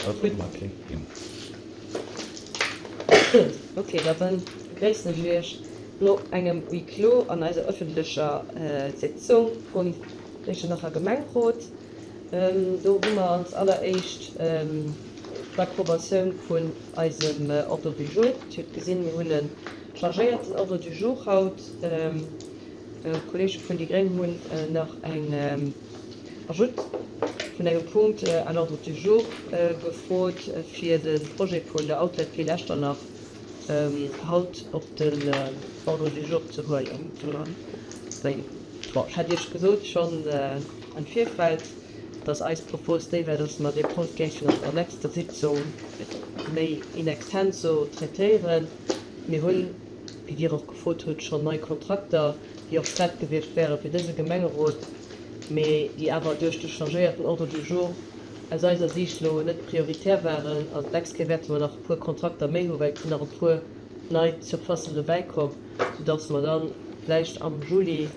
Ok, da begréissen ech Iech no engem Huis clos an eiser ëffentlecher Sitzung vum Iechternacher Gemengrot. Do hu mer als alleréischt d'Approbatioun vun eisem Ordre du jour. Dir hutt gesinn, mir hunn e changéierten Ordre du jour haut. D'Kollege vun déi gréng hunn nach eng Ajout vun engem Punkt à l'ordre du jour gefrot, fir de Projet vun der Outlet Ville Echternach haut op den Ordre du jour ze huelen. Bon, ech hat Iech gesot schonn am Virfeld, dass eis Propos déi war, dass mer dee Punkt géifen op der nächster Sitzung méi in extenso traitéieren. Mir hunn, wéi Dir och gefrot hutt, schonn nei Kontrakter, déi och prett gewiescht wäre fir dëse Gemengerot, mee déi awer duerch de changéierten Ordre du jour aus eiser Siicht elo net prioritär waren. An d'nächst Kéier wäerte mer nach e puer Kontrakter méi hu well et sinn nach e puer nei Surfacen dobäikomm, soudass mer da vläicht am Juli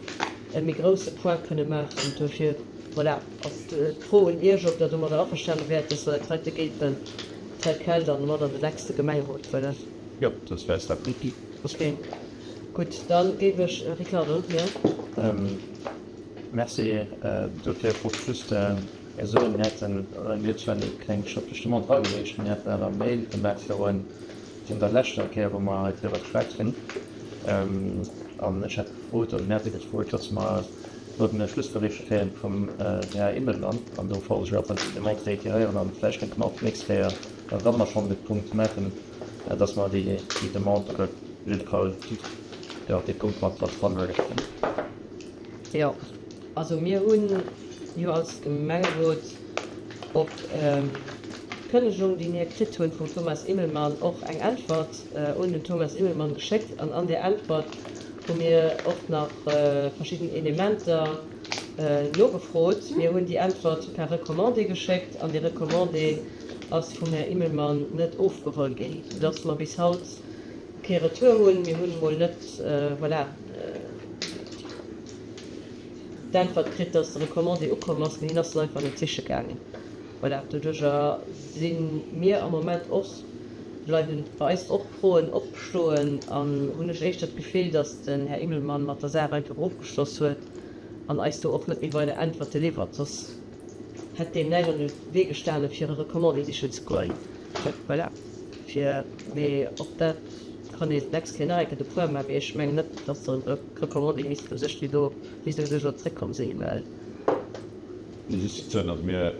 e méi grousse Point kënne maachen. Duerfir, voilà, ass d'Fro un Iech, ob Der domadder averstane wäert, dass mer dat heite géifen tel quel dann mat an de nächste Gemengerot huelen. Jo, dat wär es dat. Ok, gutt, da géif ech, Ricardo, jo. Merci. Dofir wollt ech just soen, mir hätten, mir hunn zwar eng kleng schrëftlech Demande eragereecht, mir hätten awer e Mail gemaach virun der leschter Kéier, wou mer hei driwwer geschwat hunn, an ech hat gefrot, oder mir hate gefrot, datt mer wollten e Schlussbericht kréien vum Här Immelmann, an do wollt ech awer déi Demande reiteréieren an vläicht kéinte mer och d'nächst Kéier, wa mer schonn de Punkt maachen, datt mer déi Demande oder op jidde Fall, jo, dee Punkt mat dran huelen. Jo, also mir hu jo als Gemengerot op d'Kënnegung, déi mir kritt hunn vum Thomas Immelmann, och eng Äntwert un den Thomas Immelmann geschéckt. An an där Äntwert hu mir och nach verschidden Elementer nogefrot. Mir hunn déi Äntwert per Recommandé geschéckt an déi Recommandé ass vum Här Immelmann net ofgeholl ginn, soudass mer bis haut kee Retour hunn. Mir hunn emol net, voilà, d'Äntwert kritt, dass de Recommandé ukomm ass, mee hien ass en einfach net siche gaangen. Voilà, doduercher si mir am Moment och, bleiwe bei eis och Froen opstoen an hunn ech éischter d'Gefill, dass den Här Immelmann mat der Saach einfach ofgeschloss huet an eis do och net méi weider Äntwerte liwwert. Soss hätt deem näischt an de Wee gestane fir e Recommandé sichen ze goen. Voilà, fir, mee och dat kann een d'nächst Kéier nach eng Kéier de Point maachen, mee ech mengen net, dass de Recommandé misst u sech déi do, misst u sech elo zréckkomm sinn, well. Just ze soen, also mir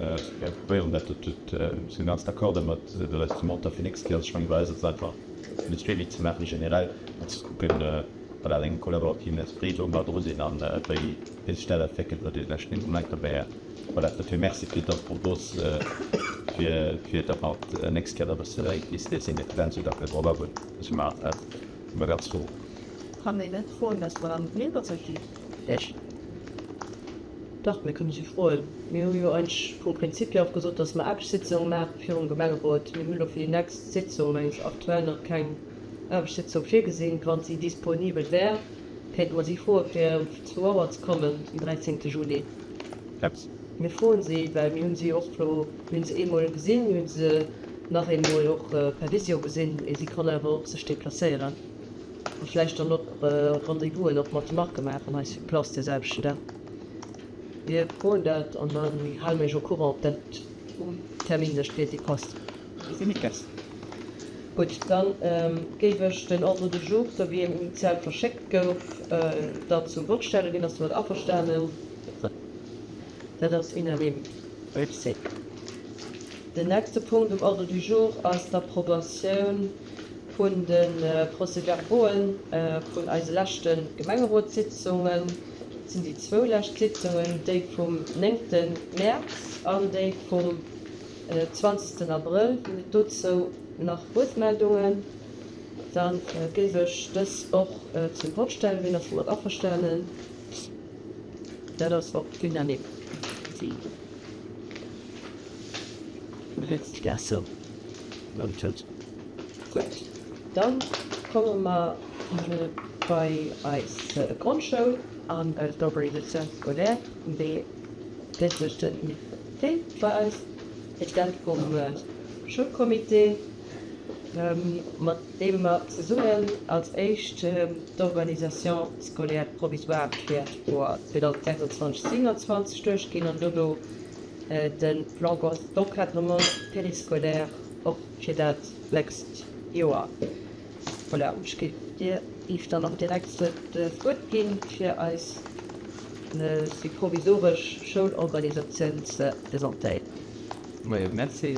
probéieren dat, dat sinn ganz d'accord domat, dat eis Demande da fir d'nächst Kéier ass. Ech mengen, bei eis ass et einfach fir de Suivi ze maachen generell an ze kucken, voilà, an engem kollaborativen Esprit wou mer dru sinn an wéi sech dat entwéckelt an deene leschten Momenter. Mä voilà, dofir Merci fir dës Propos, fir datt mer d'nächst Kéier da e bësse méi décidé sinn, fir dann da drop agoen. Da si mer ganz frou. Kann een net froen, dass mer an d'Milber ginn? Dach, mir kënne si froen. Mir hu jo eigentlech vum Prinzip hier och gesot, dass mer Aarbechtssitzunge maache virum Gemengerot. Mir hunn elo fir déi nächst Sitzung, mengen ech, aktuell nach keng Aarbechtssitzung virgesinn. Wa si disponibel wär, kéinte mer si froe fir um zwou Auer ze kommen, den 13 Juli. Mir froen si, well mir hu si och elo, mir hu se eemol gesinn, mir hu se nach eemol och per Visio gesinn, mee si kann awer och sech deplacéieren a vläicht dann och Rendez-vousen och mat de Marke maachen hei sur place dee selwechten Dag. Mir froen dat an da hale mir iech au courant, ob dat terminlech fir si passt. Gutt, da géif ech den Ordre du jour, sou wéi en initial verschéckt gouf, da zum Vott stellen. Wien ass domat averstanen? Dat ass unanime. Merci. Den nächste Punkt um Ordre du jour ass d'Approbatioun vun de Procès-verbauen vun eise leschte Gemengerotssitzungen. Dat sinn déi zwou lescht Sitzungen, déi vum néngte Mäerz an déi vum zwanzegsten Abrëll. Ginn et dozou nach Wuertmeldungen? Da géif ech dës och zum Vott stellen. Wien ass domat averstanen? Dat ass och unanime. Gutt, da komme mer bei eis Grondschoul an d'Organisation scolaire, déi gëtt sech den Invité bei eis, President vum. Schoulcomité, mat deem mer zesummen als éischt d'Organisation scolaire provisoire fir d'Joer 2026, 27 duerchginn an dono de Plan d'encadrement périscolaire och fir dat nächst Joer. Voilà, ech géif dir, Yves, dann och direkt d'Wuert ginn, fir eis déi provisoresch Schoulorganisatioun ze presentéieren. Moien, merci,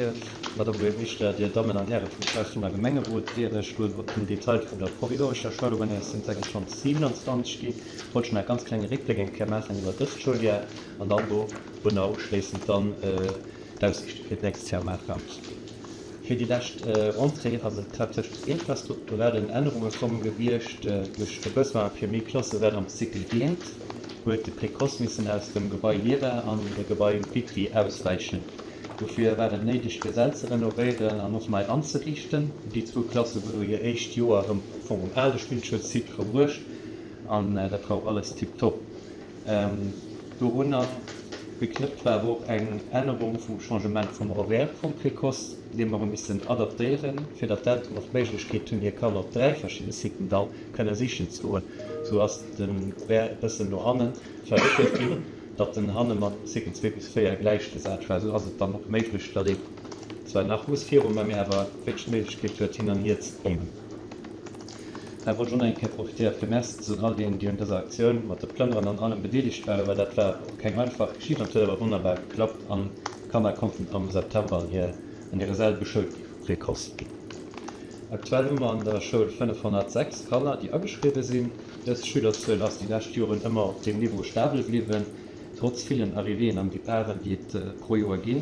Madame Buergermeeschter, Dir Dammen an Häre vum Schraassegner Gemengerot. Ier ech elo op den Detail vun der provisorescher Schoulorganisatioun 26, 27 ginn, wollt ech nach e ganz klenge Réckbléck eng Kéier maachen iwwert dëst Schouljar an dann dorunner uschléissend dann d'Aussiichte fir d'nächst Jahr maachen. Fir déi lescht Rentrée ass et haaptsächlech zu infrastrukturellen Ännerunge komm gewiescht. Duerch de Besoin fir méi Klasse wat am Cycle geet, huet de Précoce missen aus dem Gebai Lira an de Gebai Vitry auswäichen. Dofir war et néideg fir Säll ze renovéieren an och nei anzeriichten. Déi zwou Klasse hu hir éischt Joer erëm am Fong um ale Spillschoulsite verbruecht an dat war och alles tiptop. Dorunner geknëppt war awer och eng Ännerung vum Changement vum Horaire vum Précoce, dee mer hu missen adaptéieren, fir datt d'Elteren och d'Méiglechkeet hunn, hir Kanner op 3 verschidde Siten da kënne sichen ze goen. Sou ass den Horaire e bëssen no hanne verréckelt ginn, datt en hanne mat Cycle 2 bis 4 gläichgesat war. Sou ass et dann och méiglech, datt een zwar nach muss viru mä awer wierklech d'Méiglechkeet huet, hin an hier ze kommen. Hei wollt ech och nach eng Kéier profitéieren, fir Merci ze soen all deenen, déi un dëser Aktioun mat de Plënneren an allem bedeelegt waren, well dat war och keng einfach Geschicht an et huet awer wonnerbar geklappt an d'Kanner konnten am September an hir an hire Säll beschoult gi vu Précoce. Aktuell hu mer an der Schoul 506 Kanner, déi ageschriwwe sinn. Dës Schülerzuel ass déi lescht Joren ëmmer op deem Niveau stabel bliwwen, trotz villen Arrivéeën an Departen, déi et pro Joer ginn,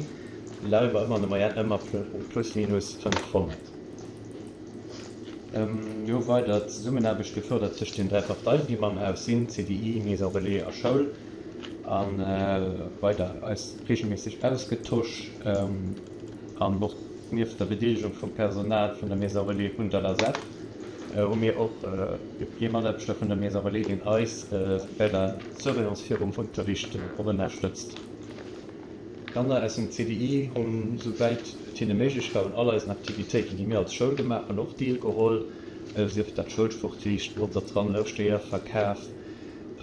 leie mer ëmmer an der Moyenne ëmmer plus minus 500. Mir hu weider d'Zesummenaarbecht gefërdert tëscht den 3 Parteien, déi mer am Haus sinn, CDI, Maison Relais a Schoul, a weider eis reegelméisseg ausgetosch an och nieft der Bedeelegung vum Personal vun der Maison Relais un der LASEP hu mir och ee Mataarbechter vun der Maison Relais, deen eis bei der Surveillance virum Unterricht och ënnerstëtzt. D'Kanner aus dem CDI hunn, souwäit et hinne méiglech war, un all eisen Aktivitéiten, déi mir als Schoul gemaach hunn, och deelgeholl, sief dat Schoulsportliicht oder Tram-Ouschteraverkaf.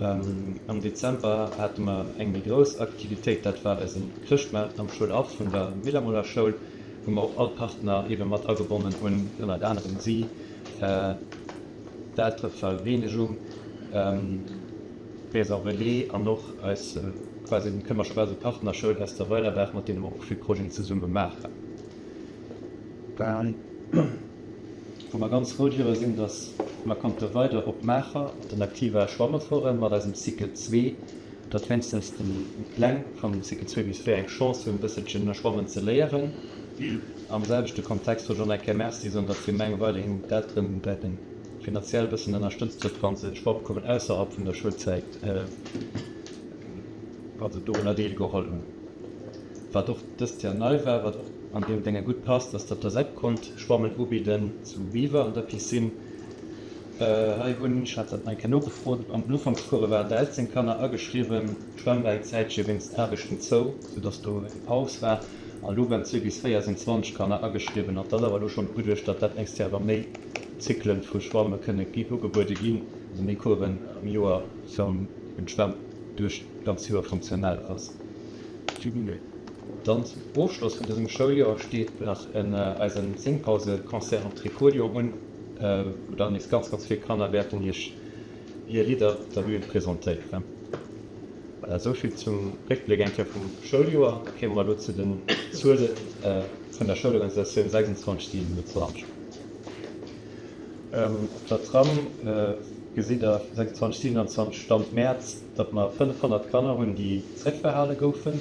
Am Dezember hate mer eng méi grouss Aktivitéit, dat war eisen Chrëschtmaart am Schoulhaff vun der Millermoler Schoul, wou mer och all Partner eebe mat agebonnen hunn, ënnert anerem si, d'Elterevereenegung. D'Maison Relais an och eis quasi, kënne mer scho bal soen, Partnerschoul aus der Weilerbaach, mat deene mer och vill Projeten zesumme maachen. Wou mer ganz frou driwwer sinn, datt mer konnte weider op Maacher an den Aktiva schwamme fueren mat eisem Cycle 2, datt wéinstens déi Kleng vum Cycle 2 bis 4 eng Chance hunn, e bësselchen schwammen ze léieren. Am selwechte Kontext wollt ech och nach eng Kéier Merci soen, datt d'Gemeng weiderhin d'Elteren bei den finanziell bëssen ënnerstëtzt huet, wa se Schwammcoursen ausserhalb vun der Schoulzäit, wa se dorunner deelgeholl hunn. Wat och dëst Jahr nei war, wat och an deem Dénge gutt passt, ass, datt d'ASEP konnt Schwammen ubidden zu Biwer an der Piscine. Hei hunn, ech hat dat nach eng Kéier nogefrot, an den Ufankscourse waren 13 Kanner ageschriwwen. D'Schwämm war eng Zäitche wéinst Aarbechten zou, soudass do eng Paus war. An elo beim Zwee bis Véier sinn 20 Kanner ageschriwwen. An et ass awer elo schonn ugeduecht, datt dat nächst Joer erëm méi Zyklen vu Schwamme kënne ugebuede ginn, also méi Coursen am Joer, fir eben d'Schwämm duerch d'ganz Joer funktionell ass. Dann zum Ofschloss vun dësem Schouljoer steet nach eisen Singpause-Concert am Trifolion un, wou dann nees ganz, ganz vill Kanner wäerten iech hir Lidder op der Bühn presentéieren. Voilà, esou vill zum Réckbléck eng Kéier vum Schouljoer. Da kéime mer elo zu den Zuele vun der Schoulorganisatioun 26, 27. Op der Tram gesitt Der 26, 27, Stand Mäerz, datt mer 500 Kanner hunn, déi zréckbehale goufen.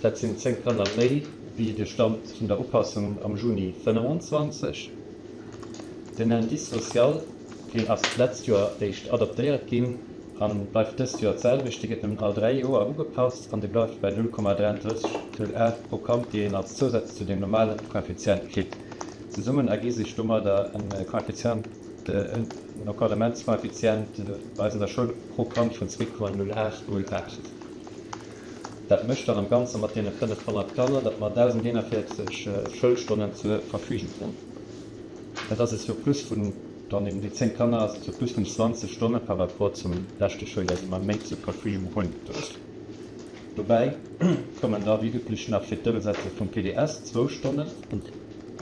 Dat sinn 10 Kanner méi wéi de Stand vun der Upassung am Juni 25. Den Indice social, deen ass d'letzt Joer eréischt adaptéiert ginn a bleift dëst Joer d'selwecht. Dee gëtt nëmmen all 3 Joer ugepasst an dee bleift bei 0,3308 pro Kand, déi een als Zousaz zu deem normale Koeffizient kritt. Zesummen ergi sech domadder e Koeffizient, en Encadrementskoeffizient bei eis an der Schoul pro Kand vun 2,0808. Dat mécht dann am Ganze mat deene 500 Kanner, datt mer 1.041 Schoulstonnen zur Verfügung hunn. Dat ass e Surplus vun dann eben déi 10 Kanner ass e Surplus vun 20 Stonne par rapport zum leschte Schouljoer, déi mer méi zur Verfügung hunn. Dobäi kommen da wéi üblech nach fir d'Ëmsetze vum PDS zwou Stonnen.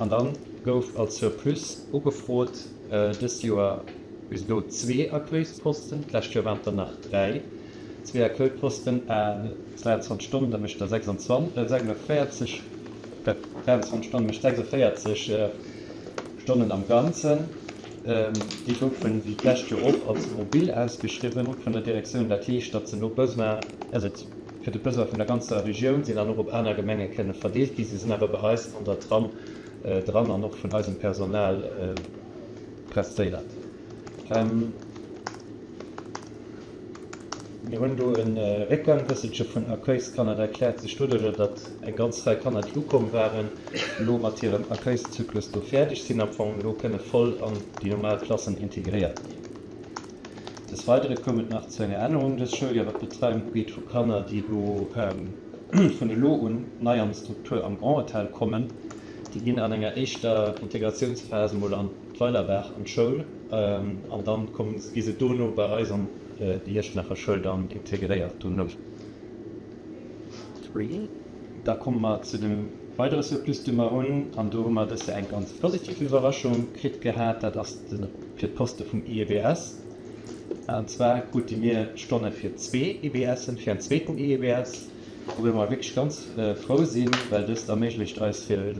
An da gouf als Surplus ugefrot dëst Joer bis elo zwee Accueilsposten, d'lescht Joer waren et der nach dräi. Zwee Accueilposten à 23 Stonnen, dat mécht da 26, 46, 23 Stonnen mécht 46 Stonnen am Ganzen. Déi goufen, wéi d'lescht Joer och, als mobil ausgeschriwwen vun der Direktioun. Dat heescht, datt se no Besoin, also fir de Besoin vun der ganzer Regioun sinn an och op aner Gemenge kënne verdeelt ginn. Se sinn awer bei eis an der Tram dran an och vun eisem Personal prestéiert. Mir hunn do e Réckgang e bësselche vun Accueilskanner. Dat erkläert sech doduercher, datt eng ganz Rei Kanner, déi ukomm waren, elo mat hirem Accueilszyklus do fäerdeg sinn, am Fong elo kënne voll an déi normal Klassen integréiert ginn. Des Weidere koum et nach zu enger Ännerung dës Schouljoer, wat d'Betreiung ugeet vu Kanner, déi elo vun elo un nei an d'Struktur am Grand Hotel kommen. Déi ginn an enger éischter Integratiounsphas emol an. D'Weilerbaach an d'Schoul an dann kommen gi se dono bei eis an déi Iechternacher Schoul dann integréiert dono. Da komme mer zu dem weidere Surplus dee mer hunn an do hu mer dës Joer eng ganz positiv Iwwerraschung kritt gehat, dat ass de fir d'Poste vum IEBS. An zwar krute mir Stonne fir zwee IBSen, fir en zweeten IEBS, wouriwwer mer wierklech ganz frou sinn, well dëst erméiglecht eis fir e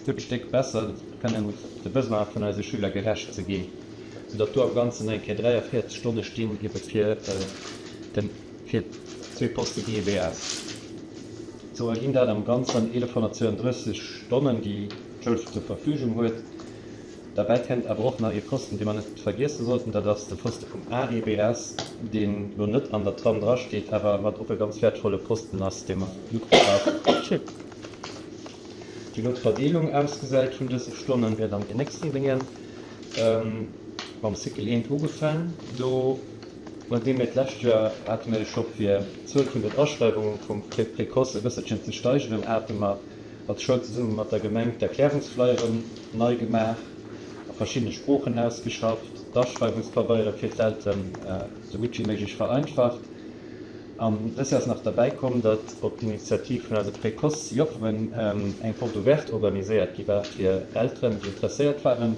gutt Stéck besser kënnen de Besoine vun eise Schüler gerecht ze ginn, soudatt do am Ganzen eng Kéier 43 Stonne stinn ebe fir de fir zwee Poste GEBS. Sou erginn dat am Ganzen 1132 Stonnen, déi d'Schoul zur Verfügung huet. Derbäi kënnt awer och nach ee Posten, dee mer net vergiesse sollten, dat ass de Poste vum AEBS, deen elo net an der Tram drasteet, awer wat och e ganz wäertvolle Posten ass, dee mer gutt brauchen. Wéi elo d'Verdeelung ausgesäit vun dëse Stonnen, wäert an den nächsten Déngen mam Cycle eent ugefaang. Do, nodeem mir d'lescht Joer hate mir scho fir d'Zuel vun den Aschreiwunge vum Précoce e bësselchen ze steigeren, hate mer als Schoul zesumme mat der Gemeng d'Erklärungsflyeren nei gemaach, a verschiddene Sproochen ausgeschafft, d'Aschreiwungspabeiere fir d'Elteren esou gutt wéi méiglech vereinfacht. An dës Joer ass nach derbäi komm, datt op d'Initiativ vun eise Précoce-Jofferen eng Porte ouverte organiséiert gi war fir Elteren, déi interesséiert waren,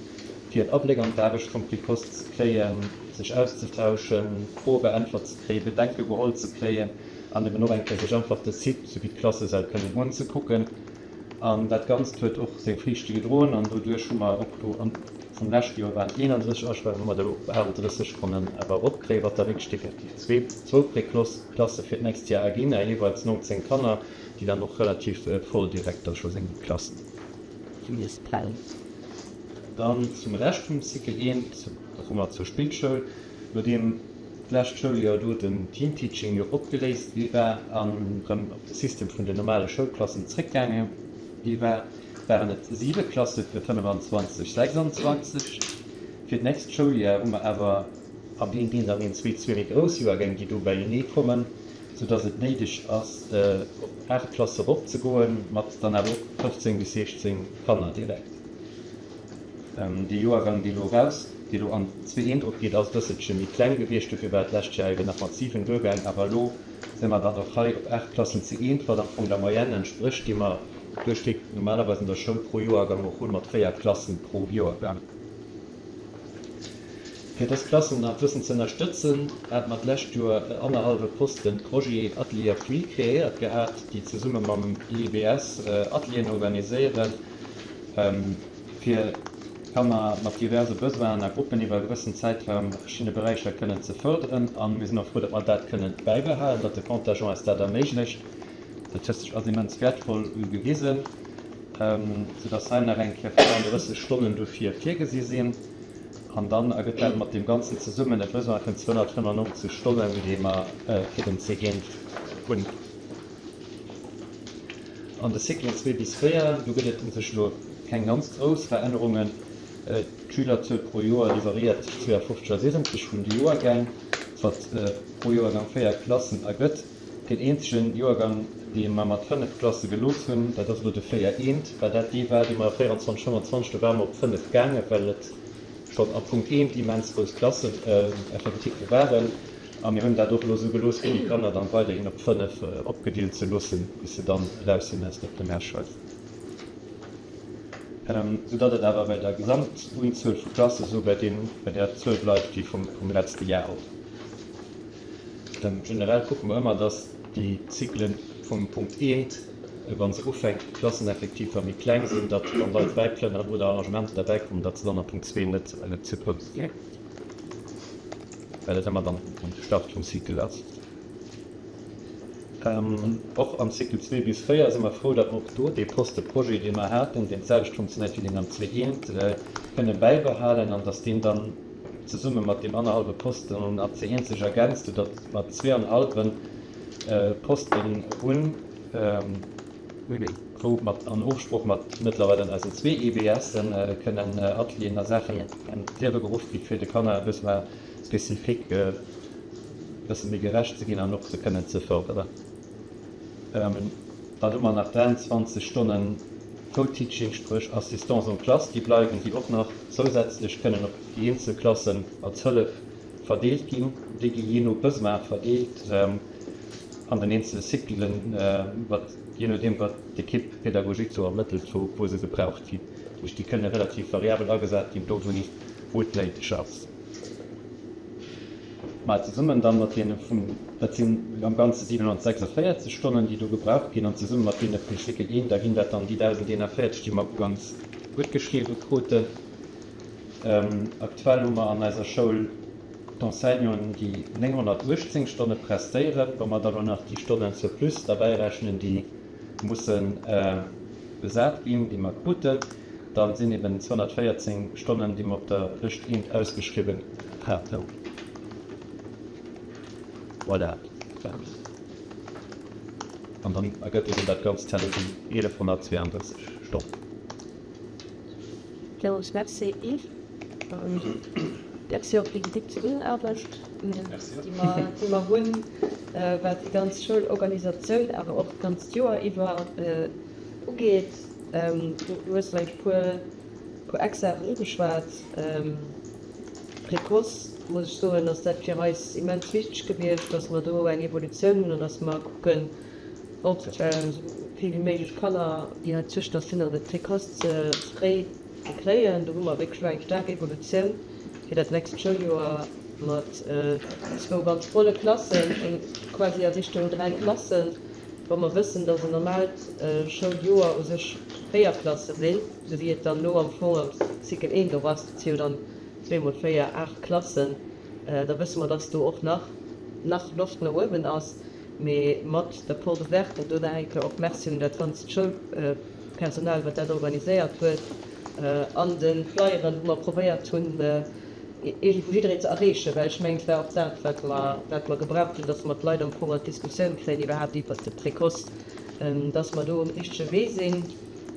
fir en Abléck an d'Aarbecht vum Précoce ze kréien, sech auszetauschen, Froe beäntwert ze kréien, Bedenke geholl ze kréien an eben och eng Kéier sech einfach de Site souwéi d'Klassesäll kënnen unzekucken. An dat Ganzt huet och seng Friichte gedroen an doduerch hu mer och do, vum leschte Joer waren et 31 Aschreiwungen, hu mer der elo op 38 konnen awer eropkréien, wat da wierklech definitiv zwee, zwou Précoce-Klasse fir d'nächst Joer erginn, a jeeweils 19 Kanner, déi dann och relativ voll direkt da scho sinn, déi Klassen. Dann zum Rescht vum Cycle 1, da komme mer zur Spillschoul. Nodeem d'lescht Schouljoer do den Team-Teaching jo opgeléist gi war an erëm op de System vun den normale Schoulklassen zréckgaange gi war, waren et 7 Klasse fir 25, 26. Fir d'nächst Schouljoer hu mer awer am een deen dann een zwee zwee méi grouss Joergäng, déi do beienee kommen, soudass et néideg ass op 8 Klasse eropzegoen, mat dann awer och 15 bis 16 Kanner direkt. Dee Joergang, dee elo eraus, dee elo an d'Zweeent opgeet, ass e bësselche méi kleng gewiescht. Dofir war et d'lescht Joer eben nach mat 7 duergaang. Awer elo si mer dann och hei op 8 Klassen zu eent, wat am Fong der Moyenne entsprécht, déi mer duerchweg normalerweis an der Schoul pro Joergang och hunn, mat 4 Klassen pro Joergang. Fir dës Klassen nach e bëssen ze ënnerstëtzen, hate mer d'lescht Joer e annerhallwe Posten Projet Atelier Appui kreéiert gehat, déi zesumme mam IEBS Atelieren organiséieren, fir Kanner mat diverse Besoinen a Gruppen iwwer e gewëssen Zäitraum a verschiddene Beräicher kënnen ze fërderen. A mir sinn och frou, datt mer dat kënnen bäibehalen, datt de Contingent eis dat erméiglecht. Dat huet sech als immens wäertvoll gewisen, soudatt hei nach eng Kéier 34 Stonnen dofir virgesi sinn. An dann ergëtt dat mat deem Ganzen zesummen e Besoin vun 295 Stonnen, dee mer fir den C1 hunn. An de Cyclen 2 bis 4, do gëtt et u sech elo keng ganz grouss Verännerungen. D'Schülerzuel pro Joer, déi variéiert tëscht 52 a 70 vun de Joergäng, wat pro Joergang 4 Klassen ergëtt. Deen eenzege Joergang, Dee mer mat 5 Klasse gelooss hunn, dat ass elo de 4 eent, well dat dee war, dee mer 24, 25, do ware mer op 5 gaangen, well et schonn a Punkt eent immens grouss Klasseneffektife waren. A mir hunn dat och elo esou gelooss, fir déi Kanner dann weiderhin op 5 opgedeelt ze loossen, bis se dann eraus sinn aus der Primärschoul. Soudatt et awer bei der Gesamtunzuel vu Klasse esou bei deem, bei där Zuel bleift wéi vum letzte Jar och. Generell kucke mer ëmmer, datt déi Zyklen vum Punkt eent, wa se ufänken, d'Klasseneffektiver méi kleng sinn, datt wann Leit bäiplënneren oder Arrangementer derbäikommen, datt se dann a Punkt zwee net ze grouss sinn, well et ëmmer dann de Start vum Cycle ass. Och am Cycle zwee bis véier si mer frou, datt mer och do dee Poste Projet, dee mer haten, deen d'selwecht funktionéiert wéi deen am zwee eent, kënne bäibehalen an datt deen dann zesumme mat deem annerhallwe Posten am C eent sech ergänzt, soudatt mer zweeanhallwe Posten hunn, wou mat an Ofsprooch mat mëttlerweil dann eisen zwee EBSen kënnen Atelieren a Saachen an d'Liewe geruff gi fir de Kanner e Besoin spécifique e bësse méi gerecht ze ginn an och se kënnen ze fërderen. Dann hu mer nach 23 Stonnen Co-Teaching, spréch Assistance en classe, déi bleiwen, déi och nach zousätzlech kënnen op déi eenzel Klassen als Hëllef verdeelt ginn. Déi gi jee no Besoin verdeelt an den eenzele Cyclen, wat, jee nodeem wat d'Équipe pédagogique sou ermëttelt, wou se gebraucht ginn. Dat heescht, déi kënne relativ variabel agesat ginn, do wou et néideg ass. Mä zesummen dann mat deene vun, dat sinn am Ganze 746 Stonnen, déi do gebraucht ginn, an zesumme mat deene vum Cycle I, da ginn dat dann déi 1.041, déi mer uganks guttgeschriwwe kruten. Aktuell hu mer an eiser Schoul d'Enseignanten, déi 918 Stonne prestéieren. Wa mer da lo nach déi Stonnen surplus derbäirechnen, déi musse besat ginn, déi mer kruten, Da sinn eben 214 Stonnen, déi mer op der Lëscht eent ausgeschriwwen haten. Voilà. An dann ergëtt eben dat Ganzt herno déi 1132 Stonnen. Villmools Merci, Yves. Merci och fir déi gutt Zesummenaarbecht, déi mer hunn, wat déi ganz Schoulorganisatioun, awer och d'ganzt Joer iwwer ugeet. Du hues elo e puer Ecksachen ugeschwat. Précoce, muss ech soen, ass dat fir eis immens wichteg gewiescht, dass mer do eng Evolutioun hunn an dass mer kucken, och esou vill wéi méiglech Kanner, déi hei zu Uechter sinn, an de Précoce ze fréi ze kréien. Do hu mer wierklech elo eng staark Evolutioun fir dat nächst Schouljoer mat zwou ganz volle Klassen, quasi a Richtung 3 Klassen. Wa mer wëssen, dass en normaalt Schouljoer u sech 4 Klasse sinn, esou wéi et dann elo am Fong am Cycle 1 och ass, dat si jo dann zwee mol 4, 8 Klassen, da wësse mer, dass do och nach nach Loft no uewen ass. Mee mat der Porte ouverte, an do nach eng Kéier och Merci un dat ganzt Schoulpersonal, wat dat organiséiert huet, an de Flyeren, wou mer probéiert hunn, iergendwou jiddereen ze erreechen, well ech mengen, et war och dat, wat mer, wat mer gebraucht hunn, dass mer d'Leit am Fong an d'Diskussioun kréien iwwerhaapt iwwert de Précoce, dass mer do um richtege Wee sinn.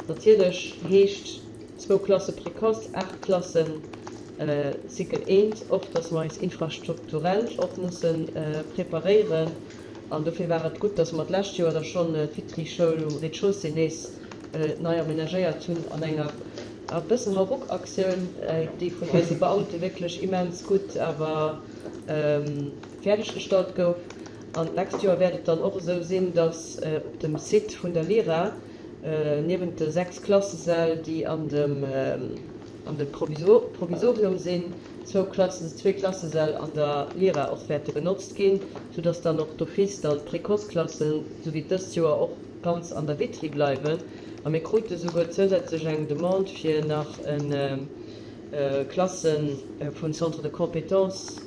Natierlech heescht zwou Klasse Précoce, 8 Klassen Cycle eent och, dass mer eis infrastrukturell och musse preparéieren. An dofir war et gutt, dass mer d'lescht Joer da schonn d'Vitry-Schoul um Rez-de-chaussée nees nei amenagéiert hunn an enger e bëssen Hauruck-Aktioun, déi vun eise Beamte wierklech immens gutt awer fäerdeg gestallt gouf. An d'nächst Joer wäert et dann och esou sinn, dass op dem Site vun der Lyra, niewent de 6 Klassesäll, déi an dem an dem Provisorium sinn, zwou Klassen, zwee Klassesäll an der Lyra och wäerte benotzt ginn, soudass dann och d'office dann d'Précoce-Klassen, esou wéi dëst Joer och, ganz an der Vitry bleiwen. A mir krute souguer zousätzlech eng Demande fir nach e Klasse vun Centre de compétences,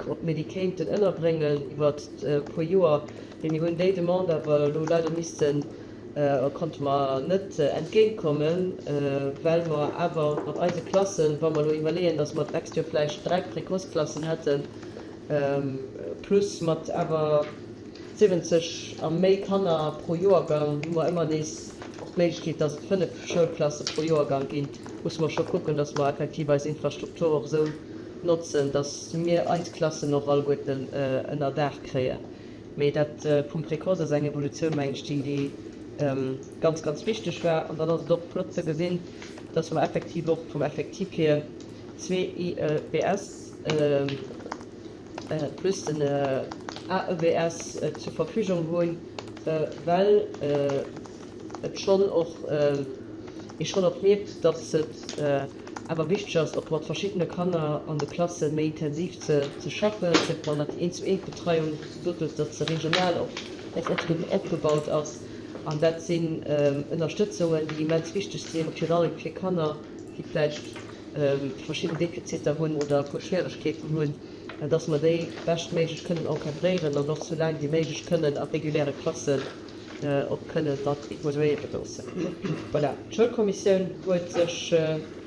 ob mir déi kéinten ënnerbréngen iwwert e puer Joer. Mee mir hunn déi Demande awer elo leider missten, konnte mer net entgéint kommen, well mer awer mat eise Klassen, wa mer elo iwwerleeën, datt mer d'nächst Joer vläicht 3 Précoce-Klassen hätten, plus mat awer 70 a méi Kanner pro Joergang, hu mer ëmmer nees och d'Méiglechkeet, dass et 5 Schoulklasse pro Joergang ginn, musse mer scho kucken, dass mer effektiv eis Infrastruktur och esou notzen, dass mir eis Klassen och alleguerten ënner Daach kréien. Mee dat vum Précoce ass eng Evolutioun, meng ech, déi déi ganz, ganz wichteg war. An dann ass et och flott ze gesinn, dass mer effektiv och vum Effektiv hier zwee IEBS plus den AEBS zur Verfügung hunn, well et schonn och, ee schonn och mierkt, dass et awer wichteg ass, och mat verschiddene Kanner an de Klasse méi intensiv ze schaffen, fir mat der Eent-zu-eent-Betreiung, doduerch datt se regional och opgebaut ass. An dat sinn Ënnerstëtzungen, déi immens wichteg sinn, virun allem fir Kanner, déi vläicht verschidden Defiziter hunn oder e puer Schwieregkeeten hunn, dass mer déi beschtméiglech kënnen encadréieren an och sou laang wéi méiglech kënnen a reguläre Klassen och kënnen mat evoluéiere loossen. Voilà, d'Schoulkommissioun huet sech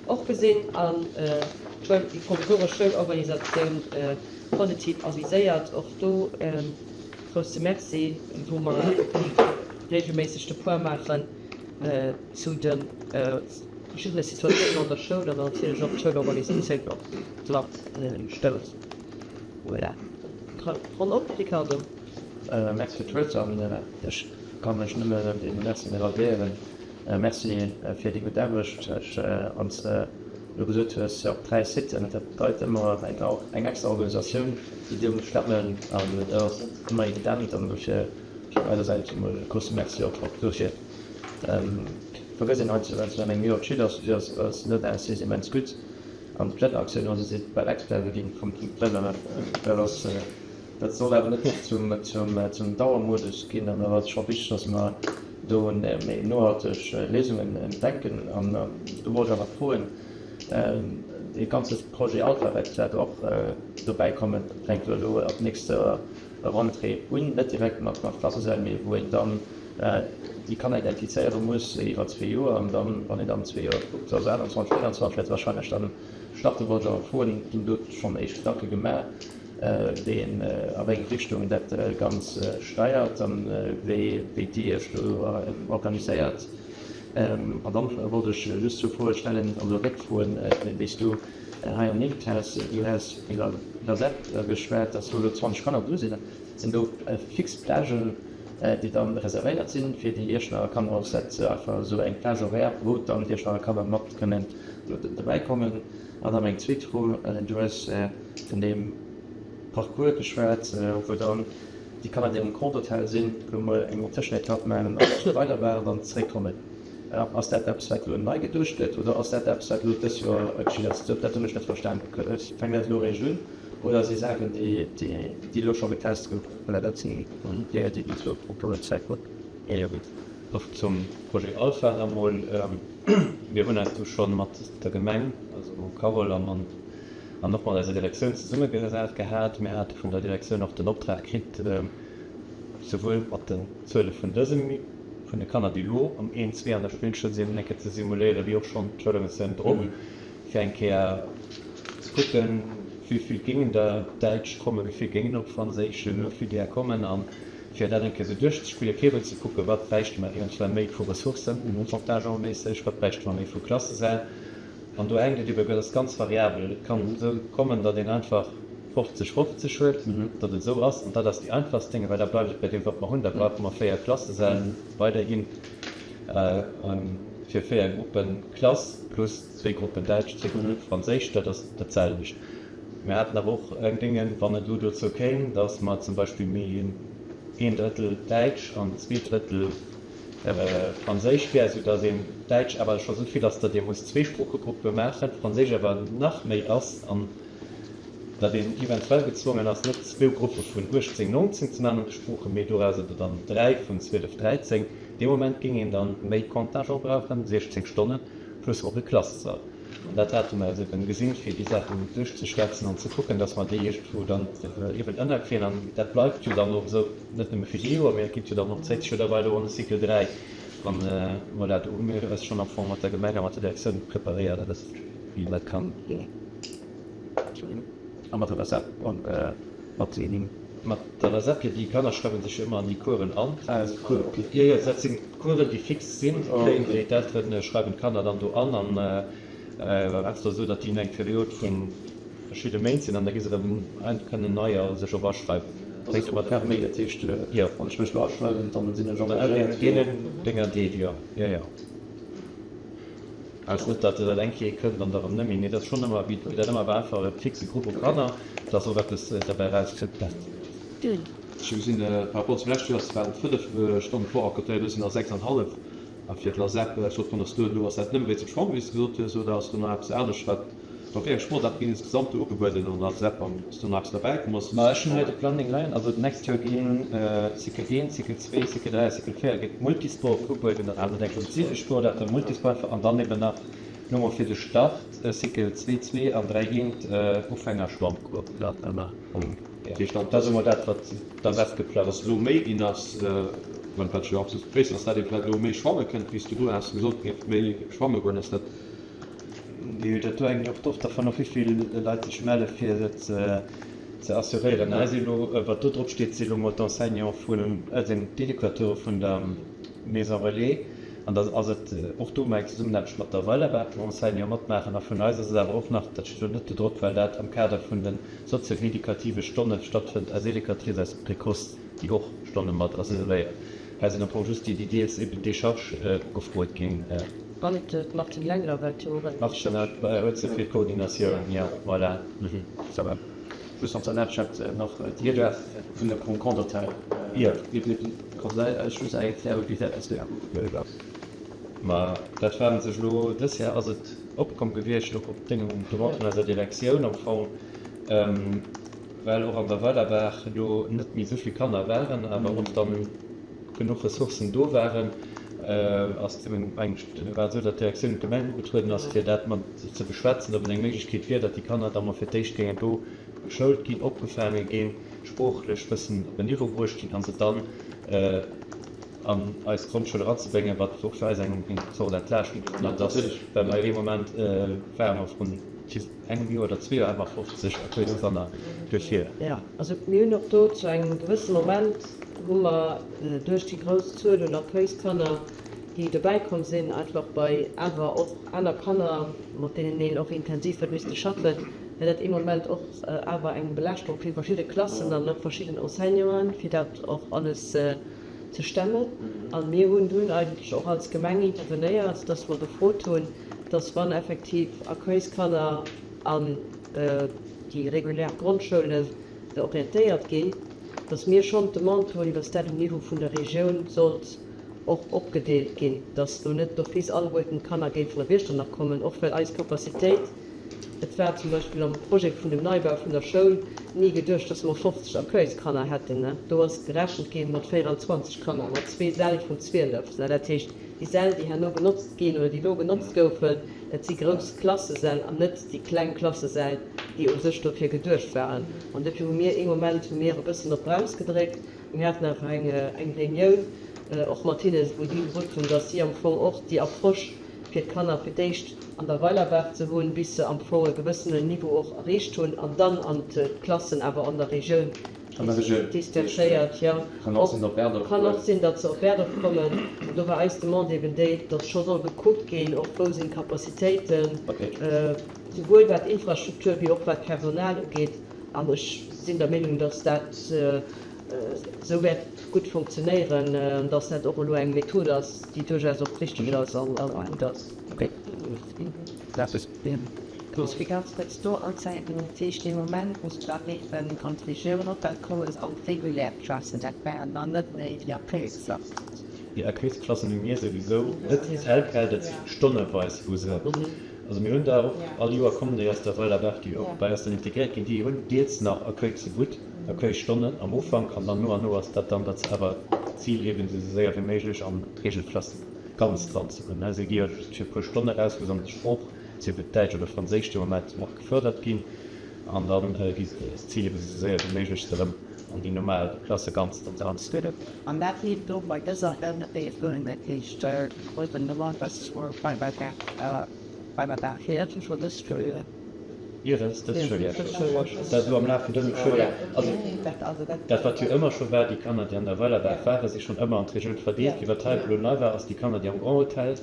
och gesinn an déi provisoresch Schoulorganisatioun positiv aviséiert. Och do e grousse Merci, wou mer regelméisseg de Point maachen zu de verschiddene Situatiounen an der Schoul an natierlech och d'Schoulorganisatioun op d'Latt stoussen. Voilà. Ronn op, Ricardo. Merci fir d'Wuert an ech ka mech nëmme deene Mercien ralliéieren. Merci fir déi gutt Aarbecht. Ech, wann s de elo gesot hues, op 3 Siten, dat bedeit ëmmer eng extra Organisatioun, déi dir musst stemmen an dat ass net ëmmer evident an dofir vun eiser Säit emol e grousse Merci och dofir. Vergëss een heiansdo, wat an engem Joer geschitt ass, dofir ass net ass immens gutt an d'Plënneraktioun ass et bal Experte ginn vum Plënneren. Dat ass, dat soll awer net zum zum Dauermodus ginn an dat ass scho wichteg, datt mer do un méi nohalteg Léisungen denken. An do wollt ech awer froen, dee ganze Projet Alphabet wäert och dobäi kommen, dat fänkt jo elo ab nächster Rentrée un, net direkt mat Klassesäll, mee wou een dann déi Kanner identifizéiere muss iwwer zwee Joer an dann, wann een dann zwee Joer kuckt, also 21, 24 wäert warscheinlech dann starten. Wollt ech awer froen, ginn do schonn éischt Gedanke gemaach, wéi een a wéi eng Richtung dat Ganz steiert an wéi Dir Iech do organiséiert? An dann wollt ech just zwou Froe stellen, also Réckfroen, wéi s du hei ernimmt has. Du has iwwer d'Lasep geschwat, dass do elo 20 Kanner do sinn. Sinn do fix Plagen, déi da reservéiert sinn fir déi Iechternacher Kanner? Ass dat einfach esou eng Plage horaire, wou dann d'Iechternacher Kanner mat kënnen dobäi kommen? An da meng zweet Fro, Du hues vun deem Parcours geschwat, wou dann déi Kanner, déi am Grand Hôtel sinn, elo mol eng Tëschenetapp maachen a weider waren an dann zeréckkommen. Ass dat eppes, wat elo nei geduecht gëtt oder ass dat eppes, wat elo dës Joer geschitt ass? Dat hunn ech net verstan. Fänkt dat elo eréischt un oder si Saachen, déi elo scho getest goufen? Voilà, dat sinn déi zwou Froen. Och zum Projet Alpha nach emol, Mir hunn eis do scho mat der Gemeng, also mam Carole an och mat eiser Direktioun zesummegesat gehat. Mir hate vun der Direktioun och den Optrag kritt, souwuel mat den Zuele vun dësem, vun de Kanner, déi elo am 1, 2 an der Spillschoul sinn, eng Kéier ze simuléieren, wéi och schonn d'Schoulorganisatioun drop, fir eng Kéier ze kucken, wéi vill géingen der op Däitsch kommen, wéi vill géingen op Franséisch, wéi vill där kommen, a fir dat eng Kéier esou duerchzespillen, fir eben ze kucken, wat bräichte mer eventuell méi vu Ressourcen, contingentméisseg, wat bräichte mer méi vu Klassesäll. An do hänkt et ebe, dat ass ganz variabel, et kann esou kommen, datt een einfach 50, 50 huet, datt et esou ass. An dat ass déi einfachst Dénge, well da bleift et bei deem, wat mer hunn. Da brauche mer véier Klassesäll weiderhi fir véier Gruppen Klass plus zwee Gruppen Däitsch, zwee Gruppe Franséisch. Dat ass dat selwecht. Mir haten awer och eng Dénge, wann et elo dozou kéim, datt mer zum Beispill méi een Drëttel Däitsch an zwee Drëttel Franséisch wär, esou datt een Däitsch awer scho sou vill ass, datt ee muss zwee Sproochegruppe maachen, Franséisch awer nach méi ass an datt een eventuell gezwongen ass, net zwou Gruppe vun 18, 19 ze maachen an de Sproochen, mee dorauser der dann dräi vun 12, 13. Dee Moment géing een dann méi Contingent brauchen, 16 Stonnen, plus och e Klassesall. An dat hate mer eis eben gesinn, fir déi Saachen duerchzeschwätzen an ze kucken, datt mer déi iergendwou dann eben ënnerkriegen. An dat bleift jo dann och esou, net nëmme fir déi Joer, mee et geet jo dann och, zéit sech jo da weider un de Cycle 3. An voilà, do hu mir eis schonn am Fong mat der Gemeng a mat der Direktioun preparéiert, dat ass wéi dat kann. A mat der LASEP an mat deenen. Mat der LASEP, jo, déi Kanner schreiwe sech jo ëmmer an déi Coursen an. Ah, Cours, ok. Jo, jo, dat sinn Coursen, déi fix sinn. Déi kréien d'Elteren, schreiwen d'Kanner dann do an. An et ass esou, datt déi eng Period vu verschidde Méint sinn an da gi se erëm, kënnen neier sech och aschreiwen. Bréngt ëmmer nach méi, dat heescht, jo, wann ech mech elo aschreiwen, dann sinn ech engagéiert. Deenen denger Deel, jo, jo, jo. Ass net, datt Der dat eng Kéier kënnt an da rëm net méi. Nee, dat ass schonn ëmmer, wéi dat ëmmer war, einfach e fixe Grupp u Kanner, dass och eppes derbäi erauskënnt. Ech hu gesinn, par rapport zum leschte Joer, et waren 5 Stonne voraccordéiert, elo sinn der 6 an hallef. A fir d'LASEP, ech wollt froen, ass do elo, ass dat nëmme wéinst dem Schwammen, wéi s de gesot hues, oder ass do nach eppes anescht, wat, op wéi eng Sportaarte ginn insgesamt do ugebueden an der LASEP an ass do nach eppes derbäi komm? Ass Ma ech hunn hei de Planning leien, also d'nächst Joer ginn Cycle 1, Cycle 2, Cycle 3 a Cycle 4 gëtt Multisport ugebueden, dat ass eng spezifesch Sportaart, Multisport, an dann eben nach elo mol fir de Start Cycle 2, 2 an 3 1 Ufängerschwammcours. Dat ass emol dat, wat da festgeplant ass. Dass elo méi ginn ass, wat ech jo absolut begréissen, ass dat ee vläicht elo méi schwamme kënnt, wéi s du do has gesot, géif méi schwamme goen. Ass dat. Jo, dat do hänkt och dervun of, wéi vill Leit sech melle fir et ze assuréieren. Hei si elo, wat do drop steet, si elo mol d'Enseignante vun, sinn d'Educateure vun der Maison Relais. An da ass et och do emol eng Zesummenaarbecht mat der Weilerbaach, wou Enseignante matmaachen. A vun eis ass et awer och nach, dat steet elo net do drop, well dat am Kader vun de sozio-edukative Stonne stattfënnt, eis Educatrice aus dem Précoce, déi och Stonne mat assuréiert. Hei sinn am Fong just déi, déi deels eben Décharge ugefrot ginn. An d'Martine Lengler war jo och eng Décharge. Martine huet se fir d'Koordinatioun, jo, voilà. Ça va. Just nach z'ernennen, ech hat nach d'Idee vun der Concorddatei. Jo. Ma dat war sech elo dës Jar ass et opkomm gewiescht, och op dengem Demande vun eiser Direktioun am Fong, well och an der Weilerbaach elo net méi esou vill Kanner waren, awer och dann genuch Ressourcen do waren, ass eng war et esou, datt d'Direktioun un d'Gemeng ugetrueden ass, fir dat mat ze beschwätzen, ob et eng Méiglechkeet wier, datt déi Kanner da mol fir d'éischt géingen do geschoult ginn, opgefaange ginn, sproochlech bëssen op en Niveau bruecht ginn a se dann an eis Grondschoul eranzebréngen, wat och fir eis eng Zort Entlaaschtung ass, well mer jo ee Moment ware mer vrun engem Joer oder zwee Joer awer 50 Accueilskanner duerfir. Jo, also mir hunn och do zu engem gewësse Moment hu mer duerch déi grouss Zuel un Accueilskanner, déi dobäi komm sinn, einfach bei awer och aner Kanner, mat deenen een och intensiv huet misste schaffen, war dat ee Moment och awer eng Belaaschtung fir verschidde Klassen an och verschidden Enseignanten, fir dat och alles ze stemmen. A mir hunn dunn eigentlech och als Gemeng intervenéiert, dass mer gefrot hunn, dass wann effektiv Accueilskanner an déi regulär Grondschoule orientéiert ginn, dass mir schonn d'Demande hunn, dass dat um Niveau vun der Regioun sollt och opgedeelt ginn, dass do net d'office alleguerten d'Kanner géifen op Iechternach kommen, och well eis Capacitéit, et war zum Beispill am Projet vun dem Neibau vun der Schoul ni geduecht, dass mer 50 Accueilskanner hätten. Do ass gerechent gi mat 24 Kanner, mat zwee Säll vun 12. Dat heescht, déi Säll, déi herno genotzt ginn oder déi elo genotzt goufen, dat si grouss Klassesäll an net déi kleng Klassesäll, déi u sech dofir geduecht waren. An dofir hu mir ee Moment hu mir e bëssen op d'Brems gedréckt. Mir haten einfach eng eng Reunioun och mat hinnen, wou si gesot hunn, datt si am Fong och déi Approche fir d'Kanner fir d'éischt an der Weilerbaach ze hunn, bis se am Fong e gewëssenen Niveau och erreecht hunn, an dann an d'Klassen awer an der Regioun disperséiert. Jo, kann och sinn, datt se op Berdorf kommen. An do war eis Demande eben déi, datt scho soll gekuckt ginn, och wou sinn d'Capacitéiten, souwuel wat d'Infrastruktur wéi och wat d'Personal ugeet. An ech sinn der Meenung, datt dat esou wäert gutt funktionéieren an datt dat och elo eng Method ass, déi duerchaus och richteg ass an gutt ass. Fir ganz kuerz do anzehänken, dat heescht dee Moment, wou se dann eben an d'Regioun eropkommen, an d'regulär Klassen, dat waren dann net méi déi Accueilsklassen. Déi Accueilsklassen hu mir souwisou net tel quel, dat si stonneweis, wou se, also mir hunn der och all Joer kommen déi aus der Weilerbaach, déi och bei eis dann integréiert ginn, déi hunn deels nach Accueil zegutt, Accueilsstonnen am Ufank an dann no an no ass dat dann, datt se awer d'Zil eben esou séier wéi méiglech an d'Regelklassen ganz dran ze hunn. Si gi jo just fir e puer Stonne eraus, wou se an der Sprooch, sief et Däitsch oder Franséisch, dee Moment nach gefërdert ginn an da gi se, ass d'Zil eben esou séier wéi méiglech se erëm an déi normal Klasse ganz dran ze hunn. An dat leeft och bei dëser Ënnerreegung, dat heescht, bei der. Jo, dat ass dëst Schouljoer scho. Dat ass elo am Laf vun dësem Schouljoer. Also dat, wat jo ëmmer scho war, déi Kanner, déi an der Weilerbaach waren, si schonn ëmmer an d'Regioun verdeelt ginn. Wat hei elo nei war, ass, déi Kanner, déi am Grand Hôtel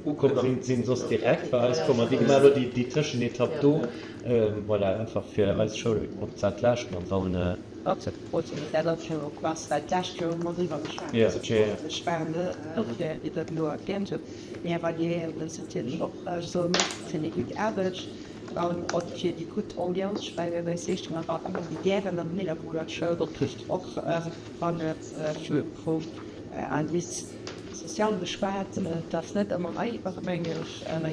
ukomm sinn, sinn soss direkt bei eis komm. An déi gemaach elo déi Tëschenetapp do, voilà, einfach fir eis Schoul och ze entlaaschten an dann. Dat ass jo och was, well d'lescht Joer hu mer driwwer geschwat. Ech war net dofir, wéi dat elo erkläert huet. Mee evaluéieren ass natierlech och esou fir déi gutt Aarbecht an och fir déi gutt Ambiance. Ech mengen, eis Leeschtung war ëmmer déi gären an der Schoul, och wann et vum Indice social geschwat, et ass net ëmmer einfach, mengen ech, an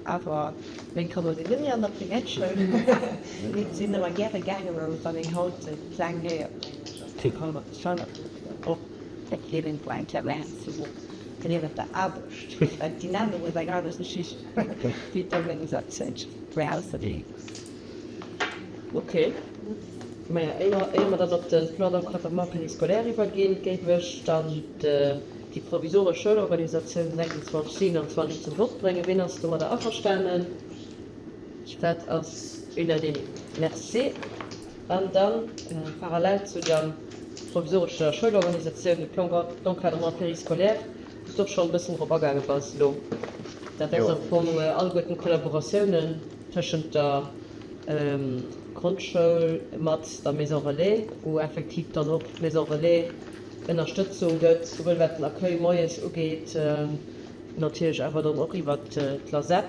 awer meng Kanner sinn net méi an der Primärschoul, mee sinn ëmmer gäre gaangen an wann een haut déi Pläng héiert, mengen ech, ass dat schon och eng Klammer. Niewent der Aarbecht, well d'Dynamik ass eng aner Geschicht wéi d'Organisatioun. Ok, maja, éier mer dann op de Plan d'encadrement périscolaire iwwerginn, géif ech dann déi provisoresch Schoulorganisatioun 26, 27 zum Vott bréngen. Ween ass domadder averstanen? Dat ass unanime. Merci. An dann, parallel zu der provisorescher Schoulorganisatioun, de Plan d'encadrement périscolaire, wou s de och schonn e bëssen drop agaange bass elo. Dat ass am Fong alleguerten d'Kollaboratiounen tëschent der Grondschoul mat der Maison relais, wou effektiv dann och d'Maison relais Ënnerstëtzung gëtt, souwuel wat den Accueil moies ugeet, natierlech awer dann och iwwert d'LASEP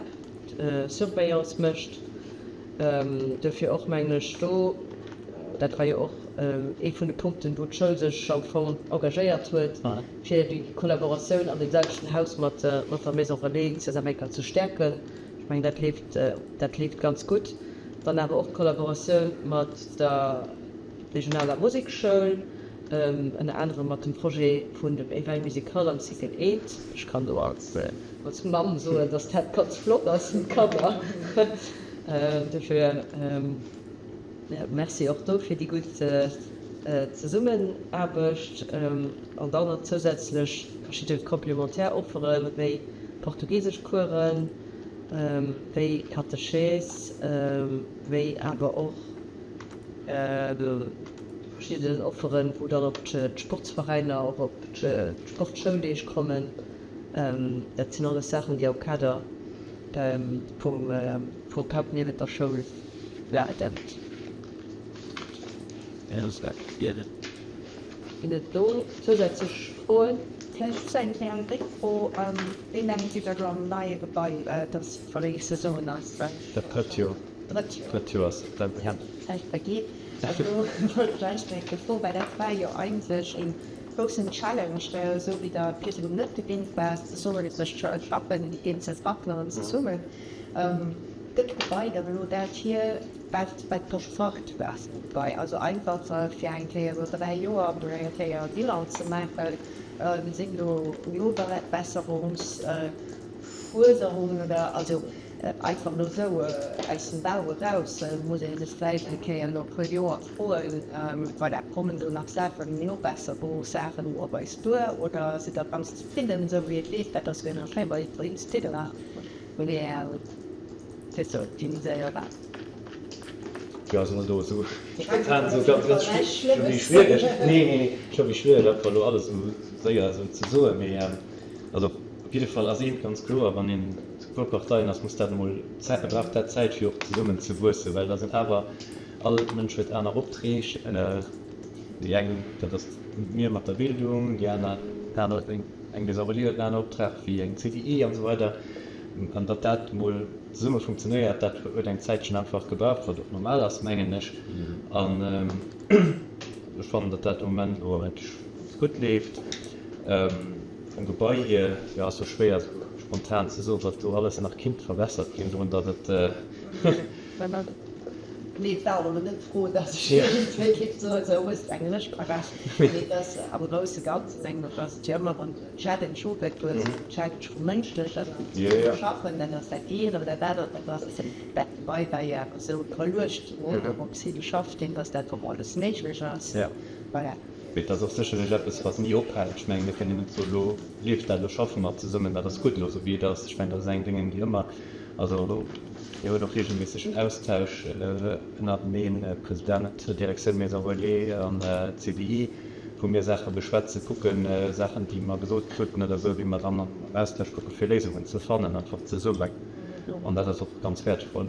d'Surveillance mécht. Duerfir och, mengen ech, do, dat war jo och ee vun de Punkten, wou d'Schoul sech am Fong engagéiert huet, fir déi Kollaboratioun an deem selwechten Haus mat der Maison Relais César ze stäerken. Ech mengen, dat leeft, dat leeft ganz gutt. Dann awer och d'Kollaboratioun mat der regionaler Musekschoul, ënner anerem mat dem Projet vun dem Éveil musical am Cycle I. Ech kann do als Als Mamm soen, dass dat ganz flott ass fir d'Kanner. Dofir Merci och do fir déi gutt Zesummenaarbecht. An dann nach zousätzlech verschidde complémentaire Offere wéi Portugiseschcoursen, wéi Katechees, wéi awer och verschidden Offeren, wou dann op d'Sportsveräiner, och op d'Sportschouldeeg kommen. Dat sinn alles Saachen, déi am Kader vum PAP niewent der Schoul lafen. Ginn et do zousätzlech Froen? Vläicht just eng kleng Réckfro, Wéi laang sidd Der elo am neie Gebai, dat verléift Saison ass? Dat drëtt Joer. Drëtt Joer. Drëtt Joer ass et dann, ja. Vläicht vergeet. Also wollt ech eigentlech eng Fro, well dat war jo eigentlech e groussen Challenge, esou wéi Der virdrun net gewinnt waart, zesumme sech ze schaffen, déi eenzel Partneren zesummen. Gëtt d'Gebai dann elo dat hier, wat wat versprach war vum Gebai? Also einfach fir eng Kéier elo 3 Joer emol eng Kéier Bilan ze maachen, sinn do Nobesserungsfuerderungen oder also Einfach elo esou aus dem Bauch eraus muss ee sech vläicht eng Kéier no e puer Joer froen, Voilà, kommen do nach Saachen, Nobesserungssaachen op eis duer oder sidd Der ganz zefridden esou wéi et leeft? Dat ass jo nach schéi bei Instituter, mee fir ze optimiséieren. Jo, ass emol do esou spontan esou ganz, ganz schwiereg. Nee, nee, nee, scho wéi schwiereg einfach elo alles esou séier esou ze soen. Mee also op jidde Fall ass eent ganz kloer, Wann een zu puer Parteien ass, muss dat emol Zäit, brauch dat Zäit fir och zesummen ze wuessen, well da sinn awer, all Mënsch huet aner Opträg, déi eng, dat ass mir mat der Bildung, déi aner, eng Maison Relais huet en anere Optrag wéi eng CDI an esou weider. An datt dat emol zesumme funktionéiert, dat huet eng Zäitchen einfach gebraucht, wat och normal ass, mengen ech. An ech fannen, datt dat de Moment elo eigentlech ganz gutt leeft. Vum Gebai hier, jo, ass jo schwéier esou spontan ze soen, wat do alles nach kinnt verbessert ginn, drun datt et. Nee, et war och elo net d'Fro, datt ech iergendwéi géif soen, sou hues de eng Lëscht parat. Mee et ass am grousse Ganzen, mengen ech, ass et jo ëmmer erëm den Challenge, huet den Challenge vum Mënschlechen ze schaffen, dat ass dat eent oder dat anert, dat ass dat Gebai war jo awer esou iwwerluecht ginn, op si geschafft ginn, datt dat och alles méiglech ass. Voilà. Mee et ass och sécherlech eppes, wat ni ophält. Ech mengen, mir kënnen net soen, elo leeft dat, elo schaffe mer zesummen, dat ass gutt elo esou wéi et ass. Ech mengen, dat ass eng Déngen, déi ëmmer. Also mir hunn och reegelméisseg Austausch ënnerteneen, President, Direktioun Maison Relais an CDI, wou mir Saache beschwätzen, kucken, Saachen, déi mer gesot kruten oder esou, wéi mer dann am Austausch kucke fir Léisungen ze fannen, einfach zesummen. An dat ass och ganz wäertvoll.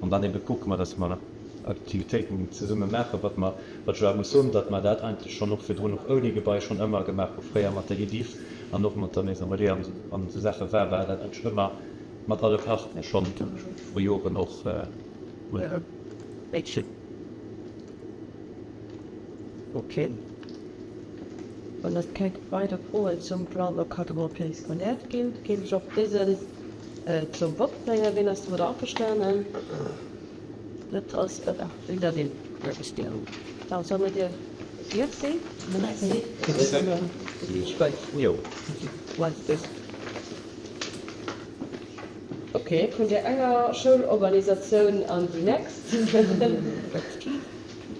An dann ebe kucke mer, dass mer Aktivitéiten zesumme maachen, wat mer, wat ech awer muss soen, datt mer dat eigentlech schonn och virdrun och ouni Gebai schonn ëmmer gemaach hu fréier mat der EDIF an och mat der Maison Relais an esou Saache war, war dat eigentlech ëmmer mat alle Partner schonn vru Joren och. Ok. Wann et keng weider Froen zum Plan d'encadrement périscolaire ginn, géif ech och dësen zum Vott bréngen. Wien ass domadder averstanen? Dat ass weder den Da soll mir Dir Merci. Ok, vun där enger Schoulorganisatioun an déi nächst.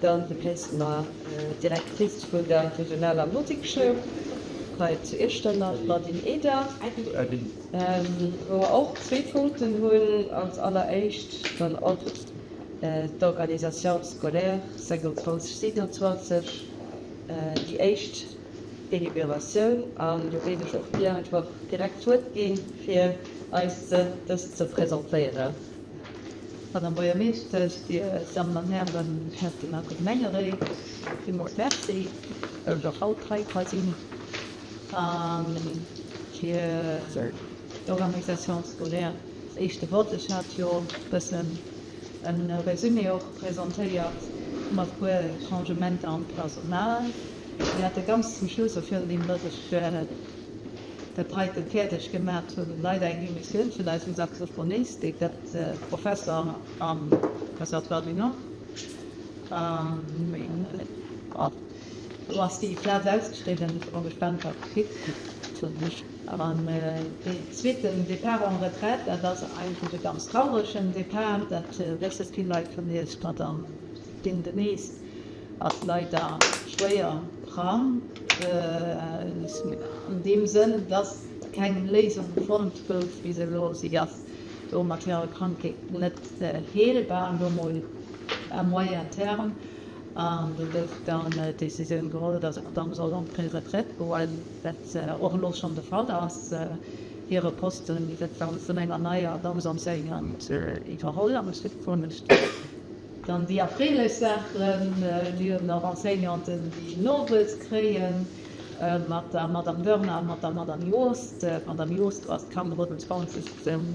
Dann begréisse mer d'Directrice vun der regionaler Musekschoul hei zu Iechternach, d'Nadine Eder, wou mer och zwee Punkten hunn. Als alleréischt dann och d'Organisation scolaire 26, 27, déi éischt Deliberatioun. An do géif ech och dir einfach direkt d'Wuert ginn, fir eis dëst ze presentéieren. Madame Buergermeeschtesch, Dir Dammen an Hären, Schäffen a Gemengeréit, villmools Merci, datt ech och haut hei ka sinn a fir d'Organisation scolaire éischte Wort. Ech hat jo e bëssen e Résumé och presentéiert mat e puer Changementer am Personal. Mir hate ganz zum Schluss, a virun deem datt ech dat heite fäerdeg gemat hunn, leider eng Demissioun vun eisem Saxophonist, dee gëtt Professer am Conservatoire du Nord. Do ass déi Plaz ausgeschriwwen. Ech si gespaant, wat geschitt. An deen zweeten Départ en retraite, dat ass eigentlech e ganz trauregen Départ, dat wësse vill Leit vun Iech, d'Madame Christine Denise ass leider schwéier krank, an deem Sënn, dass keng Léisung fonnt gouf bis elo. Si ass do mat hirer Krankheet net heelbar, elo mol à moyen terme. An do gouf dann d'Decisioun geholl, dass d'Madame soll en Préretraite goen, wat och elo schonn de Fall ass. Hire Poste gëtt dann vun enger neier Dame enseignante iwwerholl an Zukunft. Dann déi erfreelech Saachen, Mir hunn och Enseignanten, déi Nowuess kréien, mat der Madame Wörner a mat der Madame Joost. D'Madame Joost ass d'Kand elo den 20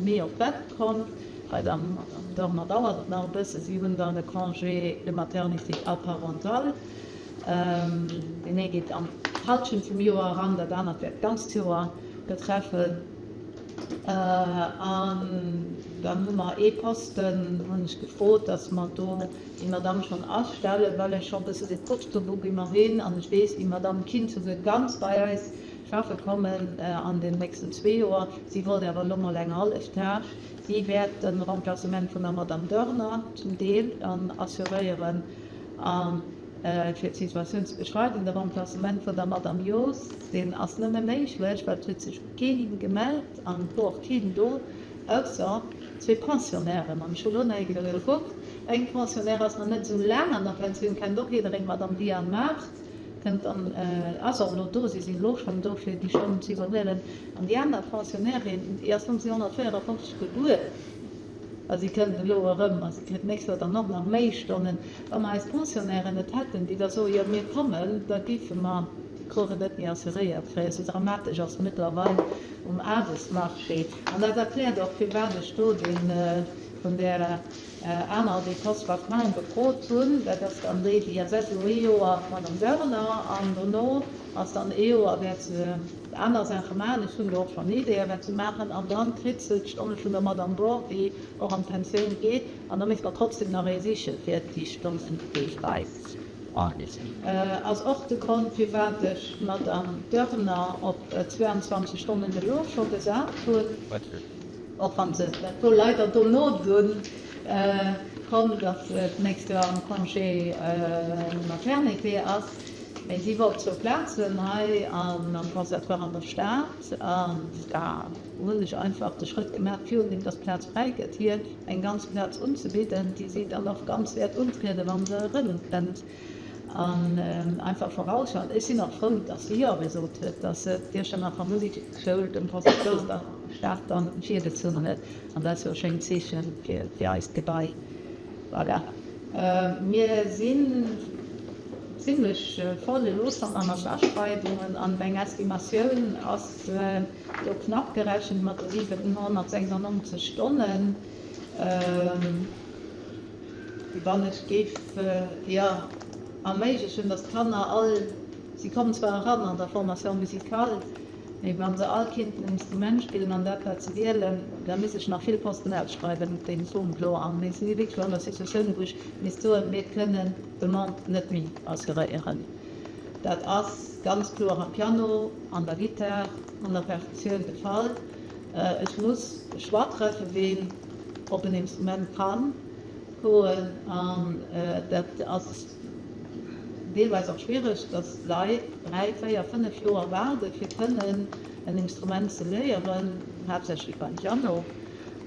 Mee op d'Welt komm. Bei der Madame Wörner dauert et nach e bësse. Si hunn dann e Congé de maternité a parental. Deen ee geet an d'Hallschent vum Joer eran, dat anert wäert d'ganzt Joer betreffen. An dann hu mer ee Posten, hunn ech gefrot, datt mer do déi Madamm schonn astellen, well ech scho e bësse gekuckt hu wou gi mer hin. An ech weess, déi Madamm kinnt souguer ganz bei eis schaffe kommen an den nächsten zwee Joer. Si wollt awer elo mol eng hallef Tâche. Si wäert de Remplacement vun der Madamm Doerner zum Deel dann assuréieren. A fir d'Situatioun ze beschreiwen, de Remplacement vun der Madamm Joos, deen ass nëmme méiglech, well et huet sech keen gemellt an et wor och keen do, ausser zwee Pensionnairen. An ech hu lo nach eng Kéier gekuckt, eng Pensionnaire ass nach net esou laang an der Pensioun, kennt och jiddereen, d'Madame Diane Mart kënnt an ass och elo do, si sinn elo schonn do fir déi Stonnen ze iwwerhuelen. An déi aner Pensionnairin, déi ass 1954 gebuer a si kënnt elo erëm a si kritt d'nächst Joer dann och nach méi Stonnen. Wa mer eis Pensionnairen net hätten, déi da soen, jo mir kommen, da géife mer déi Coursen net méi assuréiert kréien. Esou dramatesch ass et mëttlerweil um Aarbechtsmarché. An dat erkläert och, firwat ech do dee vun där anerer, dee Poste vacant gefrot hunn. Dat ass dann déi, déi ersetzt elo ee Joer d'Madame Doerner an dono ass dann ee Joer wäert se aner Saache maachen. Ech hunn do och schonn Ideeën, wat se maachen. An da kritt se d'Stonne vun der Madame Braun, déi och an d'Pensioun geet. An da misst mer trotzdem nach ee siche fir déi Stonnen, déi frei Ass och de Grond, firwat ech d'Madame Doerner op 22 Stonnen elo scho gesat hunn, och wa se dat do leider dono dunn komm, datt se d'nächst Joer am Congé maternité ass. Mee si wollt zwou Plazen hei an am Conservatoire an der Stad. An da hunn ech einfach de Schrëtt gemaach, virun deem dass d'Plaz fräi gëtt, hir eng ganz Plaz unzebidden, déi si dann och ganz wäert untrieden, wa se erëmkënnt. An einfach vorausschauend, ech sinn och frou, dass si Jo gesot huet, dass se d'Iechternacher Musekschoul dem Conservatoire an der Stad dann virgezunn huet. An dat ass jo e schéint Zeeche fir eist Gebai. Voilà. Mir sinn zimlech voll elo schonn an eisen Aschreiwungen an meng Estimatioun ass do knapp gerechent mat de 796 Stonnen, wann ech géif, jo, erméiglechen, dass d'Kanner all, si kommen zwar eran an der Formation musicale, Mee wa se all kinnten en Instrument spillen an dat wat se wielen, da misst ech nach vill Posten ausschreiwen op deem Punkt elo. A mir si wierklech an der Situatioun, wou ech misst soen, mir kënnen d'Demande net méi assuréieren. Dat ass ganz kloer am Piano, an der Gittar, an der Perkussioun de Fall. Ech muss e Choix treffen, ween op en Instrument kann goen. An dat ass deelweis och schwiereg, dass Leit 3, 4, 5 Joer waarde fir kënnen en Instrument ze léieren, haaptsächlech beim Piano.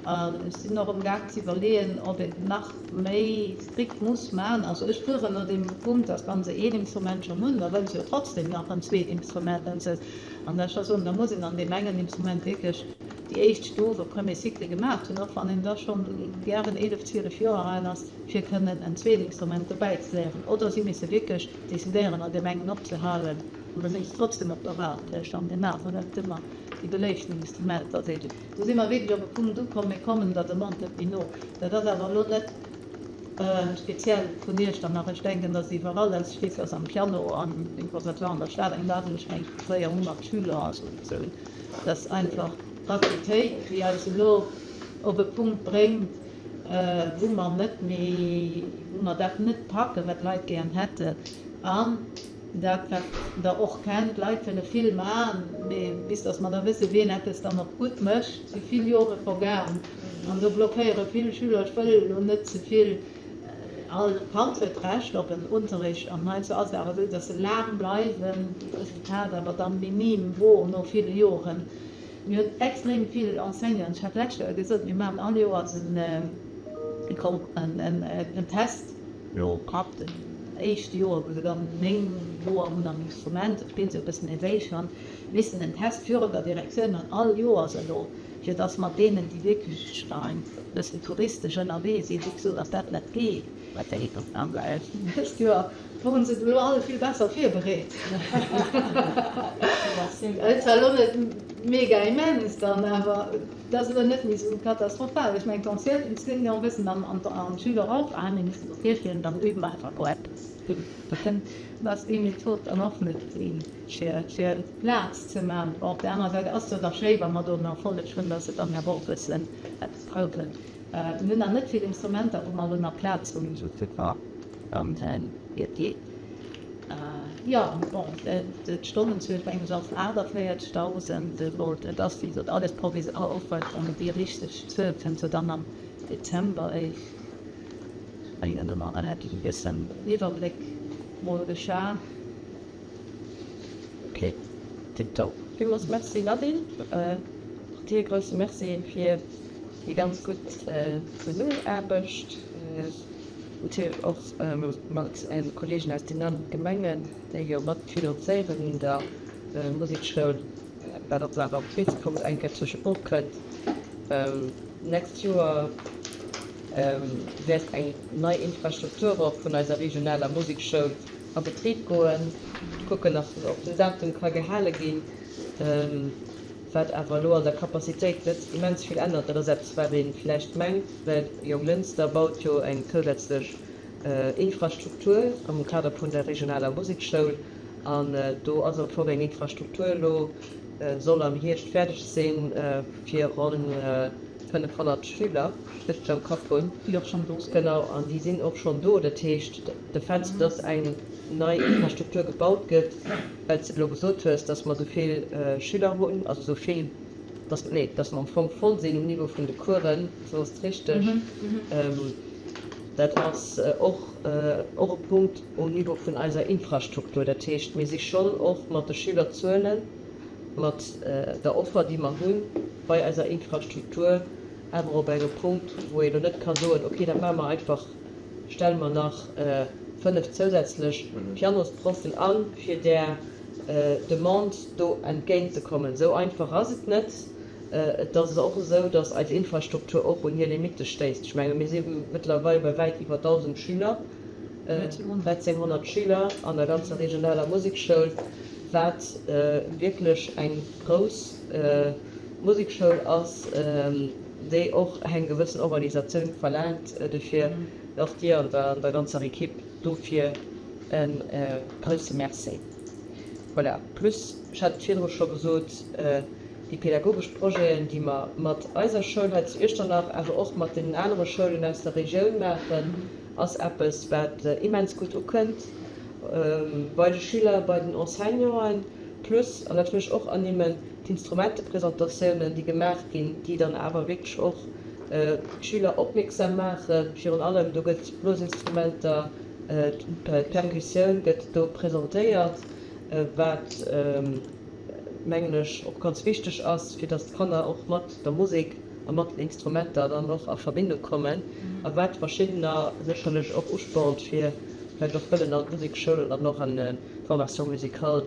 An ech sinn och amgaang ze iwwerleeën, ob een et nach méi strikt muss maachen. Also ech fueren no deem Punkt, dass wa se een Instrument schonn hunn, da wëlle se jo trotzdem nach en zweet Instrument an esou. An da ech da soen, da muss een an deem engen Instrument wierklech déi éischt Stuf, e Premier cycle gemaach hunn, och wann een da schonn gären 11, 12 Joer al ass. fir kënnen en zweet Instrument dobäi ze léieren, oder si misse wierklech decidéieren an deem engen opzehalen an da si se trotzdem op der Waardelëscht an deem aneren, net ëmmer déi beléiften Instrumenter sinn. Do si mer wierklech op e Punkt ukomm, mir kommen der Demande net méi no. Dat ass awer elo net speziell vun Iechternach, ech denken, dass iwwerall, ech weess, dass am Piano an dem Conservatoire an der Stad eng Waardelëscht vun 400 Schüler ass oder esou, dass einfach d'Aktivitéit, déi eis elo op e Punkt bréngt, wou mer net méi, wou mer dat net packen, wat d'Leit gären hätten. An dat, wat Der och kennt, d'Leit wëlle vill maachen, mee bis datt mer da wëssen, wien eppes dann och gutt mécht, si vill Jore vergaang. An do blockéiere vill Schüler. Ech wëll elo net ze vill, all Kand huet d'Recht op en Unterricht an heiansdo ass et awer esou, datt se laang bleiwen, d'Resultat awer da minim wor no ville Joren. Mir hunn extrem vill Enseignanten. Ech hat d'lescht Joer gesot, mir maachen all Joers en Test. Ab dem éischte Joer, wou se dann 9 Joer hunn am Instrument, da spillen se e bëssen éveil schonn, missen en Test virun der Direktioun man, all Joers elo, fir dass mat deenen, déi wierklech e bëssen touristesch ënnerwee sinn, wéi gesot, dass dat net geet. Dëst Joer woren se elo all vill besser virbereet. Et war elo net mega immens dann, awer et ass elo net méi esou katastrophal. Ech mengen d'Anciennes sinn jo e bëssen an an d'Schüler och, ah mir mussen do virspillen, dann üben mer einfach elo eppes. Dat ass déi Method dann och net déi fir Plaz ze man. Bon, op der anerer Säit ass et jo da schéi wa mer do en Erfolleg hunn, datt se dann awer och e bëssen eppes brauchen. Mir hunn nach net vill Instrumenter, wou mer elo nach Plaz hunn. Jo, bon, d'Stonnenzuel bei engem ass 48.000 elo. Dat ass, wéi gesot, alles provisoresch an déi richteg Zuel kënnt jo dann am Dezember eréischt. Dann hätt ech e bëssen Iwwerbléck mol geschaf. Ok, tiptop. Villmools Merci Nadine, och dir e grousse Merci fir déi ganz gutt Zesummenaarbecht, natierlech och mat äise Kolleegen aus den anere Gemengen, déi jo mat finanzéieren un der Musekschoul, wat och awer op d'Zukunft eng Kéier zur Sprooch kënnt. D'nächst Joer wäert eng nei Infrastruktur och vun eiser regionaler Musekschoul a Betrib goen, kucken, dass och den Datum ka gehale ginn, wat awer elo an der Capacitéit net immens vill ännert. Dat ass eppes, wat ee vläicht mengt, well Jonglënster baut jo eng zousätzlech Infrastruktur am Kader vun der regionaler Musekschoul an do ass am Fong eng Infrastruktur elo, soll am Hierscht fäerdeg sinn, fir ronn 500 Schüler, richteg am Kapp hunn. Déi och schonn do sinn. Genau, an déi sinn och schonn do. Dat heescht, de Fait, dass eng nei Infrastruktur gebaut gëtt, well s de elo gesot hues, dass mer esou vill Schüler hunn, also esou vill, dass, nee, dass mer am Fong voll sinn um Niveau vun de Coursen, esou ass et richteg. Dat ass och och e Punkt um Niveau vun eiser Infrastruktur. Dat heescht, mir si schonn och mat de Schülerzuelen, mat der Offer, déi mer hunn, bei eiser Infrastruktur awer op engem Punkt, wou een elo net ka soen, okay, da maache mer einfach, stelle mer nach 5 zousätzlech Pianosproffen an, fir där Demande do entgéintzekommen. Esou einfach ass et net. Et ass och esou, datt eis Infrastruktur och un hir Limitte stéisst. Ech menge mir si mëttlerweil bei wäit iwwer 1.000 Schüler, 1.300 Schüler an der ganzer regionaler Musekschoul, wat wierklech eng grouss Musekschoul ass, déi och eng gewëssen Organisatioun verlaangt. Dofir och dir an der ganzer Ekipp dofir e grousse Merci. Voilà. Plus, ech hat et virdru scho gesot, déi pädagogesch Projeten, déi mer mat eiser Schoul hei zu Iechternach, awer och mat deenen anere Schoulen aus der Regioun maachen, ass eppes, wat immens gutt ukënnt bei de Schüler, bei den Enseignanten. Plus, an dat wëll ech och ernimmen, d'Instrumentepresentatiounen, déi gemaach ginn, déi dann awer wierklech och d'Schüler opmierksam maachen. Virun allem, do gëtt d'Blosinstrumenter, d'Percussioun gëtt do presentéiert, wat, mengen ech, och ganz wichteg ass, fir dass d'Kanner och mat der Musek a mat den Instrumenter dann och a Verbindung kommen a wat verschiddener sécherlech och uspornt, fir vläicht och wëllen an d'Musekschoul oder dann och an d'Formation musicale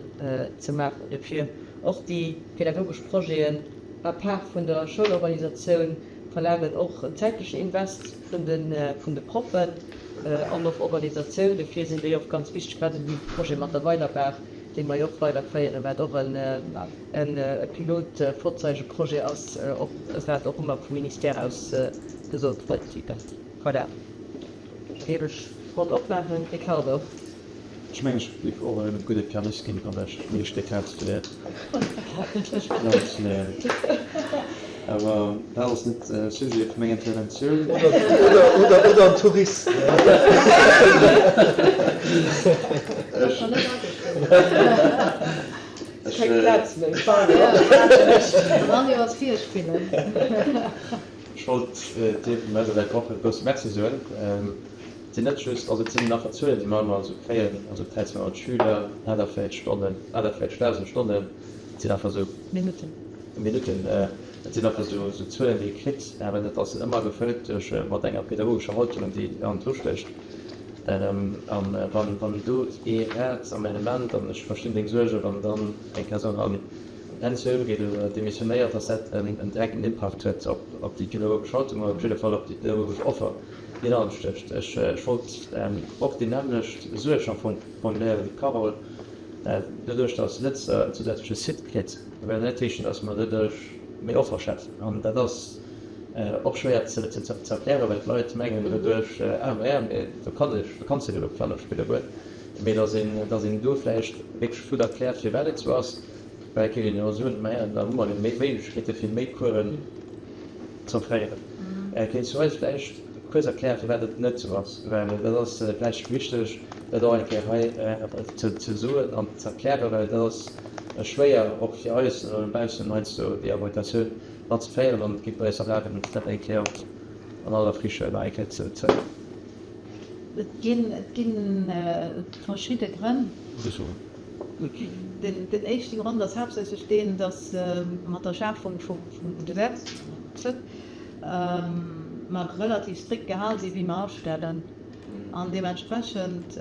ze maachen. Dofir och déi pädagogesch Projeten à part vun der Schoulorganisatioun verlaangen och en zäitlechen Invest vun de Proffen an och Organisatioun. Dofir sinn déi och ganz wichteg, grad esou wéi de Projet mat der Weilerbaach, dee mer jo och weiderféieren, wat och e Pilot-Vorzeigeprojet ass, och wat och ëmmer vum Ministère aus gesot gëtt. Voilà, da géif ech d'Ronn opmaachen. Ricardo. Ech mengen, ech géif och e gudde Pianist ginn, wann ech méi Stéck hätt fir ze léieren. Awer dat ass net Sujet vu menger Interventioun. Oder en Tourist. Ech wollt dir vun eiser Säit och e grousse Merci soen. Et sinn net just, also et sinn nach Zuelen, déi mer ëmmer esou kréien, also 1.300 Schüler, 48 Stonnen, 48.000 Stonnen, et sinn einfach esou. Minutten. Minutten. Et sinn einfach esou Zuelen, déi ee kritt, awer dat ass ëmmer gefëllt duerch, mat enger pedagogescher Haltung, déi hannendru stécht. A wann do ee Rad am Element, an ech verstinn deng Suergen, wann dann eng Persoun an d'Pensioun geet oder demissionéiert, dass dat en direkten Impakt huet op déi pedagogesch Haltung oder op jidde Fall op déi pedagogesch Offer. Déi anescht. Ech wollt och déi nämmlecht Suerg am Fong formuléieren wéi d'Carole. Doduerch, datt Lëtzer en zousätzleche Site kritt, wäert dat net heeschen, datt mer doduerch méi Offer schafen. An dat ass och schwéier ze erklären, well d'Leit mengen doduerch, ah maja, mee do kann ech, do kanns de jo elo Piano spille goen. Mee datt een, datt een do vläicht wierklech gutt erkläert, firwat et esou ass, well et kéint een jo och soen, maja, da hu mer jo méi Méiglechkeete fir méi Coursen Z'offréieren. Kéints du eis vläicht kuerz erklären, firwat et net esou ass? Well dat ass vläicht wichteg, dat och eng Kéier hei ze soen an ze erklären, well dat ass schwéier och fir eis baussen heiansdo déi Argumentatioun mat ze féieren an et géif eis erlaben, dat eng Kéier och an aller Friche nach eng Kéier ze. Et ginn, et gi verschidde Grënn. Den éischte Grond ass haaptsächlech deen, datt mat der Schafung vum Gesetz mer relativ strikt gehal sinn, wéi mer astellen. An deementsprechend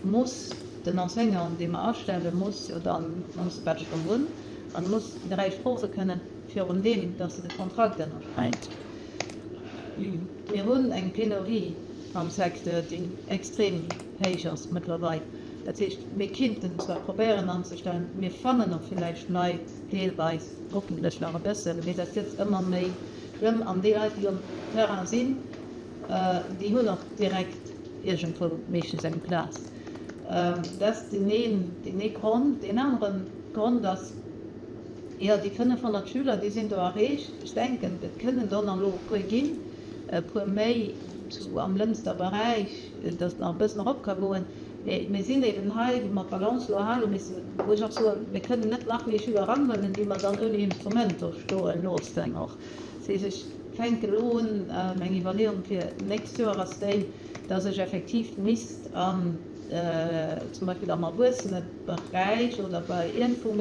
muss den Enseignant, dee mer astellen, muss jo dann muss e Bachelor hunn an muss 3 Sprooche kënnen, virun deem datt en de Kontrakt ënnerschreift. Mir hunn eng Penurie am Secteur, déi extrem héich ass mëttlerweil. Dat heescht, mir kinnten zwar probéieren anzestellen, mir fannen och villäicht Leit, deelweis, hoffentlech nach e bëssen, mee dat gëtt ëmmer méi schlëmm. An déi Leit, déi um Terrain sinn, déi hunn och direkt iergendwou meeschtens eng Plaz. Dat ass deen een, deen ee Grond. Deen anere Grond ass, jo, déi 500 Schüler, déi sinn do erreecht. Ech denken, et kënnen der nach elo e puer ginn, e puer méi zu am Lënster Beräich, datt et nach e bëssen erop ka goen. Mee mir sinn eben hei, wou mer d'Balance elo hale missen, wou ech och soen, mir kënnen net nach méi Schüler eranhuelen, déi mer dann ouni Instrument do stoe loossen och. Dat heescht, ech. fänken elo un, meng Iwwerleeung fir d'nächst Joer ass déi, dass ech effektiv misst an, zum Beispill am Erwuesseneberäich oder bei Iergendwou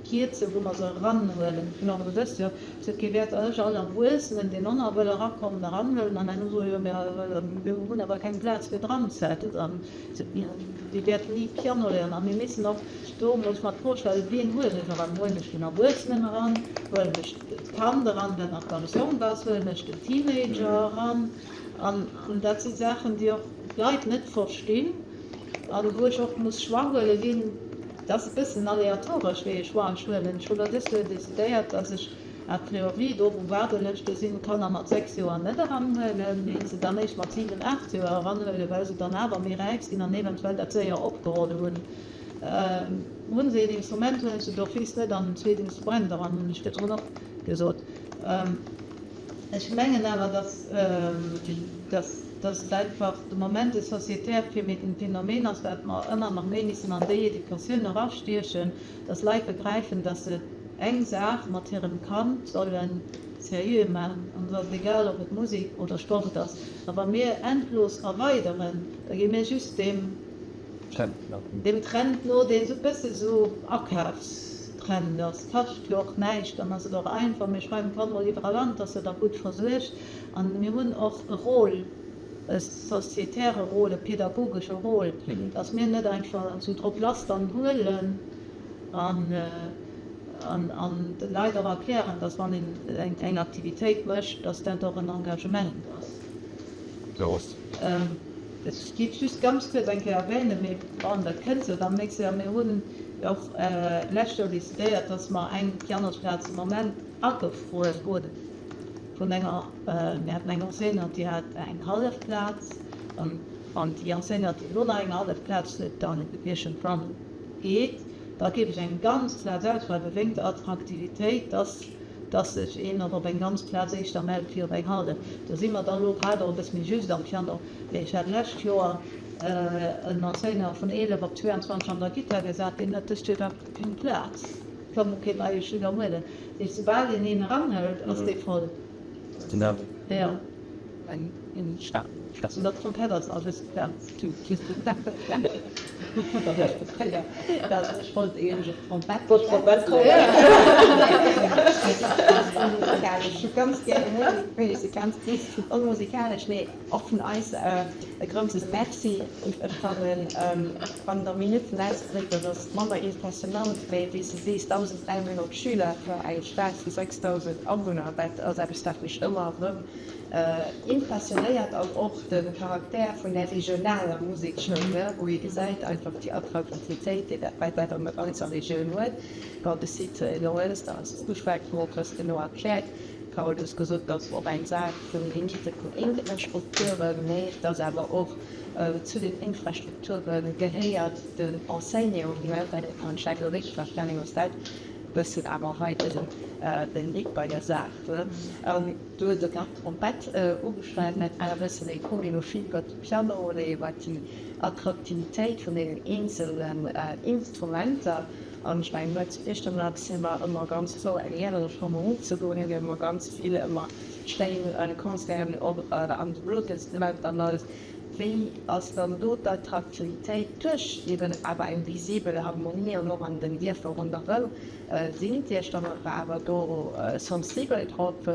Kierze wou mer se eranhuelen. Ech hunn och elo dëst Joer gesot, kee wäert ech all Erwuessenen, deen och nach wëll erakommen, eranhuelen an herno soe jo, mir hunn awer keng Plaz fir dranzesetzen an déi wäerten ni Piano léieren. A mir missen och do emol ech mer d'Fro stellen, wien huelen ech eran? Huelen ech den Erwuessenen eran? Huelen ech d'Kand eran, dat nach ganz jonk ass? Huelen ech den Teenager eran? An dat si Saachen, déi och d'Leit net verstinn an wou ech och muss Choix huelen, wien, et ass e bëssen aleatoresch, wéi ee Choix ech huelen. Ech hu elo dëst Joer decidéiert, dass ech a priori do, wou Waardelëschte sinn, d'Kanner mat 6 Joer net eranhuelen, mee se dann éischt mat 7, 8 Joer eranhuelen, well se dann awer méi räif sinn an eventuell dat séier opgeholl hunn. Hunn se een Instrument, huelen ech se d'office net an en zweet Instrument eran, hunn ech virdrun och gesot. Ech mengen awer, dass, dass et einfach de Moment e sociétaire Phänomen ass, wat mer ëmmer nach méi missen an déi Educatioun erastiechen, dass Leit begräifen, dass se eng Saach mat hirem Kand solle seriö maachen, an et ass egal, ob et Musek oder Sport ass. A wa mir endlos erweideren, da gi mir just deem Trend no, deen esou e bësse sou Akafstrend ass. Kascht jo och näischt, dann ass et och einfach. Mir schreiwen d'Kanner mol iwwerall an, dass se da gutt versuergt. An mir hunn och e Rôle, e sociétaire Rôle, e pedagogesche Rôle, dass mir net einfach esou drop lass dann huelen an an de Leit och erklären, dass wann een eng Aktivitéit mécht, dass dat och en Engagement ass. Ech géif just ganz kuerz eng Kéier erwänen, mee bon, dat kënnt jo dann nächst Joer, mir hunn jo och d'lescht Joer decidéiert, dass mer eng Pianosplaz de Moment agefruer hunn vun enger, mir haten eng Enseignante, déi hat eng hallef Plaz, an wann déi Enseignante, déi elo nach eng hallef Plaz huet, dann iergendwann geet, da géif ech eng ganz Plaz ausschreiwen, wéinst der Attraktivitéit, dass dass sech een och op eng ganz Plaz éischter mellt wéi op eng hallef. Do si mer da lo grad och e bësse méi just am Piano. Mee ech hat d'lescht Joer en Enseignant vun 11 op 22 an der Gittar gesat, deen hat dëst Joer iwwerhaapt keng Plaz, ka mol keen neie Schüler huelen. Dat heescht, soubal een een eranhëlt, ass dee voll. Jo. Dat Trompett ass alles Ech wollt eigentlech op d'Trompett kommen. Ech hu ganz gär Musek, ech si ganz onmusikalesch, mee och vun eis e grousses Merci. Ech fannen, wann der Minutten ausdréckt, dat ass manner impressionant, wéi wéi s de sees, 1.300 Schüler fir eng Stad vu 6.000 Awunner. Dat ass eppes, wat mech ëmmer erëm impressionéiert an och de Charakter vun där regionaler Musekschoul, wou ee gesäit einfach déi Attraktivitéit, déi dat bei der ganzer Regioun huet. Bon, de Site Jonglënster ass ugeschwat ginn, dat hues de elo erkläert. Carole, du hues gesot, dass och eng Saach vun Limite vun Infrastrukturen, mee dass awer och zu den Infrastrukture gehéiert den Enseignant, well et kann ech elo richteg verstanen, ass dat e bëssen awer hei den Hick bei der Saach. Du hues et nach d'Trompett ugeschwat, mä et war e bëssen e Choréophie iwwer de Piano oder iwwer déi Attraktivitéit vun deenen eenzelen Instrumenter. An ech mengen, hei zu Iechternach si mer ëmmer ganz frou, eng järlech Harmonie ze hunn. Mir hu ganz vill ëmmer schéin Concerten och an de Blutinstrumenter an alles. Wéi ass dann do d'Attraktivitéit duerch eben awer eng visibel Harmonie an och an den Dierfer ronderëm? Sinn d'Iechternacher awer do sensibel drop?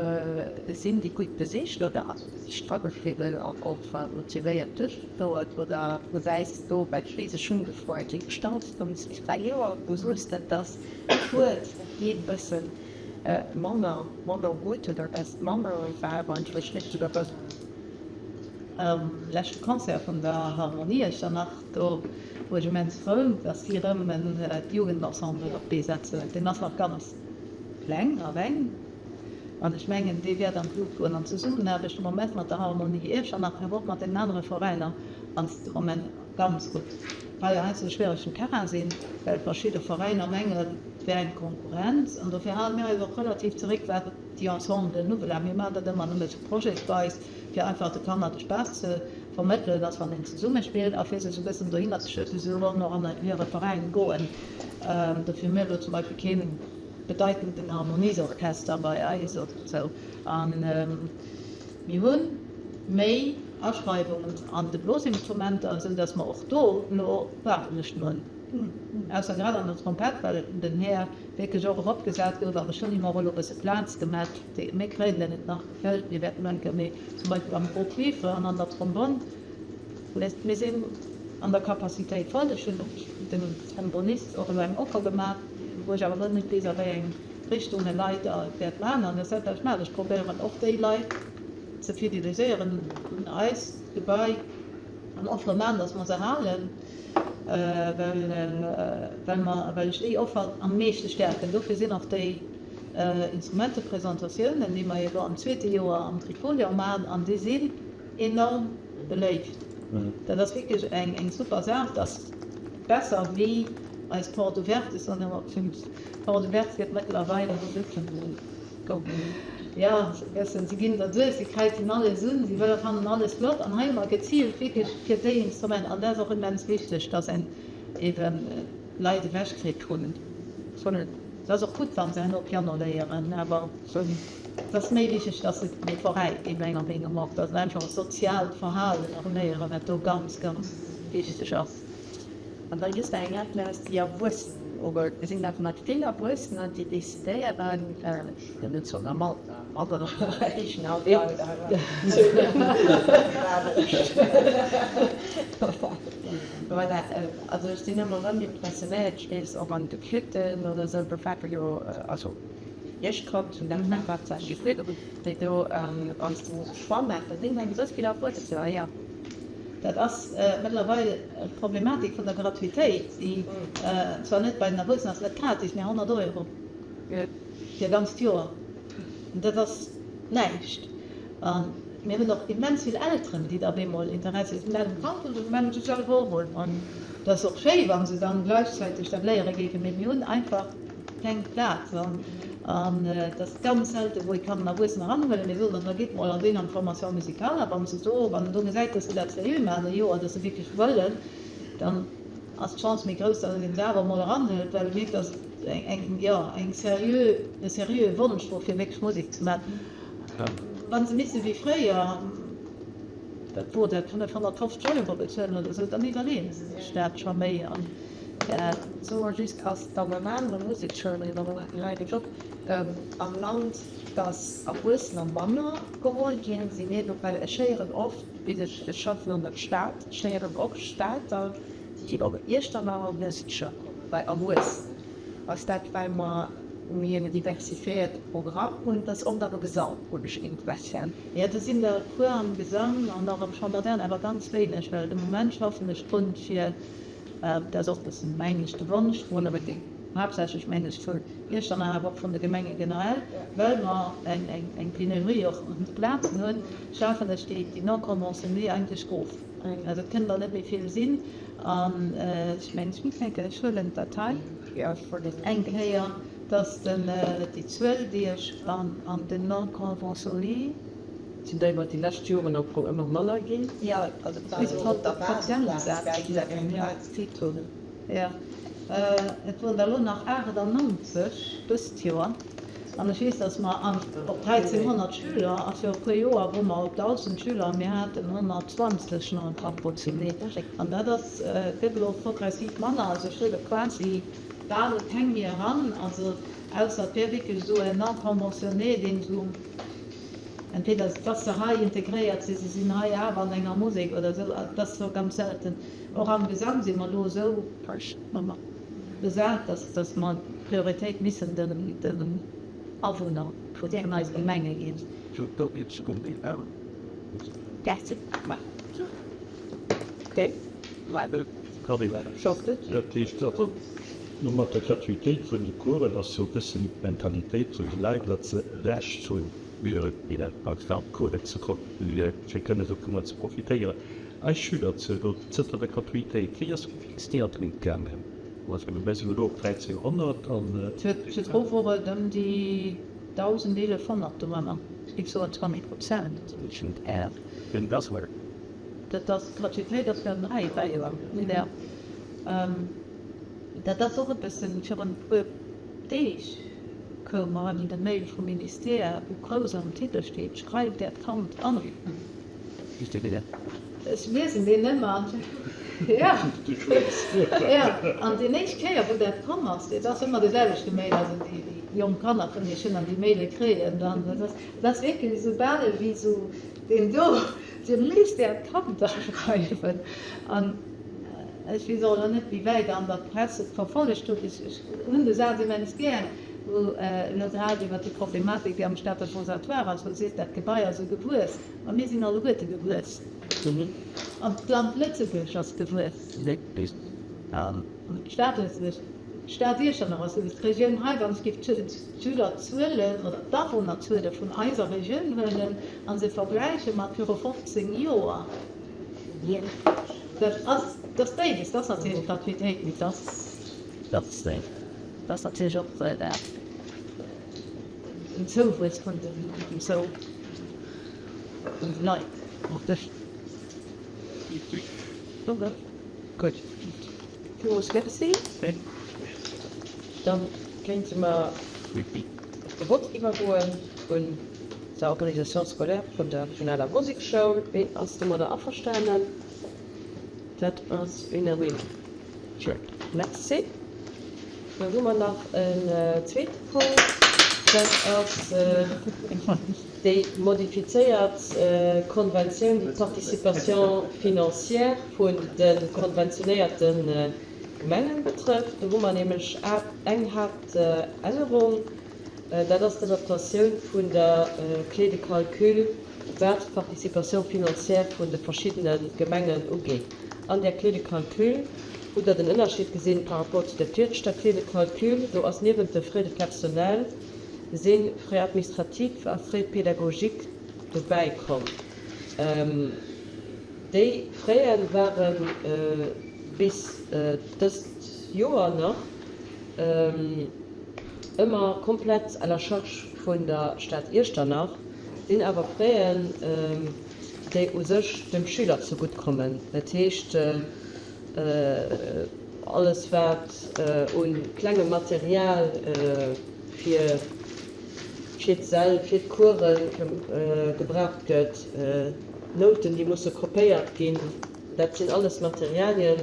Sinn déi gutt besicht oder also besicht ageschriwwen an och motivéiert duerchgefouert? Oder gesäis de do, well ech weess, ech hunn gefroen, déi gestallt hunn, 3 Joer, du soos dat ass schued, dat geet e bësse manner, manner gutt oder dass manner war, wann ech mech richteg erënneren. Leschte Concert vun der Harmonie Echternach, do wor ech immens frou, dass si erëm en Jugendensemble op d'Bee setzen. Deen ass nach ganz kleng a reng an ech mengen, dee wäert an d'Luucht goen. An d'Zesummenaarbecht de Moment mat der Harmonie Iechternach, awer och mat deenen anere Veräiner ass de Moment ganz gutt. Ka jo heiansdo schwiereg um Terrain sinn, well verschidde Veräiner mengen, et wär eng Konkurrenz an dofir hale mir eis och relativ zeréck, wat déi Ensemblen ubelaangt. Mir maachen dat ëmmer nëmme sou projetsweis. fir einfach de Kanner de Spaass ze vermëttelen, dass wann een zesumme spillt a fir se esou e bëssen dohinner ze schëtzen, se sollen och an hire Veräin goen. Dofir hu mir elo zum Beispill kee bedeitenden Harmoniesorchester bei eis oder esou. A mir hu méi Aschreiwungen an de Blosinstrumenter, esou datt mer och do elo Waardelëschten hunn, ausser grad an der Trompett, well den Här wierklech och eropgesat gouf an ech hunn him och elo e bësse Plaz gemat. Mir kréien dat net nach gefëllt, mir wäerten elo eng Kéier méi zum Beispill am Gros Cuivre an an der Trombonn, mir sinn an der Capacitéit voll. Ech hunn dem Trombonist och elo eng Offer gemaach, wou ech awer elo net weess a wéi eng Richtung e leider wäert maachen. An dat wat ech maachen, ech probéieren och déi Leit ze fideliséieren un eist Gebai an Offer maachen, datt mer se halen, well well mer well ech déi Offer am meeschte stäerken. Dofir sinn och déi Instrumentepresentatiounen, déi mer jo elo am zweete Joer am Trifolion maachen, an déi sinn enorm beléift. Dat ass wierklech eng super Saach. Dat ass besser wéi eis Porte ouverte. Ech soen ëmmer, d'Porte ouverte gëtt mëttlerweil esou e bëssen, jo, e bëssen, si ginn derduerch, si kräizen alles un, si wëllen, fannen alles flott. An hei hu mer geziilt wierklech fir déi Instrumenter, an dat ass och immens wichteg, dass een eeben d'Leit ewechkritt vun, et ass och gutt, wa se herno Piano léieren, awer Et ass méi wichteg, dass se méi voräi ginn, menger Meenung no, dass se einfach e soziaalt Verhalen och léieren, wat do ganz, ganz wichteg ass. An da just eng Erklärung, déi Erwuessenen ugeet. Et sinn awer net vill Erwuessener, déi decidéieren, ech wëll net soen am Alter, am héijen Alter, voilà, also ech sinn ëmmer erëm impressionéiert, ech weess och an de Flütten oder esou, do war jo, also Iech kommt vun dem déi do als Choix maachen, sinn eng esou vill Erwuessener, jo. Dat ass mëttlerweil d'Problematik vun der Gratuitéit, déi zwar net bei den Erwuessenen ass net gratis, mä 100 Euro fir e ganzt Joer, dat ass näischt. A mir hunn och immens vill Elteren, déi da op eemol Interessi hunn, dat Kand hunn, dat mellen sech selwer och un. An dat ass och schéi, wa se dann gläichzäiteg dat léiere géifen, mee mir hunn einfach keng Plaz an et ass ganz selten, wou ee kann en Erwuessenen eranhuelen. Mir soen dann, da gitt mol an deen an d'Formation musicale. A wann se do, wann en do gesäit, dass se dat seriö maachen e Joer, dass se wierklech wëllen, dann ass d'Chance méi grouss, dass een se awer mol eranhëlt, well e mierkt, dass et eng, jo, eng seriö, e seriöe Wonsch wor, fir wierklech Musek ze maachen. Wa se misse wéi fréier, wat wor dat, 550 Euro bezuelen oder esou, dann iwwerleeë se sech dat scho méi. Soe just, ass et an anere Museksschoulen am Land, datt Erwuessener manner geholl ginn, si mir do, well ech héieren oft, wéi ech, ech schaffen an der Stad, ech héieren och Stater, déi op Iechternach an d'Musekschoul kommen, bei Erwuessenen. Ass dat, well mer méi en diversifiéierte Programm hunn? Et ass oft am Gesang, hunn ech l'impressioun. Jo, do sinn der e puer am Gesang an och am Chant moderne, awer ganz wéineg, well de Moment schaffen ech drun, fir Dat ass och e bëssen, mengen ech, de Wonsch vun, haaptsächlech mengen ech, vun Iechternach, awer och vun de Gemenge generell, well mer eng Penurie och un de Plazen hunn, schafen ech déi non conventionnés eigentlech of. Also et kënnen der net méi vill sinn. An ech mengen, ech muss eng Kéier, ech huelen d'Datei eng Kéier, dass déi Zuel, déi ech an den non conventionnés, Sinn der iwwer déi lescht Joren am Fong ëmmer manner ginn. Jo, also et woren der elo nach 98 dëst Joer. An ech weess, datt mer op 1.300 Schüler, a viru e puer Joer wore mer op 1.000 Schüler a mir haten 120 non-conventionnés. An dat ass, gëtt elo progressiv manner. Also ech huele quasi bal keng méi eran, also ausser et wär wierklech esou en non-conventionné, deen esou, Entweder dass se hei integréiert sinn, se sinn hei awer an enger Musek oder esou, dat ass zwar ganz selten. Och am Gesang si mer elo esou besat, dass dass mer d'Prioritéit missen den Awunner vun eise Gemenge ginn. Mat der Gratuitéit vun de Coursen ass jo e bëssen d'Mentalitéit vun de Leit, datt se Recht hunn, fir ze kommen, fir kënne dovunner ze profitéieren. Eis Schülerzuel gouf zënter der Gratuitéit, wéi ass gefixéiert gaangen? Mir sinn elo op 1.300 an. Virdru wor et ëm déi 1.100 doranner, ech géif soen 20 Prozent. Dat ass, d'Gratuitéit ass während 3 Joer. Dat ass och e bëssen, virun e puer Deeg. koum erëm de Mail vum Ministère, wou grouss am Titel steet, Schreift Äert Kand an. Ech liesen deen ëmmer. Jo. Jo, an déi éischt Kéier, wou dat komm ass, et ass ëmmer de selwechte Mail, also déi jonk Kanner vun iech hunn an déi Maile kréien dann, dat ass, dat ass wierklech esou bal ewéi esou deen do, Dir misst Äert Kand aschreiwen. An ech weess och elo net, wéi wäit Der an der Press et verfollegt hutt, ech hunn de Saz immens gär, wou elo grad iwwert déi Problematik, déi am Stater Conservatoire ass, wou seet, dat Gebai ass esou gewuess. Ma mir sinn alleguerte gewuess. An d'Land Lëtzebuerg ass gewuess. An d'Stad Lëtzebuerg, d'Stad Iechternach ass gewuess. D'Regioun hei, wann ech géif d'Schülerzuelen oder d'Awunnerzuele vun eiser Regioun huelen a se vergläiche mat viru 15 Joer, dat ass, dat ass béides. Dat ass natierlech d'Gratuitéit, mee dat ass natierlech och den Zouwuess vun den Leit. Gutt. Villmools Merci. Da kéinte mer op de Vott iwwergoen vun der Organisation scolaire vun der regionaler Musekschoul. Ween ass domadder averstanen? Dat ass unanime. Merci. Dann hu mer nach en zweete Punkt, dat ass déi modifizéiert Konventioun, déi d'Participation financière vun de konventionéierte Gemengen betrëfft. Do hu mer nämlech eng Haaptännerung, dat ass d'Adaptatioun vun der Clé de calcul, wat d'Participation financière vun de verschiddene Gemengen ugeet. An där Clé de calcul hutt Der den Ënnerscheed gesinn par rapport zu der viregter Clé de calcul. Do ass niewent de Frais de personnel si Frais administratifs a Frais pédagogiques dobäi komm. Déi Fraise ware bis dëst Joer nach ëmmer komplett à la charge vun der Stad Iechternach, sinn awer Fraisen, déi u sech dem Schüler zegutt kommen. Dat heescht, alles wat u klengem Material fir d'Säll, fir d'Course gebraucht gëtt, Nouten, déi musse kopéiert ginn, dat sinn alles Materialien,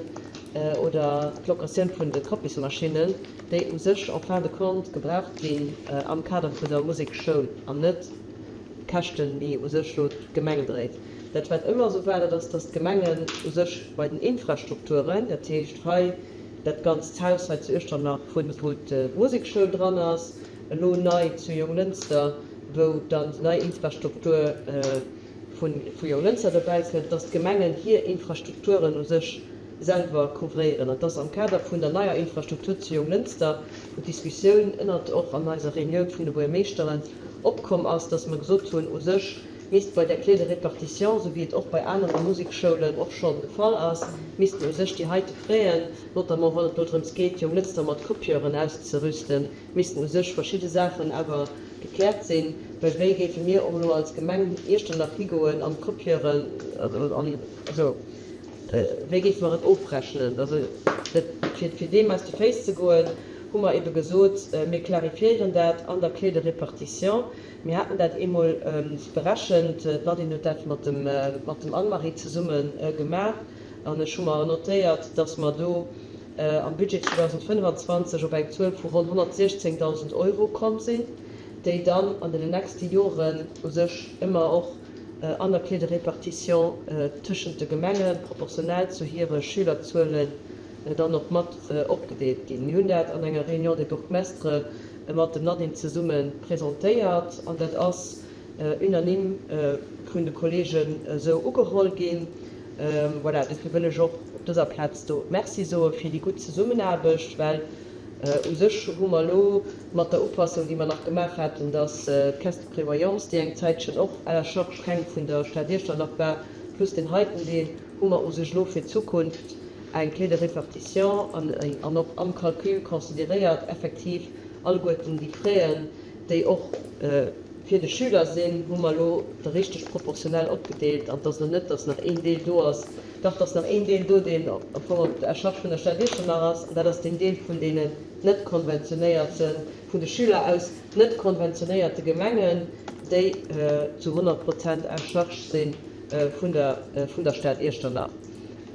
oder d'Locatioun vun de Kopismaschinnen, déi u sech en fin de compte gebraucht ginn am Kader vun der Musekschoul an net Käschten, déi u sech elo d'Gemeng dréit. Dat wat ëmmer esou war, dat ass, datt d'Gemengen u sech bei den Infrastrukturen, dat heescht hei dat ganzt Haus hei zu Iechternach, vun wou d'Musekschoul dran ass, elo nei zu Jonglënster, wou dann déi nei Infrastruktur vu Jonglënster dobäi kënnt, datt d'Gemengen hir Infrastrukturen u sech selwer couvréieren. An dass am Kader vun der neier Infrastruktur zu Jonglënster, wou d'Diskussioun ënnert och an eiser Reunioun vun de Buergermeeschteren opkomm ass, dass mer gesot hunn, u sech misst bei där Clé de répartition, esou wéi et och bei anere Musekschoulen och schonn de Fall ass, missten u sech déi heite Fräen, notamment wann et elo drëms geet, Jonglënster mat Copieuren auszerüsten, missten u sech verschidde Saachen awer gekläert sinn, well wéi géife mir och elo als Gemeng Iechternach higoen an d'Copieuren, also wéi géife mer et ofrechnen? Also dat, fir fir deem aus de Féiss ze goen, hu mer ebe gesot, mir clarifiéieren dat an der Clé de répartition. Mir haten dat eemol berechent, d'Nadine huet dat mat dem mat dem Anne-Marie zesumme gemaach an ech hu mer notéiert, dass mer do am Budget 2025 op eng Zuel vu ronn 116.000 Euro komm sinn, déi dann an den nächste Joren u sech ëmmer och an der Clé de répartition tëschent de Gemenge proportionell zu hire Schülerzuelen dann och mat opgedeelt ginn. Mir hunn dat an enger Réunion des bourgmestres mat dem Nadine zesumme presentéiert an dat ass unanime vun de Kollegen esou ugeholl ginn. Voilà, dofir wëll ech och op dëser Plaz do Merci soe fir déi gutt Zesummenaarbecht, well u sech hu mer elo mat der Upassung, déi mer nach gemaach haten, dass d'Caisse de prévoyance, déi eng Zäitchen och à la charge reng vun der Stad Iechternach war, plus deen heiten Deel, hu mer u sech elo fir d'Zukunft eng Clé de répartition an och am Calcul consideréiert effektiv alleguerten déi Fräen, déi och. fir de Schüler sinn, hu mer elo de richteg proportionell opgedeelt. An et ass elo net, datt nach een Deel do ass, dach, et ass nach een Deel do, deen am Fong op der Charge vun der Stad Iechternach ass, an dat ass deen Deel vun deenen net konventionéierte, vun de Schüler aus net konventionéierte Gemengen, déi zu 100 Prozent à charge si vun der vun der Stad Iechternach.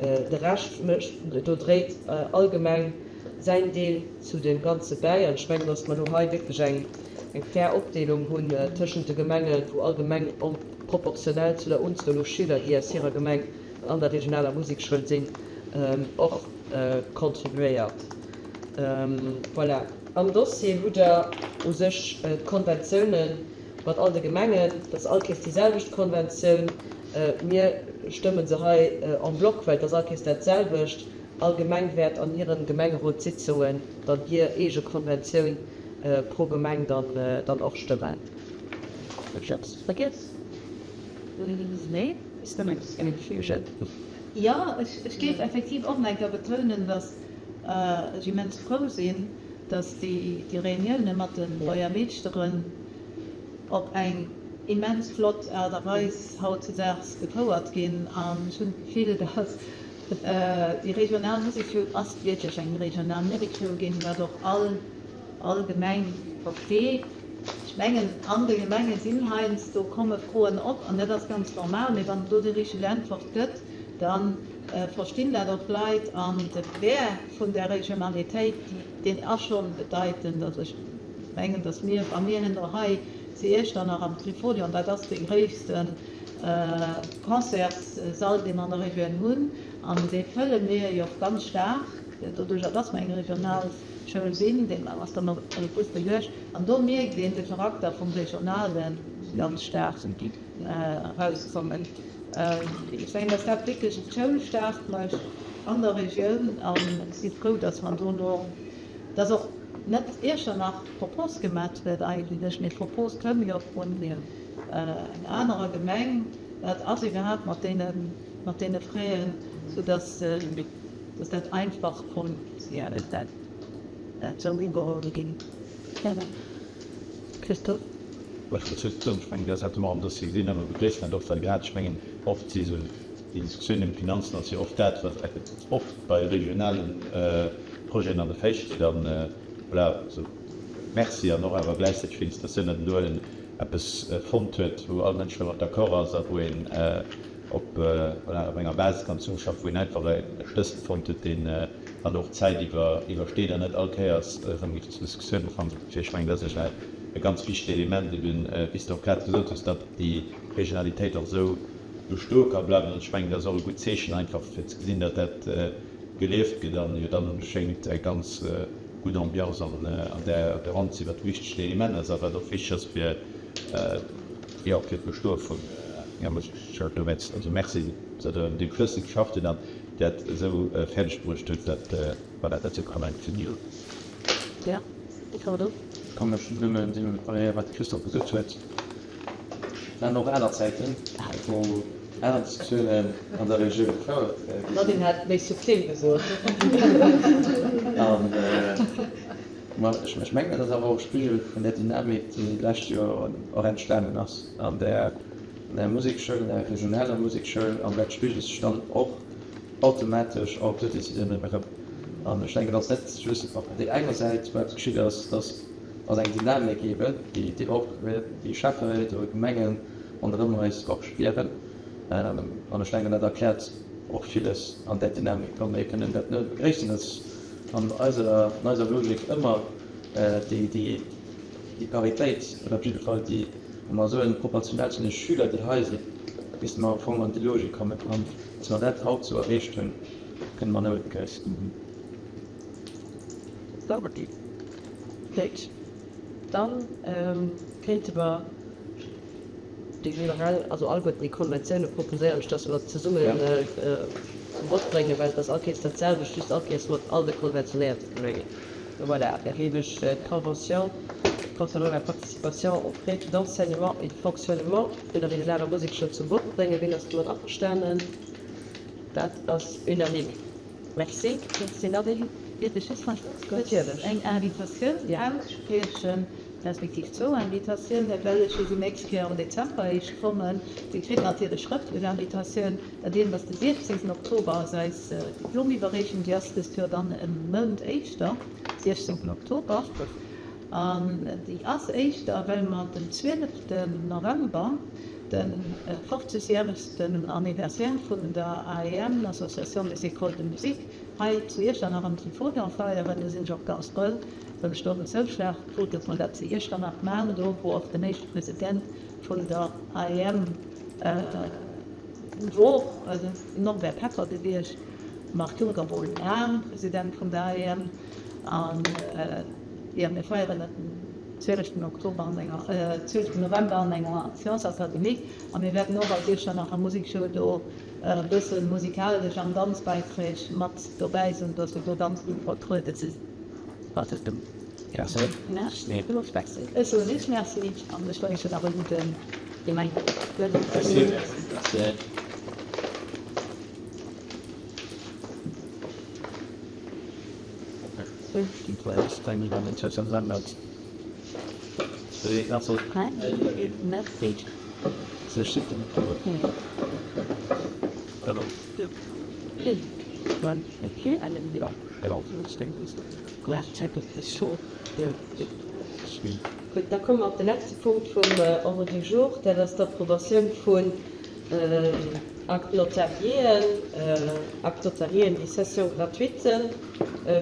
De Rescht mécht, do dréit all Gemeng säin Deel zu deem Ganze bäi. An ech mengen, datt mer elo hei wierklech eng eng fair Opdeelung hunn tëschent de Gemengen, wou all Gemeng proportionell zu der Unzuel u Schüler, déi aus hirer Gemeng an der regionaler Musekschoul sinn, och contribuéiert. Voilà. Am Dossier hutt Der u sech d'Konventiounen mat all de Gemengen. Dat ass all Kees déi selwecht Konventioun. Mir stëmme se hei en bloc, well et ass all Kees dat selwecht. All Gemeng wäert an hiren Gemengerotssitzungen dann hir eege Konventioun pro Gemeng dann och stëmmen. Hunn ech eppes vergiess? Nee? Jo, ech géif effektiv och nach eng Kéier betounen, dass ech immens frou sinn, dass déi Reunioune mat de Buergermeeschteren op eng immens flott Aart a Weis hautzedaags gefouert ginn. An ech hunn d'Gefill, dass déi regional Musekschoul ass wierklech eng regional Musekschoul ginn, wat och all all Gemeng versteet. Ech mengen, an de Gemenge sinn heiansdo komme Froen op, an dat ass ganz normal, mee wann et do déi richteg Äntwert gëtt, da verstinn dat och d'Leit. An de Wäert vun där Regionalitéit, deen ass scho bedeitend. Also ech mengen, datt mir, wa mir herno hei zu Iechternach am Trifolion, dat ass dee gréisste Concertssall, dee mer an der Regioun hunn, an dee fëlle mir jo och ganz staark, doduerjer datt mer eng regional Schoul sinn, deen ass dann och e gutt beluecht. An do mierkt een de Charakter vum Regionale ganz staark erauskommen. Ech mengen, datt dat wierklech d'Schoul staark mécht an der Regioun. An ech si frou, datt mer do elo, datt och net Iechternach d'Propos gemat huet eigentlech, mee d'Propos koum jo vun enger anerer Gemeng, wat ass iwwerhaapt mat deene, mat deene Fräen, soudatt datt dat einfach konnt esou ugeholl ginn. Christophe. Ech mengen, dat hate mer am Dossier gesinn a mer begréissen dat och, well grad, ech mengen, oft si sou déi Diskussiounen ëm d'Finanzen ass jo oft dat, wat oft bei regionale Projeten an de Féiss steet. An voilà, also Merci an och awer gläichzäiteg Felicitatioun, datt een do eppes fonnt huet, wou all Mënsch domat d'accord ass a wou een op, voilà, op enger Basis kann zesummeschaffen, wou een einfach e Schlëssel fonnt huet, deen dann och d'Zäit iwwer iwwersteet an net all Kéiers erëm géif zur Diskussioun ufangen. Dofir, ech mengen, dat ass e ganz wichtegt Element, eben wéi s de och grad gesot hues, datt déi Regionalitéit och esou bestoe ka bleiwen. An ech mengen, dat ass och e gutt Zeechen einfach, fir ze gesinn, datt dat gelieft gëtt an jo dann schéngt eng ganz gutt Ambiance an där Ronn ze sinn, wat e wichtegt Element ass a wat och wichteg ass fir, jo, fir d'Bestoe vun enger Musekschoul dowéinst. Also merci, datt Der un deem Schlëssel geschafft hutt an dat esou fäerdeg bruecht hutt, datt, voilà, dat esou kann funktionieren. Jo, Ricardo. Ech ka mech nëmmen deem ralliéieren, wat de Christophe gesot huet. Et waren och aner Zäiten, wou aner Diskussiounen an der Regioun gefouert gi sinn. Nadine hat méi subtil gesot. An, ma ech mengen, dat ass awer och e Spigel vun där Dynamik, déi déi lescht Joren och entstanen ass an där Musekschoul, an där regionaler Musekschoul. An dat spigelt sech dann och automatesch och op de Décideuren erëm. An ech denken, et ass net just op där enger Säit, wat geschitt ass, dass ass eng Dynamik eeben, déi och déi Schäfferéit oder Gemengen ronderëm eis och spieren. An ech denken, dat erkläert och villes an där Dynamik. An mir kënnen dat nëmme begréissen, dass an eiser, an eiser Logik ëmmer déi, déi Paritéit oder op jidde Fall déi, wa mer soen, proportionell zu de Schüler, déi hei sinn, misste mer am Fong an déi Logik kommen. An dass mer dat haut esou erreecht hunn, kënne mer nëmme begréissen. Gutt, dann kéinte mer déi generell, also alleguerten déi Konventioune proposéieren ech, dass mer zesummen zum Vott bréngen, well et ass all Kéiers dat selwecht, just all Kéiers mat all de konventionéierte Gemengen. Voilà, da géif ech d'Convention concernant la participation aux frais d'enseignement et de fonctionnement vun der regionaler Musekschoul zum Vott bréngen. Wien ass domat averstanen? Dat ass unanime. Merci. Merci Nadine. Dierf ech just nach kuerz eng Invitatioun ausspriechen? respektiv zwou Invitatiounen, well ech jo déi nächst Kéier am Dezember eréischt kommen. Dir kritt natierlech schrëftlech Invitatioun. Dat eent ass de 16 Oktober ass eis Diplomiwwerreechung, déi ass dëst Joer dann e Mount éischter, 16 Oktober. An déi ass éischter, well mer den 12 November de 50 järegsten Anniversaire vun der AEM, Association des Écoles de Musique, hei zu Iechternach am Trifolion feieren. Do sinn ech och ganz frou, well ech do den Zouschlag krut, datt mer dat zu Iechternach maachen, do wou och den éischte President vun der AEM wor, den Norbert Peffer gewiescht, Marc Juncker wor laang President vun der AEM. An jo, mir feieren dat den 12 Oktober an enger, 12 November an enger Séance académique. A mir wäerten och als Iechternacher Musekschoul do e bësse musikalesch an Danzbäiträg mat dobäi sinn, dass wir do ganz gutt vertruede sinn. Ech soen Iech Merci an ech wënschen nach e gudde Gemengendag. Gutt, da komme mer op de letzte Punkt vum Ordre du jour, dat ass d'Approbatioun vun Actes notariéen, Actes notariéen, déi Cession gratuite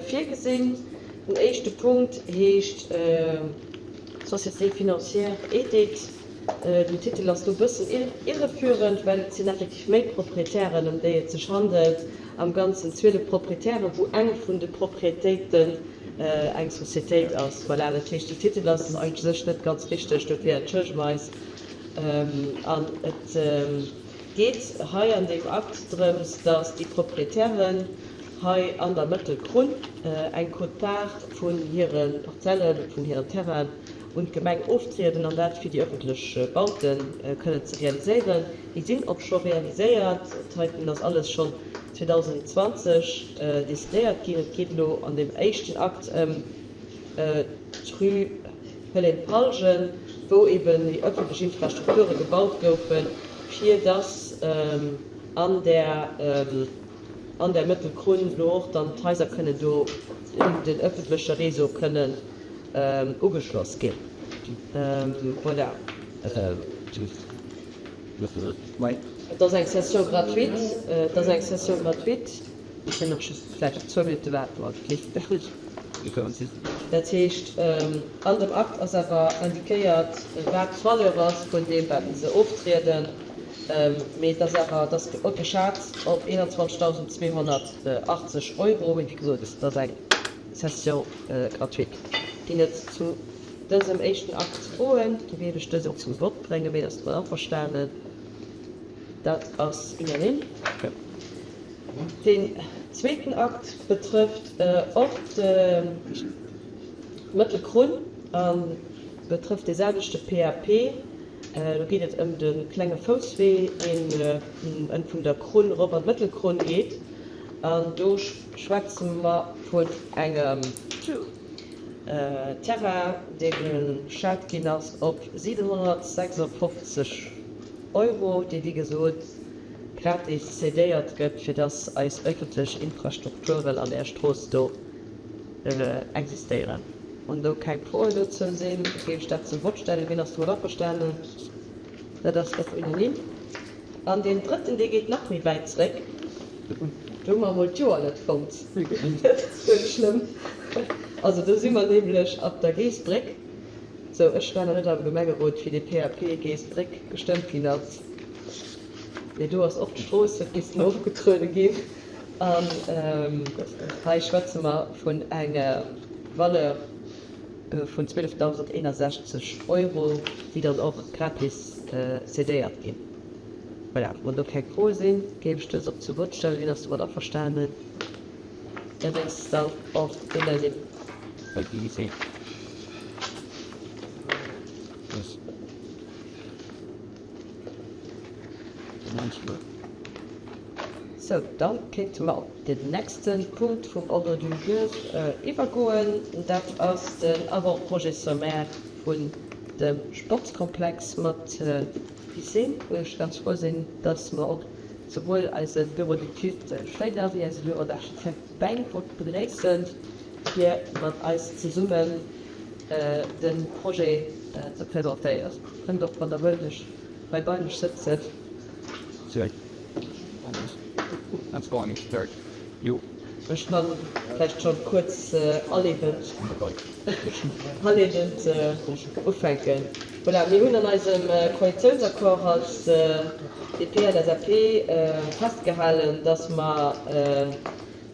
virgesinn. Den éischte Punkt heescht Société financière Edit. Den Titel ass do e bëssen irreführend, well et sinn effektiv méi Proprietären, ëm déi et sech handelt, am Ganzen 12 Proprietären, wou eng vun de Proprietéiten eng Sociétéit ass. Voilà, dat heescht, den Titel ass u sech net ganz richteg, dofir entschëllege mer eis. An et geet hei an deem Akt drëms, dass déi Proprietären hei an der Mëttelkrunn eng Quote-part vun hire Parzellen, vun hiren Terrainen un d'Gemeng oftrieden, an dat fir déi ëffentlech Baute kënnen ze realiséieren. Déi sinn och scho realiséiert. Dat heiten ass alles schonn 2020 decidéiert ginn. Et geet elo an deem éischten Akt ëm d'Rue Hélène Palgen, wou eben déi ëffentlech Infrastrukture gebaut goufen, fir dass an där an der Mëttelkrunn elo och dann d'Haiser kënnen do un den ëffentleche Réseau kënnen ugeschloss ginn. Voilà. Et ass eng Cession gratuite. Et ass eng Cession gratuite. Mir kënnen och just vläicht zwou Minutte waarden, wann et geet. Dat heescht, an dem Akt ass awer indiquéiert, wat d'Valeur ass vun deem, wat se oftrieden. Mee et ass awer, et ass geschat op 21.280 Euro. Mee wéi gesot, et ass eng Cession gratuite. Ginn et zu dësem éischten Akt Froen? Da géif ech dësen zum Vott bréngen. Wien ass domat averstanen? Dat ass unanime. Deen zweeten Akt betrëfft och de Mëttelkrunn a betrëfft dee selwechte PAP. Do geet et ëm de klenge Fousswee, deen vun der Krunn erop an d'Mëttelkrunn geet. An do schwätze mer vun engem Terrain, dee geschat ginn ass op 756 Euro, dee wéi gesot gratis cédéiert gëtt, fir dass eis öffentlech Infrastrukturen an där Strooss do existéieren. Wann do keng Froen dozou sinn, géif ech dat zum Vott stellen. Wien ass domat averstanen? Dat ass och unanime. An deen drëtten, dee geet nach méi wäit zréck. Do hu mer emol d'Joer net fonnt. Dat ass guer net schlëmm. Also do si mer nämlech ab der Geesbréck. Sou, ech war nach net am Gemengerot, wéi dee PAP Geesbréck gestëmmt ginn ass. Mee do ass och d'Strooss huet missen ofgetruede ginn. An hei schwätze mer vun enger Valeur vun 12.061 Euro, déi dann och gratis cédéiert ginn. Voilà, wann do keng Froe sinn, géif ech dës och zu Vott stellen. Wien ass domat averstanen? Dat ass dann och unanime. Sou, da kéinte mer op den nächste Punkt vum Ordre du jour iwwergoen. Dat ass den Avant-projet sommaire. vun dem Sportskomplex mat Piscine, wou ech ganz frou sinn, dass mer och souwuel eise Bureau d'études Schréider wéi eise Bureau d'architectes Beng wollte begréissen, fir mat eis zesummen de Projet ze presentéieren. Kënnt och, wann Der wëllt, lech hei bei mech sëtzen. Ech kann vläicht scho kuerz aleedend ufänken. Voilà, mir hunn an eisem Koalitiounsaccord als DP-LSAP festgehalen, dass mer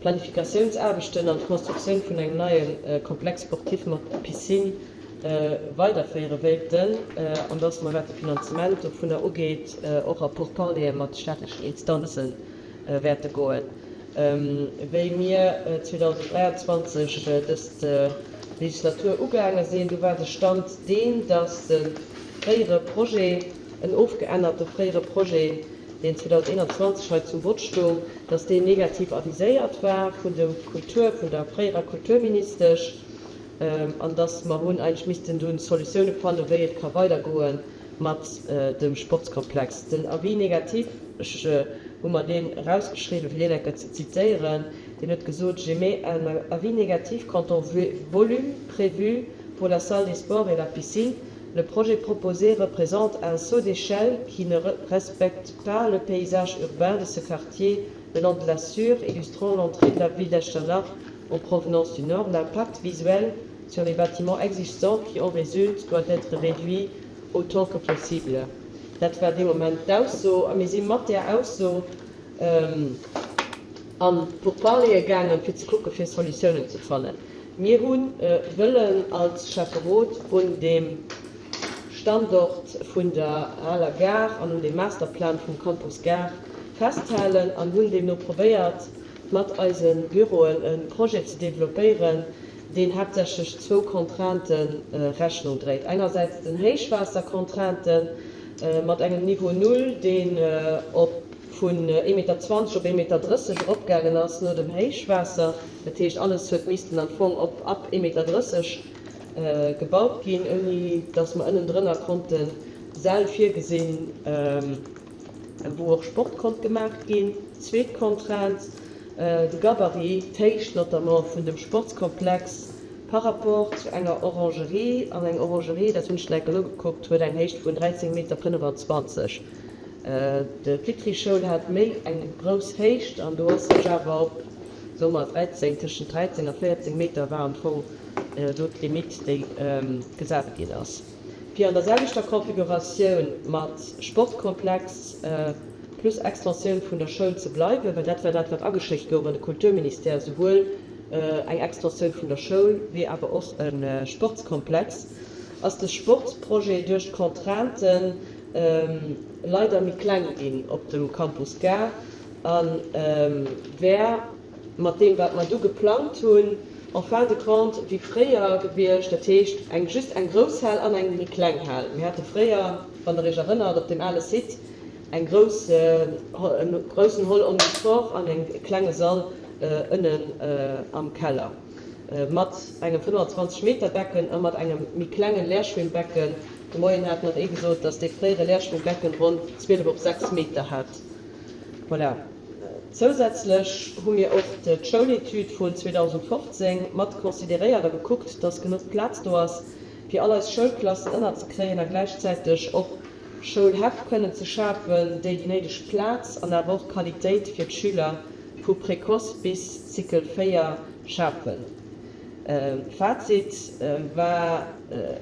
d'Planifikatiounsaarbechten an d'Constructioun vun engem neie Complexe sportif mat Piscine weiderféiere wéilten an dass mer, wat de Finanzement dovunner ugeet, och a Pourparlere mat de staatlechen Instanze wäerte goen. Wéi mir 2023 dës Legislatur ugaange sinn, du war de Stand deen, dass de fréiere Projet, en ofgeännerte fréiere Projet, deen 2021 hei zum Vott stoung, dass deen negativ aviséiert war vun dem Kultur, vun der fréierer Kulturministesch, an dass mer hunn eigentlech missten dunn Solutioune fannen, wéi et ka weidergoe mat dem Sportskomplex. Den Avis négatif, ech hu mer deen erausgeschriwwen, fir deen eng Kéier ze zitéieren, deen huet gesot, J'émets un avis négatif quant au volume prévu pour la salle des sports et la piscine. Le projet proposé représente un saut d'échelle qui ne respecte pas le paysage urbain de ce quartier venant de la Sûre, illustrant l'entrée de la ville d'Echternach en provenance du nord. L'impact visuel sur les bâtiments existants qui en résulte doit être réduit autant que possible. Dat war dee Moment d'Ausso. A mir si mat där Ausso an d'Pourparleeë gaangen, fir ze kucken, fir Solutiounen ze fannen. Mir hu wëllen als Schäfferot un deem Standort vun der aler Gare an un deem Masterplan vum Campus Gare festhalen an hunn deemno probéiert, mat eise Büroen e Projet ze developpéieren, deen haaptsächlech zwou Contraintë Rechnung dréit, engersäits den Héichwaassercontrainten mat engem Niveau null, deen op vun ee Meter 20 op ee Meter 30 eropgaangen ass no dem Héichwaasser, dat heescht alles huet missten am Fong op ab ee Meter 30 gebaut ginn, ouni datt mer ënnendrënner konnte Säll virgesinn, wou och Sport konnt gemaach ginn. Zweet Contrainte, de Gabarit, d'Héicht notamment vun dem Sportskomplex par rapport zu enger Orangerie. An eng Orangerie, dat hunn ech nach eng Kéier nogekuckt, huet eng Héicht vun 13 Meter 25. D'Vitry-Schoul hat méi eng grouss Héicht an do ass sech awer op, soe mer, 13, tëschent 13 a 14 Meter war am Fong do d'Limite, déi gesat ginn ass. Fir an der selwechter Configuratioun mat Sportkomplex plus Extensioun vun der Schoul ze bleiwen, well dat war dat, wat ageschéckt gouf an de Kulturministère, souwuel eng Extensioun vun der Schoul wéi awer och e Sportskomplex, ass de Sportsprojet duerch d'Contrainten leider méi kleng ginn op dem Campus Gare a wär mat deem, wat mer du geplangt hunn, en fin de compte wéi fréier gewiescht, dat heescht eng just eng grouss Hal an eng méi kleng Hal. Mir hate fréier, wann Der Iech erënnert, op deem ale Site eng grouss, e groussen Hall omnisports an e klenge Sall ënnen am Keller mat engem 25 Meter Becken a mat engem méi klenge Leerschwimmbecken. De Moien hat nach ee gesot, dass dee fréiere Leerschwimmbecken ronn 12 op 6 Meter hat. Voilà. Zousätzlech hu mir och d'Schouletüd vun 2015 mat consideréiert a gekuckt, dass genuch Plaz do ass, fir all eis Schoulklassen ënnerzekréien a gläichzäiteg och Schoulhäff kënnen ze schafen, déi déi néideg Plaz an awer och Qualitéit fir d'Schüler vu Précoce bis Cycle 4 schafen. Fazit war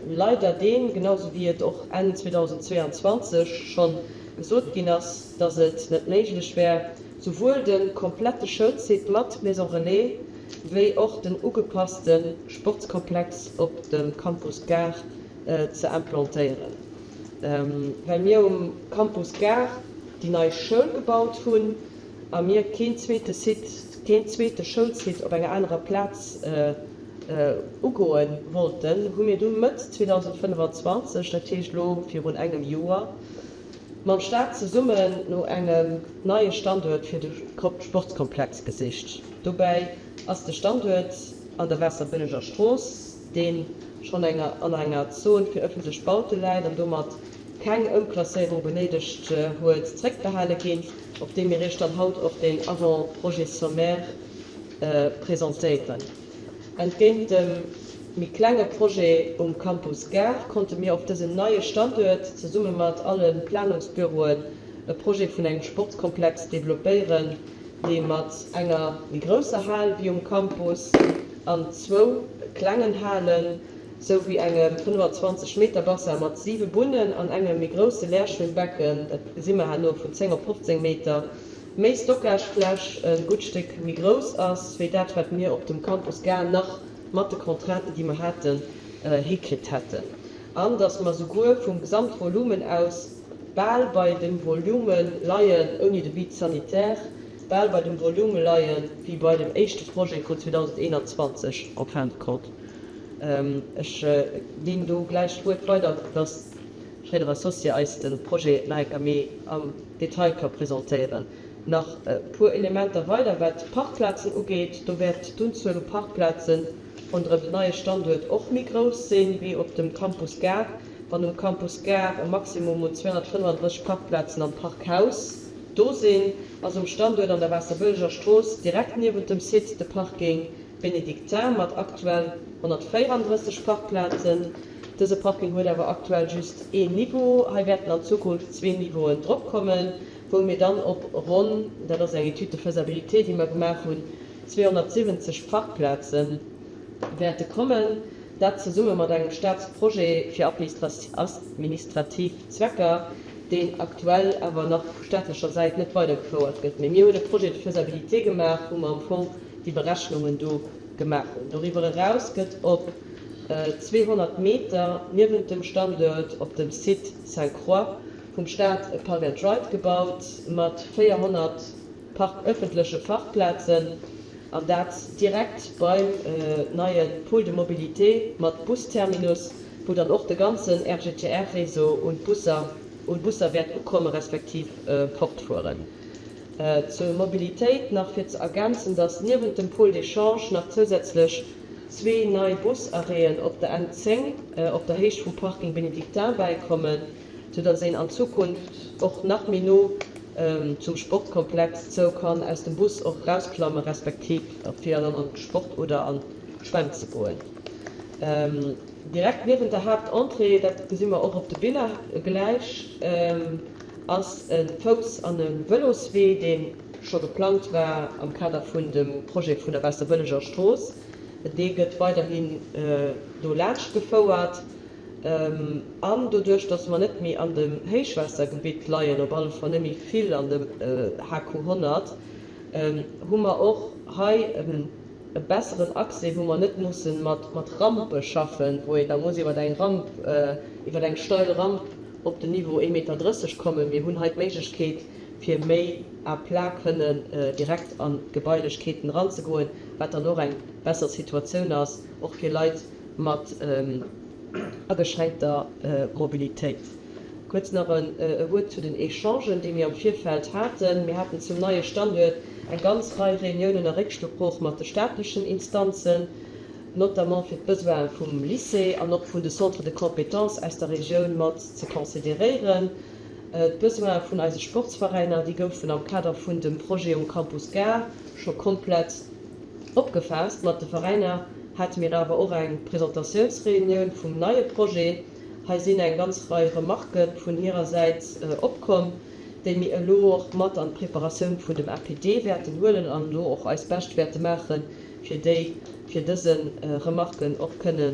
leider deen, genau sou wéi et och Enn 2022 schonn gesot ginn ass, dass et net méiglech wär, souwuel de komplette Schoulsite mat Maison Relais wéi och den ugepasste Sportskomplex op dem Campus Gare ze implantéieren. Well mir um Campus Gare déi nei Schoul gebaut hunn a mir keen zweete Site, keen zweete Schoulsite op enger anerer Plaz ugoe wollten, hu mir du Mëtt 2025, dat heescht elo virun engem Joer, mam Staat zesummen no engem neie Standuert fir de Sportskomplex gesicht. Dobäi ass de Standuert an der Waasserbëlleger Strooss dee. schonn enger an enger Zon fir ëffentlech Baute läit an domat keng Ëmklasséierung benéidegt huet, zréckbehale ginn, op dee mir Iech dann haut och den Avant-projet sommaire presentéieren. Entgéint dem méi klenge Projet um Campus Gare konnte mir op dësem neie Standuert zesumme mat alle Planungsbüroen e Projet vun engem Sportskomplex developpéieren, dee mat enger méi grousser Hal wéi um Campus an zwou klengen Halen, sou wéi engem 25 Meter Bassin mat siwe Bunnen an engem méi grousse Leerschwimmbecken, dat gesi mer herno, vun 10 op 15 Meter, méi Stockagefläch, e gutt Stéck méi grouss ass wéi dat, wat mir op dem Campus Gare nach mat de Contrainten, déi mer haten, hikritt hätten. An datt mer souguer vum Gesamtvolumen aus bal bei dem Volume leien, ouni de Vide sanitaire, bal bei dem Volume leien, wéi bei dem éischte Projet vun 2021 en fin de compte. Ech ginn do gläich d'Wuert weider, dass Schréider Associés eis de Projet nach eng Kéier méi am Detail ka presentéieren. Nach e puer Elementer weider, wat d'Parkplazen ugeet. Do wäert d'Unzuel u Parkplaze ronderëm den neie Standuert och méi grouss sinn, wéi op dem Campus Gare. Wann um Campus Gare e Maximum un 235 Parkplazen am Parkhaus do sinn, ass um Standuert an der Waasserbëlleger Strooss direkt niewent dem Site de Parking Bénédictin mat aktuell 134 Parkplazen. Dëse Parking huet awer aktuell just een Niveau. Hei wäerten an Zukunft zwee Niveauen drop kommen, wou mir dann op ronn, dat ass eng Étude de faisabilité, déi mer gemaach hunn, 270 Parkplaze wäerte kommen. Dat zesumme mat engem Staatsprojet fir administrativ Zwecker, deen aktuell awer nach vu staatlecher Säit net weidergefouert gëtt. Mee mir hunn e Projet de faisabilité gemaach, wou mer am Fong déi Berechnungen do gemaach hunn. Doriwwer eraus gëtt op 200 Meter niewent dem Standuert op dem Site Sainte-Croix vum Staat e Park and Ride gebaut mat 400 Park ëffentleche Parkplazen, an dat direkt beim neie Pôle de mobilité mat Busterminus, wou dann och de ganzen RGTR-Réseau un d'Busser un Busser wäert ukomme respektiv fortfueren. Zur Mobilitéit nach fir ze ergänzen, dass niewent dem Pôle d'échange nach zousätzlech zwee nei Busarrêten op der N 10 op der Héicht vum Parking Bénédictin bäikommen, sou dass een an Zukunft och nach méi no zum Sportkomplex zou kann aus dem Bus och erausklamme respektiv fir dann an d'Sport oder an d'Schwämm ze goen. Direkt niewent der Haaptentrée, dat gesi mer och op de Biller gläich, ass e Fouss an e Vëloswee, dee scho geplangt war am Kader vun dem Projet vun der Waasserbëlleger Strooss. Dee gëtt weiderhin do laanscht gefouert. An doduerch, datt mer net méi an dem Héichwaassergebitt leien, op alle Fall net méi vill an dem HQ 100, hu mer och hei e besseren Accès, wou mer net musse mat Rampe schaffen, wou een da muss iwwer eng Ramp, iwwer eng steil Ramp op den Niveau ee Meter 30 kommen. Mir hunn hei d'Méiglechkeet, fir méi à plat kënnen direkt an d'Gebailechkeeten eranzegoen, wat dann och eng besser Situatioun ass, och fir Leit, mat ageschränkter Mobilitéit. Kuerz nach e Wuert zu den Echangen, déi mir am Virfeld haten. Mir haten zum neie Standuert eng ganz Rei Reuniounen a Récksprooch mat de staatlechen Instanzen, notamment fir d'Besoine vum Lycée an och vun de Centres de compétences aus der Regioun mat ze consideréieren. D'Besoine vun eise Sportsveräiner, déi goufen am Kader vun dem Projet um Campus Gare scho komplett Opgefaasst. Mat de Veräiner hate mir awer och eng Presentatiounsreunioun vum neie Projet. Hei sinn eng ganz Rei Remarquë vun hirer Säit opkomm, déi mir elo och mat an d'Preparatioun vun dem APD wäerten huelen an elo och eist Bescht wäerte maachen, fir déi, fir dëse Remarquen och kënne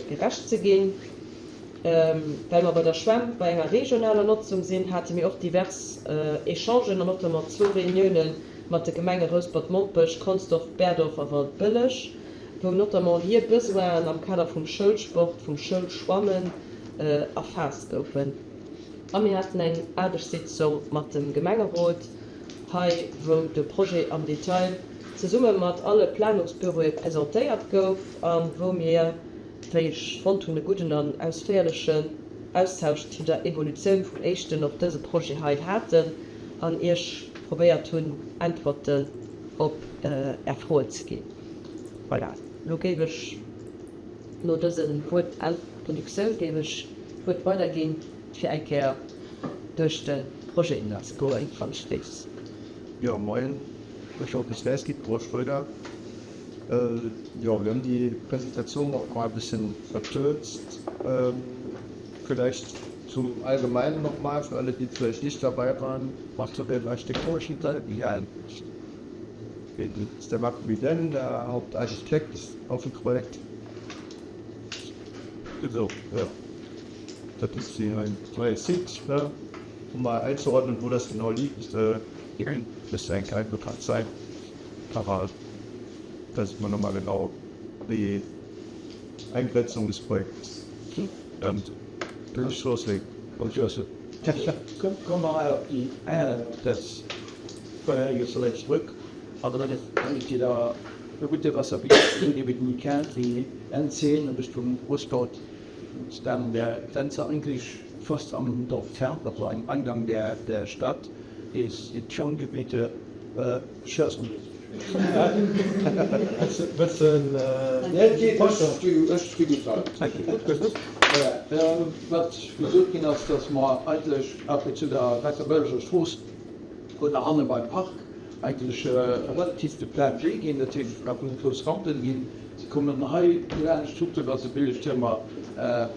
gerecht ze ginn. Well mer bei der Schwämm bei enger regionaler Notzung sinn, hate mir och divers Echangen an notamment zwou Reuniounen mat de Gemenge Rouspert-Mompech, Consdorf, Berdorf a Waldbëlleg, wou notamment hir Besoinen am Kader vum Schoulsport, vum Schoulschwammen erfaasst goufen. A mir haten eng Aarbechtssitzung mat dem Gemengerot hei, wou de Projet am Detail zesumme mat alle Planungsbüroe presentéiert gouf a wou mir, wéi ech fonnt hunn, e gudden an ausféierlechen Austausch zu der Evolutioun vum éischten op dëse Projet hei haten an Iech probéiert hunn, Äntwerten op Är Froen ze ginn. Voilà, elo géif ech. No dësem puer Introductioun géif ech d'Wuert weiderginn, fir eng Kéier duerch de Projet ze goen, wann ech weess. Jo, moien. Ech hoffe, es geht Frau Schröder. Jo, wir haben die Präsentation noch mal ein bisschen verkürzt. Vielleicht zum Allgemeinen noch mal, für alle, die vielleicht nicht dabei waren, macht so den architektonischen Teil. Ja, ist der Marc Widen, der Hauptarchitekt auf dem Projekt. So, ja. Das ist hier ein neues Sitz, ne? Um mal einzuordnen, wo das genau liegt, äh, müsste eigentlich allen bekannt sein. Aber da sieht man nochmal genau die Eingrenzung des Projekts. Und durch loslegen. Und Josef. Kommen wir mal auf die, äh, das vorherige Slide zurück. Also dat ass déi da e gute Wasserbild, déi die kennt, die N10 Richtung Russland dann der Grenze eigentlich fast am Dorf entfernt, also am Eingang der, der Stadt, ist die Schongebiete äh, Schössen. Bëssen Wat gesot ginn ass, datt mer eigentlech après zu der Waasserbëlleger Strooss oder hanne beim Park eigentlech relativ de plein pied ginn. Dat heescht, et brauch net grouss Rampen ginn. Se kommen hei laanscht d'Struktur, ass e Billegtiermer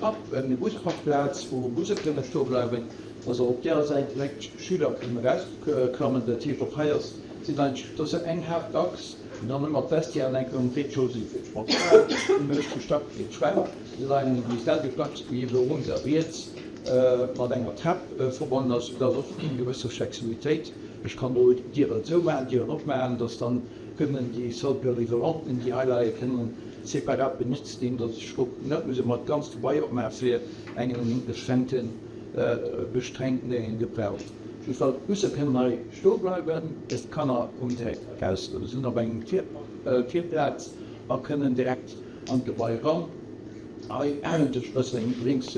Park, eng Busparkplaz, wou Busse kënne stoe bleiwen, also op där Säit direkt Schüler kënnen erausklammen. Dat heescht, och hei ass sinn eigentlech, dat ass eng Haaptachs an dann hu mer d'Vestiairen enk um Rez-de-chaussée fir d'Sportshal, um éischte Stack fir d'Schwämm. Se leien déi selwecht Achs wéi elo links a riets mat enger Trap verbonnen ass, soudass och eng gewësse Flexibilitéit, ech kann do Dieren zoumaachen, Dieren opmaachen, dass dann kënnen déi Salles polyvalentes, déi hei leien, kënnen separat benotzt ginn, dass ech och net muss ëmmer d'ganzt Gebai opmaache fir engem beschränkte beschränkte Gebrauch. Just well d'Busse kënnen hei stoe bleiwen, bis d'Kanner kommen direkt eraus, sinn op engem Virplaz a kënnen direkt an d'Gebai eran. Hei eigentlech e bëssen lénks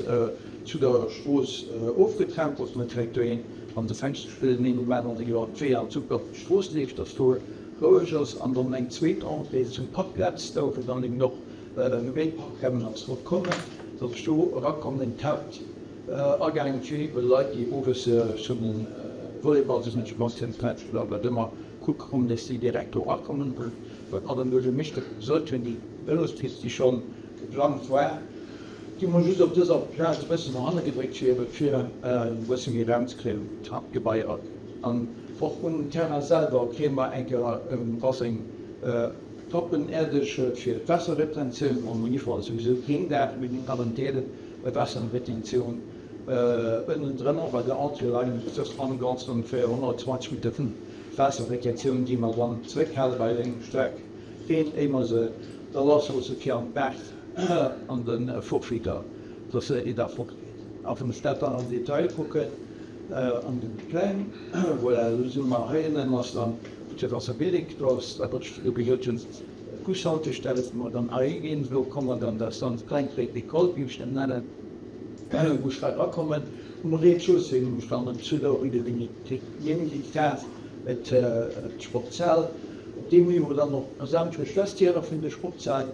zu der Strooss ofgetrennt, dass net direkt doheem an de Fenster spillen een um aneren jo d'Wee an d'Zuch op d'Strooss leeft, dass do roueg ass. An dann eng zweet Entrée zum Parkplaz, do wou dann eben och méi Parkraumen als drop kommen, dass ech do erakommen in d'Hauptagaang fir eben Leit déi owes zum Volleyballsmatch, Basketmatch oder wat ëmmer kucke kommen, dass déi direkt do erakommen. Wat mer dem Buergermeeschter gesot hunn, déi Vëlospist, déi scho geplangt war, déi hu mer just op dëser Plaz e bëssen no hanne gedréckt, fir ebe fir e bësse méi Raum ze kréien um d'Gebai eraginn. An och um Terrain selwer kréie mer eng Kéier e Baseng trockenerdeg fir d'Waasserretentioun, an iwwerall souwisou keen Daach, mee mir garantéieren e Waasserretentioun ënnendrënner bei der Entrée leien soss am Ganzen ongeféier 120 Meter vun Waasserretentioun, déi mer dann zeréckhale bei engem Streck Reen, éier mer se da lassloosse fir an d'Baach an de Forfilter, dass se da fortgeet. A wann ech dat dann am Detail kucken an den Pläng, voilà, do si mer hei ënnen ass dann d'Waasserbierg, do ass dat, wat ech virdru gesot hunn, d'Bushaltestell, wou mer dann hei higinn. Do komme mer dann, dat ass dann d'kleng École, géif ech dat nennen, wou ech hei erakommen. Um Rez-de-chaussée hunn ech dann zu der Rue de l'Unité d'Sportshal. Op deem Niveau dann och sämtlech Vestiaire vun de Sportshalen,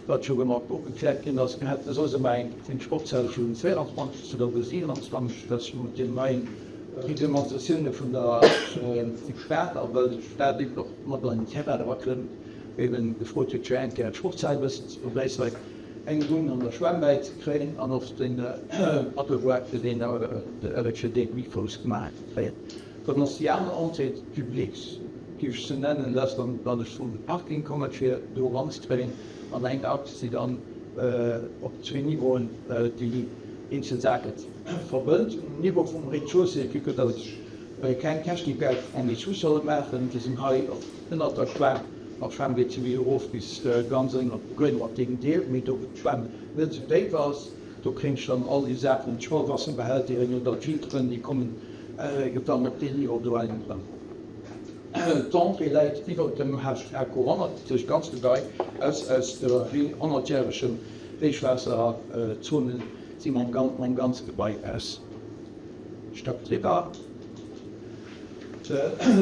wat scho gemaach opgekläert ginn ass. Mir hätte soss ëmmer eng eng Sportshal vun 24 zu der 27, dat ass mat den neien Reglementatioune vun der Stad a well de Staat eben och mat an den Terrain eraklëmmt, eben gefrot huet fir eng Kéier d'Sportshal e bëssen ze verbesseren. Eng Bunn an der Schwämm bäizekréien an och den Paddlewaart fir deen fir dee Huifouss gemaach ze kréien. Dann ass déi aner Entrée publique, géif ech se nennen, dat ass dann, wann ech vum Parking kommen, fir do eranzekréien an eng Achs, déi dann op zwee Niveauen déi eenzel Saache verbënnt. Um Niveau vum Rez-de-chaussée, vue que datt ech keng Technik aus an de Sous-solle maachen, déi sinn hei ënnert der Schwämm. An d'Schwämm geet souwisou erof bis ganz ënnert de Buedem op deem Deel, mee do wou d'Schwämm net esou déif ass, do kréien ech dann all déi Saachen, d'Schwellwaasserbehälteren oder d'Filteren, déi kommen dann op deen Niveau do ënnen dran. D'Entrée läit iwwert dem HK 100, dat heescht d'ganz Gebai aus aus der honnertjäregen Héichwaasserzone si mam ganze Gebai aus Stack driwwer. Do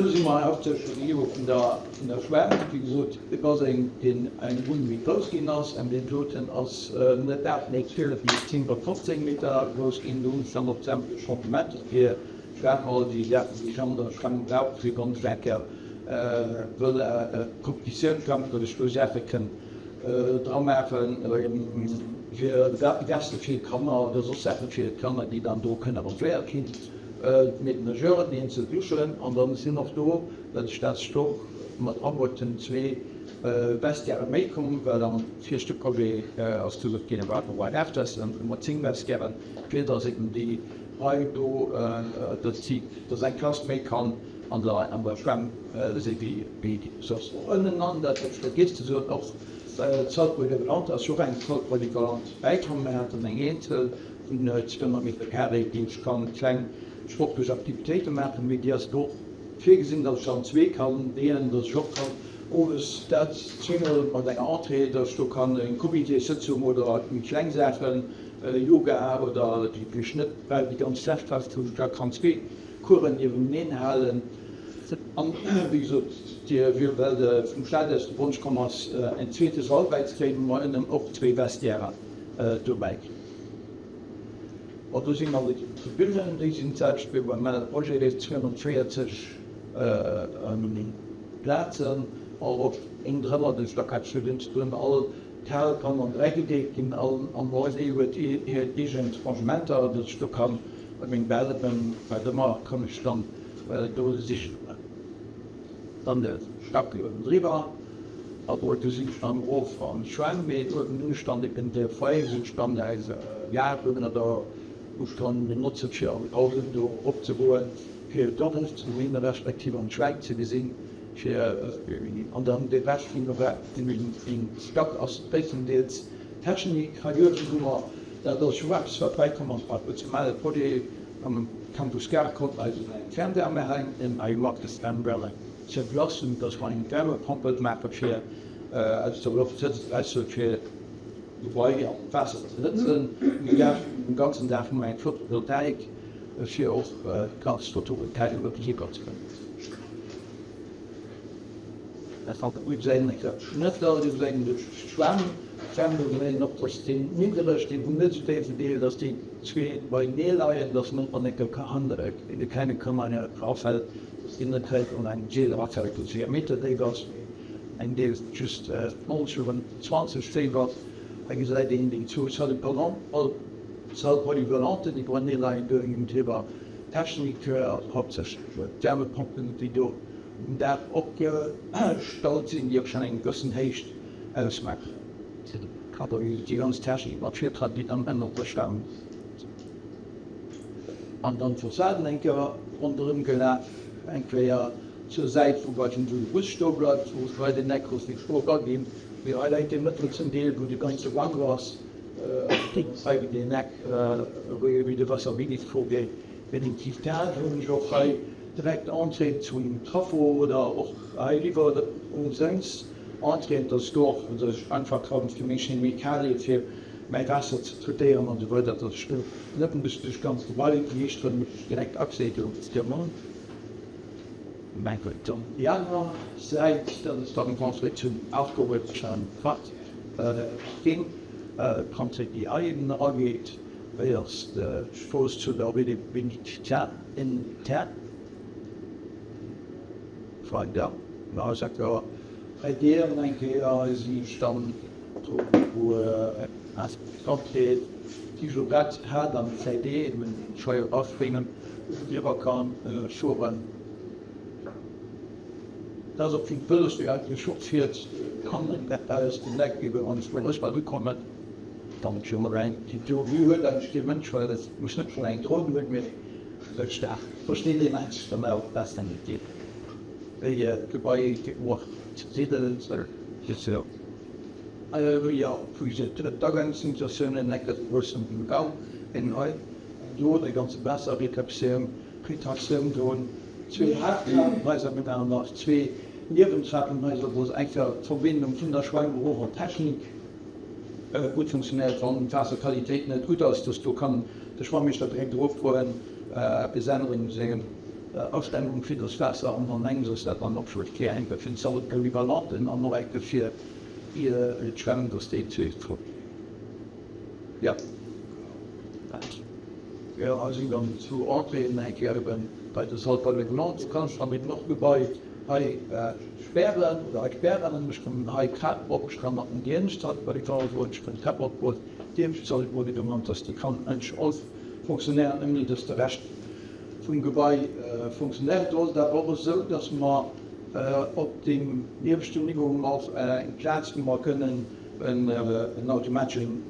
si mer haaptsächlech um Niveau vun der Schwämm. Wéi gesot, de Baseng, deen eng Runn méi grouss ginn ass, an deen doten ass net dat méi 12, mee 10 bei 15 Meter grouss ginn. Do hunn ech dann och sämtlech Changementer fir d'Schwämm, all déi Saachen, déi ech an der Schwämm brauch, fir wann ech eng Kéier wëll Competitioun schwammen, datt ech do Saache kënn dra maachen, fir Veste fir d'Kanner oder soss Saache fir d'Kanner, déi dann do kënne rangeéiert ginn. D'Maîtres-nageuren, déi eenzel Duschen, an dann sinn och do, well ech dat Stock mat abueten, zwee Vestiaire méi komm, well am viischte Projet ass gesot ginn, et war afters, dann hu mer 10 Vestiairen, fir dass eben déi Rei do, dass si, dass eng Klass méi kann an der an der Schwämm si wéi soss. Och ënnenan, dat hat ech vergiess ze soen, och d'Salle polyvalente ass jo och eng Salle polyvalente bäikomm. Mir haten eng eenzel vun 200 Meter carré, déi ech kann kleng sportlech Aktivitéite maachen, mee déi ass och virgesinn, datt ech an zwee kann deelen, datt ech och kann owes dat zweemol mat enger Entrée, datt ech do kann eng Comitéssëtzung oder méi kleng Saachen, Yoga oder déi ech net well déi ganz Dag brauch, wou ech da kann zwee Coursen nieweneneen halen. An wéi gesot, well vum Staat aus de Wonsch komm ass, en zweete Sall bäizekréien, hu mer ënnen och zwee Vestiairen dobäi kritt. Bon, do sinn an de Tribünen, déi sinn d'selwecht wéi beim ale Projet, 240 Plazen, och ronderëmmer den Stackhaus hunn all d'Hal kann an dräi gedeelt ginn, all an all huet hir eegen Rangementer, datt ech do kann meng Bäll, wat ëmmer, kann ech dann do sichen. Dann de Stack uewen driwwer, also do sinn ech dann erof an d'Schwämm, mee uewen hunn ech dann eben de Foyer, wou ech dann eis Gaarden oder wou ech kann benotzen, fir an d'Pausen do erop ze goen, fir do erof ze goen, respektiv an d'Schwäin ze gesinn, fir an dann de Rescht vum dem Stack ass gréisstendeels Technik. Hei uewen hu mer, dat ass jo eppes wat bäikomm ass bei zum ale Projet, Am Campus Gare konnt eis eng Fernwärme hänken, hei mat des Umbrella ze entlassen, dass mer eng Wärmepompel maache fir aus der Loft hëtzt eraushuelen, fir d'Gebai an d'Waasser ze hëtzen. Um Daach, um ganzen Daach hu mer eng Photovoltaik, fir och d'ganz Photovoltaik iwwer ze kënnen. Schnëtter, déi bréngen duerch d'Schwämm. D'Schwämm do gesinn och, dass deen niddereg, deen vum net esou déiwen Deel, dass déi zwee beienee leien, dass net an enker kann, de klenge Kanner erafält, dass deen net direkt an eng Deel erafält, déi 4 Meter déif ass, mee eng Deel just 90 oder 20 déif ass. Hei gesäit een déi zwou Salles polyvalentes, déi beienee leien, do hänken driwwer Technik, haaptsächlech d'Wärmepompen, déi do um Daach opgestallt sinn, déi och schonn eng gewëssen Héicht ausmaachen. Déi ganz Technik mat Virtrag, déi dann ënnert der Schwämm an dann d'Fassaden eng Kéier ronderëm gelaf, eng Kéier zur Säit, wou bei den Bus stoe bleift, wou bei den Eck wou d'Spuer eraginn. Mee hei läit dee mëttelsten Deel, wou de ganze Gank ass, hei wéi deen Eck, wéi de Wasserwinnig vorgeet. Definitiv dat hunn ech och hei direkt Entrée zum Traffo oder och hei iwwer umsonst Entrée, dass do och, dass ech einfach kann fir meng Chemikalien, fir mäi Waasser ze traitéieren an esou weider, dass ech do net muss duerch d'ganz Gebai geeschteren, mee ech direkt Accès do hunn. Dann déi aner Säit, dat ass dann d'Entrée zum archeologischen Park, d'Entrée déi hei eben erageet. Wéi ass d'Strooss zu der Rue des Bénédictins? Weider bei deem eng Kéier sinn ech dann do wou d'Entrée déi ech grad hat an d'CD eben schwéier eraspréngen driwwer kann fueren. Dat ass och vum Vëloswee eigentlech och fiert kann aus dem Eck eben an d'Strooss ukommen. Dann Déi huet eigentlech kee Mënsch, well et muss net vun eng Dron hunn, mee staark versteet een eigentlech dann awer besser net déi d'Gebai och ze siddelen. Jo, wéi gesot, d'Agangssituatiounen, enk e groussen Gang, een hei, eng do, déi ganze Waasserreceptioun, Retraktioun do, zwee Haapttrapenhaiser, mee awer nach zwee Niewentrapenhaiser, wou se eng Kéier d'Verbindung vun der Schwämm erof an d'Technik gutt funktionéiert, wann d'Waasserqualitéit net gutt ass, dass do kann de Schwammeeschter direkt erofgoen, eppes änneren u sengem. Astemmung fir das Waasser an an engems ass dat dann och scho fir eng fir d'Salle polyvalente an och eng fir d'Schwämm, dass déi zwee jo jo a sinn dann zu Entréeën eng Kéier eben bei der Salle polyvalente kanns dann eben och Gebai hei spären oder hei spären an ech kommen hei Trap op, ech kann mat dem Dienst Salle polyvalente goen, ech kann d'Trap opgoen, D'Dienst soll emol genannt, dass déi kann eigentlech all fonctionnéieren, ouni dass de Rescht vum Gebai fonctionnéiert. Do ass et awer och esou, dass mer op deem ieweschten Niveau hu mer och eng Plaz, wou mer kënnen en automateschen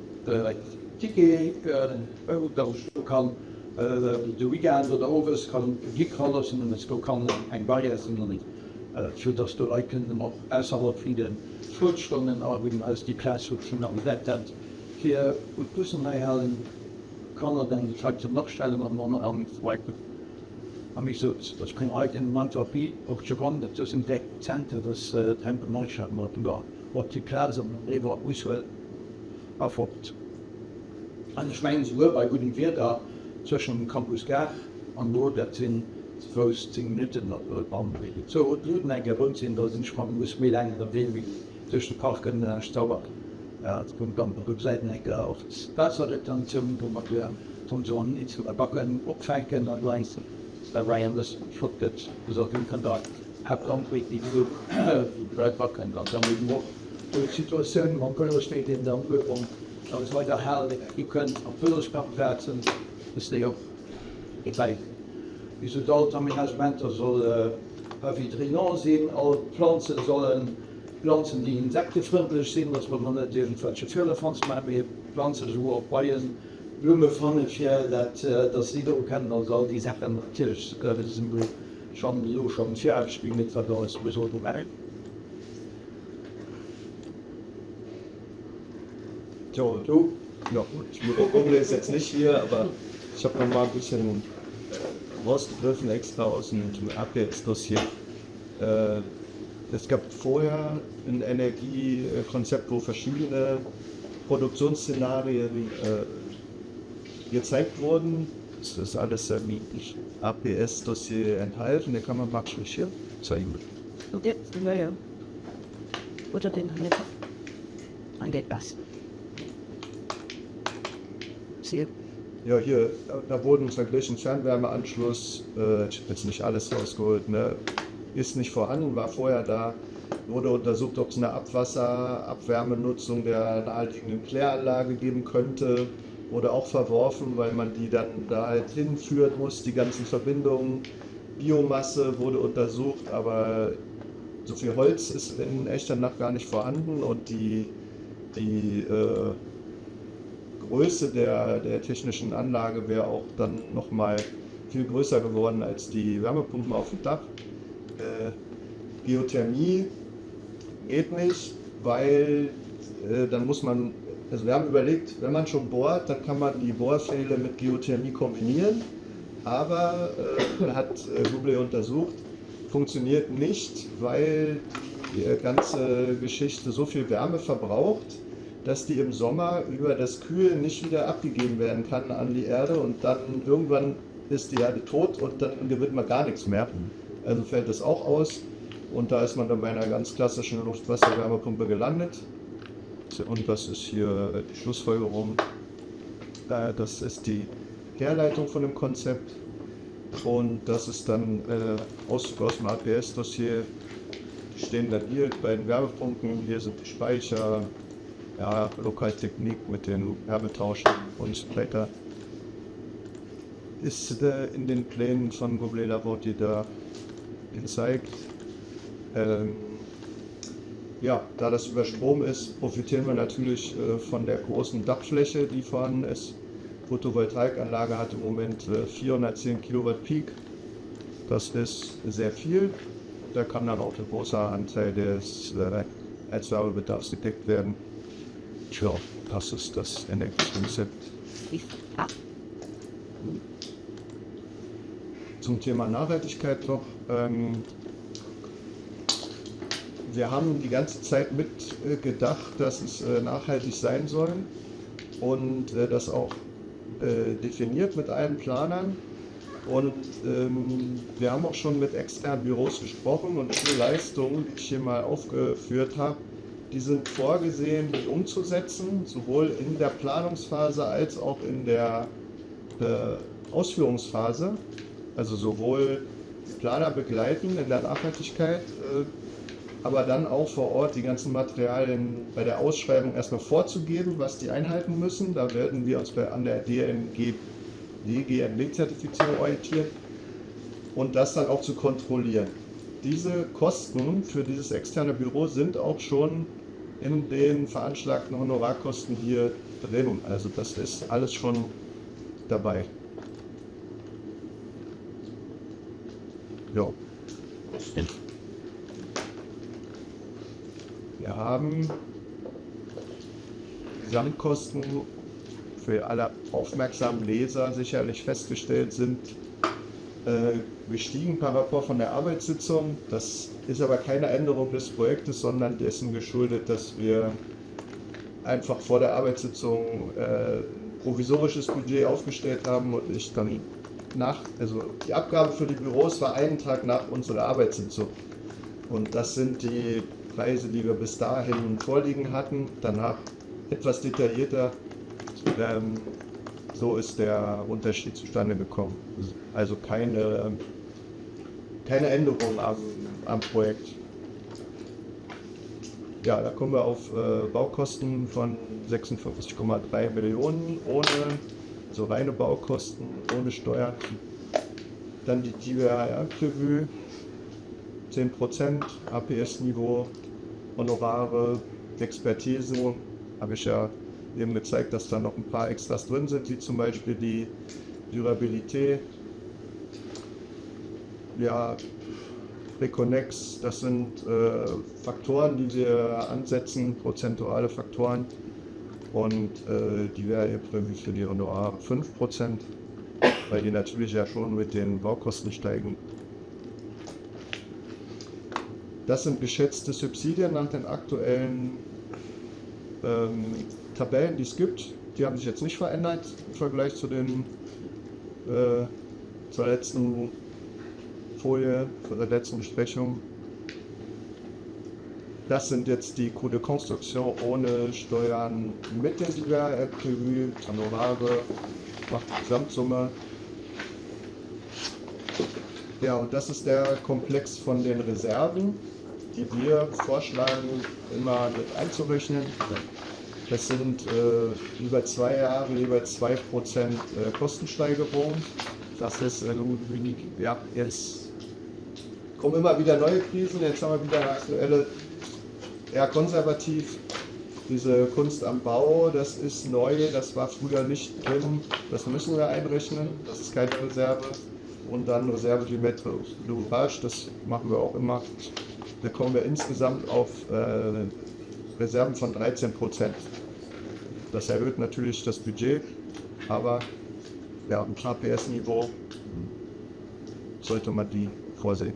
Ticket, dass ech do kann de Weekend oder owes kann Public raloossen an dass do kann eng Barrière sinn, fir dass do Leit kënnen och ausserhalb vun de Schoulstonnen a wou eis déi Plaz huet vun der dat fir wou d'Bussen hei halen, Kanner dann déi Leit zum Opstellen an an an a wéi gesot, ech kommen hei den Moment wéi och zu Ronn, dat ass en direkt Zenter, dass d'Hempenmannschaft mat op déi Plaz an den Driwwer Bus huelen a fort. An ech mengen esouguer bei guddem Wieder zwëschen dem Campus Gare an do, dat sinn ze Fouss 10 Minutten, wann d'Zou d'Luten eng Kéier rou sinn, da sinn ech mam Bus méi laang ënnerwee wéi duerch de Park ënnen laanscht d'Sauer. Do kann op Säiten eng Kéier och d'Waasserretentioun, wou mer dann esou an eenzel Backen opfänken an do eng Ryan dës flott gëtt, esou do kënnt der Haaptentrée déi do d'Leit backen an dann eben och do d'Situatioun mam Vëloswee deen dann uewen alles weider hal do kënnt an d'Vëlosparkplazen, dass déi och bäi wéi gesot all d'Aménagementer soll avidrinant sinn, all d'Planze sollen Planzen déi insektefrëndlech sinn, dass mer do net iergendwelche Firlefanz maachen, mee Planzen esouguer och Beien, Blumme fanne fir dat, dass si do kennen, also all déi Saachen natierlech sinn do schonn elo schonn Viraarbechte gemeet, wat alles do soll dobäi. So, du? Ja, Google ist jetzt nicht hier, aber ich habe noch mal ein bisschen rausgegriffen extra aus dem APS-Dossier. Äh, es gab vorher ein Energiekonzept, wo verschiedene Produktionsszenarien äh, gezeigt wurden. Das ist alles im APS-Dossier enthalten, da kann man mal hier zeigen. Ja, ja. Oder den an was. Ja, hier, da wurden verglichen Fernwärmeanschluss, äh, ich habe jetzt nicht alles rausgeholt, ne? ist nicht vorhanden, war vorher da, wurde untersucht, ob es eine Abwasserabwärmenutzung der naheliegenden Kläranlage geben könnte, wurde auch verworfen, weil man die dann da halt hinführen muss, die ganzen Verbindungen. Biomasse wurde untersucht, aber so viel Holz ist in Echternach gar nicht vorhanden und die, die äh, Größe der, der technischen Anlage wäre auch dann noch mal viel größer geworden als die Wärmepumpen auf dem Dach. Äh, Geothermie geht nicht, weil äh, dann muss man, also wir haben überlegt, wenn man schon bohrt, dann kann man die Bohrpfähle mit Geothermie kombinieren, aber äh, hat äh, Google untersucht, funktioniert nicht, weil die äh, ganze Geschichte so viel Wärme verbraucht, dass die im Sommer über das Kühlen nicht wieder abgegeben werden kann an die Erde und dann irgendwann ist die Erde tot und dann gewinnt man gar nichts mehr. Also fällt das auch aus und da ist man dann bei einer ganz klassischen Luftwasserwärmepumpe gelandet. Und das ist hier die Schlussfolgerung. Das ist die Herleitung von dem Konzept und das ist dann äh, Auszug aus dem APS-Dossier. Die stehen dann hier bei den Wärmepumpen, hier sind die Speicher, ja, Lokaltechnik mit den Wärmetauschen und so weiter. Ist äh, in den Plänen von Goblet Lavantier da gezeigt. Ähm, ja, da das über Strom ist, profitieren wir natürlich äh, von der großen Dachfläche, die vorhanden ist. Photovoltaikanlage hat im Moment äh, 410 Kilowatt Peak. Das ist sehr viel. Da kann dann auch ein großer Anteil des äh, Heizwärmebedarfs gedeckt werden. Tja, das ist das Energiekonzept. Zum Thema Nachhaltigkeit noch. Ähm, wir haben die ganze Zeit mitgedacht, dass es äh, nachhaltig sein soll und äh, das auch äh, definiert mit allen Planern. Und ähm, wir haben auch schon mit externen Büros gesprochen und diese Leistungen, die ich hier mal aufgeführt habe, die sind vorgesehen, die umzusetzen, sowohl in der Planungsphase als auch in der äh, Ausführungsphase. Also sowohl die Planer begleiten in der Nachhaltigkeit, äh, aber dann auch vor Ort die ganzen Materialien bei der Ausschreibung erstmal vorzugeben, was die einhalten müssen. Da werden wir uns bei, an der DNG, DGNB-Zertifizierung orientieren und das dann auch zu kontrollieren. Diese Kosten für dieses externe Büro sind auch schon in den veranschlagten Honorarkosten hier drin. Also das ist alles schon dabei. Ja. Wir haben Gesamtkosten für alle aufmerksamen Leser sicherlich festgestellt sind äh, gestiegen par rapport von der Arbeitssitzung. Das ist aber keine Änderung des Projektes, sondern dessen geschuldet, dass wir einfach vor der Arbeitssitzung äh, provisorisches Budget aufgestellt haben und ich dann nach, also die Abgabe für die Büros war einen Tag nach unserer Arbeitssitzung. Und das sind die Preise, die wir bis dahin vorliegen hatten. Danach etwas detaillierter. Ähm, so ist der Unterschied zustande gekommen. Also keine, keine Änderung am, am Projekt. Ja, da kommen wir auf äh, Baukosten von 56,3 Millionen ohne, also reine Baukosten, ohne Steuern. Dann die TVA Prévu, 10 Prozent, APS-Niveau, Honorare, Expertise, habe ich ja eben gezeigt, dass da noch ein paar Extras drin sind, wie zum Beispiel die Durabilität. Ja, Reconex, das sind äh, Faktoren, die wir ansetzen, prozentuale Faktoren. Und äh, die wäre für die Honorare 5 Prozent, weil die natürlich ja schon mit den Baukosten steigen. Das sind geschätzte Subsidien nach den aktuellen ähm, Tabellen, die es gibt. Die haben sich jetzt nicht verändert im Vergleich zu den, äh, zur letzten Folie, zu der letzten Besprechung. Das sind jetzt die Coûts de Construction ohne Steuern mit der TVA prévu, Honorare, macht die Gesamtsumme. Ja, und das ist der Komplex von den Reserven, die wir vorschlagen, immer mit einzurechnen. Das sind äh, über zwei Jahre jeweils 2% äh, Kostensteigerung. Das ist, äh, ja, jetzt kommen immer wieder neue Krisen. Jetzt haben wir wieder eine aktuelle, eher konservativ. Diese Kunst am Bau, das ist neu, das war früher nicht drin. Das müssen wir einrechnen, das ist keine Reserve. Und dann Reserve du Maître d'ouvrage, das machen wir auch immer. Da kommen wir insgesamt auf äh, Reserven von 13 Prozent. Das erhöht natürlich das Budget, aber ja, im KPS-Niveau sollte man die vorsehen.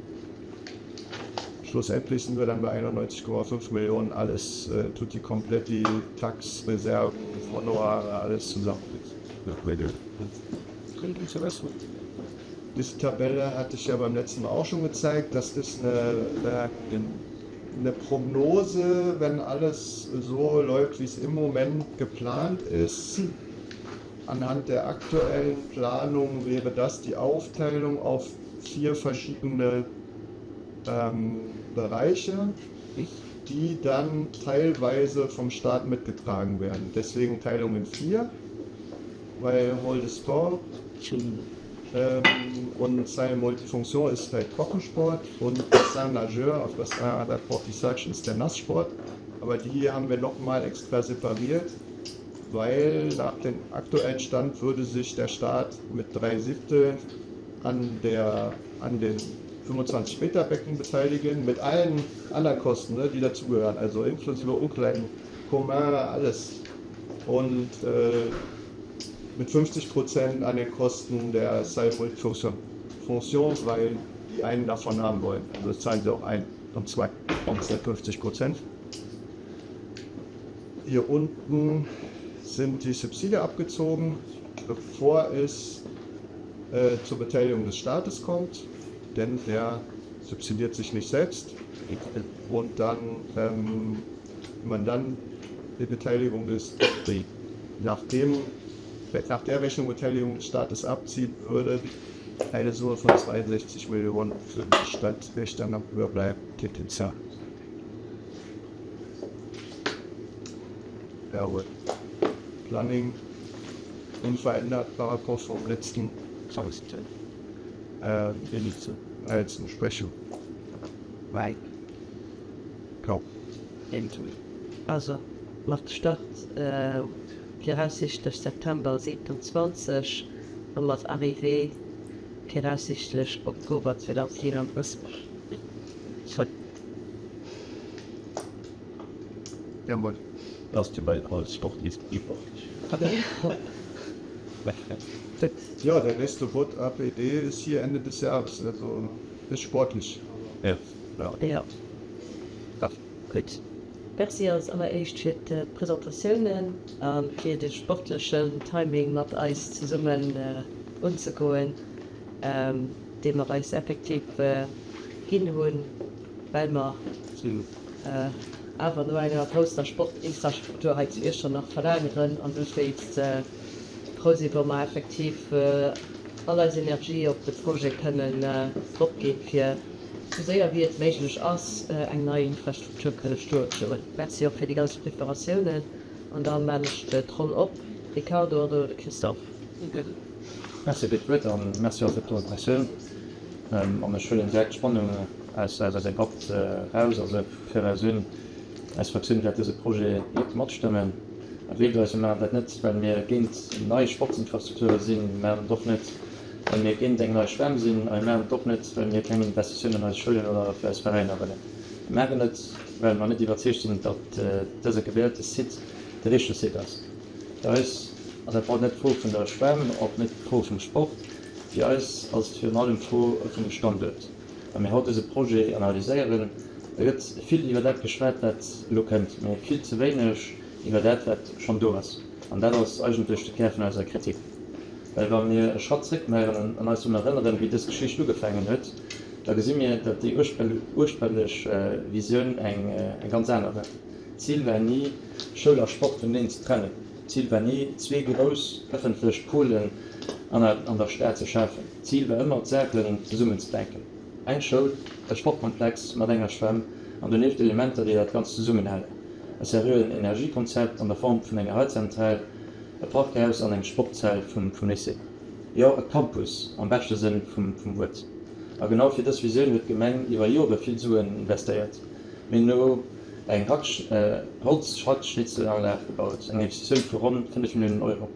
Schlussendlich sind wir dann bei 91,5 Millionen, alles äh, tutti kompletti, Tax, Reserven, Honorare, alles zusammen. Diese Tabelle hatte ich ja beim letzten Mal auch schon gezeigt. Das ist eine, eine Prognose, wenn alles so läuft, wie es im Moment geplant ist. Anhand der aktuellen Planung wäre das die Aufteilung auf vier verschiedene ähm, Bereiche, die dann teilweise vom Staat mitgetragen werden. Deswegen Teilung in vier, weil Hall des Sport ähm, und seine Multifunktion ist halt Trockensport und Bassin Nageur auf Bassin d'Apprentissage ist der Nasssport. Aber die haben wir nochmal extra separiert, weil nach dem aktuellen Stand würde sich der Staat mit drei Siebtel an, der, an den 25 Meter Becken beteiligen, mit allen anderen Kosten, ne, die dazugehören, also inklusive Umkleiden, Commun, alles. Und äh, mit 50 Prozent an den Kosten der Salle Multifunktion, Funktion, weil die einen davon haben wollen. Also das zahlen sie auch ein und zwei, und 50 Prozent. Hier unten sind die Subsidien abgezogen, bevor es äh, zur Beteiligung des Staates kommt, denn der subsidiert sich nicht selbst. Und dann, ähm, wenn man dann die Beteiligung des, nachdem, nach der Rechnung Beteiligung des Staates abzieht würde, eine Summe von 62 Millionen für die Stadt Echternach überbleibt. Jawohl. Planning unverändert par vom letzten äh, als Besprechung. Genau. Also mat Start viraussichtlech September 27 a mat Arrivée viraussichtlech Oktober 2034. Jawohl. Das du bei als Sportist Ja, der nächste Vot APD ist hier Ende des Jahres, also ist sportlich. Ja. Ja. Gutt. Merci als alleréischt fir d'Presentatiounen a fir de sportlechen Timing mat eis zesummen unzegoen, dee mer eis effektiv ginn hunn, well mer awer no enger grousser Sportinfrastruktur hei zu Iechternach verlaangeren an dowéinst frou sinn, wa mer effektiv all eis Energie op de Projet kënnen dropginn, fir sou séier wéi et méiglech ass, eng nei Infrastruktur kënne stoen ze hunn. Merci och fir déi ganz Preparatiounen. An da maan ech d'Ronn op, Ricardo an dono de Christophe. Merci fir d'Wuert a merci och fir d'Presentatioun. An ech huelen direkt d'Spannung aus eiser Debatt eraus. Also fir eis un, eis Fraktioun wäert dëse Projet net matstëmmen. A gleeft eis, mir maachen dat net, well mir géint nei Sportsinfrastrukture sinn. Mir maachen et och net, well mir géint eng nei Schwämm sinn. A mir maachen et och net, well mir keng Investitiounen an eis Schoulen oder fir eis Veräiner wëllen. Mir maachen et, well mer net iwwerzeegt sinn, datt dëse gewielte Site de richtege Site ass. Fir eis ass dat haut net d'Fro vun der Schwämm, och net d'Fro vum Sport. Fir eis ass et virun allem d'Fro vum Standuert. Wa mir haut dëse Projet analyséieren, da gëtt vill iwwer dat geschwat, wat elo kënnt, mä vill ze wéineg iwwer dat, wat schonn do ass. An dat ass eigentlech de Kär vun eiser Kritik. Well wa mir e Schratt zréckmaachen an eis drun erënneren, wéi dës Geschicht ugefaangen huet, da gesi mir, datt déi ursprünglech Visioun eng ganz aner war. D'Zil war ni, Schoul a Sport vuneneen ze trennen. D'Zil war ni, zwee grouss ëffentlech Pôlen an der Stad ze schafen. D'Zil war ëmmer, d'Saachen zesummen ze denken. Eng Schoul, e Sportkomplex mat enger Schwämm an donieft Elementer, déi dat Ganzt zesummenhalen, e seriöen Energiekonzept an der Form vun enger Heizentral, e Parkhaus an eng Sportshal vum Lycée. Jo, e Campus am beschte Sënn vum Wuert. A genau fir dës Visioun huet d'Gemeng iwwer Jore vill Suen investéiert. Mir hunn elo eng Holzhackschnitzelanlag gebaut, eng Investitioun vu ronn 5 Milliounen Euro.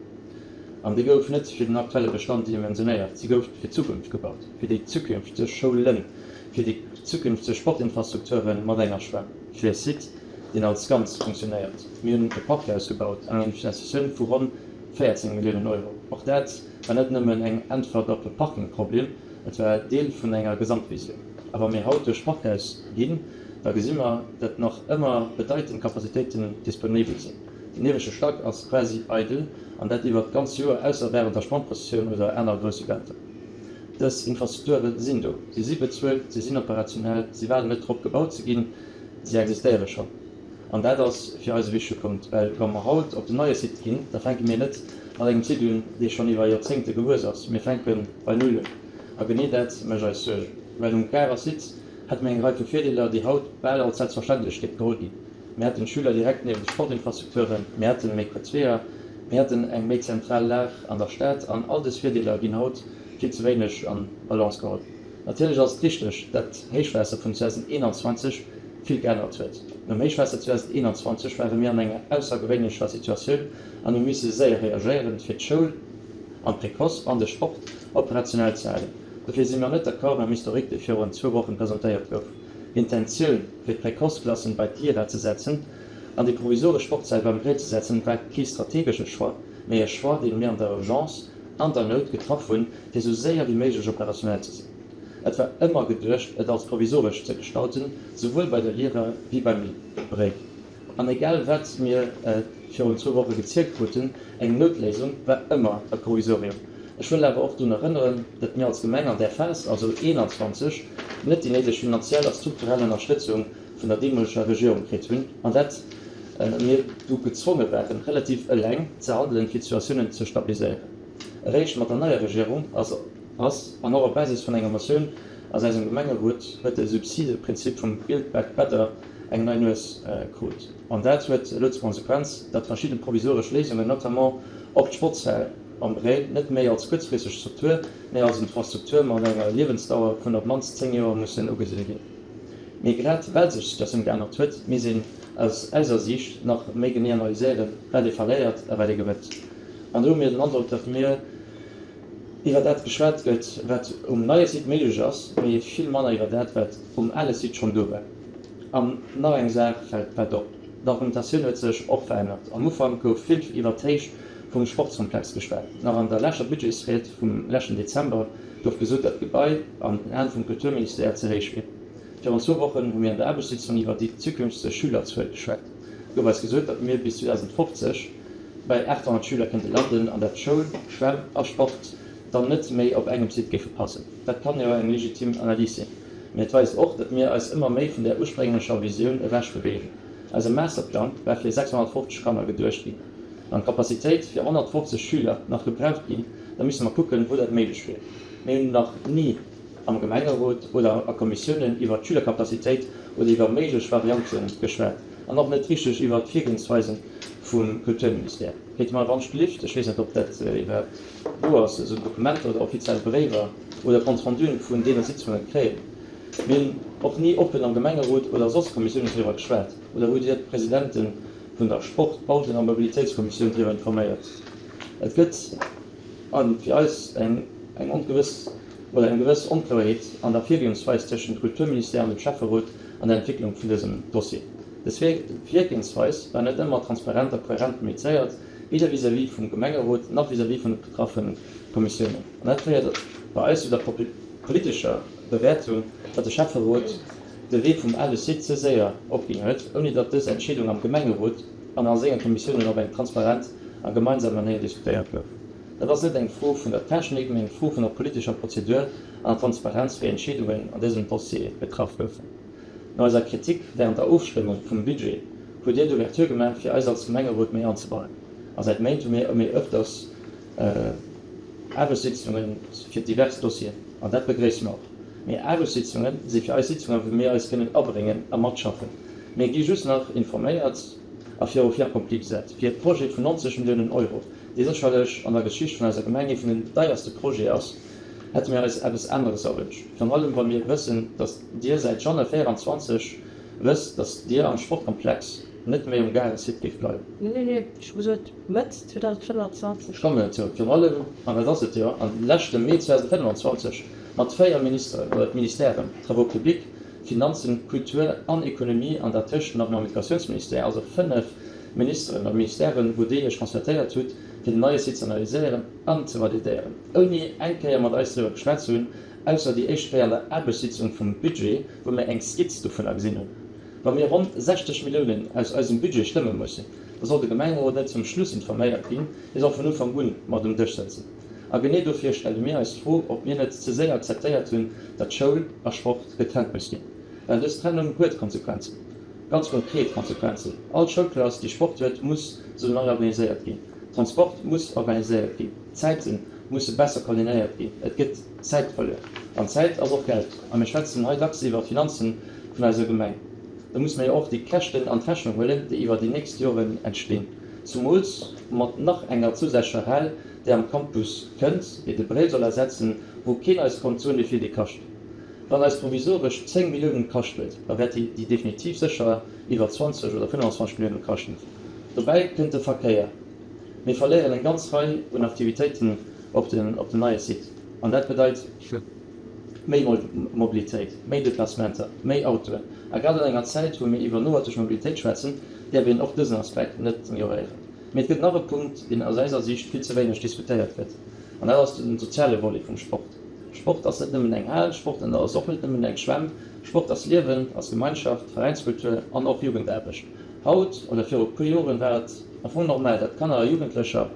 An déi gouf net fir den aktuelle Bestand dimensionéiert, si gouf fir d'Zukunft gebaut, fir déi zukünfteg Schoulen, fir déi zukünfteg Sportinfrastrukture mat enger Schwämm, fir e Site, deen als Ganzt funktionéiert. Mir hunn e Parkhaus gebaut, eng Investitioun vu ronn 14 Milliounen Euro. Och dat war net nëmmen eng Äntwert op e Parkingproblem, et war Deel vun enger Gesamtvisioun. A wa mir haut duerch d'Parkhaus ginn, da gesi mer, datt nach ëmmer bedeitend Capacitéiten disponibel sinn. Den ieweschte Stack ass quasi eidel, an dat iwwert d'ganz Joer, ausser wärend der Sprangprëssessioun oder aner grouss Eventer. Dës Infrastrukture sinn do, si si bezuelt, si sinn operationell, si waarden net drop gebaut ze ginn, si existéiere schonn. An dat ass fir eis e wichtege Punkt, well wa mer haut op den neie Site ginn, da fänke mir net mat engem Site un, dee schonn iwwer Joerzéngte gewuess ass, mir fänke bei Null un. A genee dat mécht eis Suergen, well um Garer Site hätte mir eng Rei vu Virdeeler, déi haut bal als Selbstverständlechkeet geholl ginn. Mir hätten d'Schüler direkt niewent de Sportinfrastrukturen, mir hätten méi kuerz Weeër, mir hätten eng méi zentral Lag an der Stad an all dës Virdeeler ginn haut vill ze wéineg an d'Balance geholl. Natierlech ass et richteg, dat d'Héichwaasser vun 2021 vill geännert huet. Nom Héichwaasser 2021 ware mir an enger aussergewéinlecher Situatioun an hu misse séier reagéieren, fir d'Schoul an d'Précoce an de Sport operationell ze halen. Dofir si mir net d'accord mam Historique, dee virun zwou Wochen presentéiert gouf. D'Intentioun, fir d'Précoce-Klassen bei d'Lyra ze setzen an déi provisoresch Sportshal beim Grill ze setzen, war kee strategesche Choix, mee e Choix, dee mir an der Urgence an der Nout getraff hunn, fir esou séier wéi méiglech operationell ze sinn. Et war ëmmer geduecht, et als provisoresch ze gestalten, souwuel bei der Lyra wéi beim Bréi. An egal wat mir virun zwou Woche gezielt kruten, eng Noutléisung war ëmmer e Provisorium. Ech wëll awer och drun erënneren, datt mir als Gemeng an där Phas, also 21, net déi néideg finanziell a strukturell Ënnerstëtzung vun der deemoleger Regierung kritt hunn an dat mir du gezwonge waren, relativ eleng ze handelen, fir d'Situatiounen ze stabiliséieren. Eréischt mat der neier Regierung ass, an och op Basis vun enger Motioun aus eisem Gemengerot, huet de Subsideprinzip vum Build Back Better eng nei Nues krut. An dat huet elo zur Konsequenz, datt verschidde provisoresch Léisungen, notamment och d'Sportshal am Bréil, net méi als kuerzfristeg Struktur, mä als Infrastruktur mat enger Liewensdauer vun op d'mannst 10 Joer mussen ugesi ginn. Mee grad well sech d'Situatioun geännert huet, misst een aus eiser Siicht nach méi genee analyséieren, wat ee verléiert a wat ee gewënnt. An do hu mir den Androck, datt mir iwwer dat geschwat gëtt, wat um neie Site méiglech ass, mee vill manner iwwer dat, wat um ale Site schonn do war. An nach eng Saach fält op, D'Argumentatioun huet sech och verännert. Am Ufank gouf vill iwwer d'Héicht vum Sportskomplex geschwat. Nach an der leschter Budgetsried vum leschten Dezember gouf gesot, datt d'Gebai an den Aen vum Kulturministère ze héich wier. Virun zwou Wochen hu mir an der Aarbechtssitzung iwwer déi zukünfteg Schülerzuel geschwat. Et gouf eis gesot, datt mir bis 2050 bei 800 Schüler kéinte landen an datt Schoul, Schwämm a Sport dann net méi op engem Site géife passen. Dat kann jo eng legitim Analys sinn, mee et weist och, datt mir eis ëmmer méi vun där ursprénglecher Visioun ewech beweegen. Eise Masterplang war fir 650 Kanner geduecht ginn. Wann d'Capacitéit fir 150 Schüler nach gebraucht ginn, da misste mer kucken, wou dat méiglech wier. Mir hunn nach ni am Gemengerot oder a Kommissiounen iwwert d'Schülercapacitéit oder iwwer méiglech Variante geschwat an och net richteg iwwert d'Virgoensweisen vum Kulturministère. Kéinte mer wann ech gelift, ech weess net, ob dat iwwerhaapt do ass, esou Dokumenter oder offiziell Bréiwer oder Compte-renduen vun deene Sitzunge kréien? Mir hunn och ni oppen am Gemengerot oder soss Kommissiounen driwwer geschwat. Oder hutt Dir d'Presidente vun der Sport-, Bauten a Mobilitéitskommissioun driwwer informéiert? Et gëtt fir eis eng ongewëss oder eng gewëss Onkloerheet an der Virgoensweis tëschent Kulturministère an dem Schäfferot an der Entwécklung vun dësem Dossier. Dës Virgoensweis war net ëmmer transparent a kohärent kommunizéiert, weder vis-à-vis vum Gemengerot nach vis-à-vis vun de betraffe Kommissiounen. An dat féiert bei eis zu der politescher Bewäertung, datt de Schäfferot de Wee vum ale Site ze séier opginn huet, ouni datt dës Entscheedung am Gemengerot an a senge Kommissiounen op eng transparent a gemeinsam Manéier diskutéiert gouf. Dat ass net eng Fro vun der Technik, mee eng Fro vun der politescher Prozedur an der Transparenz, wéi Entscheedungen an dësem Dossier getraff goufen. No eiser Kritik wärend der Ofstëmmung vum Budget hutt Dir d'Ouverture gemaach, fir eis als Gemengerot méi anzebannen. A säit Méint hu mir ëmmer ëfters Aarbechtssitzunge fir divers Dossieren, an dat begréisse mer och. Mee Aarbechtssitzunge si fir eis Sitzungen, wou mir eis kënnen abréngen a matschaffen. Mir gi just nach informéiert a viru Fait accompli gesat. Fir e Projet vun 90 Milliounen Euro, dee sécherlech an der Geschicht vun eiser Gemeng ee vun den deierste Projete ass, hätte mir eis eppes aneres erwünscht. Virun allem wa mir wëssen, datt Dir säit Januar 24 wësst, datt Dir am Sportkomplex net méi um Gare-Site géift bleiwen. Nee, nee, ech hu gesot Mëtt 2025. Ech kommen dozou. Virun allem, an dat ass et jo, an leschte Mee 2025 mat 4 Ministeren oder Ministèren, Travaux publics, Finanzen, Kultur an Ekonomie an dertëscht nach mam Educatiounsministère, also 5 Ministeren a Ministèren, wou Dir Iech concertéiert hutt, fir den neie Site ze analyséieren an ze validéieren, ouni eng Kéier mat eis driwwer geschwat ze hunn, ausser déi éischt Kéier an der Aarbechtssitzung vum Budget, wou mir eng Skizz dovunner gesinn hunn. Wa mir ronn 60 Milliounen aus eisem Budget stëmme mussen, da soll de Gemengerot net zum Schluss informéiert ginn, hie soll vun Ufank un mat um Dësch sëtzen. A genee dofir stelle mir eis d'Fro, ob mir net ze séier akzeptéiert hunn, datt Schoul a Sport getrennt muss ginn. Well dës Trennung huet Konsequenzen. Ganz konkret Konsequenzen. All Schoulklass, déi Sport huet, muss sou nei organiséiert ginn. Transport muss organiséiert ginn. D'Zäite musse besser koordinéiert ginn. Et gëtt Zäit verluer. An Zäit ass och Geld. A mir schwätzen hei dacks iwwer d'Finanzen vun eiser Gemeng. Da musse mir jo och déi Käschten an d'Rechnung huelen, déi iwwer déi nächst Joren entstinn. Zumools mat nach enger zousätzlecher Hal, déi am Campus kënnt, déi de Bréil soll ersetzen, wou keen eis konnt soen, wéi vill déi kascht. Wann eis provisoresch 10 Milliounen kascht huet, da wäert déi déi definitiv sécher iwwer 20 oder 25 Milliounen kaschten. Dobäi kënnt de Verkéier. Mir verléieren eng ganz Rei un Aktivitéiten op dem neie Site an dat bedeit méi Mobilitéit, méi Deplacementer, méi Autoen. A grad an enger Zäit, wou mir iwwer nohalteg Mobilitéit schwätzen, däerf een och dësen Aspekt net ignoréieren. Mee et gëtt nach e Punkt, deen aus eiser Siicht vill ze wéineg diskutéiert gëtt, an dat ass den soziale Volet vum Sport. Sport ass net nëmmen eng Hal, Sport ass och net nëmmen eng Schwämm. Sport ass Liewen, ass Gemeinschaft, Veräinskultur an och Jugendaarbecht. Haut oder viru puer Joren war et am Fong normal, datt Kanner a Jugendlecher.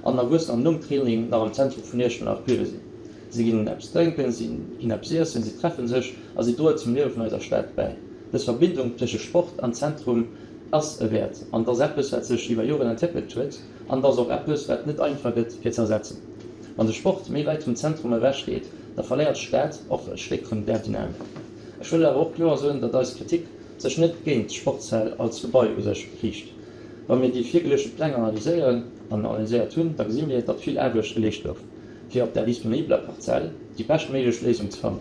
an Erwuessener nom Training nach am Zentrum vun Iechternach bliwwe sinn. Si ginn eppes drénken, si ginn eppes iessen, si treffe sech a si droe zum Liewe vun eiser Stad bäi. Dës Verbindung tësche Sport an Zentrum ass e Wäert an et ass eppes, wat sech iwwer Joren entwéckelt huet an et ass och eppes, wat net einfach gëtt fir ze ersetzen. Wann de Sport méi wäit vum Zentrum ewech geet, da verléiert d'Stad och e Stéck vun där Dynamik. Ech wëll awer och kloer soen, datt eis Kritik sech net géint d'Sportshal als Gebai u sech riicht. Wa mir déi virgeluechte Pläng analyséieren an analyséiert hunn, da gesi mir, datt vill Aarbecht geleescht gouf, fir op där disponibeler Parzell déi beschtméiglech Léisung ze fannen.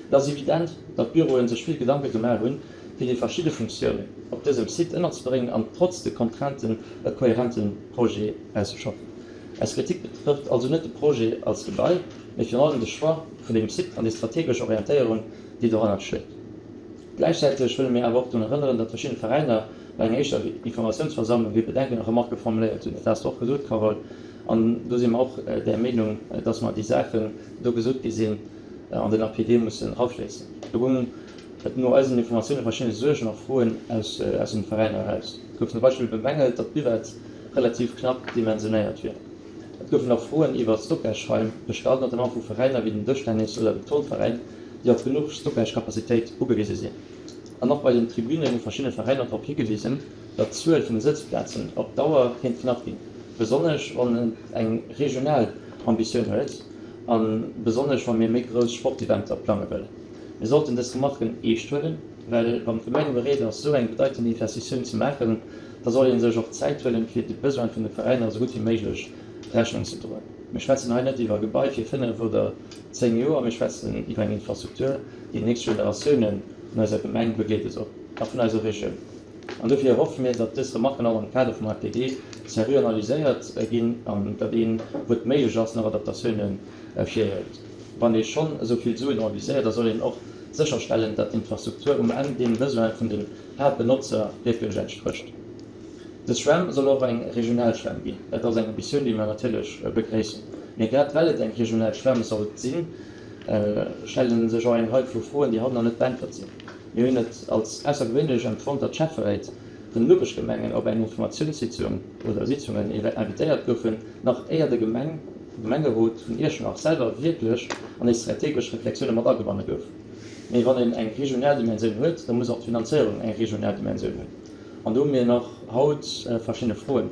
Et ass evident, datt d'Büroe sech vill Gedanke gemaach hunn, fir déi verschidde Funktiounen op dësem Site ënnerzebréngen an trotz de Contrainten e kohärente Projet auszeschaffen. Eis Kritik betrëfft also net de Projet als Gebai, mee virun allem de Choix vun deem Site an déi strategesch Orientéierung, déi dohannert steet. Gläichzäiteg wëlle mir awer och drun erënneren, datt verschidde Veräiner bei enger éischter Informatiounsversammlung hir Bedenken a Remarquë formuléiert hunn. Dat has de och gesot, Carole. An do si mer och där Meenung, datt mer déi Saachen, déi do gesot gi sinn, an den APD mussen erafléissen. Do goung et no eisen Informatioune verschidde Suergen a Froen aus den Veräiner eraus. Et gouf zum Beispill bemängelt, datt d'Buvette relativ knapp dimensionéiert wier. Et goufen och Froen iwwer Stockage-Raim gestallt, notamment vu Veräiner wéi den Dëschtennis oder dem Turnveräin, déi op genuch Stockage-Capacitéit ugewise sinn. An och bei den Tribünen hu verschidde Veräiner drop higewisen, datt d'Zuel vun de Sëtzplazen op Dauer kéint knapp ginn, besonnesch wann et eng regional Ambitioun huet a besonnesch wa mir méi grouss Sporteventer plange wëllen. Mir sollten dës Remarken eescht huelen, well wann d'Gemeng bereet ass, esou eng bedeitend Investitioun ze maachen, da soll ee sech och Zäit huelen, fir de Besoine vun de Veräiner esou gutt wéi méiglech Rechnung ze droen. Mir schwätzen hei net iwwer e Gebai fir 5 oder 10 Joer, mir schwätzen iwwer eng Infrastruktur, déi déi nächst Generatioune vun eiser Gemeng begleede soll a vun eiser Regioun. An dofir erhoffe mir, datt dës Remarken och am Kader vum APD seriö analyséiert ginn an datt een, wou et méiglech ass, nach Adaptatioune virhëlt. Wann ee schonn esou vill Suen enviséiert, da soll een och sécherstellen, datt d'Infrastruktur um Enn deem Besoin vun den Haaptbenotzer wierklech entsprécht. Dës Schwämm soll och eng regional Schwämm ginn. Dat ass eng Ambitioun, déi mer natierlech begréissen. Mee grad well et eng regional Schwämm sollt sinn, stelle sech och eng Rei vu Froen, déi haut nach net beäntwert sinn. Mir hunn et als aussergewéinlech empfonnt, datt d'Schäfferéit vun den Nopeschgemengen op eng Informatiounssitzung oder Sitzungen invitéiert goufen, nach éier de Gemengerot vun Iechternach selwer wierklech an déi strategesch Reflexioune mat agebanne gouf. Mee wann een eng regional Dimensioun huet, da muss och d'Finanzéierung eng regional Dimensioun hunn. An do hu mir nach haut verschidde Froen.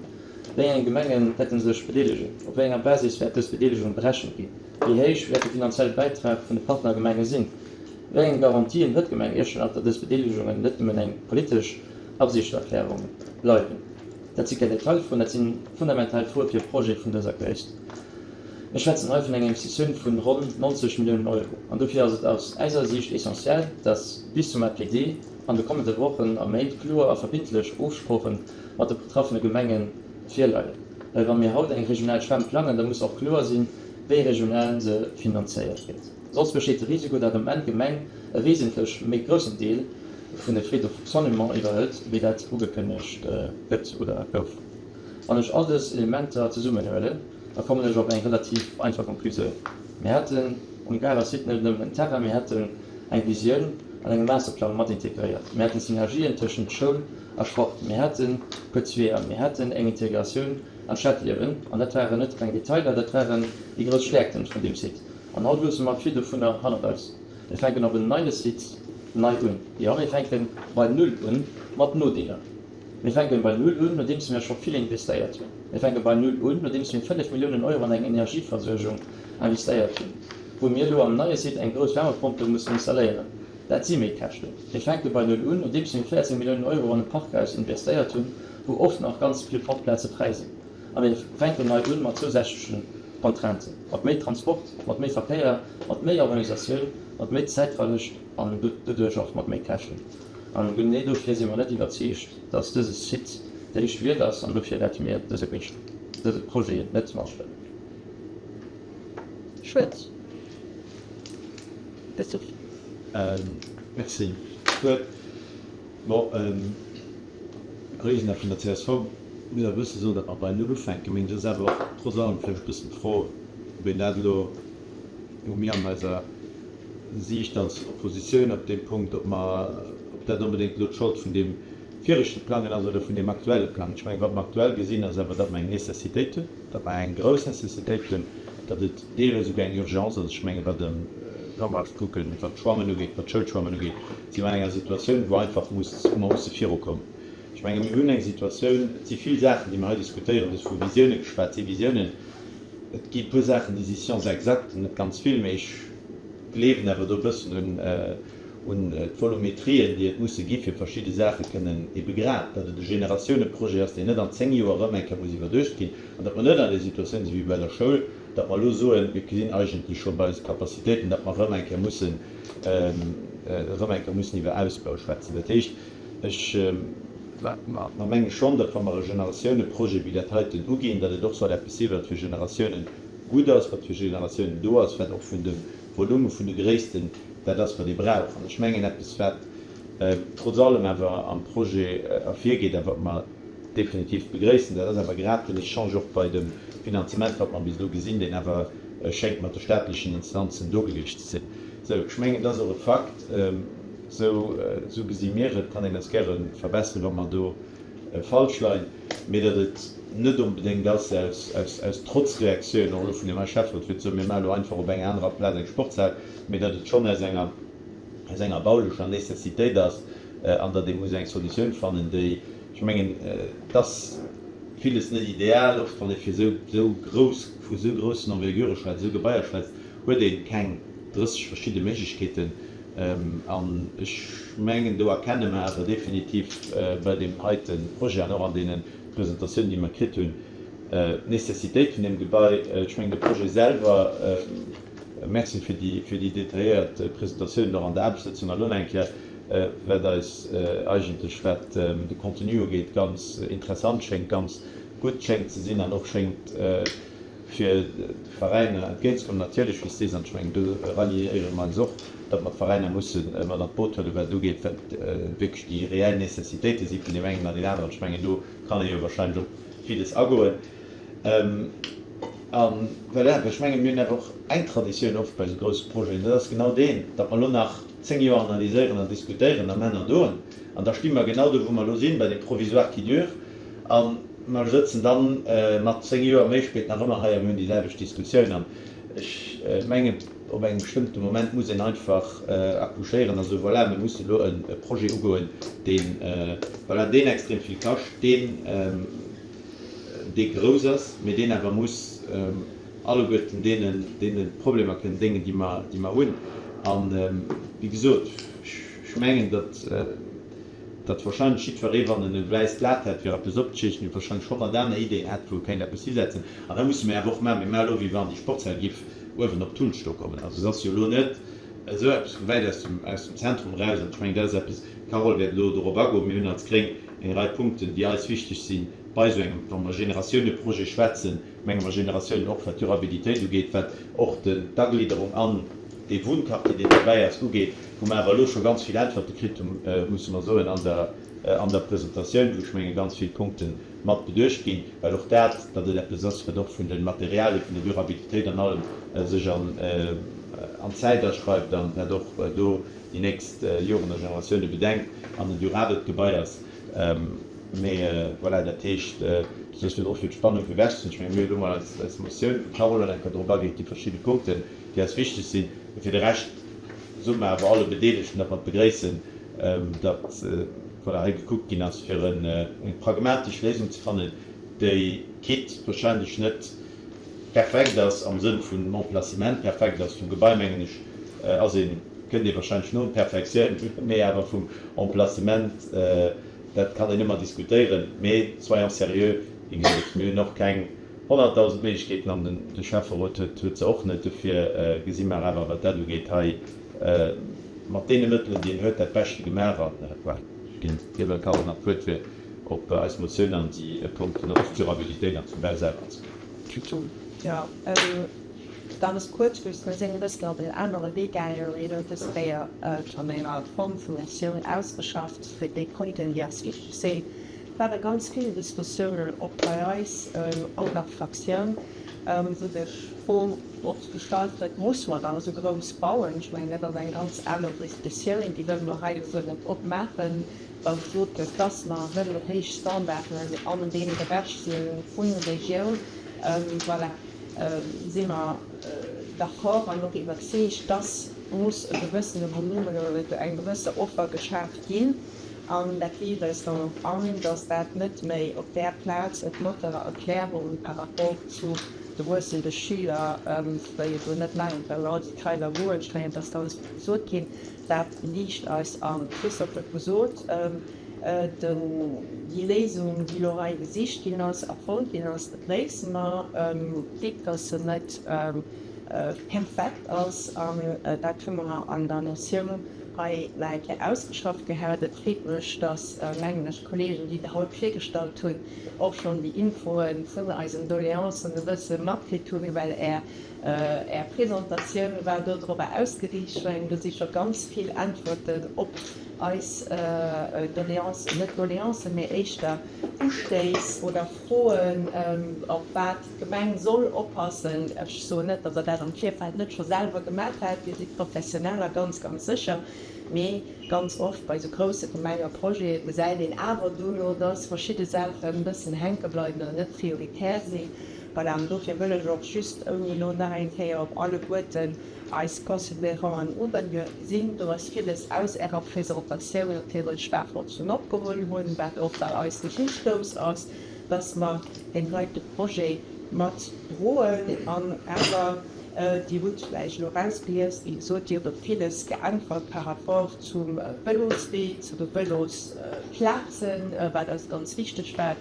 Wéi eng Gemenge wäerte sech bedeelegen? Op wéi enger Basis wäert dës Bedeelegung berechent ginn? Wéi héich wäert de finanzielle Bäitrag vun de Partnergemenge sinn? Wéi eng Garantien huet d'Gemeng Iechternach, datt dës Bedeelegungen net nëmmen eng politesch Absichterklärung bleiwen? Dat si keng Detailfroen, dat si fundamental Froe fir e Projet vun dëser Gréisst. Mir schwätzen hei vun enger Investitioun vun ronn 90 Milliounen Euro. An dofir ass et aus eiser Siicht essentiell, datt bis zum APD, an de kommende Wochen a Méint kloer a verbindlech Ofsprooche mat de betraffene Gemenge virleien. Well wa mir haut eng regional Schwämm plangen, da muss och kloer sinn, wéi regional se finanzéiert gëtt. Soss besteet de Risiko, datt um Enn d'Gemeng e wesentlech méi groussen Deel vun de Frais de fonctionnement iwwerhëlt, wéi dat ugekënnegt gëtt oder gouf. Wann ech all dës Elementer zesummenhuelen, da kommen ech op eng relativ einfach Konklusioun, Mir hätten um Garer Site net nëmmen en Terrain, mir hätten eng Visioun an engem Masterplang mat integréiert. Mir hätten Synergien tëschent Schoul a Sport. Mir hätte kuerz Weeër. Mir hätten eng Integratioun an d'Stadliewen. An dat waren net kleng Detailer, dat waren déi grouss Stäerkten vun deem Site. An haut loosse mer vill dovunner hannert eis. Mir fänken op en neie Site nei un. Jo, mir fänke bei Null un, mat Nodeeler. Mir fänken bei Null un, nodeems mir scho vill investéiert hunn. Mir fänke bei Null un, nodeems mir 5 Milliounen Euro an eng Energieversuergung investéiert hunn, wou mir elo am neie Site eng grouss Wärmepompe mussen installéieren. Dat si Méikäschten. Mir fänke bei Null un, nodeems mir 14 Milliounen Euro an e Parkhaus investéiert hunn, wou oft nach ganz vill Parkplaze fräi sinn. A mir fänken nei un mat zousätzleche Contrainten, mat méi Transport, mat méi Verkéier, mat méi Organisatioun, mat méi Zäitverloscht an doduerch och mat méi Käschten. An genee dofir si mer net iwwerzeegt, dass dëse Site déi richteg Wiel ass an dofir wäerte mir dëse dëse Projet net matstëmmen. Schued. Merci. Bon, Kolleegen vun der csv, muss awer e bësse soen, datt mer bei Null ufänken. Mee et ass awer och trotz allem vläicht e bëssen d'Fro, ob een dat elo, wou mir an eiser Siicht als Oppositioun op deem Punkt, ob mer, ob dat onbedéngt elo d'Schold vun deem. viregte Plangen ass oder vun deem aktuelle Plang. Ech mengen, wat mer aktuell gesinn, ass awer, datt mer eng Nécessitéit hunn, datt mer eng grouss Nécessitéit hunn, datt et deelweis esouguer eng Urgence ass. Ech mengen, wat de Jean-Marc kucken, wat d'Schwammen ugeet, wat d'Schoulschwammen ugeet, si mer an enger Situatioun, wou einfach muss, wou mer musse virukommen. Ech menge mir hunn eng Situatioun, et si vill Saachen, déi mer hei diskutéieren, du hues vu Visioune geschwat, et si Visiounen, et gi e puer Saachen, déi si Science exacte, net ganz vill, mee ech gleewen awer do e bëssen un un d'Volumetrien, déi et musse gi fir verschidde Saache kënnen ebe grad, datt et e Generatiouneprojet ass, deen net an 10 Joer erëm eng Kéier muss iwwerduecht ginn an datt mer net an där Situatioun si wéi bei der Schoul, datt mer elo soen, mir gesinn eigentlech scho bei eise Capacitéiten, datt mer erëm eng Kéier mussen erëm eng Kéier mussen iwwer Ausbau schwätzen. Dat heescht, Ech, mer menge schonn, datt wa mer e Generatiouneprojet wéi dat heiten uginn, datt et och soll eppes si wat fir Generatiounen gutt ass, wat fir Generatiounen do ass, wat och vun dem Volume, vun de Gréissten dat ass, wat ee brauch. An ech mengen, eppes wat trotz allem awer am Projet ervirgeet a wat mer definitiv begréissen, dat ass awer grad den Echange och bei dem Finanzement, wat mer bis elo gesinn, deen awer schéngt mat de staatlechen Instanzen do gewiescht ze sinn. Sou, ech mengen, dat ass och e Fakt. Sou, sou gesi mir et. Kann een eis gäre verbesseren, wa mer do falsch leien. Mee datt et net onbedéngt ass aus, aus, aus Trotzreaktioun, och elo vun deem hei Schäfferot, fir ze soen, mir maache elo einfach op enger anerer Plaz eng Sportshal, mee datt et schonn aus enger, aus enger baulecher Nécessitéit ass an datt ee muss eng Solutioun fannen, déi, ech mengen, et ass villes net ideal, oft wann ee fir esou, esou grouss, vu esou groussen Envergurë schwätzt, esou Gebaier schwätzt, huet ee keng 30 verschidde Méiglechkeeten. An ech mengen, do erkenne mer awer definitiv bei deem heite Projet an och an deene Presentatiounen, déi mer kritt hunn, d'Nécessitéit vun deem Gebai. Ech mengen, de Projet selwer, merci fir déi, fir déi detailléiert Presentatioun och an der Aarbechtssëtzung an elo nach eng Kéier, wat eis eigentlech, wat de Contenu ugeet, ganz interessant schéngt, ganz gutt schéngt ze sinn an och schéngt, fir de Veräiner entgéintzekommen. Natierlech, wéi s de sees, an ech mengen, do ralliéiere mer eis och, datt mer d'Veräiner musse mat an d'Boot huelen, wat et ugeet, wat wierklech déi reell Nécessitéite si vun deem engen an deem aneren. Ech mengen, do kann ee jo wahrscheinlech op villes agoen. A voilà, ech mengen, mir hunn awer och eng Traditioun oft bei esou grousse Projeten, dat ass genau deen, datt mer elo nach 10 Joer analyséieren an diskutéieren a man an doen, an da sti mer genau do, wou mer elo sinn, bei deem Provisoire qui dure. A mer sëtzen dann mat 10 Joer méi spéit nach ëmmer hei a mir hunn déi selwecht Diskussioun. An ech mengen, op engem bestëmmte Moment muss een einfach accouchéieren a soen, voilà, mir mussen elo e Projet ugoen, deen, voilà, deen extrem vill kascht, deen, dee grouss ass, mee deen awer muss alleguerten deenen, deene Problemer kënnen déngen, déi mer, déi mer hunn. An, wéi gesot, ech mengen, datt, datt wahrscheinlech jiddweree, wann en e wäisst Blat hätt, fir eppes opzezeechnen, wahrscheinlech 100 aner Ideeën hätt, wou e kéint eppes hisetzen. An da musse mir awer och maachen, mir maache elo, wéi wann déi Sportshal giff uewen op d'Tull stoe kommen. Also et ass jo elo net esou eppes vu wäit aus dem, aus dem Zentrum eraus. An ech mengen, dat ass eppes, d'Carole wäert elo dorop agoen, mir hunn als Gréng eng Rei Punkten, déi eis wichteg si bei esou engem, wa mer Generatiouneprojet schwätzen, menge mer Generatiounen och wat d'Durabilitéit ugeet, wat och d'Aglidderung an dee Wunnquartier, deen derbäi ass, ugeet. wou mer awer elo scho ganz vill Äntwerte kritt hunn, musse mer soen, an der, an der Presentatioun, wou ech menge ganz vill Punkte mat beduecht ginn, well och dat, datt et eppes ass, wat och vun de Materialien, vun der Durabilitéit an allem sech an, an d'Zäit aschreift an wat och do déi nächst Joren a Generatioune bedenkt an en durabelt Gebai ass. Mee voilà, dat heescht, du soos virdru fir d'Spannung fir ewech ze hunn, ech menge mir hunn elo mol eis, eis Motioun, wou d'Carole dann eng Kéier drop ageet, déi verschidde Punkten, déi eis wichteg sinn. Mee fir de Rescht soe mer awer alle Bedeelegten, datt mer et begréissen, datt voilà, hei gekuckt ginn ass, fir eng pragmatesch Léisung ze fannen, déi quitte wahrscheinlech net perfekt ass am Sënn vun Emplacement, perfekt ass vum Gebai, mengen ech, ass een, kënnt ee wahrscheinlech no un d'Perfektioun, mee awer vum Emplacement, dat kann een ëmmer diskutéieren. Mee soyons sérieux, wéi gesot, mir hunn och keng 100.000 Méiglechkeeten an de Schäfferot huet se och net. Dofir gesi mer awer, wat dat ugeet, hei mat deene Mëttelen, déi een huet, dat Beschte gemaach. An voilà, ech ginn dir elo, Carole, nach d'Wuert, fir op eis Motioun an déi Punkten och d'Durabilitéit an zum Bau selwer anzegoen. Jo, ganz kuerz, just mir sinn e bëssen op en anere Wee gaangen. Mir hunn dës Kéier schonn eng Form vu Motioun ausgeschafft fir déi Punkten, déi eis wichteg sinn. Et ware ganz vill Diskussiounen och bei eis an der Fraktioun, wou sech d'Fro och gestallt huet, Muss mer dann esou grouss bauen? Ech mengen, dat ass eng ganz aner Diskussioun, déi wëlle mer hei esou net opmaachen. Wa gesot gëtt, dass mer wëllen héich Standarden an deem Beräich si vun der Regioun, voilà, si mer d'accord an och iwwerzeegt, dass muss e gewëssene Volumen oder eng gewësse Offer geschaaft ginn. An dat liicht eis dann och an, dass dat net méi op där Plaz et mat der Erklärung par rapport zu de wuessende Schüler, wéi et elo net mengen, well all déi Keiler Wuelstréien, dass da muss gesot ginn, Dat liicht eis an. Christophe huet gesot, déi Léisung, déi elo hei gesicht ginn ass a fonnt ginn ass, begréisse mer, quitte dass se net perfekt ass. An dat hu mer an der Motioun hei nach eng Kéier ausgeschafft gehat. Et freet mech, dass, mengen ech, d'Kollegen, déi dat haut virgestallt hunn, och schonn déi Infoe vun eisen Doleancen e bësse matkritt hunn, well Är Är Presentatioun war dodrobber ausgeriicht. Ech mengen, do si scho ganz vill Äntwerten op eis Doleancen, net Doleancen, mee éischter Ustéiss oder Froen, op wat d'Gemeng soll oppassen. Ech soen net, datt Der dat am Virfeld net scho selwer gemaach hätt, Dir sidd Professioneller, ganz, ganz sécher. Mee ganz oft bei esou grousse Gemengeprojete gesäit een awer dono, datt verschidde Saachen e bëssen hänke bleiwen oder net prioritär sinn. Voilà, an dofir wëll ech och just, ouni elo nach eng Kéier op alleguerten eis Considéranten ugesinn, do ass villes aus Ärer Presentatioun natierlech, wat mer schonn opgeholl hunn, wat och bei eis den Ustouss ass, dass mer deen heite Projet mat droen an awer, Dir hutt vläicht elo erausgelies, wéi gesot, Dir hutt op villes geäntwert par rapport zum Vëloswee, zu de Vëlosplazen, wat eis ganz wichteg war.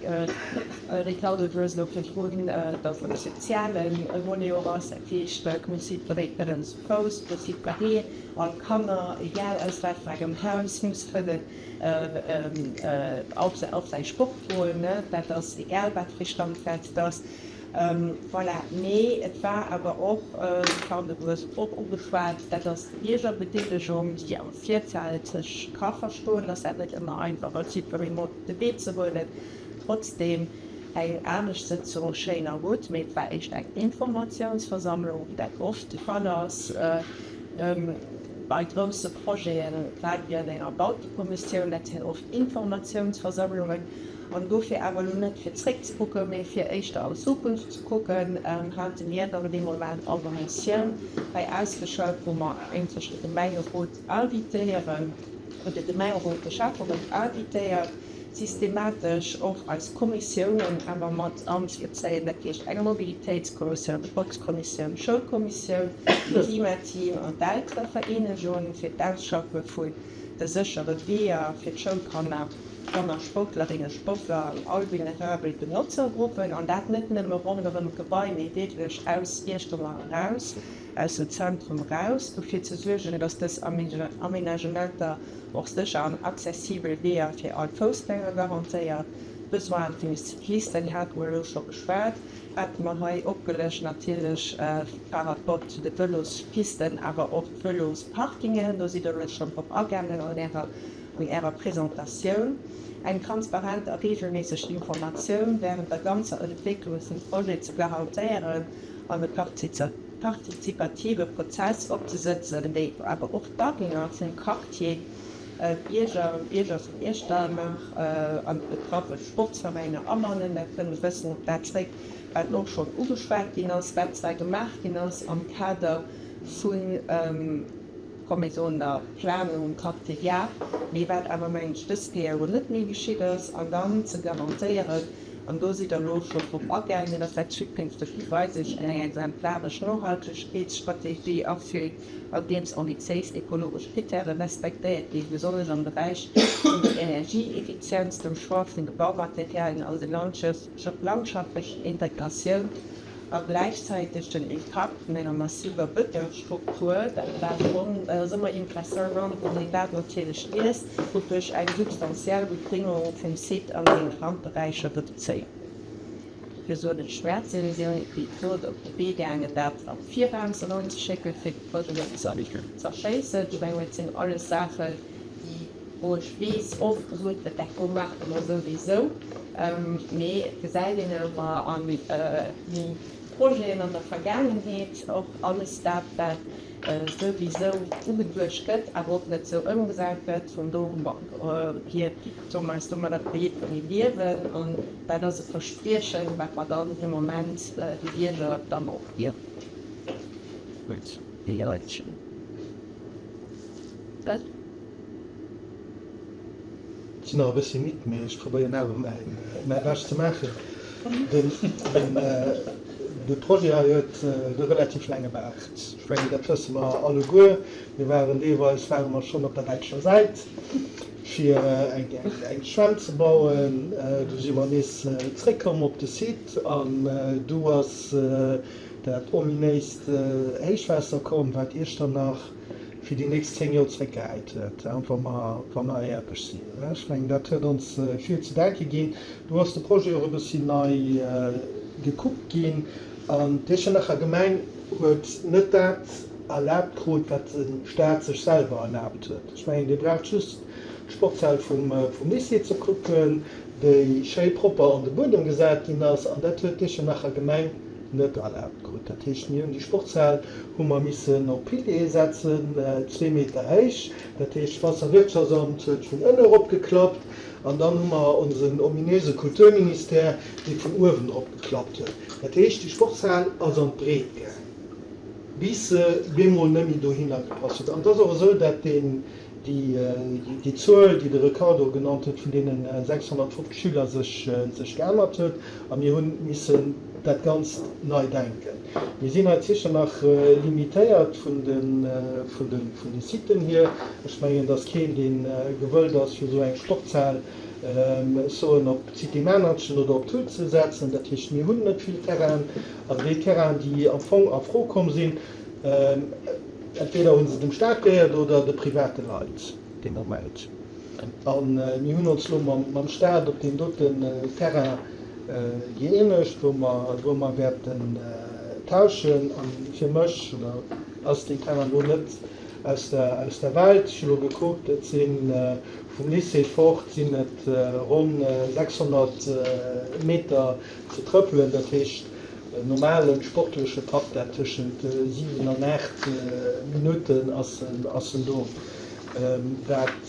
Ricardo, du hues elo virdrun dass e soziale Volet och ass, dat heescht, et muss jiddweree kënnen zu Fouss, muss jiddweree, all Kanner, egal aus wat fir engem Haus, muss kënnen op säi Sport goen, dat ass egal wat fir ee Standplaz et ass. Voilà, mee et war awer och, Ricardo, du hues et och ugeschwat, dat ass d'Biergerbedeelegung, déi am Virfeld sech ka verstoen, dass dat net ëmmer einfach ass, jiddweree mat op de Wee ze huelen. Trotzdem eng Aarbechtssëtzung, schéin a gutt, mee et war éischt eng Informatiounsversammlung, wéi dat oft de Fall ass bei grousse Projeten, grad wéi an enger Bautekommissioun, dat sinn oft Informatiounsversammlungen. An dofir awer elo net fir zréckzekucken, mee fir éischter an d'Zukunft ze kucken, hate mir dann dee Moment och eng Motioun hei ausgeschafft, wou mer eigentlech de Gemengerot invitéieren, oder de Gemengerot, de Schäfferot invitéiert, systematesch och eis Kommissiounen awer mat anzebezéien, dat heescht eng Mobilitéitskommissioun, Sportskommissioun, Schoulkommissioun, Klimateam an d'Elterevereenegung fir d'Ausschaffe vun de séchere Weeër fir d'Schoulkanner. Kanner, Sportlerinnen, Sportler an all vulnerabel Benotzergruppen, an dat net nëmme ronderëm d'Gebai, mee wierklech aus Iechternach eraus, aus dem Zentrum eraus, dofir ze suergen, dass dës Aménagementer och sécher an accessibel Weeër fir all Foussgänger garantéiert. D'Besoine vun de Cyclisten hate mer elo scho beschwat, hate mer hei opgelëscht, natierlech par rapport zu de Vëlospisten, awer och d'Vëlosparkingen, do sidd Der elo schonn drop agaangen an Ärer An Ärer Presentatioun eng transparent a reegelméisseg Informatioun wärend der ganzer Entwécklung vum Projet ze garantéieren an e partizipative Prozess opzesëtzen, déi awer och d'Awunner vum Quartier, d'Bierger an d'Bierger vun Iechternach an déi betraffe Sportsveräiner abannen. Dat kënnt e bëssen op dat zréck, wat och schonn ugeschwat ginn ass, wat zwar gemaach ginn ass am Kader vun, komm mir soen der Planung Quartier, mee wat awer mengen ech dës Kéier elo net méi geschitt ass, an dann ze garantéieren, an do sidd Der elo scho drop agaangen, dass dat zukünfteg Gebai sech an eng exemplaresch Nohaltegkeetsstrategie afügt, andeems ambitiéis ekologesch Krittäre respektéiert ginn, besonnesch am Beräich vun der Energieeffizienz, dem Choix vun de Baumaterialien an de landschaftlechen Integratioun. A gläichzäiteg den Impakt vun enger massiver Bëtongsstruktur, dat war schonn, dat ass ëmmer impressionnant, wann een dat natierlech liest, duerch eng substantiell Bedréngung vum Site an senge Randberäicher reduzéiert. Dofir soen ech Merci. Mir sinn, wéi gesot, op de Wee gaangen, dat am Viraus eranzeschécken, fir de Projet net ze zerschéissen. Ech mengen, dat sinn alles Saachen, déi, wou ech weess, oft gesot gëtt, dat do maache mer souwisou, mee et gesäit een awer an déi Projeten an der Vergaangenheet och alles dat, wat. souwisou ugeduecht gëtt, awer och net sou ëmgesat gëtt. Vun do hier soe mer eis domadder d'Projete méi liewen an dat ass e Verspriechen, wat mer dann dee Moment de Wieler dann och ginn. Ech sinn nach e bëssi midd, mee ech probéieren awer mäi Bescht ze maachen. De Projet hei huet e relativ laange Baart. Ech mengen, dat wësse mer alleguer. Mir waren deelweis ware mer schonn op der däitscher Säit, fir eng Schwämm ze bauen. Du si mer nees zréckkomm op de Site an du ass dat ominéist Héichwaasser komm, wat Iechternach fir déi nächst 10 Joer zréckgehäit huet, wa mer, wa mer éierlech sinn. Ech mengen, dat huet ons vill ze denke ginn. Do ass de Projet och e bëssi nei gekuckt ginn an d'Iechternacher Gemeng huet net dat erlaabt krut, wat de Stat sech selwer erlaabt huet. Ech mengen, Dir braucht just d'Sportshal vum, vum Lycée ze kucken, déi schéi propper an de Buedem gesat ginn ass, an dat huet d'Iechternacher Gemeng net erlaabt krut. Dat heescht, mir hunn déi Sportshal hu mer missen op Piliere setzen, zwee Meter héich. Dat heescht, d'Waasserwirtschaftsamt huet vun ënne erop geklappt an dann hu mer onsen ominöse Kulturministère, dee vun uewen drop geklappt huet. Dat heescht, déi Sportshal ass an d'Breet gaang, bis se bemol net méi dohinner gepasst huet. An et ass och esou, dat deen déi Zuel, déi de Ricardo genannt huet, vun deene 650 Schüler sech geännert huet a mir hu missen dat Ganzt nei denken. Mir sinn hei sécher nach limitéiert vun de Siten hier. Ech mengen, et ass keen, dee gewëllt ass, fir esou eng Sportshal soen op d'Cité Manertchen oder op d'Thull ze setzen. Dat heescht, mir hunn net vill Terrainen an déi Terrainen, déi am Fong a Fro komm sinn, Entweder hu se dem Staat gehéiert oder de private Leit dee Moment. A mir hunn ons elo mam Staat op deem doten Terrain gëeenegt, wou mer, wou mer wäerten tauschen. A fir mech ass deen Terrain elo net aus der, aus der Welt. Ech hu elo gekuckt, et si vum Lycée fort sinn et ronn 600 Meter ze trëppelen. Dat heescht, En normalen sportleche packt dat tëschent 7 an 8 Minutten ass en do. Dat.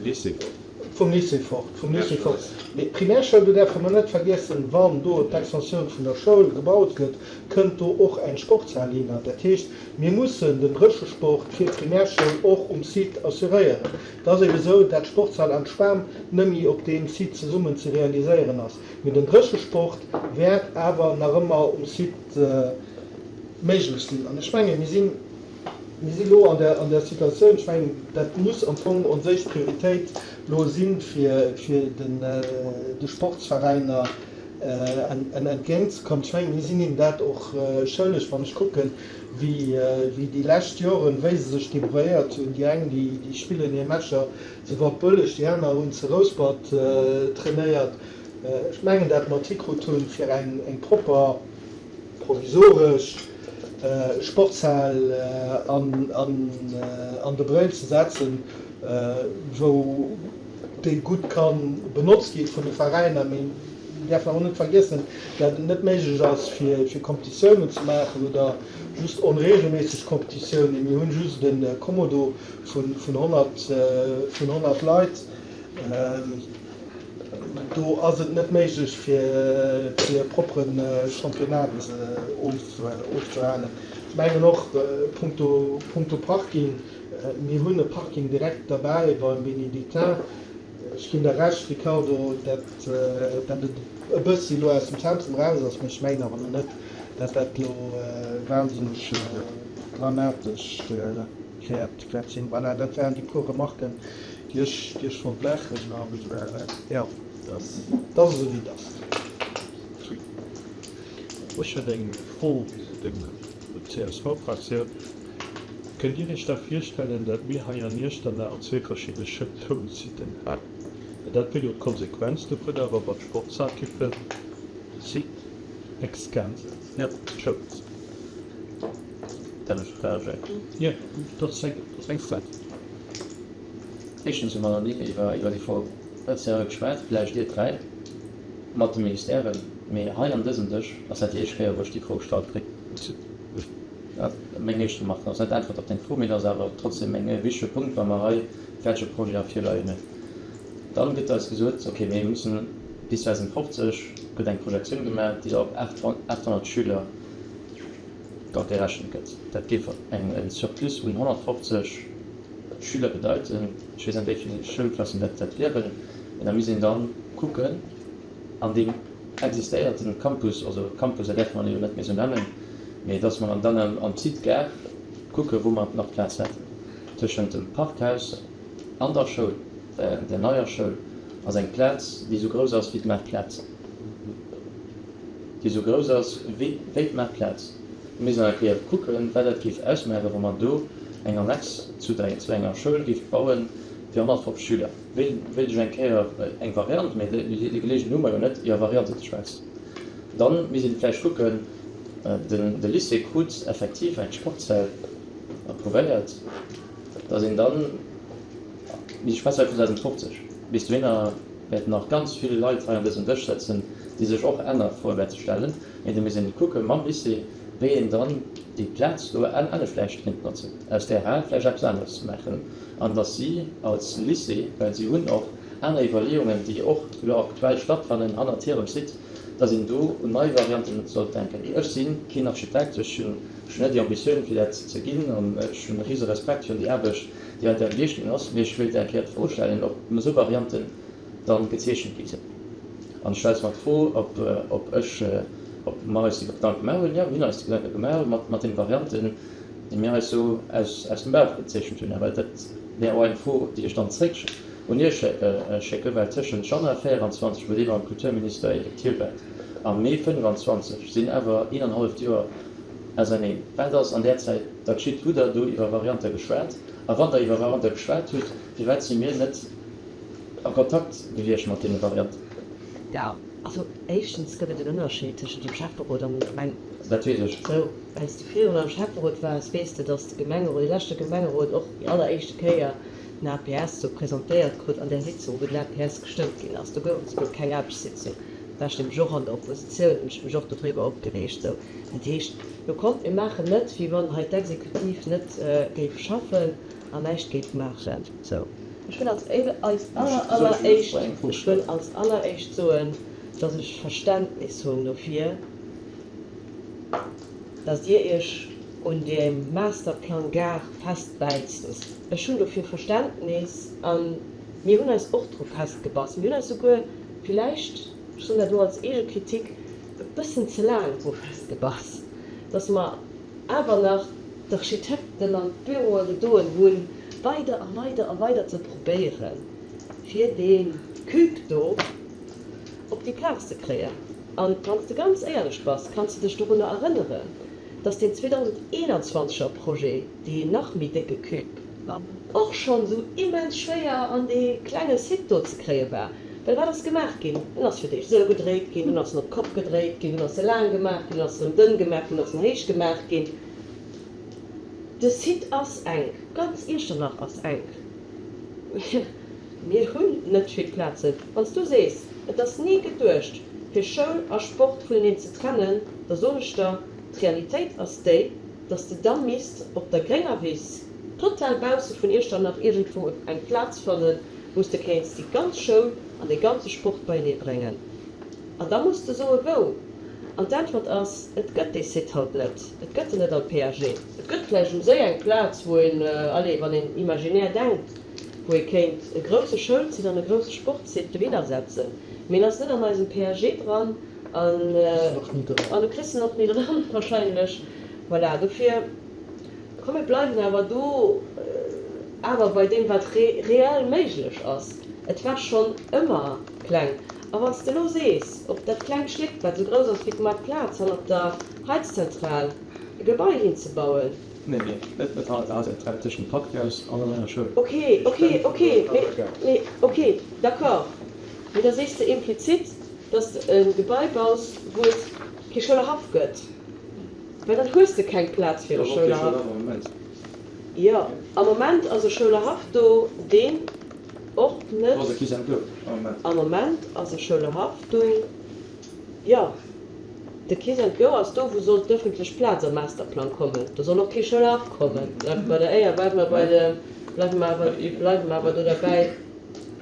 Lycée fort. Vum Lycée fort, vum Lycée fort. Mee d'Primärschoul, do däerfe mer net vergiessen, wann do d'Extensioun vun der Schoul gebaut gëtt, kënnt do och eng Sportshal hinner. Dat heescht, mir mussen den Dréchesport fir d'Primärschoul och um Site assuréieren. Et ass ebe sou, dat d'Sportshal an d'Schwämm nëmme op deem Site zesummen ze realiséieren ass. Mee den Dréchesport wäert awer nach ëmmer um Site méiglech sinn. An ech mengen, mir sinn, mir si lo an der, an der Situatioun, ech mengen, dat muss am Fong ons éischt Prioritéit lo sinn, fir, fir den, de Sportsveräiner entgéintzekommen. Ech mengen, mir sinn hinnen dat och schëlleg, wann ech kucken, wéi, wéi déi lescht Joren, wéi se sech débrouilléiert hunn. Déi eng, déi, déi spillen hir Matcher Zu Waldbëlleg, déi aner hunn zu Rouspert trainéiert. Ech mengen dat mer et hikrut hunn, fir eng propper provisoresch Sportshal an de Brëll ze setzen, wou déi gutt ka benotzt gi vun de Veräiner. Mee mir däerfen awer net vergiessen, dat et net méiglech ass, fir Kompetitiounen ze maachen oder just onregelméisseg Kompetitiounen. Mir hunn just e Kommodo vun 100 Leit, do ass et net méiglech fir e proppere Championnat ofzehalen. Ech mengen och punkto Parking, mir hunn e Parking direkt derbäi beim Bénédictin. Ech ginn der Recht, Ricardo, dat et e bëssi elo aus dem Zentrum eraus ass, mä ech mengen awer elo net, dat dat elo wahnsinneg dramatesch Wäert, wäert sinn. Voilà, dat waren déi puer Remarken, déi ech, déi ech wollt maachen. An, jo, dat ass esou, wéi et ass. Ech hätt eng Fro un d'CSV-Fraktioun. Kënnt Dir Iech da virstellen, datt mir hei an Iechternach zwee verschidde Schoulsiten hätten? Well dat wier jo d'Konsequenz dovunner, wa mer d'Sportshal kiffen, de Site ex-Gansel. Ja, Schouls. Dat ass Frage. Jo, dat ass eng, dat ass eng Frage. Éischtens hu mer nach ni iwwer, iwwer déi Fro speziell geschwat, vläicht Dir 3 mat de Ministèren, mee hei an dësem Dësch ass dat déi éischt Kéier, wou ech déi Fro gestallt kréien. Meng éischt Remarque ass net d'Äntwert op deng Fro, mee et ass awer trotzdem eng e wichtege Punkt, wa mer hei fäerdege Projet ervirleien hunn. Dann gëtt eis gesot, okay, mir mussen bis 2050 gëtt eng Projektioun gemaach, déi da op 800 Schüler da gerechent gëtt. Dat géif eng e Surplus un 150 Schüler bedeiten. Ech weess net, wéi vill Schoulklassen dat dat wieren, mee da misst een da kucken an deem existéierten Campus, also Campus, dat däerfe mer jo net méi esou nennen, mee dass mer dann am Site Gare kucken, wou mer nach Plaz hätten tëschent dem Parkhaus an der Schoul, der neier Schoul, ass eng Plaz, déi esou grouss ass wéi d'Maartplaz, déi esou grouss ass wéi d'Maartplaz. Mir missten eng Kéier kucken, wat dat géif ausmaachen, wa mer do eng Annex zu enger Schoul géife bauen fir 150 Schüler. Wéilt ech eng Kéier eng Variant, mee déi Geleegenheet hu mer jo net, iwwer Varianten ze schwätzen. Dann misst een vläicht kucken, de Lycée krut effektiv eng Sportshal approuvéiert, datt een dann, mee ech schwätze hei vun 2050, bis dohinner wäerten nach ganz vill Leit hei an dësem Dësch sëtzen, déi sech och aner Froe wäerte stellen, mee da misst een kucke mam Lycée, wéi een dann déi Plaz do anescht vläicht kéint notzen, aus där Hal vläicht eppes aneres ze maachen, an datt si als Lycée, well si hunn och aner Iwwerleeungen, déi och elo aktuell stattfannen hannert hirem Site, datt een do un nei Varianten sollt denken. Ech si keen Architekt, ech hunn net déi Ambitioun fir dat ze ginn an ech hunn e rise Respekt virun déi Aarbecht, déi hei geleescht ginn ass, mee ech wéilt eng Kéier d'Fro stellen, ob esou Varianten dann gezeechent gi sinn. An ech stelle mer d'Fro, ob, ob ech, ob mer eis déi Gedanke gemaach hunn. Jo, mir hunn eis déi Gedanke gemaach mat, mat deene Varianten, déi mir eis esou aus, aus dem Bauch gezeechent hunn. Awer dat wär och eng Fro, déi ech dann zréck un Iech schécken, well tëschent Januar 24, wou Dir mam Kulturminister effektiv waart, a Mee 25 sinn awer een an halleft Joer auserneen. Wat ass an där Zäit da geschitt? Hutt Der do iwwer Variante geschwat? A wann Der iwwer Variante geschwat hutt, firwat si mir net a Kontakt gewiescht mat deene Varianten. Jo, also éischtens gëtt et en Ënnerscheed tëschent dem Schäfferot an dem Gemengerot. Dat weess ech. Sou, well s de virdrun am Schäfferot waars, weess de, datt de Gemengerot, dee leschte Gemengerot och déi alleréischte Kéier den APS do presentéiert krut an där Sitzung, wou den APS gestëmmt ginn ass. Do gouf et souguer keng Aarbechtssitzung. Da war ech nämlech och an der Oppositioun, hunn ech mech och dodriwwer opgereegt. Sou, dat heescht, lo kommt, mir maachen net, wéi wann hei d'Exekutiv net géif schaffen an näischt géif maachen. Sou. Ech wëll als aller alleréischt, ech wëll als alleréischt soen, dass ech Verständnis hunn dofir, dass Dir Iech un deem Masterplang Gare festbäisst. Ech hunn dofir Verständnis a mir hunn eis och dru festgebass. Mir hunn eis souguer villäicht, ech soen dat elo als Eegekritik, e bëssen ze laang dru festgebass, dass mer awer nach d'Architekten an d'Büroe gedoen hunn, weider a weider a weider ze probéieren, fir dee Cube do op déi Plaz ze kréien. An wann s de ganz éierlech bass, kanns de dech dorunner erënneren, dass deen 2021 er Projet, dee nach méi décke Cube, och schonn esou immens schwéier an dee klenge Site do ze kréie war. Well wat ass gemaach ginn? En ass fir d'éischt esou gedréit ginn, dunn ass en op d'Kopp gedréit ginn, dunn ass e laang gemaach ginn, dunn ass en erëm dënn gemaach ginn, dunn ass en héich gemaach ginn. De Site ass enk, ganz Iechternach ass enk. Mir hunn net vill Plazen. Wann s du sees, et ass ni geduecht, fir Schoul a Sport vuneneen ze trennen, da soen ech der, d'Realitéit ass déi, dass de da misst op der grénger Wiss, total bausse vun Iechternach iergendwou eng Plaz fannen, wou s de kéints déi ganz Schoul an dee ganze Sport beienee bréngen. An da muss de soe wou. An d'Äntwert ass, Et gëtt dee Site haut net. Et gëtt en net am PAG. Et gëtt vläicht um Séi eng Plaz, wou een, allez, wann een imaginär denkt, wou ee kéint e grouse Schoulsite an e grouse Sportsite dohinner setzen. Mee en ass net an eisem PAG dran an du kriss en och ni dran wahrscheinlech. Voilà, dofir, komm mir bleiwen awer do awer bei deem, wat reell méiglech ass. Et war schonn ëmmer kleng. A wann s de elo sees, op dat klengt Stéck, wat esou grouss ass wéi d'Maartplaz, hannert der Heizzentral e Gebai hinzebauen. Nee, nee, net net hannert der Heizzentral, tëschent dem Parkhaus an der neier Schoul. Ok, ok, ok, mee, mee, ok, d'accord. Mee da sees de implizit, dass de e Gebai baus, wou et kee Schoulerhaff gëtt, well dann hues de keng Plaz fir e Schoulerhaff. Jo, am Moment ass e Schoulerhaff do, deen Och net. Am Moment ass e Schoulehaff do, jo. De Kiss and Go ass do, wou soll d'ëffentlech Plaz am Masterplang kommen. Do soll och kee Schoulhaff kommen. Bleiwe bei der Éier, bleiwe mer bei de, bleiwe mer awer, bleiwe mer awer do derbäi,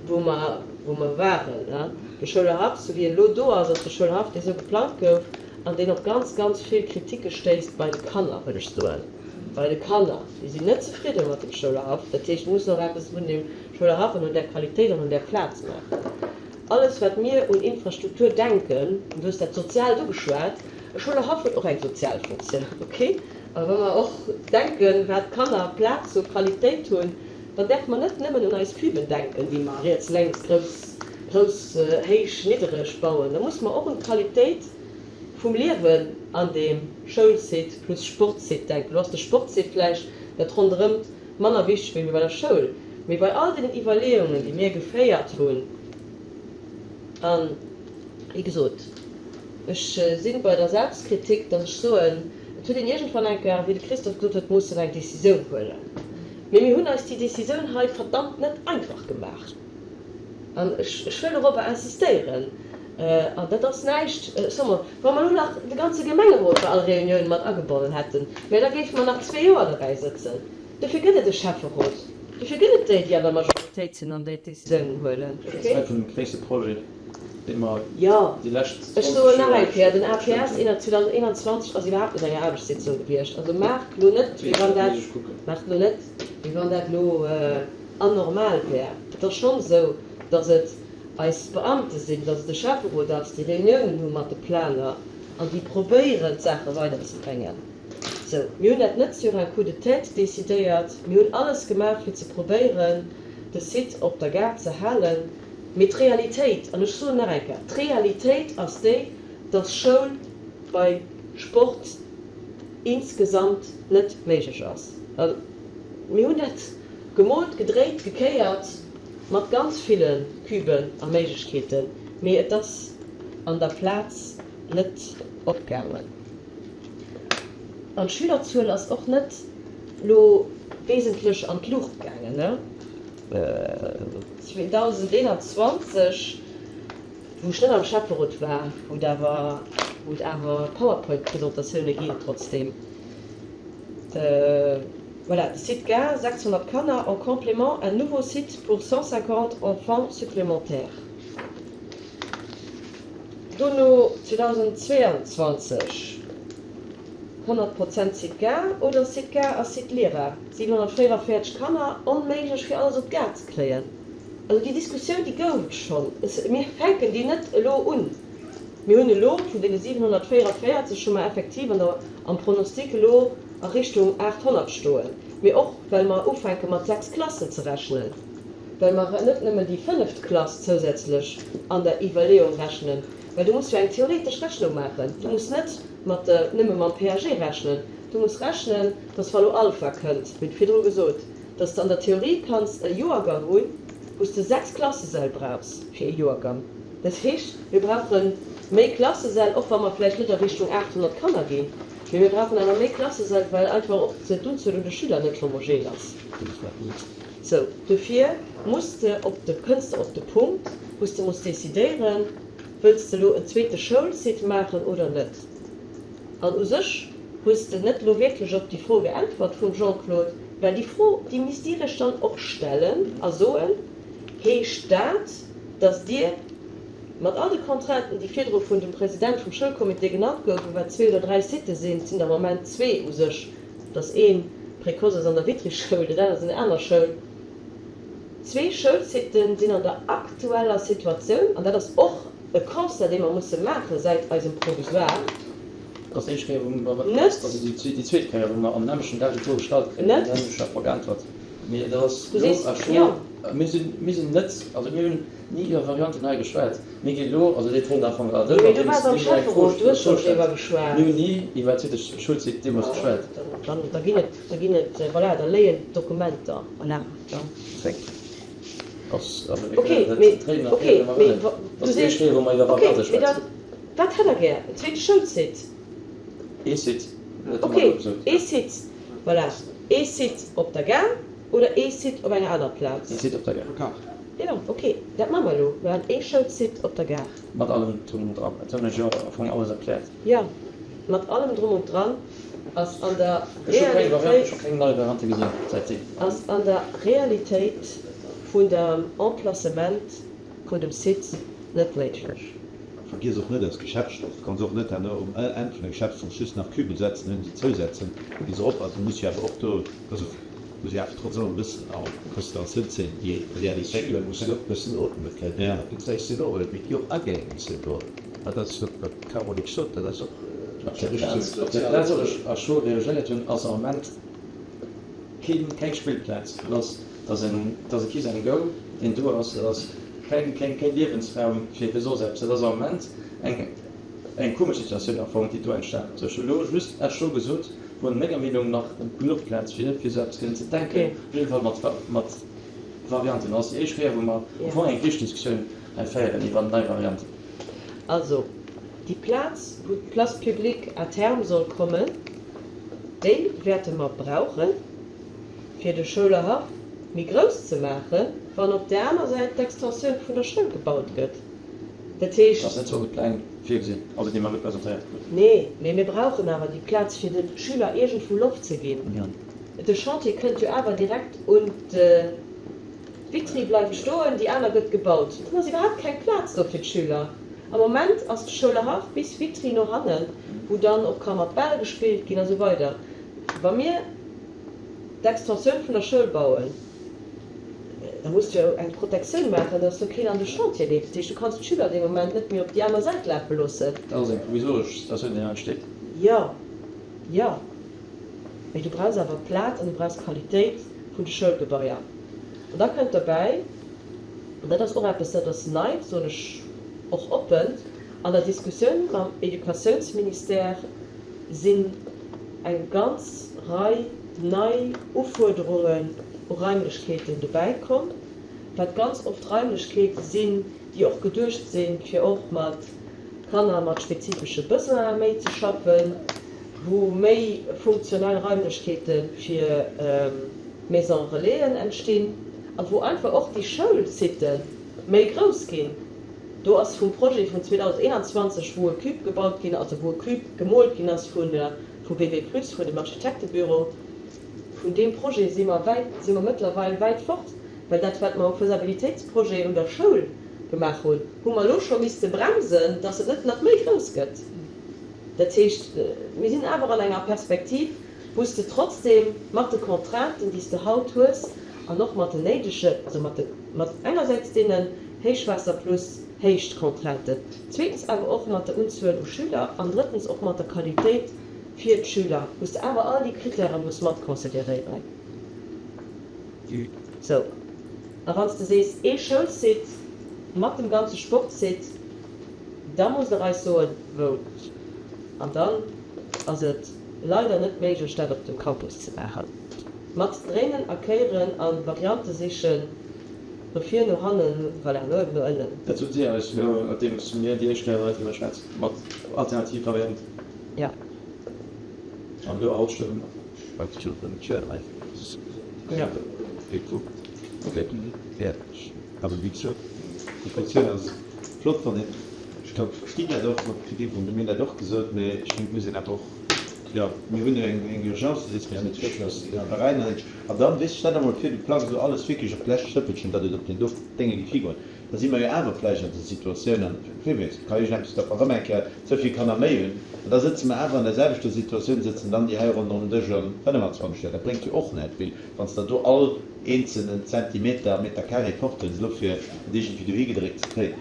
wou mer, wou mer waren. De Schoulhaff, sou wéi en elo do ass, ass de Schoulhaff, dee sou geplangt gouf an deen op ganz, ganz vill Kriticke stéisst bei de Kanner, wëll ech soen, bei de Kanner. Déi sinn net zefridde mat dem Schoulhaff. Dat heescht, mir mussen och eppes un deem Schoulhaff an un där Qualitéit an un där Plaz maachen. Alles wat mir un Infrastruktur denken, an du hues dat Soziaalt ugeschwat, e Schoulerhaff huet och eng sozial Funktioun, ok, a wa mer och denken, wat d'Kanner Plaz hu, Qualitéit hunn, dann däerfe mer net nëmmen un eis Cuben denken, déi mer riets, lénks, grouss, grouss, héich, niddereg bauen, da musse mer och un d'Qualitéit vum Liewen an deem Schoulsite plus Sportsite denken. Elo ass de Sportsite vläicht dat ronderëmt manner wichteg wéi bei der Schoul, mee bei all deenen Iwwerleeungen, déi mir geféiert hunn, a wéi gesot, ech si bei der Selbstkritik, datt ech soen, et huet een iergendwann eng Kéier, wéi de Christophe gesot huet, mussen eng Décisioun huelen. Mee mir hunn eis déi Décisioun hei verdammt net einfach gemaach. An ech wëll dorobber insistéieren, an dat ass näischt, ech soe mol, wa mer elo nach de ganze Gemengerot bei all Reunioun mat agebonnen hätten, mä da géife mer nach zwee Joer derbäi sëtzen. Dofir gëtt et e Schäfferot, dofir gëtt et déi, déi an der Majoritéit sinn an déi d'Décisiounen huelen. Dat ass ee vun de gréisste Projeten, dee mer Jo, déi lescht ech 20 soen nach Joer eng Kéier, den APS 2021 ass iwwerhaapt net eng Aarbechtssitzung gewiescht. Also maacht elo net, wéi wann dat, maacht elo net, wéi wann dat elo anormal wär. Et ass schonn esou, datt et eis Beamte sinn, datt et de Schäfferot ass, déi Reuniounen hu mat de Planer an déi probéieren, d'Saache weiderzebréngen. Sou, mir hunn dat net sur un coup de tête decidéiert. Mir hunn alles gemaach, fir ze probéieren, de Site op der Gare ze halen. Mee d'Realitéit, an ech soen nach eng Kéier, d'Realitéit ass déi, datt Schoul bei Sport insgesamt net méiglech ass. A mir hunn dat gemoolt, gedréit, gekéiert mat ganz ville Cuben a Méiglechkeeten, mee et ass an der Plaz net opgaangen. An d'Schülerzuel ass och net lo wesentlech an d'Luucht gaangen, ne? 2021, wou ech net am Schäfferot war, wou et awer, wou et awer Powerpoint-Presentatioune ginn trotzdem, voilà, de Site Gare, 600 Kanner, en complément un nouveau site pour 150 enfants supplémentaires. Dono 2022, 100 Prozent Site Gare oder Site Gare a Site Lira, 744 Kanner, onméiglech fir alles op d'Gare ze kréien. Also déi Diskussioun, déi gouf et schonn. Mir fänken déi net elo un. Mir hunn elo vun deene 744 hu mer effektiv an der, am Pronostic elo a Richtung 800 stoen, mee och well mer ufänke mat 6 Klassen ze rechnen. Well mer net nëmmen déi fënneft Klass zousätzlech an der Iwwerleeung rechnen, well du muss jo eng theoretesch Rechnung maachen, du muss net mat de, nëmme mam PAG rechnen, du muss rechnen, dass wa lo Alpha kënnt, wéi virdru gesot, dass de an der Theorie kanns e Joergang hunn, wou s de 6 Klassesäll brauchs fir ee Joergang. Dat heescht, mir brauche méi Klassesäll, och wa mer vläicht net a Richtung 800 Kanner ginn, mee mir brauchen awer méi Klassesäll, well einfach och d'Unzuel un de Schüler net homogen ass. Sou, dofir muss de op de, kënns de op de Punkt, wou s de muss decidéieren, Wëlls de elo en zweete Schoulsite maachen oder net? An u sech hues de net elo wierklech op déi Fro geäntwert vum Jean-Claude, well déi Fro, déi misst Dir Iech dann och stellen a soen, Heescht dat, datt Dir mat all de Contrainten, déi virdru vun dem President vum Schoulcomité genannt goufen, wat zwee oder dräi Sitë sinn, et sinn der am Moment zwee u sech, dass ee Précoce ass an der Vitry-Schoul, dat anert ass an der aner Schoul. Zwee Schoulsiten sinn an der aktueller Situatioun, an dat ass och e Constat, dee mer musse maache säit eisem Provisoire, Dat ass déi éischt Kéier, wou mer, net. also déi zweet Kéier, wou mer am nämmlechten Dag déi Fro gestallt kréien. Net. Dann hunn ech awer geäntwert. Mee dat ass Du elo sees, à chaud. jo. Mir sinn, mir sinn net, also mir hunn ni iwwer Varianten hei geschwat. Mir gi elo, also dee Punkt am Fong war Mee du waars am Schäfferot, du hues schonn driwwer geschwat. Mir hunn ni iwwer Schulsite deemools geschwat. Dann, da ginn et, da ginn et, voilà, da léien d'Dokumenter. Voilà, da. Ass, also mir Ok, kënnen mee, et dréinen a ok, kéieren, wéi mer mee wëllen. wa, Dat du ass déi sees, éischt Kéier, wou mer iwwer ok, Variante mee schwätzen. dann, wat hätt Der gär? En zweete Schoulsite? Ee Site, dat hu Ok, mer elo gesot. ee Site, voilà, ee Site op der Gare oder ee Site op enger aner Plaz? Ee Site op der Gare. Jo, ok, dat maache mer elo. Mir maachen ee Schoulsite op der Gare. Mat allem drum und dran. Dat hunn ech jo am Fong alles erkläert. Jo, mat allem drum und dran ass an der Realitéit. Ech hu keng nei Variante gesinn säitdeem. Ass an der Realitéit vun dem Emplacement vun dem Site net méiglech. Vergiess och net, aus Geschäftsstoff kanns och net herno um Enn vun der Geschäftsstonn just nach Kübel setzen, hunn se zousetzen, gi se op. Also muss jo awer och do, also muss jo awer trotz allem e bëssen och Consideratioun zéien, déi Realitéit. D'Schüler mussen och e bëssen ootme kënnen. Déi sinn och, mee déi och Agäng sinn do. Dat ass wat d'Caroline sot, dat ass och. Op der Plaz, op der Plaz, wou ech a chaud reagéiert hunn, ass am Moment keen, keng Spillplaz. Dat ass, dat ass en, dat ass e Kiss and Go, deen do ass. Dat ass keng, keng, keng Liewensraum fir, fir soss eppes. Dat ass am Moment eng, eng komesch Situatioun am Fong, déi do entstanen ass. Ech hu lo just à chaud gesot, wou menger Meenung nach genuch Plaz wier, fir esou eppes kënnen ze denken, op jidde Fall mat, mat Varianten. Dat ass déi éischt Kéier, wou mer am Fong eng richteg Diskussioun hei féieren iwwer nei Varianten. Also, déi Plaz, wou d'Place publique à terme soll kommen, déi wäerte mer brauchen, fir de Schoulerhaff méi grouss ze maachen, wann op där aner Säit d'Extensioun vun der Schoul gebaut gëtt. Dat heescht. Dat ass net sou an de Pläng virgesinn, also déi mer elo presentéiert kruten. Nee, mee mir brauchen awer déi Plaz, fir de Schüler iergendwou Loft ze ginn. De Chantier kënnt jo awer direkt un d'Vitrie bleift stoen, déi aner gëtt gebaut. Dann ass iwwerhaapt keng Plaz do fir d'Schüler. Am Moment ass de Schoulerhaff bis Vitry no hannen, wou dann och ka mat Bäll gespillt ginn a sou weider. Wa mir d'Extensioun vun der Schoul bauen, da muss de jo eng Protektioun maachen, dass do keen an de Chantier leeft. Dat heescht, du kanns d'Schüler dee Moment net méi op déi aner Säit lafe loossen. Dat ass eng provisoresch Situatioun, déi hei entsteet. Jo, jo. Mee du brauchs awer Plaz an du brauchs Qualitéit vun de Schoulgebaier. An da kënnt derbäi, an dat ass och eppes, dat ass nei, dat soen ech och oppen, an der Diskussioun mam Educatiounsministère sinn eng ganz Rei nei Ufuerderungen u Raimlechkeeten dobäikomm, wat ganz oft Raimlechkeete sinn, déi och geduecht sinn, fir och mat Kanner mat spezifesche Besoine méi ze schaffen, wou méi funktionell Raimlechkeete fir Maisons relaisen entstinn a wou einfach och déi Schoulsite méi grouss ginn. Do ass vum Projet vun 2021, wou e Cube gebaut ginn, also wou e Cube gemoolt ginn ass vu vu WW Plus, vun dem Architektebüro, vun deem Projet si mer wäit, si mer mëttlerweil wäit fort, well dat wat mer um Faisabilitéitsprojet un der Schoul gemaach hunn, hu mer elo scho misste bremsen, dass et net nach méi grouss gëtt. Dat heescht, mir sinn awer an enger Perspektiv, wou s de trotzdem mat de Contrainten, déi s de haut hues, an och mat den néidege, also mat de, mat engersäits deenen Héichwaasser plus Héichtcontrainten, zweetens awer och mat der Unzuel u Schüler an drëttens och mat der Qualitéit fir d'Schüler, wou s de awer all déi Kritäre muss mat consideréieren. Sou, a wann s de sees, ee Schoulsite mat dem ganze Sportsite, da musst Der eis soen, wou. An dann ass et leider net méiglech, dat op dem Campus ze maachen. Mat dréinen a kéieren a Variante sichen, no vir, no hannen, voilà, no uewen, no ënnen. Dat sot si eis elo, nodeems mir déi éischt Kéier hei driwwer schwätzen, mat alternativ Varianten. Jo. An elo haut stëmme mer. Also wéi gesot, déi Funktioun ass flott, wann een, ech ka verstinn dat och mat Kritik, mir hunn dat och gesot, mä ech mengen, et muss een awer och, jo, mir hunn eng eng Urgence, dat heescht, mir sinn net an der Rei an dann, weess, stell der emol vir, du plangs elo alles wierklech op d'lescht Schrëppelchen, datt et op deen do Dénge géif higoen, da si mer jo awer vläicht an der Situatioun, an wie weess, et ka iergendeppes, datt mer erëm eng Kéier ze vill Kanner méi hunn, an da sëtze mer awer an der selwechter Situatioun, sëtzen dann déi hei ronderëm den Dësch an 25 Joer. Dat bréngt jo och näischt, well wann s der do all eenzelnen Zentimeter, Meter carré fort hues, elo fir et iergendwéi dohi gedréckt ze kréien,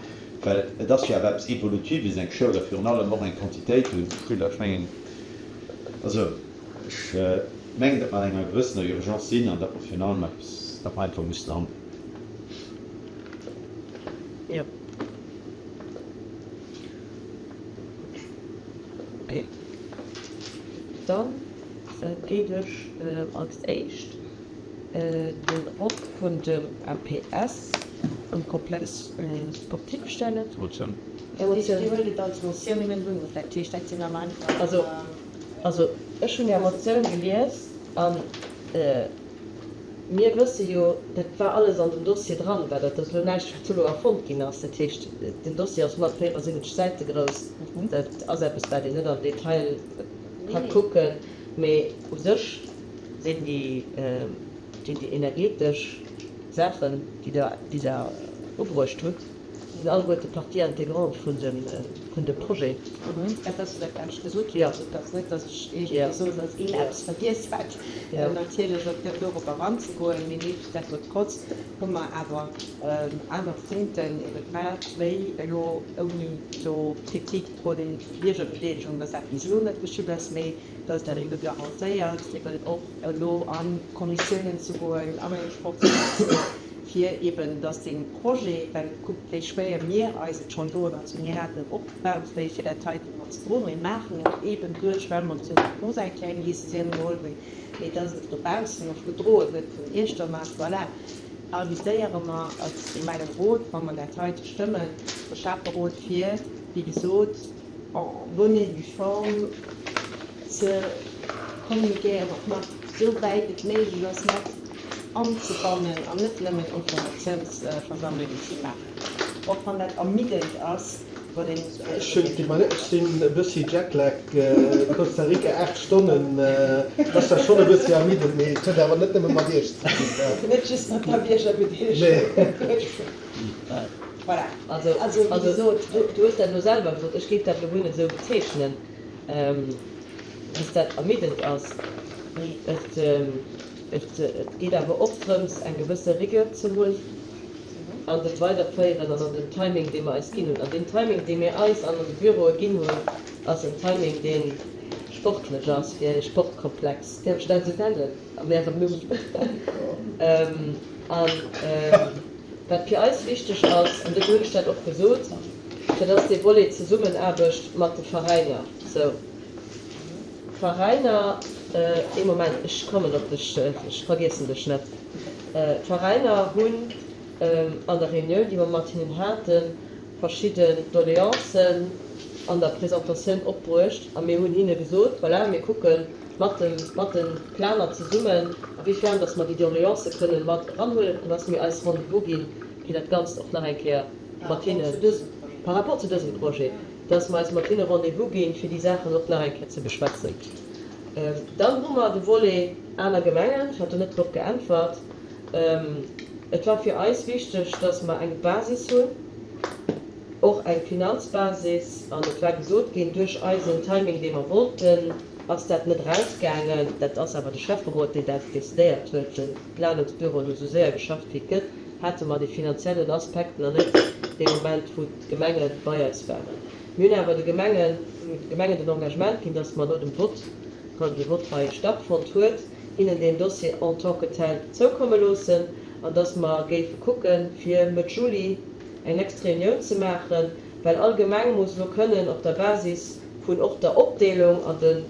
well et ass jo awer eppes Evolutives, eng Schoul, a virun allem och eng Quantitéit u Schüler. Ech mengen, also ech mengen, datt mer an enger gewëssener Urgence sinn an datt mer virun allem eppes, datt mer einfach mussen handeln. Jo. Okay. Dann géif ech als éischt den Rock vun dem MPS um Complexe sportif stellen. Motioun. Also, also ech hunn Är Motioun gelies an. Mir wësse jo, dat war alles an dem Dossier dran, war dat ass elo näischt, wat elo erfonnt ginn ass. Dat heescht, den Dossier ass 174 Säite grouss, dat ass eppes, wat een net am Detail ka kucken, mee u sech sinn déi, sinn déi energetesch Saachen, déi Der, déi Der ubruecht hutt, sinn alleguerte Partie intégrante vun dem, vun dem Projet. Dat ass jo dat, wat ech gesot hunn. Also et ass net, datt ech iergendwéi soen, datt een eppes vergiess hätt. Natierlech op dat dorop eranzegoen, mee nichtsdestotrotz hu mer awer aner Punkten ebe gemaach, wéi elo ouni do Kritik pro der Biergerbedeelegung, datt dat bis elo net geschitt ass, mee datt dat ebe garantéiert, eben och elo a Kommissiounen ze goen, an eng Sportskommissioun, fir eben, dass dee Projet, well kuckt wéi schwéier mir eis et schonn doen, also mir haten och Bauchwéi fir dat heiten mat ze droen, mir maachen et eben duerch, well mer zu der eng kleng Décisioun geholl hunn, mee dass et dobaussen och gedroe gëtt vun Iechternach, voilà, invitéiere mer als Gemengerot, wa mer dat heite stëmmen, de Schäfferot fir, wéi gesot, en bonne et due forme ze kommunikéieren, och nach esou wäit et méiglech ass mat anzebannen an net nëmmen Informatiounsversammlungen ze maachen, och wann dat ermiddend ass, wat een. Ech sinn e bëssi Jetlag, Costa Rica 8 Stonnen, ass da schonn e bëssi ermiddend, mee et huet awer net nëmme mat Iech ze dinn. Net just mat der Biergerbedeelegung. Voilà, also wéi gesot. Du hues dat elo selwer gesot, ech géif dat elo guer net esou bezeechnen, dass dat ermiddend ass. Et. Et geet awer och drëms, eng gewësse Rigueur ze hunn an dem Weiderféieren an an dem Timing, dee mer eis ginn hunn. An deen Timing, dee mir eis an an de Büroe ginn hunn, ass en Timing, dee sportlech ass fir e Sportkomplex, däerf ech dat esou nennen an Ärem Numm? A wat fir eis wichteg ass, an dofir hunn ech dat och gesot, dat ass dee Volet Zesummenaarbecht mat de Veräiner. Sou. D'Veräiner, ee Moment, ech kommen op dech, ech vergiessen dech net. D'Veräiner hunn an der Reunioun, déi mer mat hinnen haten, verschidden Doleancen an der Presentatioun opbruecht a mir hunn hinne gesot, voilà, mir kucke mat de mat de Planer zesummen, a wéi fern dass mer déi Doleancë kënnen mat eranhuelen an dass mir eis Rendez-vous ginn, fir dat Ganzt och nach eng Kéier mat hinne par rapport zu dësem Projet. dass mer eis mat hinne Rendez-vous ginn, fir déi Saachen och nach eng Kéier ze beschwätzen. Dann hu mer de Volet aner Gemengen. Ech hat do net drop geäntwert. Et war fir eis wichteg, dass mer eng Basis hunn, och eng Finanzbasis. An et war gesot ginn, duerch eisen Timing, dee mer wollten, ass dat net erausgaangen. Dat ass awer de Schäfferot, deen dat decidéiert huet. De Planungsbüro huet esou séier geschafft, wéi et gëtt. Hate mer dee finanziellen Aspekt nach net dee Moment, wou d'Gemenge bei eis waren. Mir hunn awer de Gemengen, mir hunn de Gemengen den Engagement ginn, dass mer no dem Vott, wann dee Vott hei stattfonnt huet, hinnen deen Dossier en tant que tel zoukomme loossen an dass mer géife kucken, fir Mëtt Juli eng nächst Reunioun ze maachen, well all Gemeng muss elo kënnen op der Basis vun och der Opdeelung an de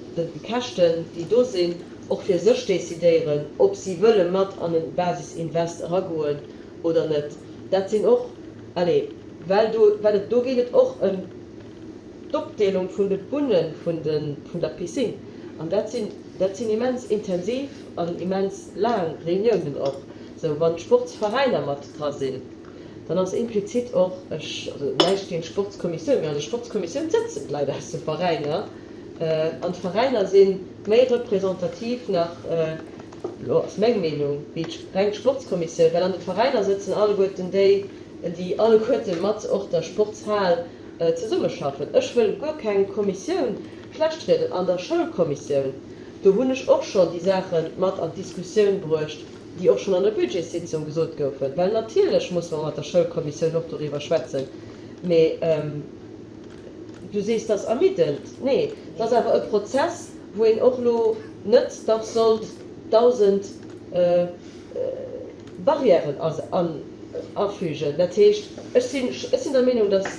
Käschten, déi do sinn, och fir sech decidéieren, ob si wëlle mat an e Basisinvest eragoen oder net. Dat sinn och, allez, well do, well et do geet et och ëm d'Opdeelung vun de Bunne vun de, vun der Piscine. An dat sinn, dat sinn immens intensiv an immens laang Reuniounen och. Sou, wann d'Sportsveräiner mat dra sinn, dann ass implizit och, ech, also näischt géint d'Sportskommissioun, mee an der Sportskommissioun sëtzen d'Leit aus de Veräiner an d'Veräiner si méi representativ nach, elo ass meng Meenung, wéi d'reng Sportskommissioun, well an de Veräiner sëtzen alleguerten déi, déi alleguerte mat och der Sportshal zesummeschaffen. Ech wëll guer keng Kommissioun schlecht rieden. An der Schoulkommissioun, do hunn ech och schonn déi Saache mat an d'Diskussioun bruecht, déi och schonn an der Budgetssitzung gesot goufen, well natierlech musse mer mat der Schoulkommissioun och doriwwer schwätzen. Mee du sees, dat ass ermiddend. Nee, dat ass awer e Prozess, wou een och elo net dach sollt 1.000 Barrièren afügen. Dat heescht, ech sinn, ech sinn der Meenung, dass,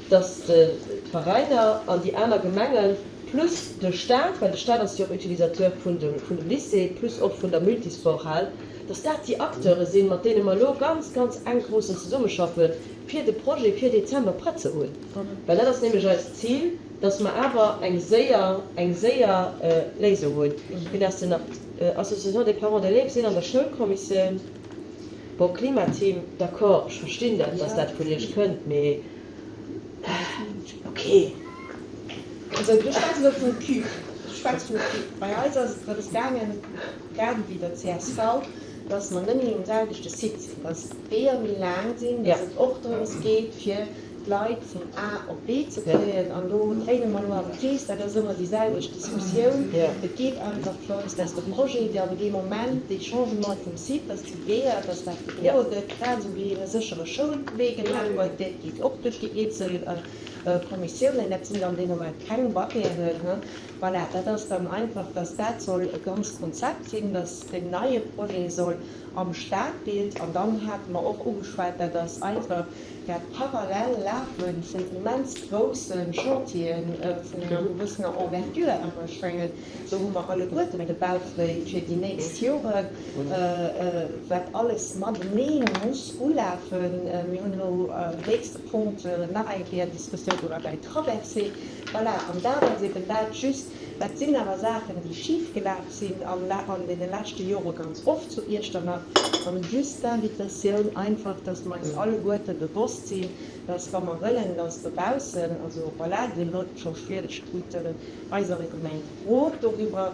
dass d'Veräiner an déi aner Gemengen plus de Stat, well de Stat ass jo och Utilisateur vun dem, vun dem Lycée, plus och vun der Multisporthal, dass dat déi Acteure sinn, mat deene mer elo ganz, ganz enk mussen zesummeschaffen, fir de Projet fir Dezember prett ze hunn. Well dat ass nämlech eist Zil. Dass mer awer eng séier, eng séier Léisung hunn. Wien ass denn nach? Association des parents d'élèves sinn an der Schoulkommissioun. Bon, Klimateam, d'accord, ech verstinn dat, dass dat vun Iech kënnt, mee okay. Also du schwätz elo vum CUP. Du schwätz vum CUP. Bei eis ass et drëms gaangen, grad ewéi der csv, dass mer net méi um selwechte Site sinn, dass d'Weeër méi laang sinn, dass et och drëms geet, fir d'Leit vun A op B ze kréien, an do dréine mer elo am Krees, dat ass ëmmer déi selwecht Diskussioun. Et geet einfach drëms, dass de Projet, dee an deem Moment dee Changement vum Site, dass déi Weeër, dass dat gedroe gëtt, grad esou wéi e séchere Schoulwee gemaach huet, dat geet och duerch déi eenzel Kommissiounen, dat sinn dann dee Moment keng Barrièren. Voilà, dat ass dann einfach, dass dat soll e ganzt Konzept sinn, dass deen neie Projet soll am Stadbild, an dann hate mer och ugeschwat, dat ass einfach, Dat parallel Lafe vun immens grousse Chantieren vun enger gewëssener Envergure, awer ech mengen, do hu mer alleguerten de Bauchwéi fir déi nächst Joren, wat alles matenee muss ulafen. Mir hunn elo am nächste Punkt nach eng Kéier Diskussioun iwwer eng Traversée. Voilà, an dat ass eben dat just. Dat sinn awer Saachen, déi schifgelaf sinn an an deene leschte Jore ganz oft zu Iechternach. An just d'Invitatioun einfach, dass mer eis alleguerte bewosst sinn, dass wa mer wëllen, dass dobaussen, also voilà, déi Leit scho Schwieregkeeten eiser Gemeng Rot doriwwer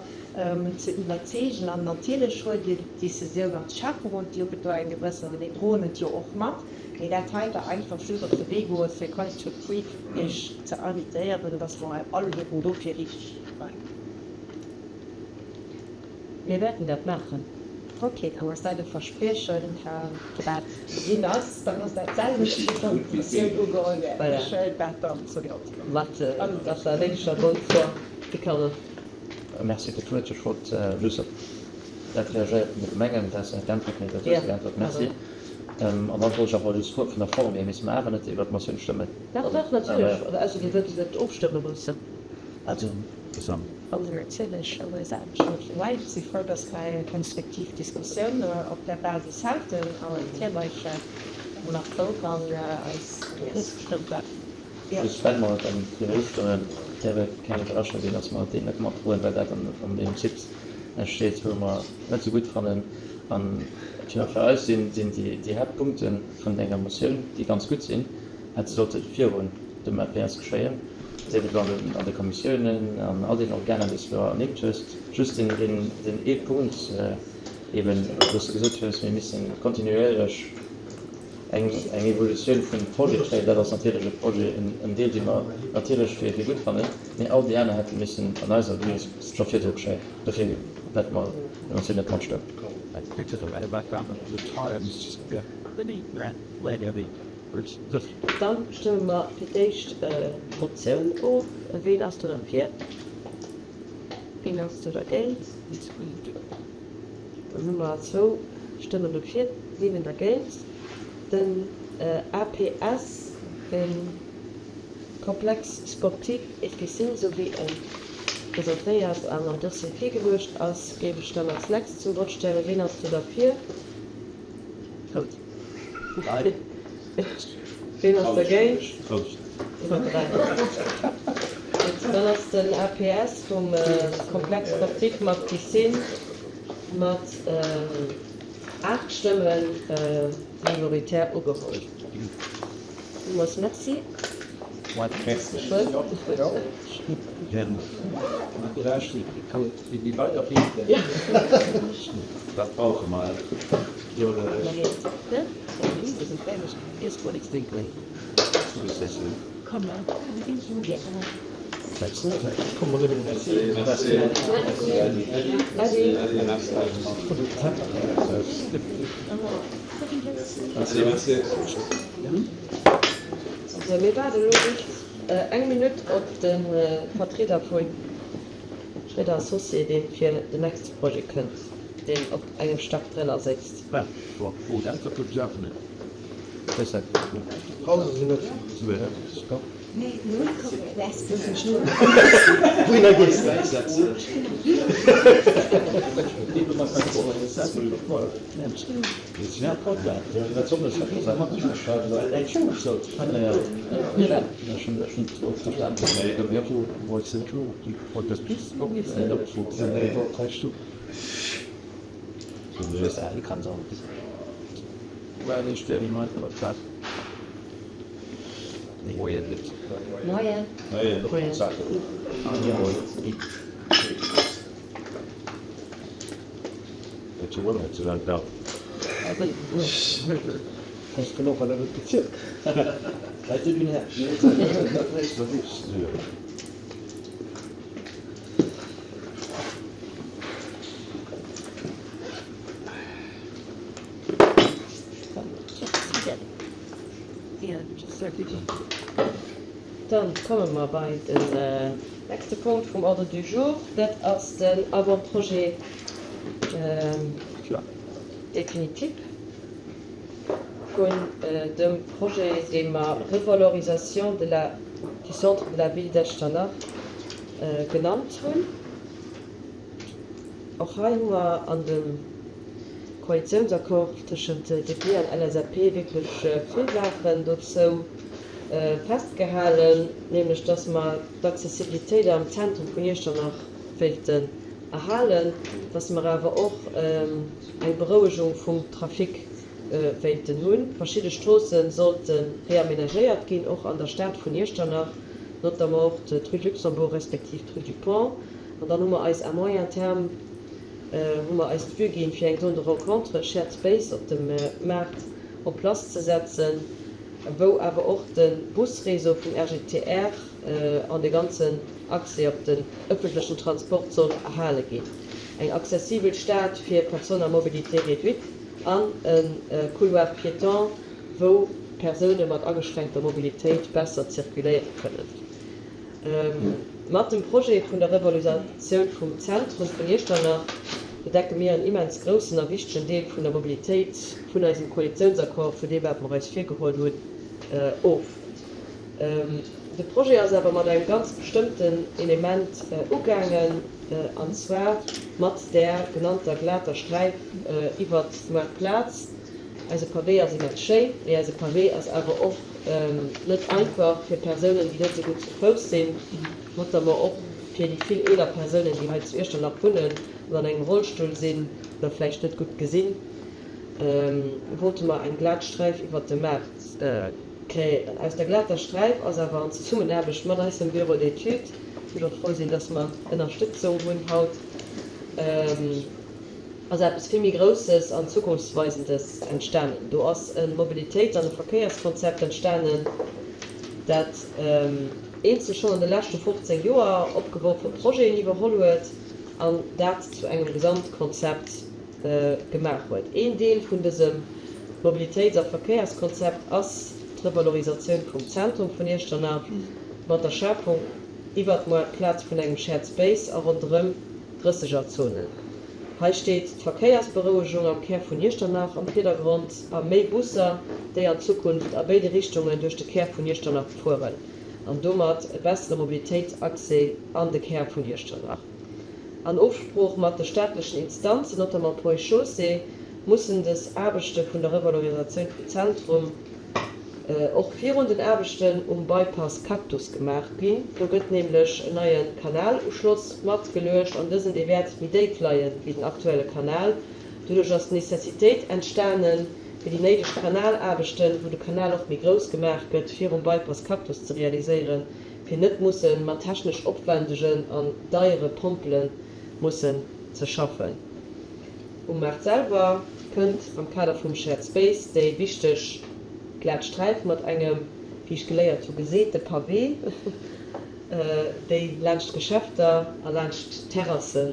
ze iwwerzeegen. An natierlech huelt Dir d'Decisioun als Schäfferot, Dir hutt do eng gewëssen, mir droen et jo och mat, mee dat heite einfach just op de Wee goe fir konstruktiv Iech ze invitéieren, dass mer alleguerten dofir richteg maachen. Mir wäerten dat maachen. Ok, dann ass dat e Verspriechen, wat ginn ass. Dann ass dat d'selwecht wéi wann d'Motioun ugeholl wär. Ech huelen dat dann zur Note. Mat der néideger Bonne foi fir Carole. Merci fir d'Wuert. Ech wollt just op dat reagéieren vun de Gemengen. Dat ass net d'Äntwert, mee dat hues de geäntwert. Merci. An dann wollt ech awer just froen, vun der Form hier, misste mer awer net iwwert d'Motioun stëmmen? Dach, dach, natierlech. Oder ausser Dir wëllt et ofstëmme loossen. Also, Also natierlech, ech si frou, dass mer eng konstruktiv Diskussioun op där Basis haten an natierlech hu mer frou, wann eis ofgestëmmt gëtt. Just well mer et dann fir ofstëmmen, däerf et keng Iwwerraschung sinn, dass mer deen net matdroen, well dat an deem Site steet, wou mer et net esou gutt fannen. An jo, fir eis sinn déi Haaptpunkte vun denger Motioun, déi ganz gutt sinn, hätte sollte virun dem APS geschéien, sief et elo an de Kommissiounen, an all deenen Organer, déi s du elo ernimmt hues. Just deen ee Punkt eben, wou s de gesot hues, mir missten kontinuéierlech eng Evolutioun vum Projet kréien, dat ass natierlech e Projet, en Deel, dee mer natierlech fir gutt fannen, mee all déi aner hätte missen an eiser Vue scho virdru geschéien. Dofir wäerte mer der Motioun net matstëmmen. Dann stëmme mer fir d'éischt d'Motioun of. Ween ass do derfir? Ween ass do dergéint? Dann hu mer zwou Stëmmen dofir, 7 dergéint. Den APS, de Complexe sportif et piscine, esou wéi e presentéiert an am Dossier virgeluecht ass, géif ech dann als nächst zum Vott stellen. Ween ass do derfir? Ween ass dergéint? Gutt, dann ass den APS vum Complexe sportif mat Piscine mat 8 Stëmme majoritär ugeholl. Villmools Merci. Dat brauche mer. Sou, mir waarden elo just eng Minutt op de Vertrieder vu Schréider Associés, dee fir den nächste Projet kënnt, deen op engem Stack drënner sëtzt. Moien. Dann komme mer bei den nächste Punkt vum Ordre du jour. Dat ass den Avant-projet définitif vun dem Projet, dee mer Revalorisation de la, du centre de la ville d'Echternach genannt hunn. Och hei hu mer an dem Koalitiounsaccord tëschent DP an LSAP wierklech vill Saachen dozou festgehalen, nämlech dass mer d'Accessibilitéit am Zentrum vun Iechternach wéilten erhalen, dass mer awer och eng Berouegung vum Trafic wéilten hunn. Verschidde Stroosse sollte reamenagéiert ginn, och an der Stad vun Iechternach, notamment och d'Rue de Luxembourg respektiv d'Rue du Pont. An dann hu mer eis à moyen terme hu mer eis d'Vue ginn, fir eng Zone de rencontre, Shared Space op dem Maart en place ze setzen, wou awer och de Busréseau vum RGTR an de ganzen Accès op den ëffentlechen Transport soll erhale ginn. Eng accessibel Stad fir Personnes à mobilité réduite an e Couloir piéton, wou Persoune mat ageschränkter Mobilitéit besser zirkuléiere kënnen. Mat dem Projet vun der Revalorisatioun vum Zentrum vun Iechternach bedecke mir en immens groussen a wichtegen Deel vun der Mobilitéit vun eisem Koalitiounsaccord, vun deem wat mer eis virgeholl hunn, of. De Projet ass awer mat engem ganz bestëmmten Element ugaangen, an zwar mat där genannter glater Sträif iwwert d'Moartplaz. Eise Pavé ass immens schéin, mee eise Pavé ass awer och net einfach fir Persounen, déi net esou gutt zu Fouss sinn, notamment och fir déi vill eeler Persounen, déi hei zu Iechternach wunnen an an engem Rollstull sinn oder vläicht net gutt gesinn, wollte mer eng glat Sträif iwwert de Maart kreéieren. Aus der glater Sträif ass awer an Zesummenaarbecht mat eisem Bureau d'études, wou ech och frou sinn, dass mer Ënnerstëtzung hunn haut, ass eppes vill méi Grousses an Zukunftsweisendes entstanen. Do ass e Mobilitéits an e Verkéierskonzept entstanen, dat eenzel schonn an de leschte 15 Joer opgeworfe Projeten iwwerholl huet an dat zu engem Gesamtkonzept gemaach huet. Een Deel vun dësem Mobilitéits a Verkéierskonzept ass d'Revalorisatioun vum Zentrum vun Iechternach mat der Schafung iwwert d'Moartplaz vun engem Shared Space a ronderëm Drëssegerzonen. Hei steet d'Verkéiersberouegung am Kär vun Iechternach am Virdergrond a méi Busser, déi an Zukunft a béide Richtungen duerch de Kär vun Iechternach fueren an domat e bessere Mobilitéitsaccès an de Kär vun Iechternach. An Ofsprooch mat de staatlechen Instanzen, notamment Ponts et Chaussées, mussen des Aarbechte vun der Revalorisatioun vum Zentrum, och virun den Aarbechten um Bypass Cactus gemaach ginn. Do gëtt nämlech en neie Kanaluschloss mat geluecht an dësen dee wäert méi déif leie wéi den aktuelle Kanal. Doduerch ass d'Necessitéit entstanen, fir déi néideg Kanalaarbechten, wou de Kanal och méi grouss gemaach gëtt, virum Bypass Cactus ze realiséieren, fir net musse mat technesch opwändegen an deiere Pompele mussen ze schaffen. Um Maart selwer kënnt am Kader vum Shared Space déi wichteg glat Sträif mat engem, wéi ech geléiert hu, geseete Pavé, déi laanscht d'Geschäfter a laanscht d'Terrasse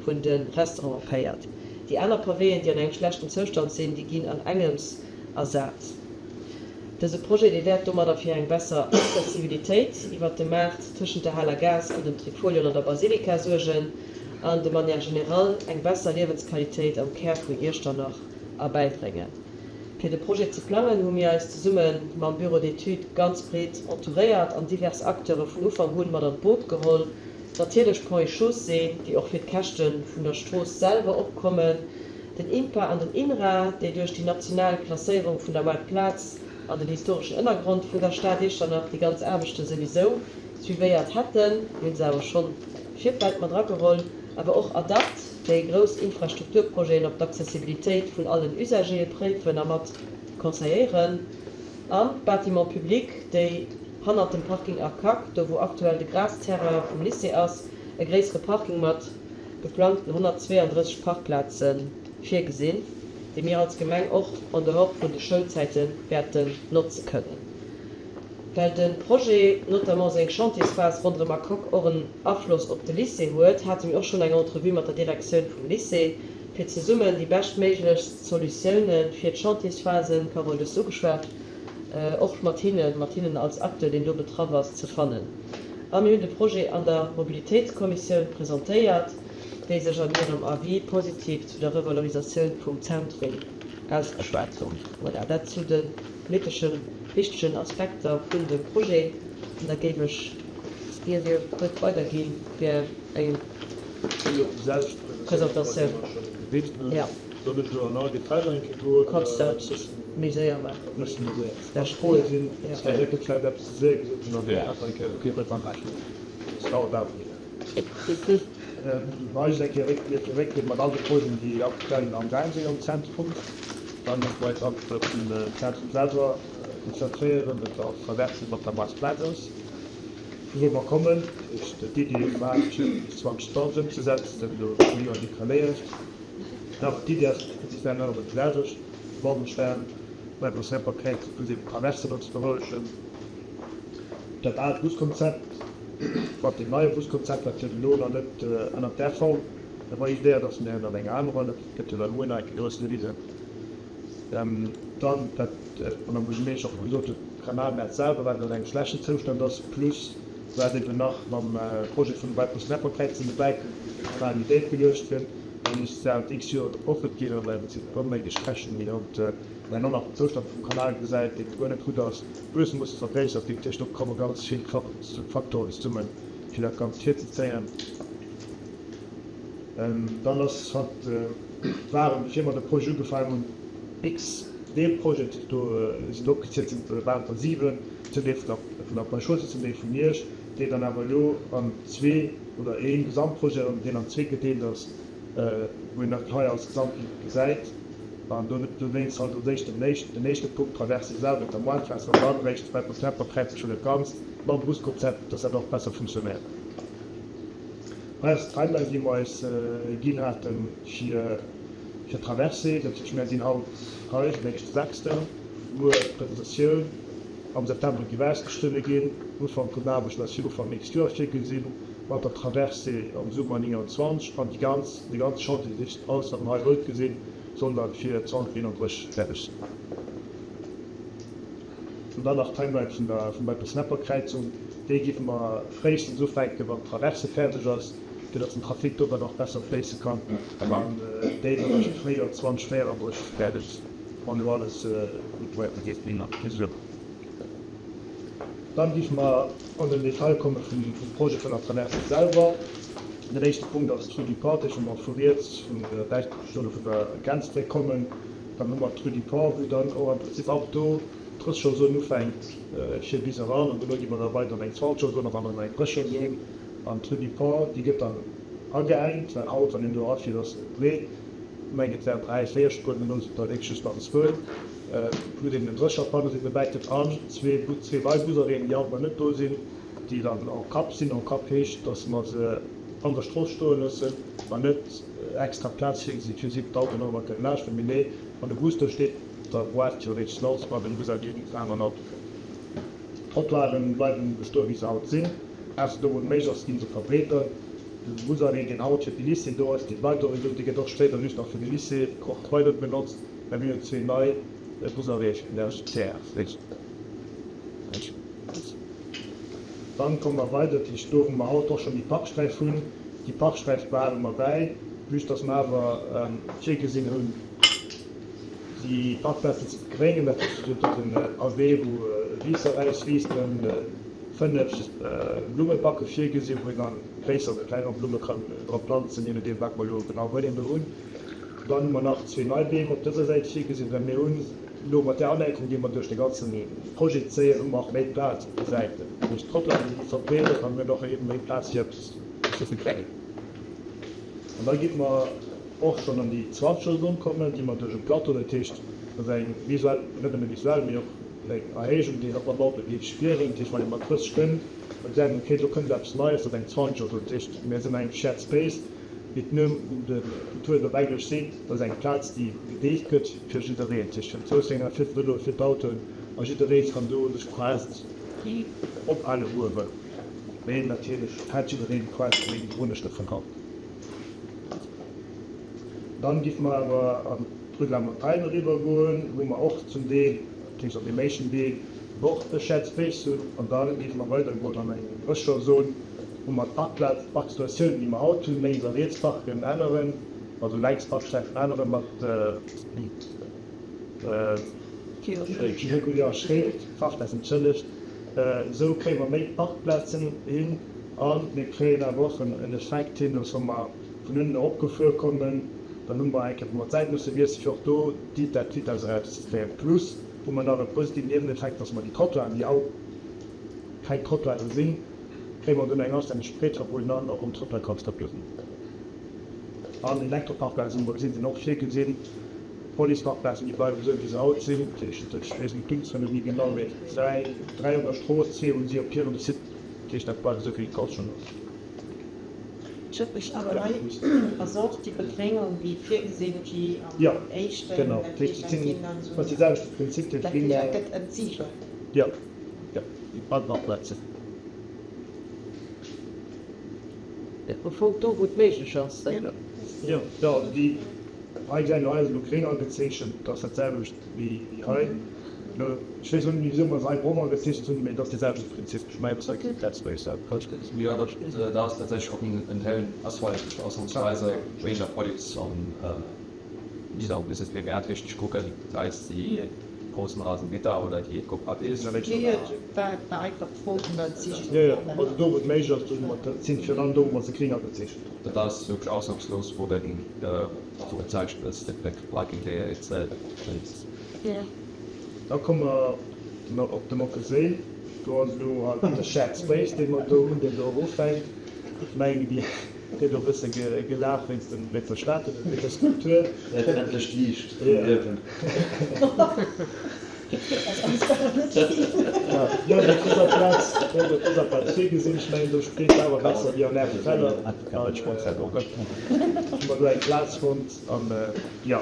vun de Restaurante féiert. Déi aner Pavéen, déi an engem schlechten Zoustand sinn, déi ginn an engems ersat. Dëse Projet, dee wäert domadder fir eng besser Accessibilitéit iwwert de Maart tëschent der Haler Gaass an dem Trifolion an der Basilika suergen an de manière générale eng besser Liewensqualitéit am Kär vun Iechternach erbäibréngen. Fir de Projet ze plangen, hu mir eis zesumme mam Bureau d'études ganz breet entouréiert an divers Acteure vun Ufank un mat an d'Boot geholl. Natierlech d'Ponts et Chaussées, déi och fir d'Käschte vun der Strooss selwer opkommen, den INPA an den INRA, déi duerch déi national Klasséierung vun der Moartplaz an den historeschen Ënnergrond vun der Stad Iechternach déi ganz Aarbechte souwisou suivéiert hätten. Mir hu se awer schonn Virfeld mat erageholl, awer och ADAPT, déi grouss Infrastrukturprojeten op d'Accessibilitéit vun allen Usagere préifen a mat conseilléieren, an d'Bâtiments publics, déi hannert dem Parking Arcac, do wou aktuell de Grasterrain vum Lycée ass, e gréissere Parking mat geplangten 132 Parkplaze virgesinn, déi mir als Gemeng och en dehors vun de Schoulzäite wäerten notze kënnen. Well de Projet, notamment seng Chantiersphas ronderëm Acoc, och en Afloss op de Lycée huet, hate mir och schonn eng Entrevue mat der Direktioun vum Lycée, fir zesummen déi beschtméiglechst Solutioune fir d'Chantiersphase, Carole, du hues se ugeschwat, och mat hinnen, mat hinnen als Acteur, deen do betraff ass, ze fannen. A mir hunn de Projet an der Mobilitéitskommissioun presentéiert, déi sech an hirem Avis positiv zu der Revalorisatioun vum Zentrum ausgeschwat hunn. Voilà, dat zu de politeschen wichtegen Aspekter vun dem Projet. An da géif ech Dir d'Wuert weidergi fir eng Presentatioun. Jo. Kanns dat méi séier maachen. Weist eng Kéier Réckbléck mat all de Projeten, déi aktuell am Gaang sinn am Zentrum. Dann nach weiter op den Zentrum selwer konzentréieren, dat der Traverse mat der Maasplaz ass. Vu wou mer kommen, dat heescht d'Iddi war fir bis 2020 ëmzesetzen, dat elo e Joer decaléiert. Awer d'Iddi ass prinzipiell nach ëmmer déi selwecht, Wallenstein, Wäibos-Serper-Kräiz plus eben d'Traverse do ze berouegen. Dat aalt Buskonzept mat deem neie Buskonzept, wat jo elo nach net ënnert där Form validéiert ass, mä ënnert enger anerer, dat gëtt jo da muer nach eng Kéier grouss Devise. Dann, wat d'Madame Buergermeeschtesch och gesot huet, d'Kanalnetz selwer, wat an engem schlechten Zoustand ass, plus wat eben nach mam Projet vun de Wäibos-Serper-Kräizen dobäi kënnt, wou de Kanal méi déif geluecht gëtt, da muss säit x Joer gepoffelt ginn an dat sinn onméiglech Käschten, déi haut Mä och nach den Zoustand vum Kanal gesäit, dee guer net gutt ass. D'Buesse musse vergréissert ginn. Dat heescht, do komme ganz vill Faktoren zesummen, fir dat Ganzt virzezéien. Dann ass hatt, waren, bevir mer de Projet ugefaangen hunn, x Deelprojeten, do sinn opgezielt sinn, waren der 7, zum Deel vun der Pei-Chaussée, zum Deel vu Miersch, déi dann awer elo an zwee oder ee Gesamtprojet, deen an zwee gedeelt ass, wou een dat hei als Gesamtbild gesäit. An dowéinst halt als éischt den éischten, den éischte Punkt, d'Traversée selwer op der Moartplaz an dann eréischt d'Wäiper-Kläpper-Kräizung schon dat Ganzt mam Buskonzept, dass dat och besser funktionéiert. Hei ass d'Timeline, déi mer eis ginn hate fir d'Traversée. Dat heescht, mär sinn haut hei, den éischte sechsten, muer d'Presentatioun, am September géif ausgeschriwwe ginn, Ufank vun den Aarbechten ass fir Ufank nächst Joer virgesinn, mat der Traversée am Summer 29 an déi ganz, de ganze Chantier, dat heescht alles wat mer hei rout gesinn, soll dann fir 2031 fäerdeg sinn. An dann nach d'Timeline vun der vum Beipel-Snapper-Kräizung, déi géife mer fréistens ufänken, wann d'Traverse fäerdeg ass, fir datt den Trafic do dann och besser fléisse kann. An déi soll eréischt am Fréijoer 2034 fäerdeg sinn, wann elo alles gutt weidergeet. Dann géife mer an den Detail komme vum Projet vun der Traverse selwer. Den éischte Punkt ass d'Rue du Port, déi wa mer vu riets vun der Däitsch oder vun der Grenzbréck kommen. Dann hu mer d'Rue du Port, wou dann och am Prinzip ab do d'Drëssegerzon ufänkt fir bis eran. An dono gi mer da weider an eng Zwanzegerzon an dann an eng Drécherzon. An d'Rue du Port, déi gëtt dann ageengt, well haut, wann een do erafiert, ass se breet. Ech mengen, et wären dräi, véier Spueren, elo sinn et der wierklech just nach zwou. Huet een den Drécherpanne sinn dobäi kënnt an zwee zwee nei Busarrêten, déi haut nach net do sinn, déi dann en Cap sinn. En Cap heescht, datt mer se an der Strooss stoe loossen, mer net extra Plaz virgesi fir si, wou d'Autoen och ëmmer kënnen laaschten. Mee nee, wann e Bus do steet, da waart theoretesch den Auto, den Busarrêt geet en aneren Auto kënnt. D'Trottoiren bleiwen bestoe wéi se haut sinn, ausser do wou et méiglech ass, ginn se verbreedert. De Busarrêt deen haut fir de Lycée do ass, dee bleift och esou, dee gëtt och spéider just nach fir de Lycée och weider benotzt. Mä mir hunn zwee nei Busarrêt fir den RGTR. Dann komme mer weider, dat heescht do wou mer haut och schonn déi Parksträif hunn. Déi Parksträif behale mer bäi, just datt mer awer virgesinn hunn. Déi Parkplazen ze begréngen, dat heescht, et ass en AW, wou Wiiss erauswiisst, dann 5 Blummebacke virgesinn, wou een dann gréisser oder klenger Blumme kann dra planzen, je nodeem wat mer elo genau wëllen do hunn. Dann hu mer nach zwee nei Beem op dëser Säit virgesinn, well mir hunn elo mat där Alenking, déi mer duerch de ganze Projet zéien, hu mer och méi Plaz op de Säiten. Dat heescht, d'Trottoiren gi verbreedert an mir hunn och eben méi Plaz fir eppes ze kréien. An da gi mer och schonn an déi Zwanzeger-Zon kommen, déi mer duerch e Plateau, dat heescht, dat ass eng visuell, net nëmme visuell, mee och eng Erhéijung, déi een och mam Auto géif spieren. Dat heescht, wann ee mat 30 kënnt, da gesäit een, okay, do kënnt eppes Neies, dat ass eng Zwanzeger-Zon. Dat heescht, mir sinn an engem Shared Space, wéi d'Numm un de Tour op Englesch seet, dat ass eng Plaz, déi gedeelt gëtt fir jiddereen, dat heescht fir d'Foussgänger, fir d'Vëloe, fir d'Autoen, a jidderee kann do sech quasi ophale wou e wëll. Mee natierlech hätt jiddereen quasi seng Gewunnechte vun haut. Dann géife mer awer an d'Rue de la Montagne eriwwer goen, wou mer och zum Deel, dat heescht an deem éischten Deel, och e Shared Space hunn. An da géife mer weidergoen an eng drécher Zon, wou mer d'Parkplaz, d'Parksituatioun, déi mer haut hunn, lénks a riets parken, änneren, also lenks Parksträifen ännere mat jo, schräg Parkplazen, entschëllegt. Esou kréie mer méi Parkplazen hin a mir kréien awer och en Effekt hin, dass wa mer vun ënnen eropgefuer kommen, dann hu mer eng Kéier, wou mer d'Säit musse wiesselen, fir och do d'Vitess erauszekréien. Plus hu mer nach e positiven Nieweneffekt, dass mer déi Trottoiren, déi haut keng Trottoiren sinn, kréie mer dunn eng anstänneg Breethapp, wou een dann och um Trottoir kann trëppelen. An Elektroparkplazen, hu mer gesinn, sinn och virgesinn. D'Policeparkplazen, déi bleiwen esou wéi se haut sinn. Dat heescht, ech weess net d'Unzuel elo méi genau, mee 3, 3 op der Strooss, zwee hunn si op hirem Site. Dat heescht, dat bleift esou wéi et haut schonn ass. Ech huet mech awer hei ass och déi Begréngung déi virgesinn gi am Jo, éischten, genau. dat Dat heescht, heescht, et dat sinn, sinn dann et ass esou, dee selwechte Prinzip, dee dat heescht, Grénge. dat gëtt entsigelt. Jo, jo, déi Parkplazen. Am Fong do wou et méiglech ass. Jo, jo, also déi hei gesäit elo hei ass elo gréng agezeechent, dat ass dat selwecht wéi hei. Elo, ech weess elo net méi wisou mer se hei brong agezeechent hunn, mee et ass dee selwechte Prinzip. Ech mengen, dat ass hei dat selwecht. Jo, dat ass tatsächlech och en hellen Asphalt, ausnahmsweise wéinst der Police an Disons, bis es mir richtig kucken, sei es die großen Rasengitter oder die Eco-Pavés. Jo, war war einfach d'Fro vun der Sicht. Jo, jo, also do wou et méiglech ass, do hu mer, dat sinn virun allem do wou mer se gréng agezeechent hunn. Dat ass wierklech ausnahmslos, wou den gezeichent ass, de Parking der jetzt steht. Da komme mer nach op de Mockelséi. Do ass elo halt de Shared Space, dee mer do hunn, deen do erofhänkt. Ech mengen, déi Huet och bësse gelaacht wéinst dem wéinst der Statue, wéinst der Skulptur. Huet endlech d'Liicht vum Liewen. Jo, op dëser Plaz, jo, op dëser Plaz virgesinn. Ech mengen, do steet se awer besser wéi an Ärem Keller. Hu mer do eng Plaz fonnt an jo.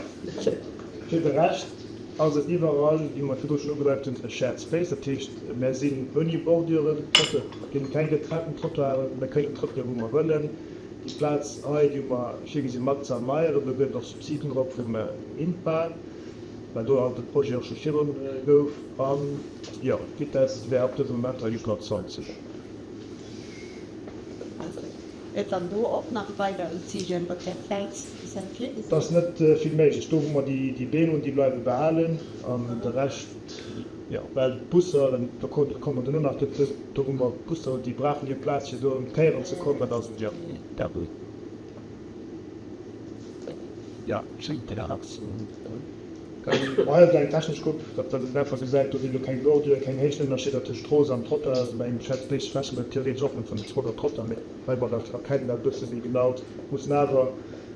Fir de Rescht ass et iwwerall, wéi mer virdru schonn ugedeit hunn, e Shared Space. Dat heescht, mär sinn ouni Borduren, et ginn keng getrennten Trottoiren, mir kënnen trëppelen, wou mer wëllen. Déi Plaz hei, déi hu mer virgesinn mat ze erneieren. Do gëtt et och Subsiden drop vum INPA, well do halt de Projet och scho virun gouf. An jo, d'Vitess wär ab dësem Moment hei just nach 20. Et dann do och nach weider entzigen op där Plaz, déi se virgesinn. Et ass net vill méiglech. Do wou mer déi Beem hunn, déi bleiwe behalen an de Rescht, jo, well d'Busser, do komme mer duerno nach dozou, do wou mer d'Busser hunn, déi brauchen hir Plaz fir do ëm d'Kéieren ze kommen, also jo. Hei ass eng technesch Grupp, dat een einfach gesäit, do sinn elo keng Bordüren, keng Héichtenënnerscheeder tëscht Strooss an Trottoir. Also bei engem Shared Space schwätze mer theoretesch och net vun Strooss an Trottoir, mee heimadder erkennt een dat e bësse méi genau. Mussen awer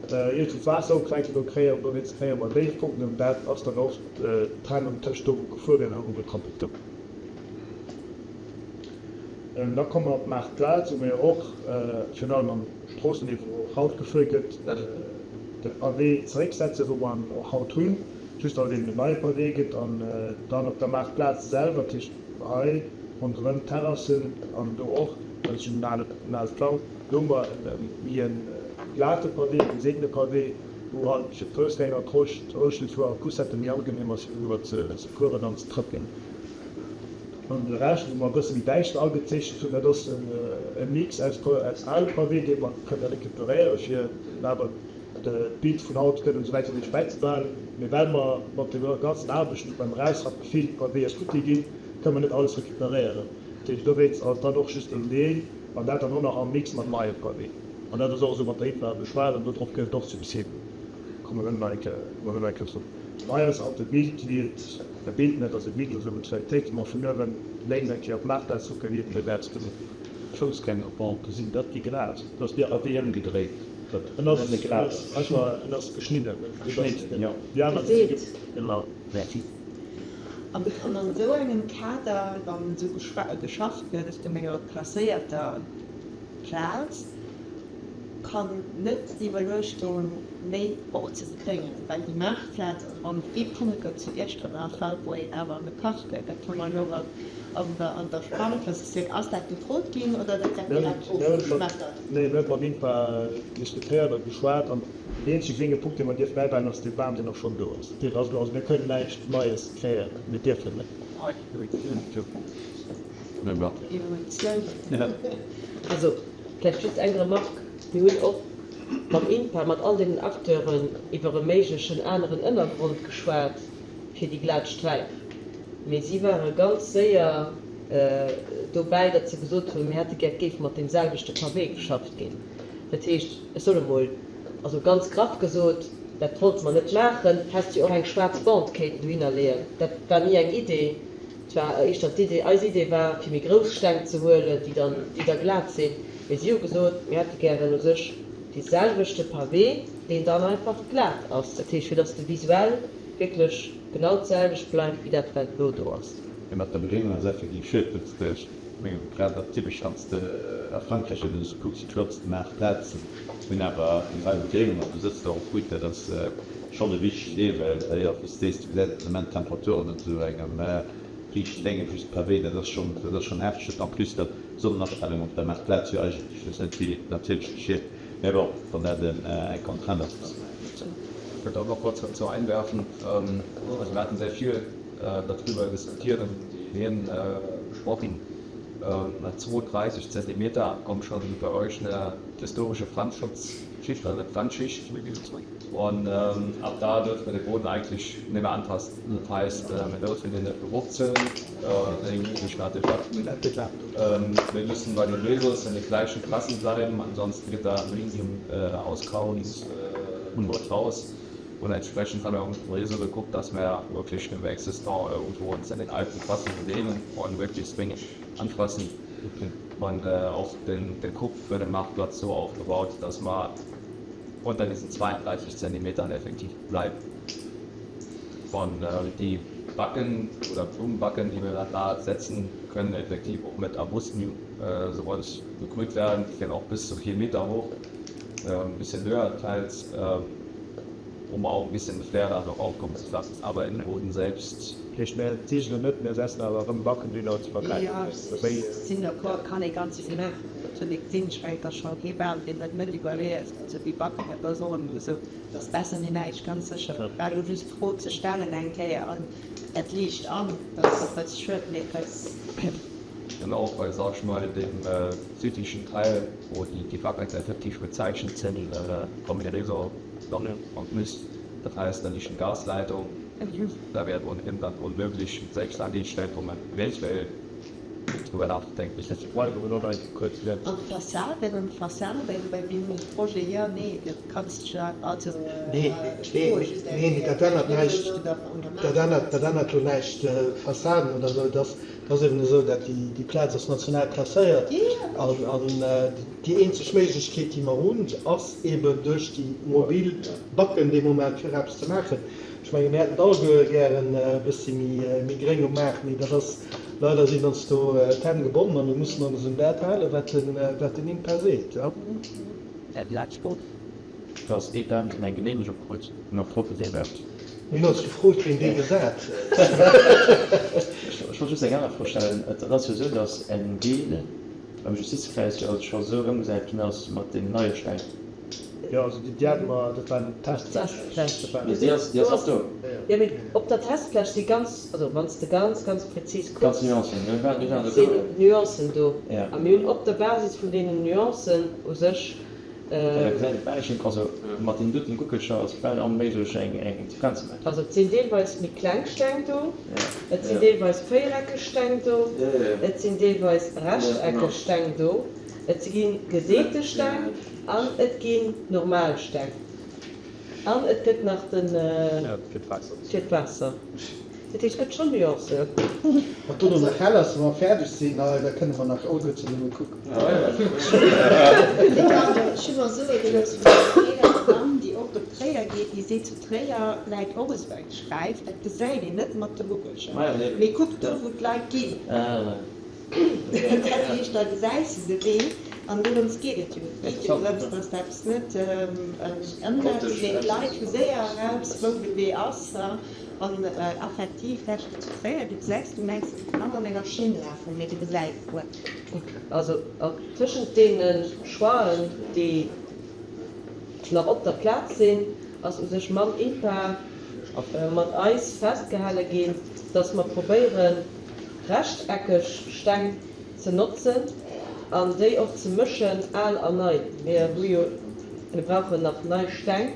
iergendwou d'Waasser opfänken, do kréie do nees kréie mer Déifpunkten an dat ass dann och d'Trennung tëscht do wou gefuer gëtt a wou getrappelt gëtt. Da komme mer op d'Maartplaz, wou mir och virun allem am Stroossenniveau, wou och haut gefuer gëtt, de Pavé zerécksetzen, wou mer en och haut hunn, just datt et eben en neie Pavé gëtt an dann op der Maartplaz selwer, dat heescht hei ronderëm d'Terrassen an do och, dat ass en ale en ale Plang, do hu mer e méi e glate Pavé, e geseegene Pavé, wou halt fir d'Foussgänger, d'Rollstullfuerer, d'Poussetten méi angenehm ass fir doriwwer ze fueren an ze trëppelen. An de Rescht, wou mer e bësse méi däischter agezeechent hunn, dat ass e Mix aus ale Pavé, dee mer kënne recuperéieren, fir en awer d'Bild vun haut kënnen esou wäit wéi méiglech bäizebehalen. Mee well mer mat de ganzen Aarbechten beim Erausrappe vill Pavéë futti ginn, kënne mer net alles recuperéieren. Dat heescht, dowéinst ass et dann och just en Deel, an dat dann och nach am Mix mat neiem Pavé. An dat ass och esou mat der INPA beschwat an dodrop gëtt et och Subsiden. Komme mir nach eng Kéier, komme mir nach eng Kéier zrëck. Nei ass alt e Bild, wéi et e Bild net ass, e Bild ass elo d'Realitéit, déi mer vun uewen lénks eng Kéier op d'Maartplaz kucken, wéi et bewäert gëtt. D'Foussgängerbande sinn dat déi Glas, dat ass déi a wéi ëmgedréit, dat En ass, en ass, en ass geschnidden. Geschnidden, jo. Déi aner si ge. Genau. Merci. An an esou engem Kader, wann esou geschafft gëtt, op enger klasséierter Plaz, kann net d'Iwwerluechtung méi och ze kréien, well déi Maartplaz ass wann et ee Punkt gëtt zu Iechternach, wou een awer an de Park gëtt, dat hu mer elo an der an der Sparkassessioun, ass dat gefrot ginn oder gëtt dat direkt ofgeschmettert? Nee, mir hunn mat INPA diskutéiert a geschwat an deen eenzege grénge Punkt, dee mer dierfen bäibehalen, ass dee Bam, deen och schonn do ass. Deen ass elo, also mir kënnen näischt Neies kreéieren, mir dierfen net. Also, vläicht just eng Remarque, Mir hunn och mam INPA, mat all deenen Acteuren iwwer e méiglechen aneren Ënnergrond geschwat fir déi glat Sträif, mee si ware ganz séier dobäi, datt se gesot hunn, mir hätte gär, et géif mat deem selwechte Pavé geschafft ginn. Dat heescht, ech soen emol, also ganz graff gesot, dat wollte mer net maachen, häss de jo och eng schwaarz Bande kéinten dohinner leeën, dat war ni eng Idee. Et war éischter d'Idee, eis Idee war, fir méi grouss Steng ze huelen, déi dann, déi da glat sinn. Mee si hu gesot, mir hätte gären u sech dee selwechte Pavé, deen dann einfach glat ass. Dat heescht, fir datt de visuell wierklech genau d'selwecht bleift wéi dat, wat elo do ass. Mee mat der Bedéngung ass effektiv schued, datt s de, ech mengen, grad dat typesch, wann s de a Frankräich oder esou kucks, déi flottste Maartplazen hunn awer eng Rei Bedéngungen an du sëtz der och gutt. Dat ass schonn e wichtegen Deel, well, jo, wéi s de sees, du gesäis den Ament d'Temperaturen an esou engem riichten Dénge just Pavé, dat ass schonn, dat ass schonn hefteg, d'autant plus datt d'Sonnenastellung op der Maartplaz jo eigentlech just net wéi natierlech geschitt. Mä bon, wann dat eng Contrainte ass, dann. Ich wollte auch noch kurz dazu einwerfen, also wir hatten sehr viel darüber diskutiert und die Ideen besprochen. 32 Zentimeter kommt schon bei euch eine historische Brandschutzschicht, also eine Brandschicht. Und ab da dürfen wir den Boden eigentlich nicht mehr antasten. Das heißt, wir dürfen den nicht bewurzeln, wir müssen bei den Resos in den gleichen Klassen bleiben, ansonsten gibt da ein riesen Auskauungsunwort raus. Und entsprechend haben wir auch mit dem Reso geguckt, dass wir wirklich im Existant irgendwo uns in den alten Klassen bewegen und möglichst wenig anfassen. Und auch den, den Kupp für den Marktplatz so aufgebaut, dass man unter diesen 32 Zentimetern effektiv bleibt. Von äh, die Backen oder Blumenbacken, die wir dann da setzen, können effektiv auch mit Arbusten äh, sowas begrünt werden. Die gehen auch bis zu 4 Meter hoch, äh, ein bisschen höher teils, äh, um auch ein bisschen Flair da noch aufkommen zu lassen. Aber im Boden selbst. Heescht mär zigelen net, mär setzen awer erëm Backen déi Leit ze vergläichen. Jo, ech sinn d'accord, kann ee ganz vill maachen. Dat hunn ech gesinn, ech mengen, et ass schonn kee Bam, deen dat net iwwerlieft, also déi Backen, dat ass och emol esou, et ass besser wéi näischt, ganz sécher. Et war elo just d'Fro ze stellen eng Kéier an et liicht an, dat ass e bësse schued, mee et ass. Dann och bei, sag ich mal, dem südlichen Teil, wo die Backen effektiv bezeichnet sind, kommen ja so Sonne und Mist, das heißt, da liegt eine Gasleitung. Da wäre ohnehin dann unmöglich, selbst an den Stellen, wo man eventuell drüber nachdenkt. An d'Fassaden, d'Fassaden, well mir hunn e Projet, jo, nee, dat kanns de jo, also Nee, nee, nee, dat ännert näischt, dat ännert, dat ännert jo näischt, Fassaden oder esou, dat ass eben esou, dat déi Plaz ass national klasséiert an déi eenzeg Méiglechkeet, déi mer hunn, ass eben duerch déi mobil Backen dee Moment fir eppes ze maachen. Ech menge mir hätten et alleguer gären e bëssi méi gréng um Maart, mee dat ass, leider sinn ons do d'Hänn gebonnen a mir mussen ons un dat halen, wat den INPA seet. Dass ee Bam deen eng Geneemegung krut, nach drop bleift. Mir hunn ons gefrot, ween dee gesat huet. Ech wollt just eng aner Fro stellen. Et ass jo esou, dass en Deel beim Justizkreis jo scho esou ëmgesat ginn ass mat deenen neie Steng. Jo, also déi hate mer, dat war eng Testfläch. Testfläch. Mee déi ass, déi ass nach do. Jo, mee op der Testfläch si ganz, also wann s de ganz, ganz prezis kucks, Ganz Nuancen, jo, mir waren do. sinn Nuancen do. A mir hunn op der Basis vun deenen Nuancen u sech. Also mat deenen doten Guckelcher ass et bal onméiglech eng Sequenz ze maachen. Also et sinn deelweis méi kleng Steng do, et sinn deelweis véiereckeg Steng do, et sinn deelweis rechteckeg Steng do, et gi geseete Steng an et ginn normal Steng an et gëtt nach de fir d'Waasser. Dat heescht, et gëtt schonn Nuancen. Wat dono nach hell ass, wa mer fäerdeg sinn, da kënne mer nach alleguer zesumme kucken. Ech hu mer soe gelooss vun enger eeler Damm, déi oft op Tréier geet, déi seet, zu Tréier läit och esou eng Sträif, dat gesäit een net mat de Muckelcher, mee kuck do, wou d'Leit ginn. Dat heescht, da gesäis de de Wee an dorëms geet et jo. Et geet jo drëms, dass de eppes net ëmsetz, mee d'Leit hu séier eraus, wou de Wee ass. An effektiv, dat zu Tréier, du gesäis, du mengs, du kanns an enger Schinn lafen, mee du gesäis guer. Also tëschent deene Choixen, déi nach op der Plaz sinn, ass u sech mam INPA mat eis festgehale ginn, dass mer probéieren, rechteckeg Steng ze notzen an déi och ze mëschen, al an nei. Mir hu jo, mir brauchen nach nei Steng,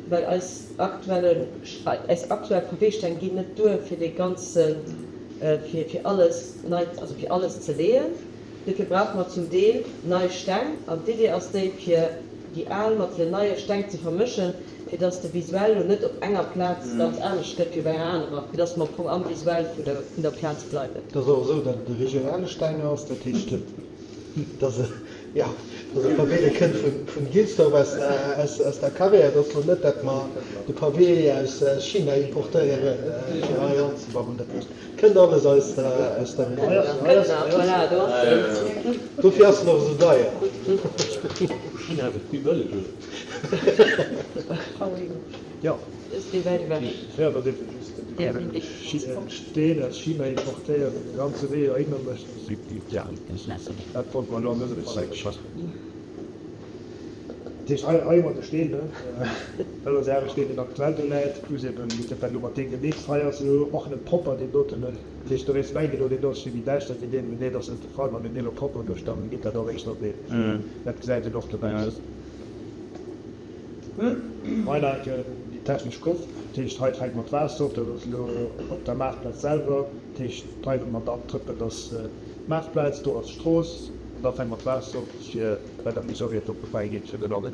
well eis aktuelle, eis aktuell Paweesteng ginn net duer fir dee ganze, fir fir alles nei, also fir alles ze leeën. Dofir brauche mer zum Deel nei Steng an d'Idee ass déi, fir déi al mat den neie Steng ze vermëschen, fir dass de Visuell lo net op enger Plaz ganz anescht gëtt wéi bei enger anerer, fir dass mer am Fong am Visuell vun der vun der Plaz bleiwen. Et ass och esou, datt et e regionale Steng ass, dat heescht, datt e, jo, datt e Pavé, dee kënnt vun vun Gilsdorf aus aus aus der Carrière. Et ass lo net, datt mer de Pavé aus China importéieren, fir hei anzebauen. Dat heescht, et kënnt alles aus der aus der Regioun. Voilà, do ass en. Dofir ass en och esou deier. China ass et méi bëlleg, oder? Jo, jo, dat eben just Steen aus China importéiert an de ganze Wee dohinner mécht. Dat wollt mer elo an dësem Fall eng. Dat heescht, hei hu mer de Steen, ne? Dat ass äre Steen, deen aktuell do läit, plus eben dat, wat elo mat deem gemixt hei ass, elo och net propper, deen doten, ne? Dat heescht, do weess meng elo, deen do ass vill méi däischter wéi deen, mee nee, dat ass net de Fall. Wann een deen elo propper mécht, dann geet dat och éischter op deen. Dat gesäit een och dobäi. Hei läit déi technesch Kopp, dat heescht hei fänkt mat Waasser op, dat ass elo op der Maartplaz selwer, dat heescht hei wou mer dann trëppelen, dat ass d'Maartplaz, do ass d'Strooss an da fänkt mat Waasser op fir bei der Miserie do vorbäi geet fir den Norde.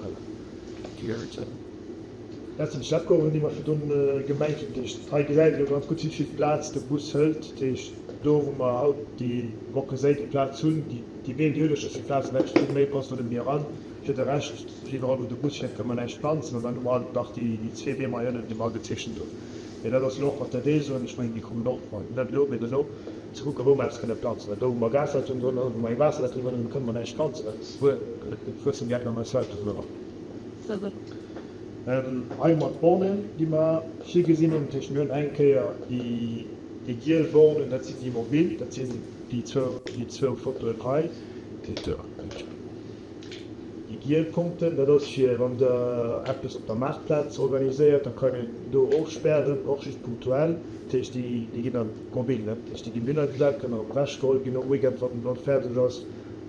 Dat sinn d'Schleppgoueren déi mer virdrun gemengt hunn, dat heescht hei gesäit een elo ganz gutt wéi vill Plaz de Bus hëlt, dat heescht do wou mer haut déi Mockeséi déi Plaz hunn, déi Beem déi hunn ech, déi Plaz ewech, vill méi passt do net méi eran, fir de Rescht. Iwwerall wou de Bus fiert kann mer näischt planzen an dann hu mer alt nach déi zwee Beem hei ënnen déi mer agezeechent hunn. Mee dat ass elo och mat der Desoen, ech mengen déi kommen och, net elo mee duerno, ze kucken wou mer eppes kënne planzen. Well do wou mer Gasleitung drun hunn, wou mer eng Waasserleitung drun hunn, kënne mer näischt planzen, dat wuessen déi enker eis selwer drun eran. Hei hu mer d'Bornen déi mer virgesinn hunn. Dat heescht mir hunn eng Kéier déi giel Bornen, dat sinn déi mobil, dat sinn déi zwou Fotoen hei. Déi giel Punkten, dat ass fir wann Der eppes op der Maartplaz organiséiert, da kann een do ofspären, och just punktuell. Dat heescht, déi déi ginn dann mobil, ne? Dat heescht, déi ginn dunner gesat, kënnen erëm ewechgeholl ginn nom Weekend, wann wann fäerdeg ass.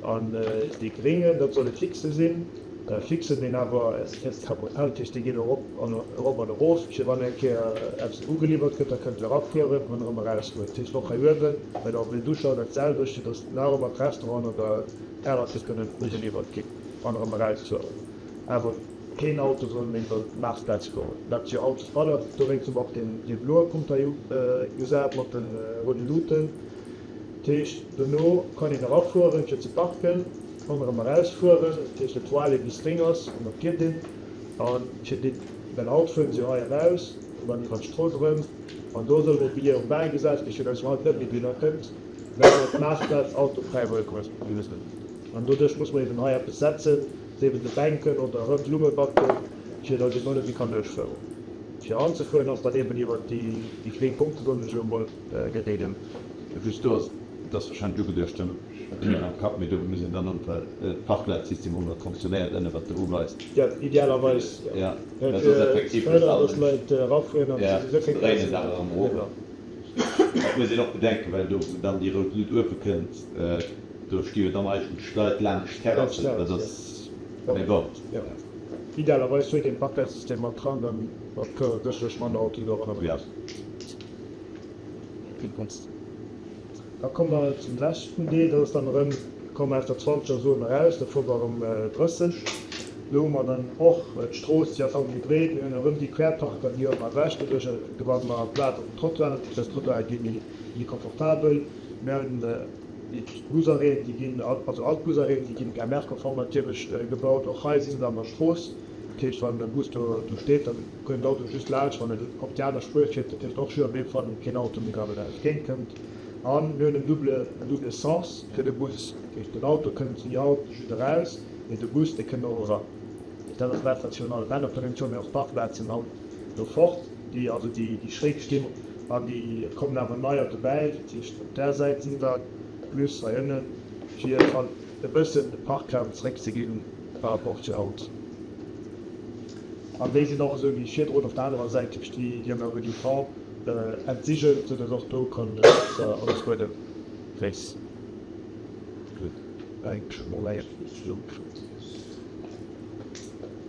An dee gréngen, dat soll e fixe sinn, e fixen, deen awer dat heescht, dee geet erop an erop an erof, fir wann eng Kéier eppes ugeliwwert gëtt, da kënnt en erafueren an erëm erausfueren. Dat heescht, och hei uewen bei der Avenue Duchau dat selwecht, fir datt nach ëmmer d'Restauranten oder Terrasse kënnen ugeliwwert ginn an erëm erausfueren. Awer keen Auto soll méi iwwer d'Maartplaz fueren. Dat si jo Autos voilà. Dowéinst hu mer och dee bloe Punkt hei ugesat mat de roude Luuten. Dat heescht, dono kann een erafueren, fir ze parken, an erëm erausfueren. Dat heescht, d'Etoile bis gréng ass an dat geet een. A fir déi, well haut fueren se jo hei eraus an dann iwwer d'Strooss erëm. An do soll e Billet um bäigesat ginn, fir datt se haut net méi dohinner kënnt. Well mer d'Maartplaz autofräi wëlle maachen. An doduerch muss mer eben hei eppes setzen, sief et e Bänken oder erëm Blummebacken, fir datt een do net méi kann duerchfueren. Fir eranzefueren ass dann eben iwwert déi gréng Punkte, soen ech elo emol, gereegelt. Just do ass, et ass wahrscheinlech ugeduecht, ech hunn dat am Kapp, mee do muss een dann och d'Parkplazsystem hunn, wat fonctionnéiert ënne wat de uweist. Jo, idealerweis, jo. Jo, dat ass effektiv just alles. Dass d'Leit erafueren an se esou keng Plaz hunn. Dat muss een och bedenken, well do wou dann déi rout Lut uewe kënnt, do sti jo dann eigentlech Leit laanscht d'Terrassen. Dat ass. Mee bon. Idealerweis huet een d'Parkplazsystem mat dran, dann kënne sécherlech manner Autoen do eran. Da komme mer zum leschten Deel, dat ass dann erëm, komme mer aus der zwanzeger Zon eraus, da fuere mer erëm 30. Do hu mer dann och d'Strooss, déi ass haut méi breet, mir hunn erëm déi Querparker, déi huele mer ewech, doduerch gewanne mer Plaz op den Trottoiren, dat heescht eis Trottoiren gi méi confortabel. Mir hunn déi Busarrêten, déi ginn, also all d'Busarrêten, déi ginn KMR-konform natierlech gebaut. Och hei si se an der Strooss, dat heescht wann e Bus do steet, da kënnt den Auto just laanscht, wann en op déi aner Spuer fiert. Dat heescht och jidderee wann keen Auto méi grad entgéint kënnt. A mir hunn en double, en double sens fir de Bus, dat heescht den Auto kënnt wéi haut just eraus, mee de Bus dee kënnt och eran. Dat ass dat wat virun allem ännert. Dann hunn mir och d'Parkplazen haut do fort, déi also déi schréik stinn an déi, et kommen awer neier dobäi. Dat heescht op där Säit sinn der plus hei ënnen, fir e bëssen de Parkraum zeréckzeginn par rapport zu haut. An déi sinn och esou wéi virdrun op der anerer Säit, dat heescht déi an der Rue du Camp entsigelt, esou datt och do kann Waasser an de Buedem fléissen.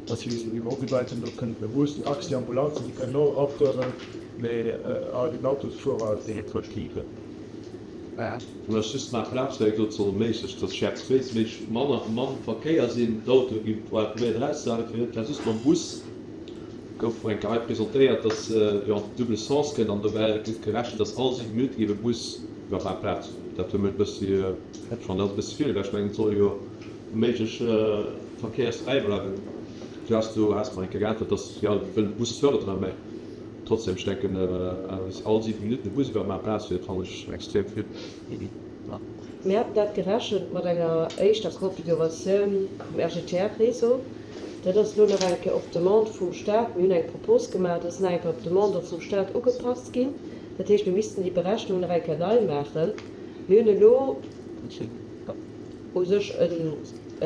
Dass wéi mer ugedeit hunn, do kënnt e Bus, den Taxi, Ambulanzen, déi kënnen och erafueren, mee all den Autosfuerer, dee fuert liiwer. An ass just nach Plaz, well gesot soll méiglech, dass schätzweis méi manner mann Verkéier sinn, d'Autoe gi probéiert erauszehalen, fir net grad just mam Bus gouf eng Kéier hei presentéiert, dass jo an den double sens kënnt an dobäi gëtt gerechent, dass all 7 Minutte géif e Bus iwwer war Plaz. Dat huet mech e bëssi, ech fannen dat ass e bëssi vill, well ech mengen et soll jo méiglech verkéiersfräi bleiwen. Du has do has mer eng Kéier geäntwert, dass jo déi wëllen de Bus fërderen, mä trotzdem, ech denken all 7 Minutten e Bus iwwer mar Plaz wier, fannen ech extrem vill. Mir haten dat gerechent mat enger éischter Konfiguratioun vum RGTR-Réseau. Dat ass elo nach eng Kéier op Demande vum Stat, mir hunn eng Propos gemaach, dat ass nach eng Kéier op Demande och vum Stat ugepasst ginn. Dat heescht, mir missten déi Berechnung nach eng Kéier nei maachen. Mir hunn elo u sech e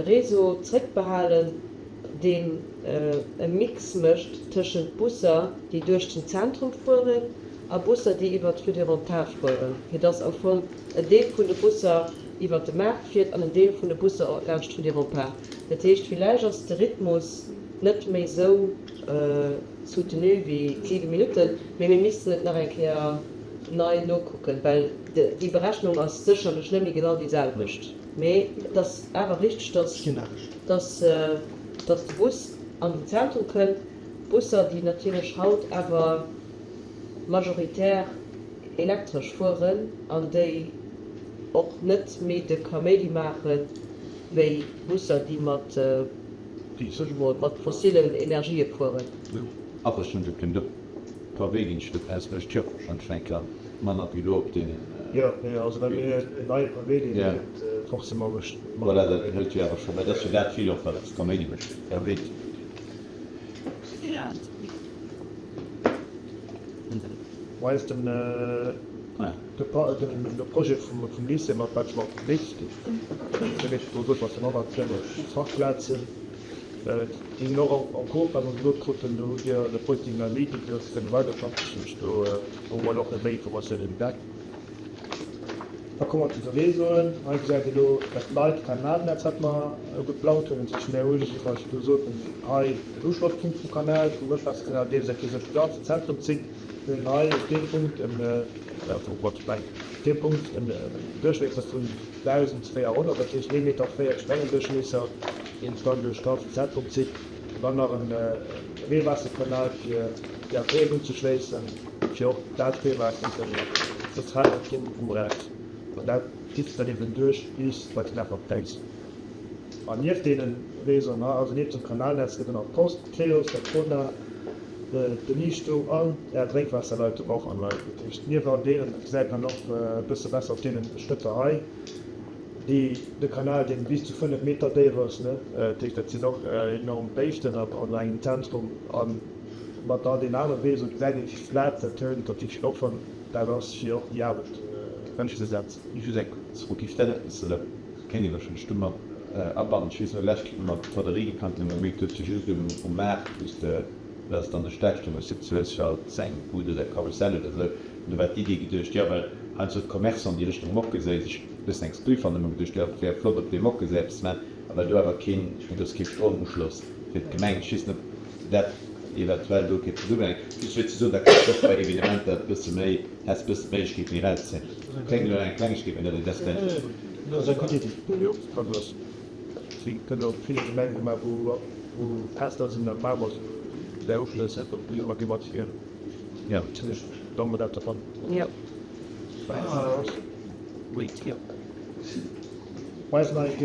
Réseau zréckbehalen, deen e Mix mécht tëschent Busser, déi duerch den Zentrum fueren, a Busser, déi iwwert d'Rue des Remparts fueren, fir dass am Fong en Deel vun de Busser iwwert de Maart fiert an en Deel vun de Busser laanscht d'Rue des Remparts. Dat heescht, villäicht ass de Rhythmus net méi esou soutenu wéi 7 Minutten, mee mir missten et nach eng Kéier nei nokucken, well déi Berechnung ass sécherlech net méi genau déi selwecht. Mee et ass awer richteg, dass dass de Bus an den Zentrum kënnt. Busser, déi natierlech haut awer majoritär elektresch fueren an déi och net méi de Kaméidi maache wéi Busser, déi mat, soe ech emol, mat fossilen Energië fueren. Averstanden, op dem Pavé ginn ech net aus, well ech d'Joer warscheinlech eng Kéier manner wéi elo op deenen. Jo, jo, also well mir en neie Pavé, deen huet forcément mécht manner. Voilà, dat hëlt jo awer scho, well dat ass jo dat vill och wat Kaméidi mécht, de Pavé. Weist den de Projet vum Lycée mat Bachelor of Public, Fachplazen, déi sinn och en cours, wat mer gesot kruten. Do hutt Dir de positiven Avis ginn, fir datt se kënne weiderschaffen. Do hu mer och méi Informatiounen déi. Da komme mer zu de Réseauen. Hei gesäit ee lo dat neit Kanalnetz, wat mer geplangt hunn. Dat heescht, mir hunn, wéi mer do soten, hei den Uschlosspunkt vum Kanal, vum Mëschwaasserkanal, dee sech duerch de ganzen Zentrum zitt. Mir hunn hei op deem Punkt en, op deem Punkt en Duerchmiesser vun 1.400, dat heescht 1,40 Meter Mengenduerchmiesser, deen sech dann duerch de ganzen Zentrum zitt. An dann nach e Reewaasserkanal, fir déi Artèren unzeschléissen, fir och dat Reewaasser kënnen ze trennen vum vum Rescht. An dat zitt sech dann eben duerch bis bei d'Knäpper Pläiz. An nieft deene Réseauen, also nieft dem Kanalnetz, gëtt et nach d'Post, d'Creos, d'Aprona, d'Beliichtung an Är Drénkwaasserleitung och an Leit. Dat heescht, nieft all deenen, dat gesäit een och e bësse besser op deene Schnëtter hei, déi, de Kanal, dee bis zu 5 Meter déif ass, ne, dat heescht, dat sinn och enorm Déiften an engem Zentrum. A mat all deenen anere Réseaue gesäit een, wéi Plaz dat huet, dat heescht och wann dat ass, fir och déi Aarbecht ëmzesetzen. Just eng kuerz Fro, Giff dat eppes, oder kéint ee warscheinlech domat abannen, ech weess net, lech kéint mat d'Batterie gekannt hunn, mä huet se just um Maart, wou s de, dat ass dann de Städtchen, wou s de bezuels fir alt eng Bud oder Karussell oder esou, an do war d'Iddi geduecht, jo well heiansdo d'Commerçanten déi Richtung Mockeséi sech e bëssen exclu fannen, hu mer geduecht, jo et wär flott op deem Mockeséi eppes ze maachen. A well do awer keen, ech mengen do ass kee Stroumuschloss fir d'Gemeng, ech weess net ob dat eventuell do kéint zesummenhänken. Just fir ze soen, da kéint och bei Evenementer et bësse méi, häss bëssen d'Méiglechkeet méi erauszéien. Kléngt elo no enger Klengegkeet, mä dat ass vläicht. Dat ass eng gutt Iddi. Jo, dat ass. Si gëtt och ville Gemenge gemaach, wou Fester sinn, da maache mer esou där Uschlëss, déi ëmmer gi mat fir. Jo, da mer dat dervan. Jo. Weisen eng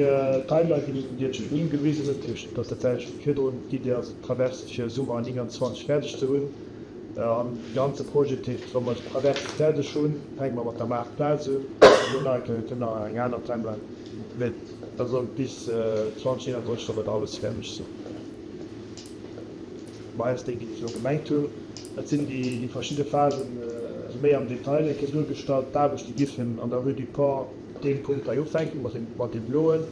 Timeline, déi Dir schon ugewisen hutt, dass dat säit virdrun d'Idee ass, d'Traverse fir Summer 29 fäerdeg ze hunn. An de ganze Projet, dat heescht, wa mer d'Traverse fäerdeg hunn, fänke mer mat der Maartplaz un. An do nach eng Kéier kënnt nach eng aner Timeline, mä da soll bis 2031 soll dat alles fäerdeg sinn. Bei eis déi, déi ech elo gemengt hunn, dat sinn déi verschidde Phasen méi am Detail eng Kéier duergestallt. D'Aarbechte giffen an der Rue du Port deem Punkt hei ufänken, mat deem bloen,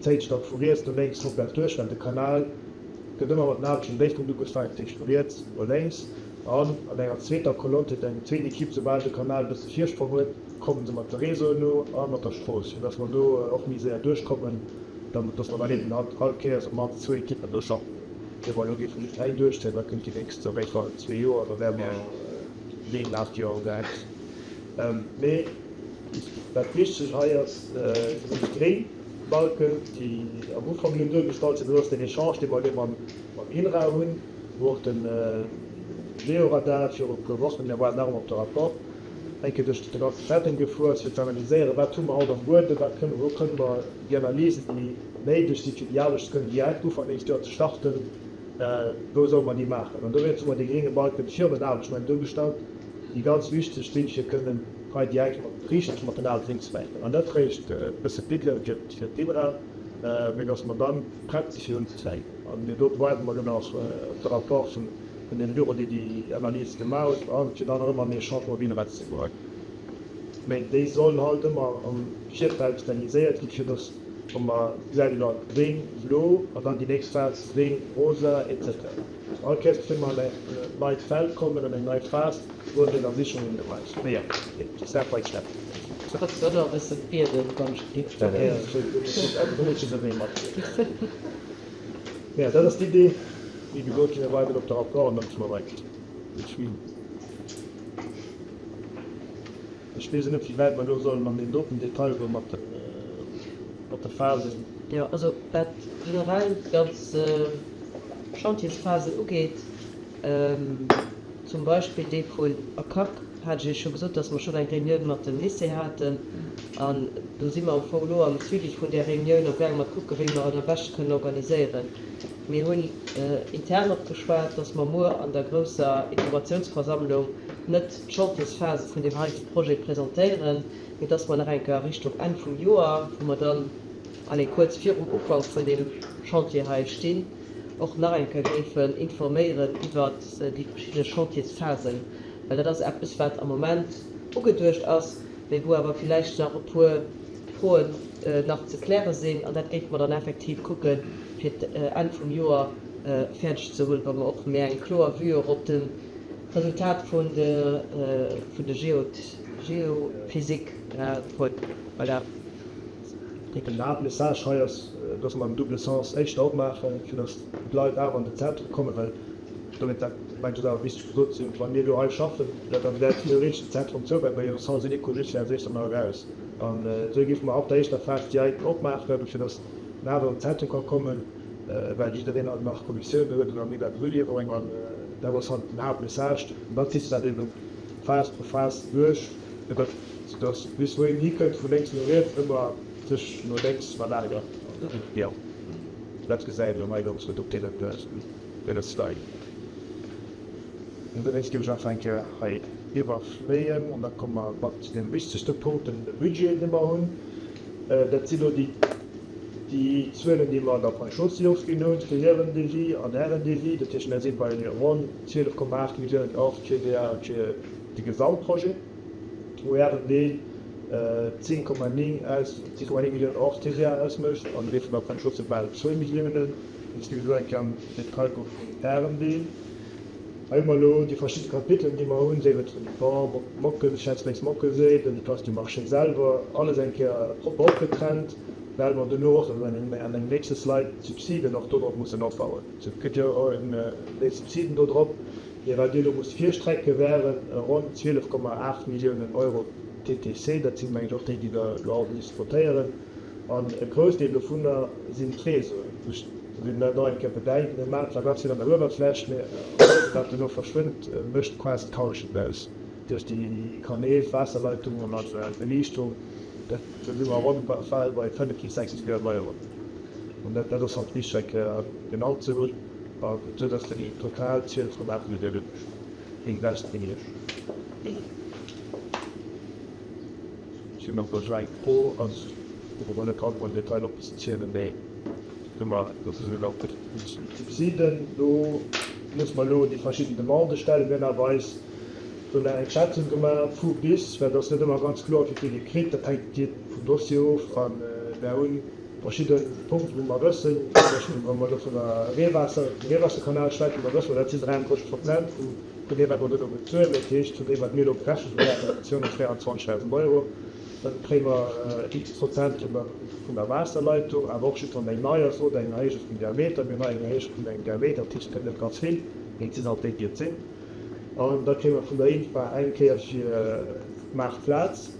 zéit sech dann vu riets no lénks komplett duerch, well de Kanal gëtt ëmmer mat den Aarbechten um Déifpunkt ugefaangen, dat heescht vu riets no lénks. An an enger zweeter Kolonn, dat heescht eng zweet Equipe, soubal de Kanal e bësse Virsprong huet, komme se mat de Réseauen no a mat der Strooss, fir dass mer do och méi séier duerchkommen, dass mer dann eben all Kéiers op d'mannst zwou Equippen do schaffen. Wa mer elo géifen just eng duerchzéien, da kënnt déi nächst op jidde Fall an zwee Joer, da wäre mer deen 8 Joer ugaangen. Mee wat wichteg hei ass, sinn déi gréng Balken, déi am Ufank elo duergestallt sinn. Dat ass deen Echange, dee mer elo mam INRA hunn, wou och de Georadar viru e puer Wochen, mir waarden nach ëmmer op de Rapport, eng Kéier duerch de ganze Setting gefuer ass, fir ze analyséieren, wat hu mer haut am Buedem, wat kënnen, wou kënnen mer déi Analysen, déi néideg sinn, fir déi Aarbecht kënnen direkt Ufank nächst Joer ze starten, wou solle mer déi maachen? An dowéinst hu mer dee grénge Balken virun den Aarbechtsmoment duergestallt, déi ganz wichteg sinn, fir kënnen hei direkt mat richteg mat den Aarbechten unzefänken. An dat réischt e bësse Bidle fir d'INRA, mee dass mer dann prett si fir unzefänken. An do waarde mer elo nach op de Rapport vun deem Büro, déi déi Analyse gemaach huet, a fir dann erëm an Echange mam INRA ze goen. Mee déi sollen halt ëmmer am Virfeld finaliséiert ginn, fir dass Wa mer gesäit een dann gréng, blo an dann déi nächst Phas gréng, rosa etc. All Kéiers fir mer an eng neit Feld kommen, an eng nei Phas, wou an Ënnersichungen gemaach ginn. Step by step. Kanns du och e bëssen rieden, wann ech giff. Jo, dat ass d'Idee. Wéi gesot, mir waarden op de Rapport an da musse mer weider. Ech weess net, wéi wäit mer elo sollen an deen doten Detail goen mat de Phasen. Jo, also wat generell déi ganz Chantiersphasen ugeet, zum Beispill dee vun ACAC, hat ech Iech scho gesot, dass mer schonn eng Reunioun mat dem Lycée haten. An do si mer am Fong elo am Suivi vun där Reunioun amgaange mat kucken, wéi mer et am beschte kënnen organiséieren. Mir hunn intern och geschwat, dass mer muer an der grousser Informatiounsversammlung net d'Chantiersphase vun deem heite Projet presentéieren, mee dass mer nach eng Kéier Richtung Enn vum Joer, wou mer dann, allez, kuerz virum Ufank vun deem Chantier hei stinn, och nach eng Kéier géifen informéieren iwwert déi verschidde Chantiersphasen, well dat ass eppes, wat am Moment ugeduecht ass, mee wou awer villäicht nach e puer Froen nach ze kläre sinn. An dat géife mer dann effektiv kucken, fir d'Enn vum Joer fäerdeg ze hunn, wa mer och méi eng kloer Vue och op de Resultat vun de vun de Geophysik hunn. Voilà. Den Haaptmessage hei ass, dass mer den double Sens éischter opmaachen, fir dass d'Leit awer an den Zentrum kommen, well dowéinst, dat mengen ech ass awer wichteg gesot ze hunn, wa mir elo hei schaffen, da wäert theoretesch den Zentrum zou, well bei hirem Sens unique just fir eis éischter nach eraus. An esou géife mer ab der éischter Phas déi heiten opmaachen, fir dass en awer an den Zentrum ka kommen, well jiddereen alt nach Kommissioune huet oder méi dat Uliwwerung an dat ass halt den Haaptmessage. An da zitt sech dat eben Phas pro Phas duerch, soudass bis wou een hikënnt vu lénks no riets ëmmer sech no lénks verlagert. Jo, dat gesäit elo hei ganz gutt op deene Slide. An dowéinst géif ech einfach eng Kéier hei iwwerfléien an da komme mer mat zu deem wichtegste Punkt, dem Budget, dee mer hunn. Dat si lo déi Zuelen, déi mer der Franciosi ofginn hunn fir hiren Devis an Ären Devis. Dat heescht, mir si bei ronn 12,8 Milliounen hors TVA fir de Gesamtprojet, wou Ären Deel 10,9 aus, 10,9 Milliounen hors TVA ausmécht an dee vun der Franciosi bal zwou Milliounen. Ech géif elo eng Kéier am Detail goe vun Ärem Deel. Hei hu mer elo déi verschidde Kapitelen, déi mer hunn, sief et bon, Mocken, Schätz lénks Mockeséi, dann déi Place du Marché selwer, alles eng Kéier propper opgetrennt. Well mer duerno och an engem nächste Slide d'Subsiden och dodrop mussen opbauen. Et gëtt jo déi Subsiden dodrop. Mee wat Dir elo musst virstrecke wären ronn 12,8 Milliounen Euro TTC. Dat sinn, mengen ech, och déi, déi Der elo alt musst votéieren. An e Groussdeel dovunner sinn d'Réseauen. Ech wëll dat nach eng Kéier bedäiten, Mir maachen zwar ganz vill an der Uewerfläch, mee alles, wat duerno verschwënnt, mécht quasi d'Hallschent aus. Duerch déi Kanäl, d'Waasserleitungen an d'Beliichtung, dat do si mer ronn bal bei 5 bis 6 Milliounen Euro. An dat ass halt wichteg eng Kéier genannt ze hunn, esou datt den Total 12,8 Milliounen investéiert. Ech hunn och nach eng Fro, ass wou net all am Detail opzezielen, mee Subsiden, do muss mer elo déi verschidden Demandë stellen. Mir hunn awer eis do nach eng Schätzung gemaach vu bis, well et ass net ëmmer ganz kloer, wéi vill ee kritt. Dat hänkt jee vum Dossier of. A mir hu verschidde Punkten, wou mer wëssen, zum Beispill wa mer elo vun der Reewaasser, vum Reewaasserkanal schwätzen, da wësse mer, dat sinn 33 Prozent vun deem, wat mer duerno bezuelen. Dat heescht, vun deem, wat mir elo berechent hunn, wären dat 224.000 Euro. Dann kréie mer x Prozent vun der Waasserleitung, awer och just wann eng nei ass oder eng Erhéijung vum Diameter. Mir hunn hei eng Erhéijung vun engem Diameter, dat heescht, et gëtt net ganz vill, mee et sinn halt déi, déi et sinn. An da kréie mer vun der Infra eng Kéier fir d'Maartplaz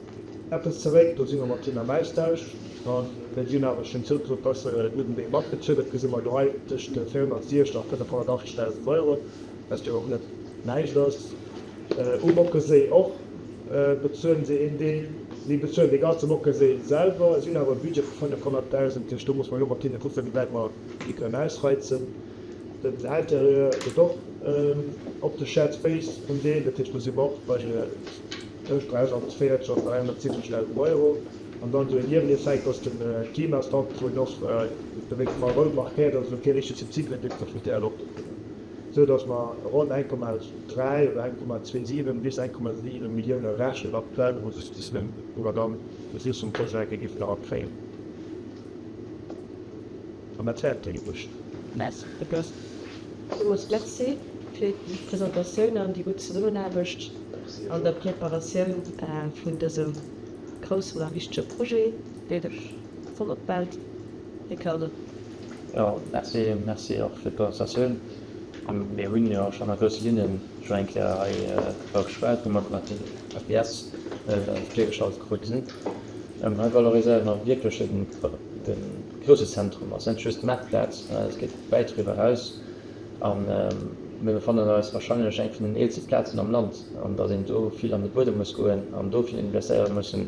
eppes zeréck. Do si mer mat hinnen am Austausch. An déi hunn awer schonn zougesot, dass se e gudden Deel matbezuelen. Dat gesi mer elo hei tëscht 460 a 580.000 Euro, wat jo och net näischt ass. Um Mockeséi och bezuelen se een Deel. Si bezuelen dee ganze Mockeséi selwer. Si hunn awer e Budget vu 500.000, dat heescht do musse mer elo mat hinne kucken, wéi wäit mer déi kënnen ausreizen. Den Interieur gëtt och op de Shared Space en Deel, dat heescht do si mer och bei tëscht 340 an 370.000 Euro. An dann esou en Nieweneffekt ass de Klimastand, wou een och, wéi mer rout markéiert ass, elo kee richtegt Subsid méi kritt, profitéiert och dovunner. Esou datt mer ronn 1,3 oder 1,27 bis 1,7 Millioune rechnen aktuell, wou mer dann de Schluss vum Projet géifen erakréien. An dat wär et eigentlech. Villmools Merci fir déi Presentatioun an déi gutt Zesummenaarbecht an der Preparatioun vun dësem groussen a wichtege Projet, dee sech voll opbaut. Här Cardon. Jo, merci. Merci och fir d'Presentatioun. Mir hunn jo schonn a grousse Linne schonn eng Kéier hei driwwer geschwat, wou mer mat den APS virgestallt krut hunn. Hei valoriséiere mer wierklech de grousse Zentrum. Ass net just d'Maartplaz, et geet wäit driwwer eraus. A mir befannen eis warscheinlech eng vun den eelste Plazen am Land. An datt een do vill an de Buedem muss goen an do vill investéiere mussen,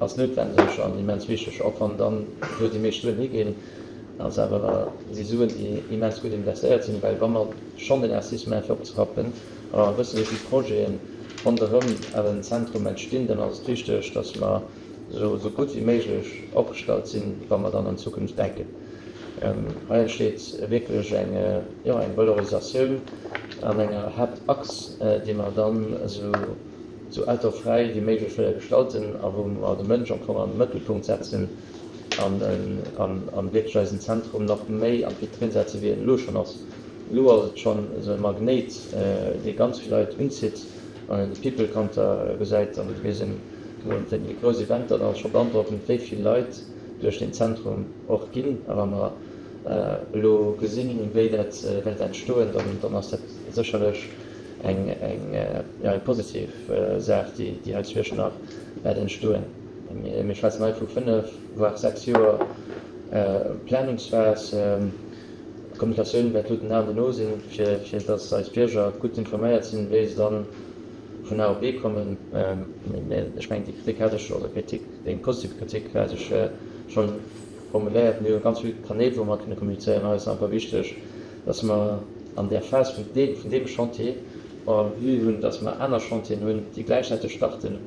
ass noutwendeg an immens wichteg, och wann dann do déi meescht Suen higinn, ass awer si Suen, déi immens gutt investéiert sinn, well wa mer schonn den Investissement fir opzerappen a wa mer wëssen, wéi vill Projete ronderëm awer den Zentrum entstinn, dann ass et wichteg, dass mer esou gutt wéi méiglech opgestallt sinn, wa mer dann an d'Zukunft denken. Hei entsteet wierklech eng, jo, eng Valorisatioun an enger Haaptachs, déi mer dann esou, esou autofräi wéi méiglech wëlle gestalten a wou mer de Mënsch am Fong an de Mëttelpunkt setzen an an wierklech eisen Zentrum nach méi an d'Vitrinn setzen, wéi en elo schonn ass. Elo ass et schonn esou e Magnéit, dee ganz vill Leit unzitt, wann een de People Counter gesäit. An mir sinn elo fir déi grouss Eventer, dann ass scho beandrockend, wéi vill Leit duerch deen Zentrum och ginn. A wa mer elo gesinn, wéi dat wäert entstoen, dann ass dat sécherlech eng eng positiv Saach, déi hei zu Iechternach wäert entstoen. Mir schwätzen hei vu 5, voire 6 Joer Planungsphas. D'Kommunikatioun wäert elo den A an den O sinn, fir datt eis Bierger gutt informéiert sinn, wéi se dann vun A op B kommen. Ech mengen, déi Kritik hat ech, oder Kritik, eng positiv Kritik hat ech schonn formuléiert. Mir hu ganz vill Kanäl, wou mer kënne kommunizéieren. Hei ass einfach wichteg, datt mer an där Phas vun deem Chantier en vue hunn, datt mer aner Chantieren hunn, déi gläichzäiteg starten,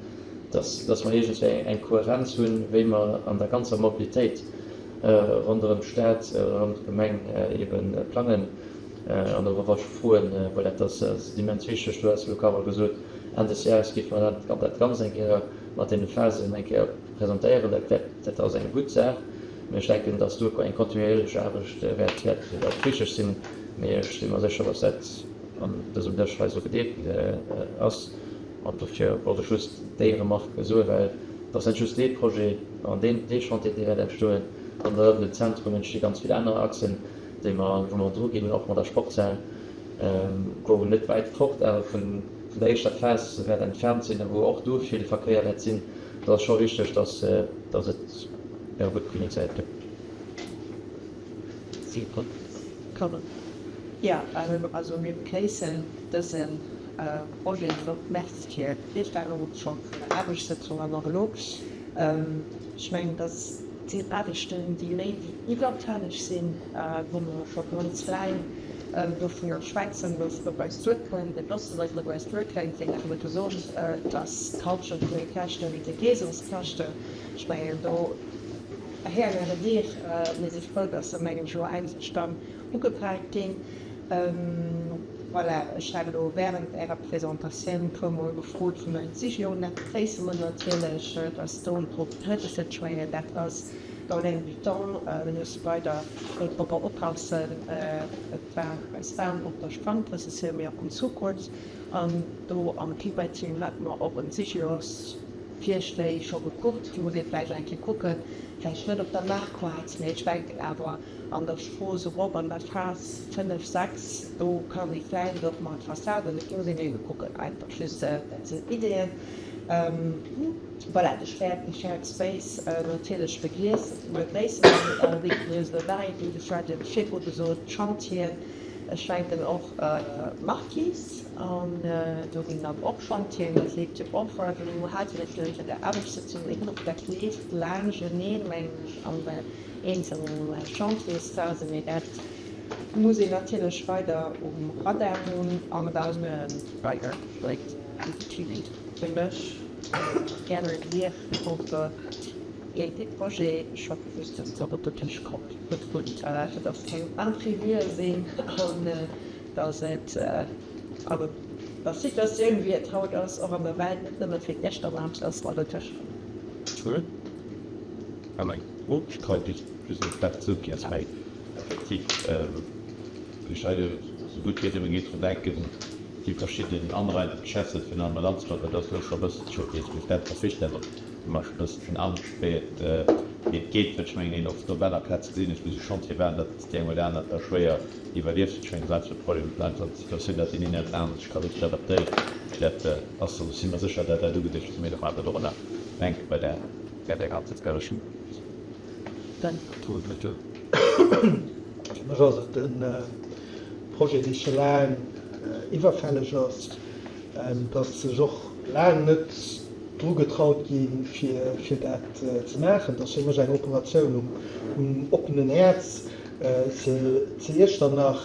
datt mer iergendwéi eng Kohärenz hunn, wéi mer an der ganzer Mobilitéit ronderëm d'Stad, ronderëm d'Gemeng eebe plangen. An do wollt ech froen, voilà, dat ass immens wichteg, du has elo, Carole, gesot, Enn des Jahres géife mer dat Ganzt eng Kéier mat deene Phasen eng Kéier presentéieren. Dat ass eng gutt Saach. Mee ech denken, dass do eng kontinuéierlech Aarbecht wäert wichteg sinn. Mee ech si mer sécher, dass dat an dësem Dësch hei esou gedeelt ass. An dofir wollt ech just déi Remarque soen, well et ass net just dee Projet an dee Chantier, dee wäert entstoen. An der Zentrum entsti ganz vill aner Achsen, déi mer, wou mer dru ginn, och mat der Sportshal, wou net wäit fort awer vun der éischter Phas wäert entfernt sinn a wou och do vill Verkéier wäert sinn. Dat ass scho wichteg, dass, dass et, jo, gutt kommunizéiert gëtt. Jo, also mir begréissen dëse Projet de loi. Merci fir d'Virstellung scho vun der Aarbechtssëtzung an och elo. Ech mengen, dat sinn Aarbechten, déi méi wéi iwwerfälleg sinn, wou mer scho ganz laang dovunner schwätzen, dass et op eis duerkënnt, et ass souwäit op eis duerkënnt. Wéi nach emol gesot, dass d'Halschent vun de Käschten d'Entgleesungskäschten, ech mengen, do rien à redire. Mir si frou, dass se, mengen ech, elo endlech dann ugepaakt ginn. Voilà, ech hat elo während Ärer Presentatioun e puermol gefrot vun eis Sicherung. Dat begréisse mer natierlech, dass do drop getrëttelt gëtt. Ech mengen, dat ass dans l'air du temps. Mir musse weider dorobber oppassen. Et war eis waren op der Sprangprëssessioun, mee och an Zukunft. An do am Klimateam hate mer och en Sicherungsvirschléi scho gekuckt. Do muss ee vläicht eng Kéier kucken, vläicht net op der Maartplaz, mee ech denken awer, An der Strooss erop an der Phas 5, 6, do kann ee vläicht och mat Fassaden, et muss een ebe kucken, einfach just, dat sinn Ideeën. Voilà, de Shared Space natierlech begréisse mer, wéi de Larry geschwat huet, virdru gesot, d'Chantieren, ech denken och d'Marquise, an do ginn dann och Chantieren, dat leeft jo och, elo hate mir vläicht an der Aarbechtssëtzung eben och, dat leeft laangeneen, mengen ech, an der. Eenzel Chantiersphasen, mee dat muss een natierlech weider um Radar hunn an da fir mech gerne Dir och géint dee Projet. Ech hoffen just, dass et op den Dësch kommt, dass keng Imprévue sinn an dass et an der Situatioun wéi et haut ass och an der Welt net nëmme fir Iechternach, dass mer op den Dësch kommen. Déi verschidden Anrainer-Geschäfte vun anere Landsleit, dat ass elo scho e bëssen, ech weess net, dat verflichtend, awer mar scho e bësselchen anescht wéi et wéi et geet, well ech mengen, een oft op aner Plaze gesinn huet, wou se Chantier waren, datt déi eng oder aner da schwéier iwwerlieft huet. Ech mengen, dat ass einfach de Problem, dat einfach d'Situatioun, datt een een oder aneren sech ka richteg adaptéieren. Dat ass esou, ech si mer sécher, datt dat ugeduecht ass, mee do awer dorunner denke bei där bei där ganzer Diskussioun. Fir mech ass et e Projet, dee scho laang iwwerfälleg ass, et ass sech och laang net dru getraut gi fir dat ze maachen. Et ass fir mech eng Operatioun um oppenen Häerz zu Iechternach.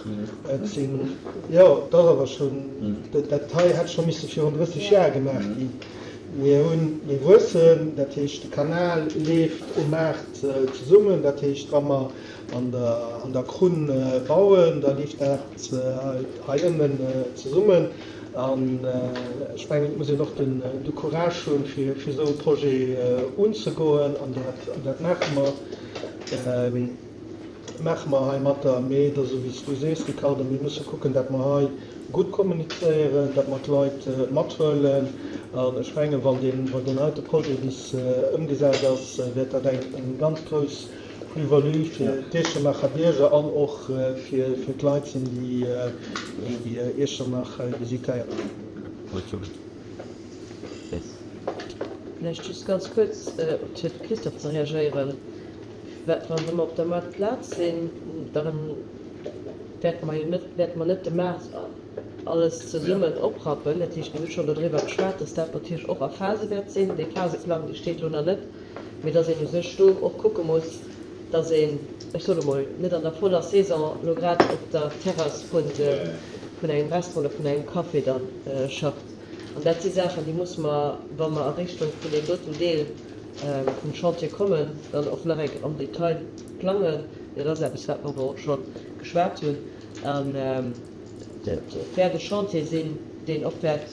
Et sinn, jo, et ass awer schonn, dat hei hätt scho misse virun 30 Jar gemaach ginn. Mir hunn, mir wuessen, dat heescht de Kanal leeft um Maart zesummen, dat heescht wa mer an der an der Krunn bauen, da leeft dat hei ënnen zesummen. An ech mengen, et muss een och den de Courage hunn, fir fir esou e Projet unzegoen, an dat an dat maache mer. Maache mer heimatter. Mee et ass esou, wéi s du sees, Ricardo, mir musse kucken, datt mer hei gutt kommunizéieren, datt mer d'Leit mathuelen. An ech mengen, wann deen, wann deen heite Projet bis ëmgesat ass, wäert dat eng, eng ganz grouss Plus-value fir d'Iechternacher Bierger an och fir, fir d'Leit sinn, déi, déi Iechternach visitéieren. Vläicht just ganz kuerz, op fir de Christophe ze reagéieren. Wat, wa mer op der Maartplaz sinn, da wäerte mer jo net, wäerte mer net de Maart alles zesummen oprappen. Dat heescht, mir hu schonn dodriwwer geschwat, dass dat natierlech och a Phase wäert sinn. Dee Phaseplang, dee steet elo nach net, mee dass een u sech do och kucke muss, dass een, ech soen emol, net an der voller Saison elo grad op der Terrass vun engem Restaurant oder vun engem Café da schafft. An dat si Saachen, déi musse mer, wa mer a Richtung vun deem doten Deel vum Chantier kommen, dann och nach eng Kéier am Detail plangen. Dat ass eppes, wat mer awer och scho geschwat hunn. An et wäert e Chantier sinn, deen och wäert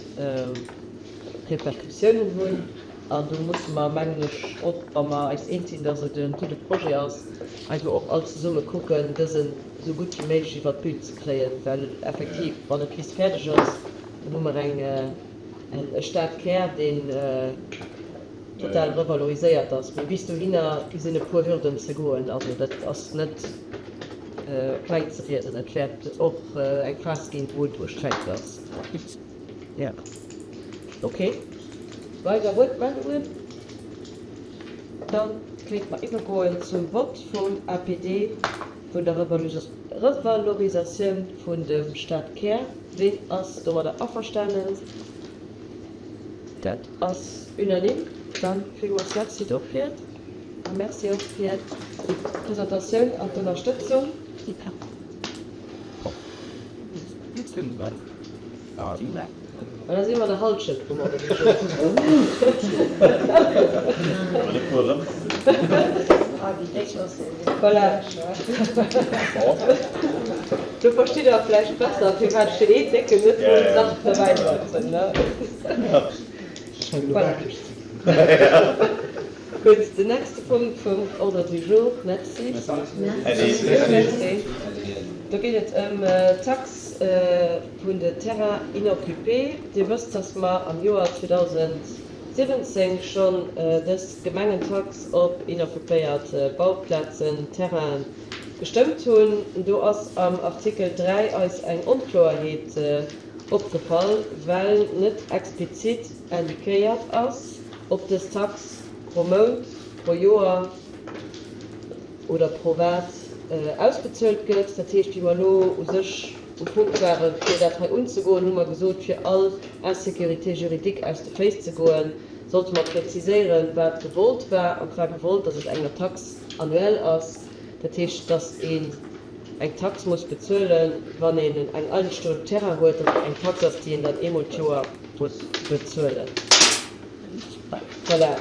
Repercussiounen hunn. An do musse mer, mengen ech, och wa mer eis eens sinn, dass et e gudde Projet ass, einfach och all zesumme kucken, dësen esou gutt wéi méiglech iwwert d'Bün ze kréien. Well effektiv, wann et bis fäerdeg ass, dann hu mer eng e Stadkär, deen. total revaloriséiert ass. Mee bis dohinner sinn e puer Hürden ze goen. Also dat ass net kleng ze rieden. Et wäert och eng Phas ginn, wou et ustrengend ass. Jo. Ok. Weider Wuertmeldungen? Da kéinte mer iwwergoen zum Vott vum APD vun der Revalorisatioun vun dem Stadkär. Ween ass domadder averstanen? Dat ass unanime. Dann villmools Merci dofir a Merci och fir déi Presentatioun an d'Ënnerstëtzung. Mä da si mer der Halschent vum Ordre du jour. Voilà. Do verstitt Der vläicht besser, firwat ech deen een Décken net wollt nach derbäi setzen, ne? Voilà. Gutt, den nächste Punkt vum Ordre du jour, merci. Merci. Do geet et ëm d'Tax vun de Terrains inoccupés. Dir wësst, dass mer am Joer 2017 schonn dës Gemengentax op inoccupéiert Bauplazen, Terrainen, gestëmmt hunn. Do ass am Artikel 3 eis eng Onkloerheet opgefall, well net explizit indiquéiert ass, ob dës Tax pro Mount, pro Joer oder pro wat ausbezuelt gëtt. Dat heescht, wéi mer elo u sech um Punkt waren, fir dat hei unzegoen, hu mer gesot, fir all Insécurité juridique aus de Féiss ze goen, sollte mer präziséieren, wat gewollt war. An et war gewollt, dass et enger Taxe annuelle ass, dat heescht, dass een eng Tax muss bezuelen, wann een eng eigenstoend Terrain huet, dass et eng Tax ass, déi een dann eemol d'Joer muss bezuelen. Voilà.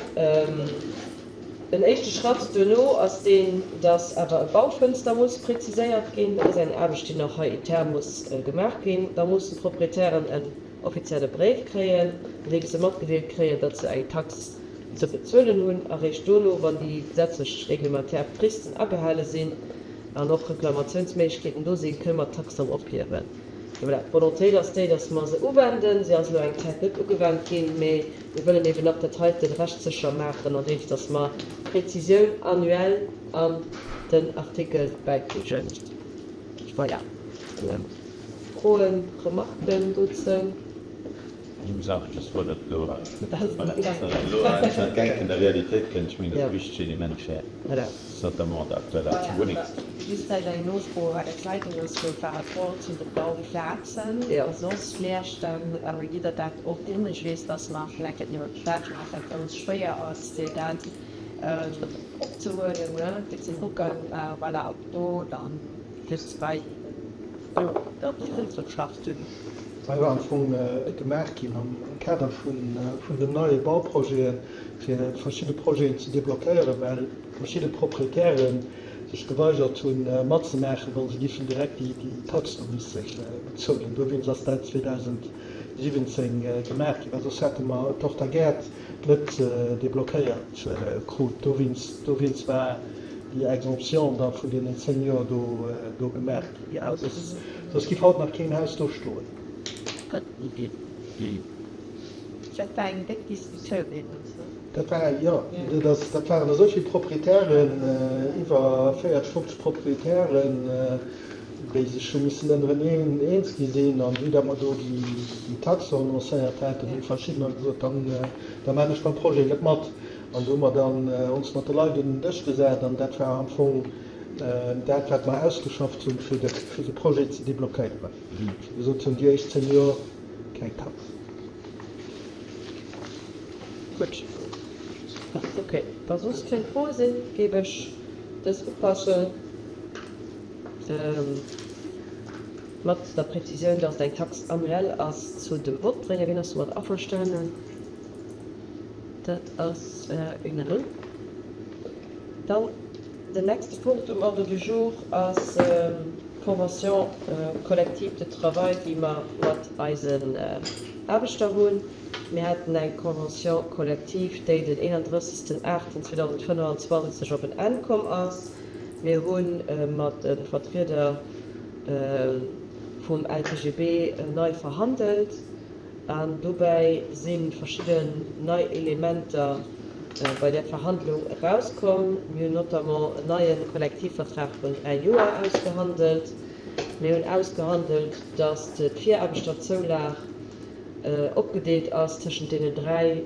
En éischte Schratt duerno ass deen, dass awer e Baufënster muss präziséiert ginn. Dat ass eng Aarbecht, déi nach hei intern muss gemaach ginn. Da mussen d'Proprietären en offizielle Bréif kréien, an deem se matgedeelt kréien, datt se eng Tax ze bezuelen hunn. A réischt dono, wann déi gesetzlech reglementär Fristen agehale sinn an och Reklamatiounsméiglechkeeten do sinn, kënne mer d'Tax dann ophiewen. Voilà, d'Volontéit ass déi, dass mer se uwenden. Si ass elo eng Zäit net ugewennt ginn, mee mir wëllen eben nach dat heite rechtssécher maachen, andeems dass mer d'Präzisioun annuel an den Artikel bäifügen. Voilà. Froen, Remarken dozou? Just vläicht eng Nofro, wat eng Zeitung ass fir par rapport zu de Bauplazen a soss Leerstänn, gitt Der dat och un? Ech weess, dass mer vläicht dat iwwert d'Stad maachen, dat ganz schwéier ass, fir dat opzehuelen, fir ze kucken, voilà, ob do dann just bei der Landwirtschaft. Dat war am Fong gemaach ginn am Kader vun den neie Bauprojeten, fir verschidde Projeten ze deblockéieren, well verschidde Proprietäre sech geweigert hunn matzemaachen, wa se giffen direkt déi Tax do misse bezuelen. Dowéinst ass dat 2017 gemaach ginn, well soss hätte mer d'Horta Gäert net deblockéiert krut. Dowéinst war déi Exemption da vun deenen 10 Joer do gemaach ginn. Soss giff haut nach keen Haus do stoen. Dat war eng déck Diskussioun deemools, ne? Dat war, jo, dat ass, dat waren esou vill Proprietären, iwwer 40, 50 Proprietären, déi sech hu missen ënnereneen eens gi sinn. An vue datt mer do déi Taxe annoncéiert haten, hu verschiddener gesot, dann, da maan ech beim Projet net mat. An do hu mer dann ons mat de Leit un den Dësch gesat an dat war am Fong dat, wat mer ausgeschafft hunn, fir de Projet ze deblockéieren. Gesot hunn, déi éischt 10 Joer keng Tax. Gutt. Ok, wa soss keng Froe sinn, géif ech dës Upassung mat der Präzisioun, dass et eng Taxe annuelle ass, zu dem Vott bréngen. Wien ass domat averstanen? Dat ass unanime. Dann den nächste Punkt um Ordre du jour ass d'Convention collective de travail, déi mer mat eisen Aarbechter hunn. Mir haten eng Convention collective, déi den 31. 8. 2025 op en Enn komm ass. Mir hu mat de Vertrieder vum LTGB nei verhandelt an dobäi si verschidden nei Elementer. bei där Verhandlung erauskomm. Mir hunn notamment en neie Kollektivvertrag vun 3 Joer ausgehandelt. Mir hunn ausgehandelt, datt d'Viraarbechterzoulag opgedeelt ass tëschent deenen 3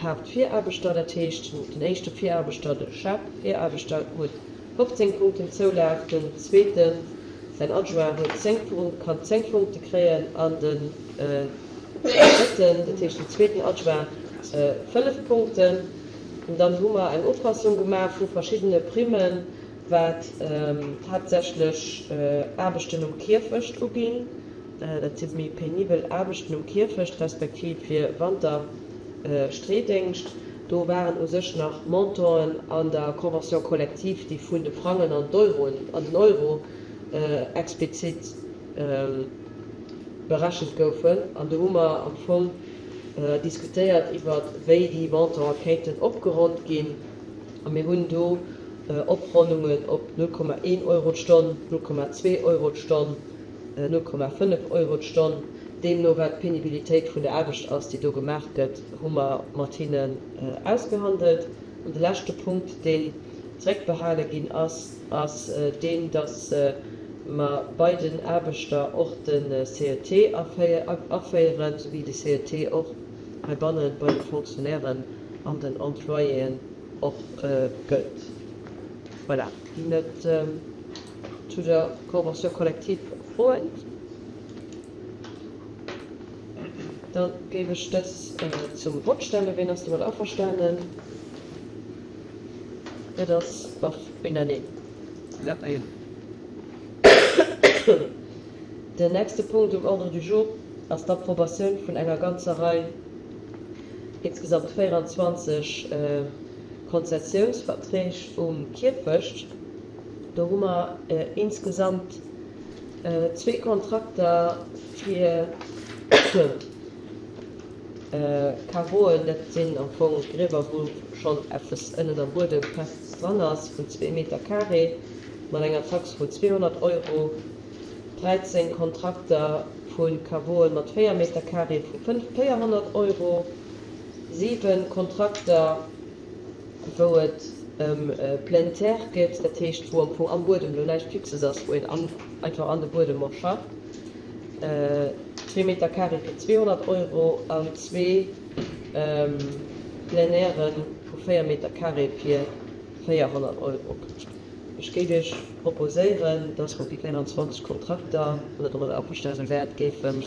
Haaptviraarbechter. Dat heescht, den éischte Viraarbechter, de Chef-Viraarbechter, huet 15 Punkten Zoulag, den zweeten, säin Adjoint, huet 10, kann 10 Punkte kréien an den drëtten, dat heescht den zweeten Adjoint, 5 Punkten. Dann hu mer eng Upassung gemaach vu verschiddene Primmen, wat haaptsächlech Aarbechten um Kierfecht uginn. Dat si méi penibel Aarbechten um Kierfecht, respektiv fir Wanterstreedéngscht. Do waren u sech nach Montanten an der Convention collective, déi vun de Frangen an d'Euroen, an den Euro explizit berechent goufen. An do hu mer am Fong diskutéiert iwwer wéi déi Montante kéinten opgeronnt ginn. A mir hunn do Opronnungen op 0,1 Euro d'Stonn, 0,2 Euro d'Stonn, 0,5 Euro d'Stonn, deemno wat d'Penibilitéit vun der Aarbecht ass, déi do gemaach gëtt, hu mer mat hinnen ausgehandelt. An de leschte Punkt, deen zréckbehale ginn ass, ass deen, dass mer bei den Aarbechter och de CET aféieren, esou wéi de CET och heibanne bei de Fonctionnairen an den Employéen och gëllt. Voilà. Ginn et zu der Convention collective Froen? Da géif ech dës zum Vott stellen. Wien ass domat averstanen? Dat ass bof unanime. Den nächste Punkt um Ordre du jour ass d'Approbatioun vun enger ganzer Rei, insgesamt 24, Konzessiounsverträg um Kierfecht. Do hu mer insgesamt zwee Kontrakter fir Caveauen, dat sinn am Fong Griewer, wou schonn eppes ënnen am Buedem fest dran ass, vun zwee Meter carré mat enger Tax vun 200 Euro, 13 Kontrakter vu Caveauen mat 4 Meter carré vu 400 Euro, 7 Kontrakter, wou et ëm pleine terre geet, dat heescht, wou am Fong am Buedem elo näischt Fixes ass, wou een einfach an de Buedem och schafft, zwee Meter carré fir 200 Euro an zwee Plein aire vu 4 Meter carré fir 400 Euro. Ech géif Iech proposéieren, dass mer déi 24 Kontrakter, wann Der domadder averstane wäert, géifen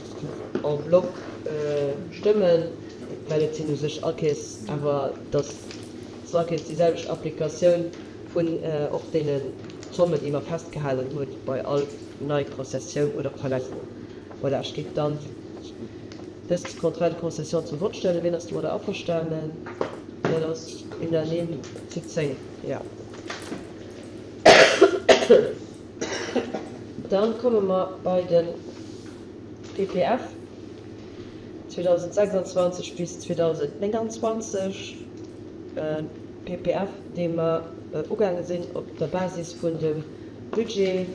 en bloc stëmmen, well et sinn u sech all Kees awer, dass ass all Kees déi selwecht Applikatioun vun och deene Zommen, déi mer festgehalen hunn bei all nei Konzessioun oder Verlängerung. Voilà, ech géif dann dës Contrat de concession zum Vott stellen. Wien ass domadder averstanen? Dat ass unanime zu 10, jo. Dann komme mer bei de PPF 2026 bis 2029, PPF, dee mer ugaange sinn op der Basis vun dem Budget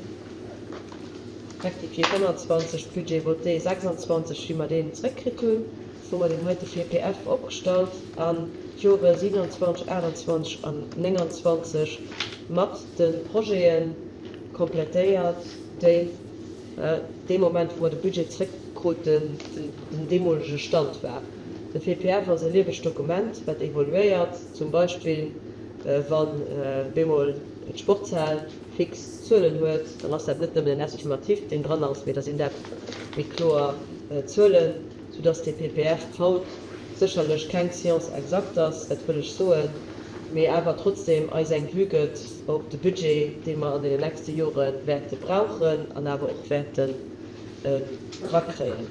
rectifié 25, Budget voté 26, wéi mer deen zréckkritt hunn. wou mer deen heite PPF opgestallt an d'Jore 27, 28 an 29 mat de Projete komplettéiert, déi dee Moment, wou mer de Budget zréckkruten, den deemolege Stand war. De PPF ass e liewegt Dokument, wat evoluéiert, zum Beispill wann bemol d'Sportshal fix Zuelen huet, dann ass dat net nëmmen en Estimatif, deen dran ass, mee da sinn dat méi kloer Zuelen. Soudass dee PPF haut sécherlech keng Science exacte ass, dat wëll ech soen, mee awer trotzdem eis eng Vue gëtt op de Budget, dee mer an deenen nächste Jore wäerte brauchen an awer och wäerten erakréien.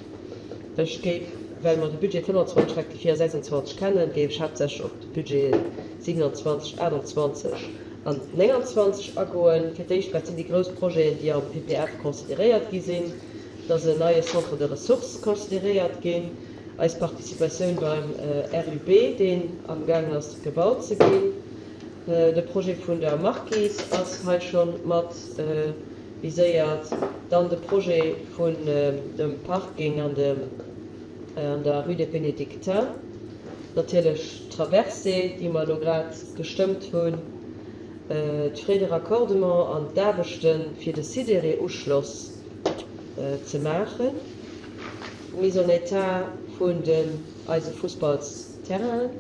Ech géif, well mer de Budget 25 rectifié a 26 kennen, géif ech haaptsächlech op de Budgeten 27, 28 an 29 agoen. Fir d'éischt, wat sinn déi grouss Projeten, déi am PPF consideréiert gi sinn? Et ass en neie Centre de ressources consideréiert ginn, eis Participatioun beim RUB, deen amgaangen ass gebaut ze ginn, de Projet vun der Marquise ass hei scho mat viséiert, dann de Projet vun dem Parking an der Rue des Bénédictins. Natierlech d'Traversée, déi mer elo grad gestëmmt hunn, d'Frais de raccordement an d'Aarbechte fir de Sidéré-Uschloss ze maachen, d'Mise en état vun den eise Fussballsterrainen,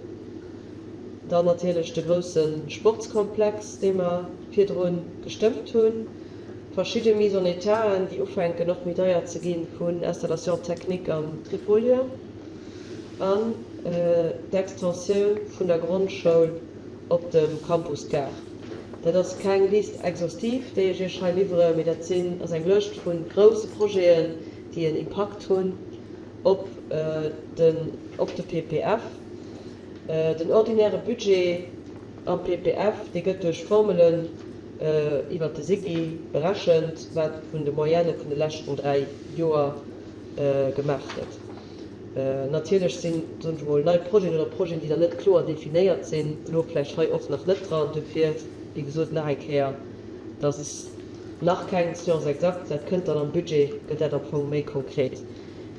dann natierlech de grousse Sportskomplex, dee mer virdru gestëmmt hunn, verschidde Mises en étaten, déi ufänken och méi deier ze gi vun Installations techniques am Tripolia an d'Extensioun vun der Grondschoul op dem Campus Gare. Dat ass keng Liste exhaustive, déi ech Iech hei liwwere, mee dat sinn, ass eng Lëscht vu grousse Projeten, déi en Impakt hunn op den, op de PPF. Den ordinäre Budget am PPF, dee gëtt duerch Formelen iwwert de SIGI berechent, wat vun de Moyenne vun de leschten 3 Joer gemaach gëtt. Natierlech sinn, soen ech emol, nei Projeten oder Projeten, déi dann net kloer definéiert sinn, elo vläicht hei och nach net dran. Dofir, wéi gesot, nach eng Kéier, dass ass nach keng Science exacte, dat kënnt dann am Budget, gëtt dat am Fong méi konkret.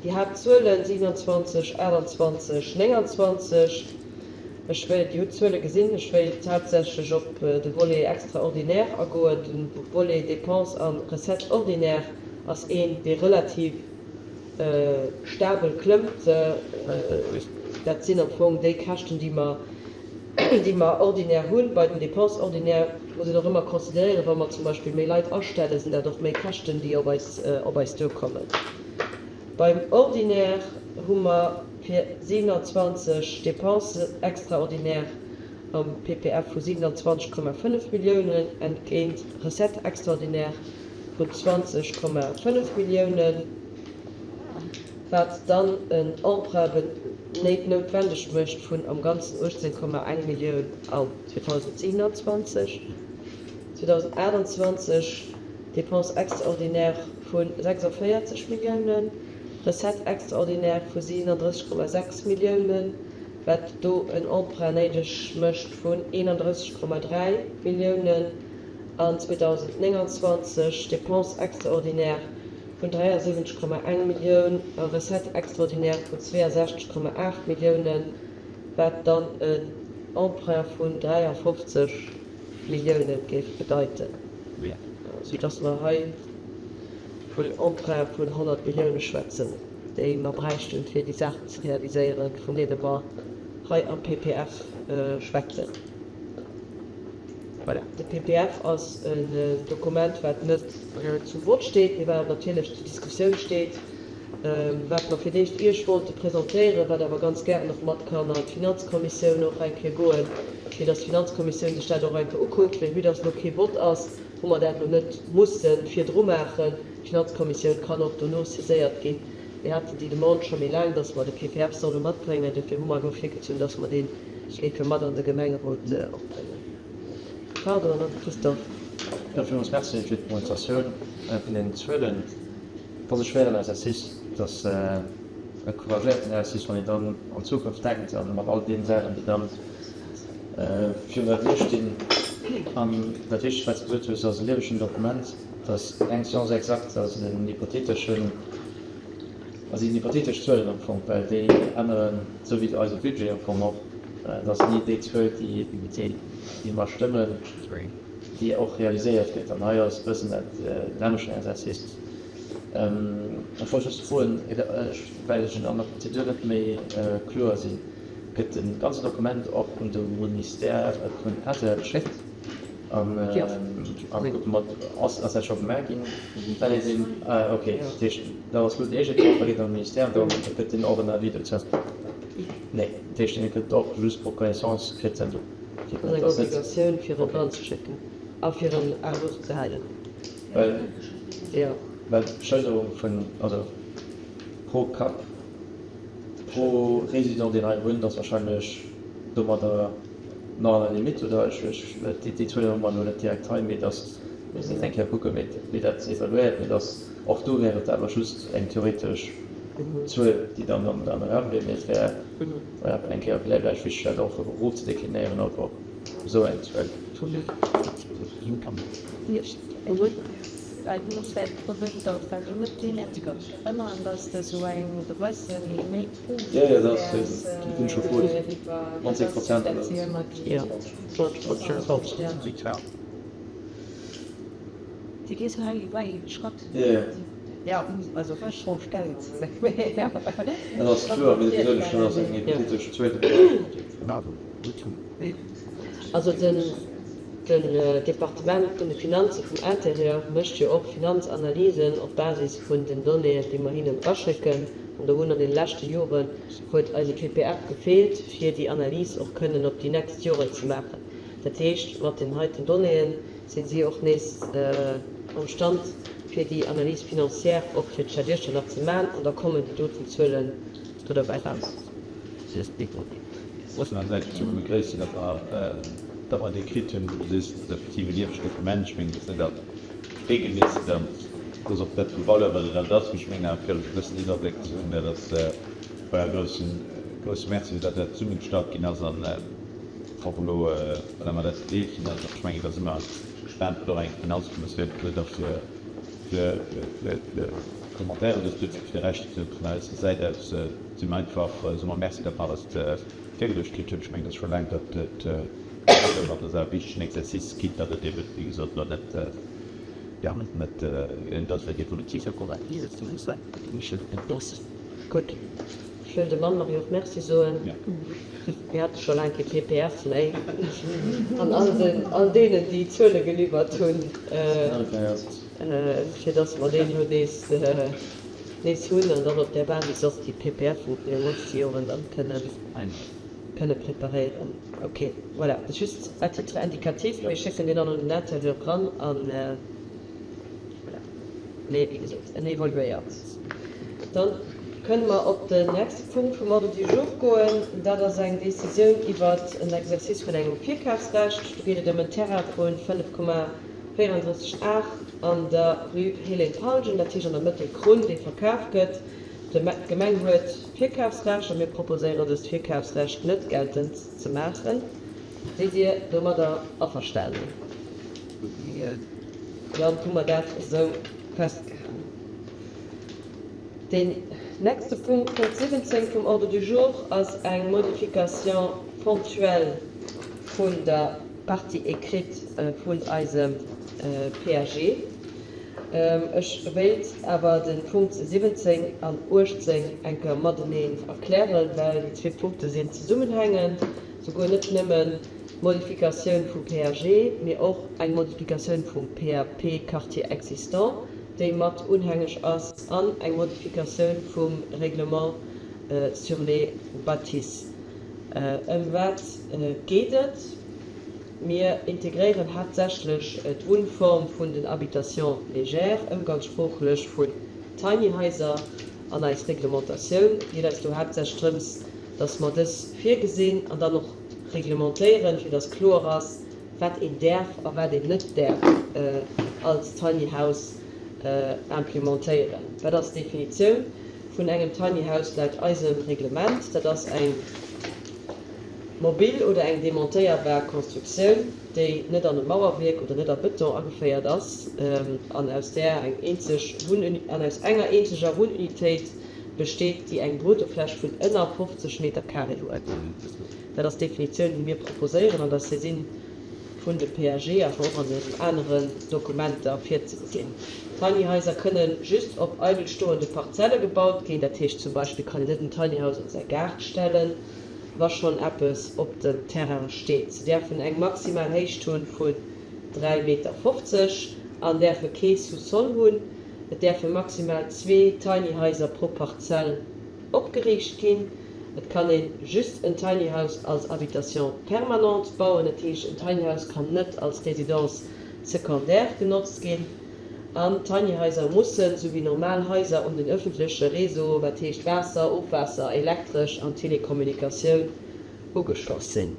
Déi Haaptzuelen, 27, 28, 29, ech wéilt, Dir hutt d'Zuele gesinn, ech wéilt haaptsächlech op de Volet extraordinaire agoen. De Volet Dépenses a Recettes ordinaires ass een, dee relativ stabel klëmmt. Dat sinn am Fong déi Käschten, déi mer, déi mer ordinaire hunn. Bei den Dépenses ordinaires muss een och ëmmer consideréieren, wa mer zum Beispill méi Leit astellen, sinn dat och méi Käschten, déi op eis, op eis duerkommen. Beim Ordinaire hu mer fir 27 Dépenses extraordinaires am PPF vu 27,5 Milliounen entgéint Recettes extraordinaires vun 20,5 Milliounen, wat dann en Emprunt noutwendeg mécht vun am Ganzen 18,1 Millioun an 2027. 2028 Dépenses extraordinaires vu 46 Milliounen, Recettes extraordinaires vu 37,6 Milliounen, wat do en Emprunt néideg mécht vun 31,3 Milliounen, an 2029 Dépenses extraordinaires vun 73,1 Millioun a Recettes extraordinaires vun 62,8 Milliounen, wat dann en Emprunt vun 53 Millioune géif bedeiten, soudass mer hei vun Emprunte vun 100 Millioune schwätzen, déi mer bräichten, fir déi Saachen ze realiséieren, vun deene mer hei am PPF schwätzen. Voilà, de PPF ass en Dokument, wat net zum Vott steet, mee wat natierlech zur Diskussioun steet, wat mer fir d'éischt Iech wollte presentéieren, wat awer ganz gären och mat kann an d'Finanzkommissioun och eng Kéier goen, fir dass d'Finanzkommissioun sech dat och eng Kéier ukuckt. Mee vue dass elo kee Vott ass, hu mer dat elo net musse virdru maachen. D'Finanzkommissioun kann och dono saiséiert ginn. Mir haten déi Demande scho méi laang, dass mer de PPF solle matbréngen. Dofir hu mer elo virgezunn, dass mer dee géife mat an de Gemengerot och bréngen. Pardon, an dann de Christophe. Jo, villmools Merci fir d'Presentatioun vun den Zuelen. Et ass e schwéieren Exercice, et ass e couragéierten Exercice, wann een dann an d'Zukunft denkt a mat all deenen Saachen, déi dann virun der Dier stinn. An dat Wichtegst, wat s de gesot hues, ass e liewegen Dokument, et ass eng Science exacte, ass en hypotheteschen, a sinn hypothetesch Zuelen am Fong, well déi änneren, esou wéi eise Budget am Fong och. Et ass ni déi Zuel, déi mer stëmmen, déi och realiséiert gëtt. An hei ass e bëssen dat nämmlechten Exercice. Ech wollt just froen, well ech an der Prozedur net méi kloer sinn, Gëtt de ganzen Dokument och un de Ministère vun Intérieur geschéckt? An ass dat scho gemaach ginn? Well et sinn, ok, dat heescht, dat ass elo déi éischt Etapp, da geet an de Ministère an da gëtt deen och en Avis dozou? Nee, dat heescht, deen gëtt och just pour connaissance kritt. Dat ass eng Obligatioun, fir en eranzeschécken a fir en à jour ze halen. Well d'Schëlderung vun, also pro Kapp, pro Résident, deen hei wunnt, ass wahrscheinlech domadder nach an der Limite, oder? Ech, ech, déi Zuelen hu mer elo net direkt hei, mee dass misst een eng Kéier kucken, wéi, wéi dat evaluéiert, mee dass och do wär et awer just eng theoretesch Zuel, déi dann am Raum wier, mee et wär, voilà, eng Kéier vläicht wichteg, dat och erofzedeklinéieren op esou eng Zuel. Jo, jo, dat ass, déi hunn scho gefrot, 90 Prozent oder Dat ass kloer, mee wéi gesot, dat ass eng hypothetesch zweete Fro. Also den Departement vun de Finanze vum Intérieur mécht jo och Finanzanalysen op Basis vun den Donnéeën, déi mer hinnen eraschécken. An do hunn an deene leschte Joren huet eise PPF gefeelt, fir déi Analys och kënnen op déi nächst Joren ze maachen. Dat heescht, mat den heiten Donnéeën si si och nees am Stand, fir déi Analyse financière och fir d'Stad Iechternach ze maachen. An da kommen déi doten Zuelen do derbäi raus. Muss man säit ze begréissen, datt mer datt mer dee kritt hunn, wou du sees, dat ass effektiv e liewegt Dokument. Ech mengen, datt net alt regelméisseg dann, dat ass och net vu Valeur, well et alt ass, mee ech mengen awer fir e gewëssen Iwwerbléck ze hunn, dat ass, voilà, groussen, grousse Merci, datt dat zesummegestallt ginn ass an och elo, voilà, mer dat gedeelt ginn ass. An ech mengen, da si mer gespaant, wat och eng Finanzkommissioun huet a fir, fir, fir, fir Commentairen dozou huet. Fir de Rescht vun eiser Säit aus Si mer einfach, soe mer Merci, datt mer alles virgeluecht kritt hunn. Ech mengen, et ass scho laang, datt et dat ass awer e wichtegen Exercice, quitte datt et eeben, wéi gesot, elo net, jo, net, datt et evolutiv. Gutt, ech wëll dem Anne-Marie och Merci soen. Mir hate scho laang kee PPF méi. An all den, all deenen, déi Zuele geliwwert hunn, fir datt mer deen elo nees, nees hunn an dann op där Basis och déi PPFen fir déi nächst Joren dann kënnen, kënne preparéieren. Ok, voilà, dat ass just à titre indicatif. Mir schécken deen dann un den Intérieur eran an voilà. Mee wéi gesot, en évoluéiert. Dann kënne mer op den nächste Punkt vum Ordre du jour goen. Dat ass eng Décisioun iwwert en Exercice vun engem Virkafsrecht. Do geet et ëm en Terrain vu 5,34 Ar an der Rue Hélène Palgen, dat heescht an der Mëttelkrunn, dee verkaf gëtt. D'Gemeng huet d'Virkafsrecht a mir proposéieren, dëst Virkafsrecht net geltend ze maachen. Sidd Dir domadder averstanen? Dann hu mer dat esou festgehalen. Deen nächste Punkt, Punkt 17 vum Ordre du jour, ass eng Modification ponctuelle vun der Partie écrite vun eisem PAG. Ech wéilt awer de Punkt 17 an 18 eng Kéier mateneen erklären, well déi zwee Punkte sinn zesummenhängend, souguer net nëmmen d'Modifikatioun vum PAG, mee och eng Modifikatioun vum PAP Quartier existant, déi mat unhängeg ass, an eng Modifikatioun vum Règlement sur les bâtisses. Ëm wat geet et? Mir integréieren haaptsächlech d'Wunnform vun den Habitations légères, ëmgangssproochlech vun Tiny Haiser, an eis Reglementatioun. Et geet eis do haaptsächlech drëms, dass mer dës virgesinn an dann och reglementéieren, fir dass kloer ass, wat een däerf a wat een net däerf als Tiny House implementéieren. Wat ass d'Definitioun vun engem Tiny House laut eisem Reglement? Dat ass eng mobil oder eng demontéierbar Konstruktioun, déi net an e Mauerwierk oder net a Bëton ageféiert ass an aus där eng eenzeg an aus enger eenzeger Wunnunitéit besteet, déi eng Bruttofläch vun ënner 50 Meter carré huet. Dat ass d'Definitioun, déi mir proposéieren an der Saisine vun de PAG, awer och an den aneren Dokumenter virzegesinn. Tiny Haiser kënne just op eidelstoende Parzelle gebaut ginn. Dat heescht zum Beispill kann een net en Tiny House an säi Gaart stellen, wa schonn eppes op dem Terrain steet. Se däerfen eng maximal Héicht hu vun 3,50 Meter an däerfe kee Sous-sol hunn. Et däerfe maximal zwee Tiny Haiser pro Parzell opgeriicht ginn. Et kann ee just en Tiny House als Habitation permanente bauen, dat heescht en Tiny House kann net als Résidence secondaire genotzt ginn. An Tiny Haiser mussen, sou wéi normal Haiser, un den ëffentleche Réseau, wat heescht Waasser, Ofwaasser, Elektresch an Telekommunikatioun, ugeschloss sinn.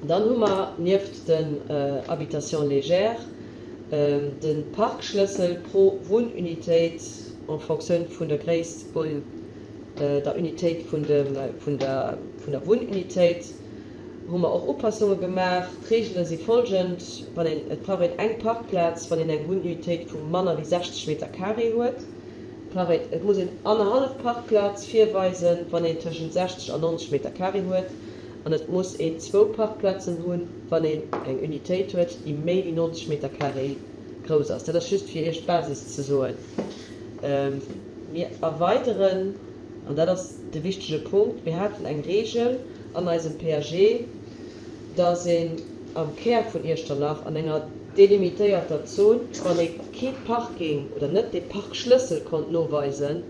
Dann hu mer nieft den Habitations légères de Parkschlëssel pro Wunnunitéit en Fonctioun vun der Gréisst un der Unitéit vun der Wunnunitéit. hu mer och Upassunge gemaach. D'Reegele si folgend, Wann een, et brauch een eng Parkplaz, wann een eng Wunnunitéit vu manner wéi 60 Meter carré huet. Brauch een, et muss een annerhallef Parkplaz virweisen, wann een tëschent 60 an 90 Meter carré huet. An et muss een zwou Parkplazen hunn, wann een eng Unitéit huet, déi méi wéi 90 Meter carré grouss ass. Dat ass just fir Iech d'Basis ze soen. Mir erweideren, an dat ass de wichtege Punkt, mir haten eng Reegel an eisem PAG, dass een am Kär vun Iechternach an enger delimitéierter Zon, wann ee kee Parking oder net dee Parkschlëssel konnt noweisen,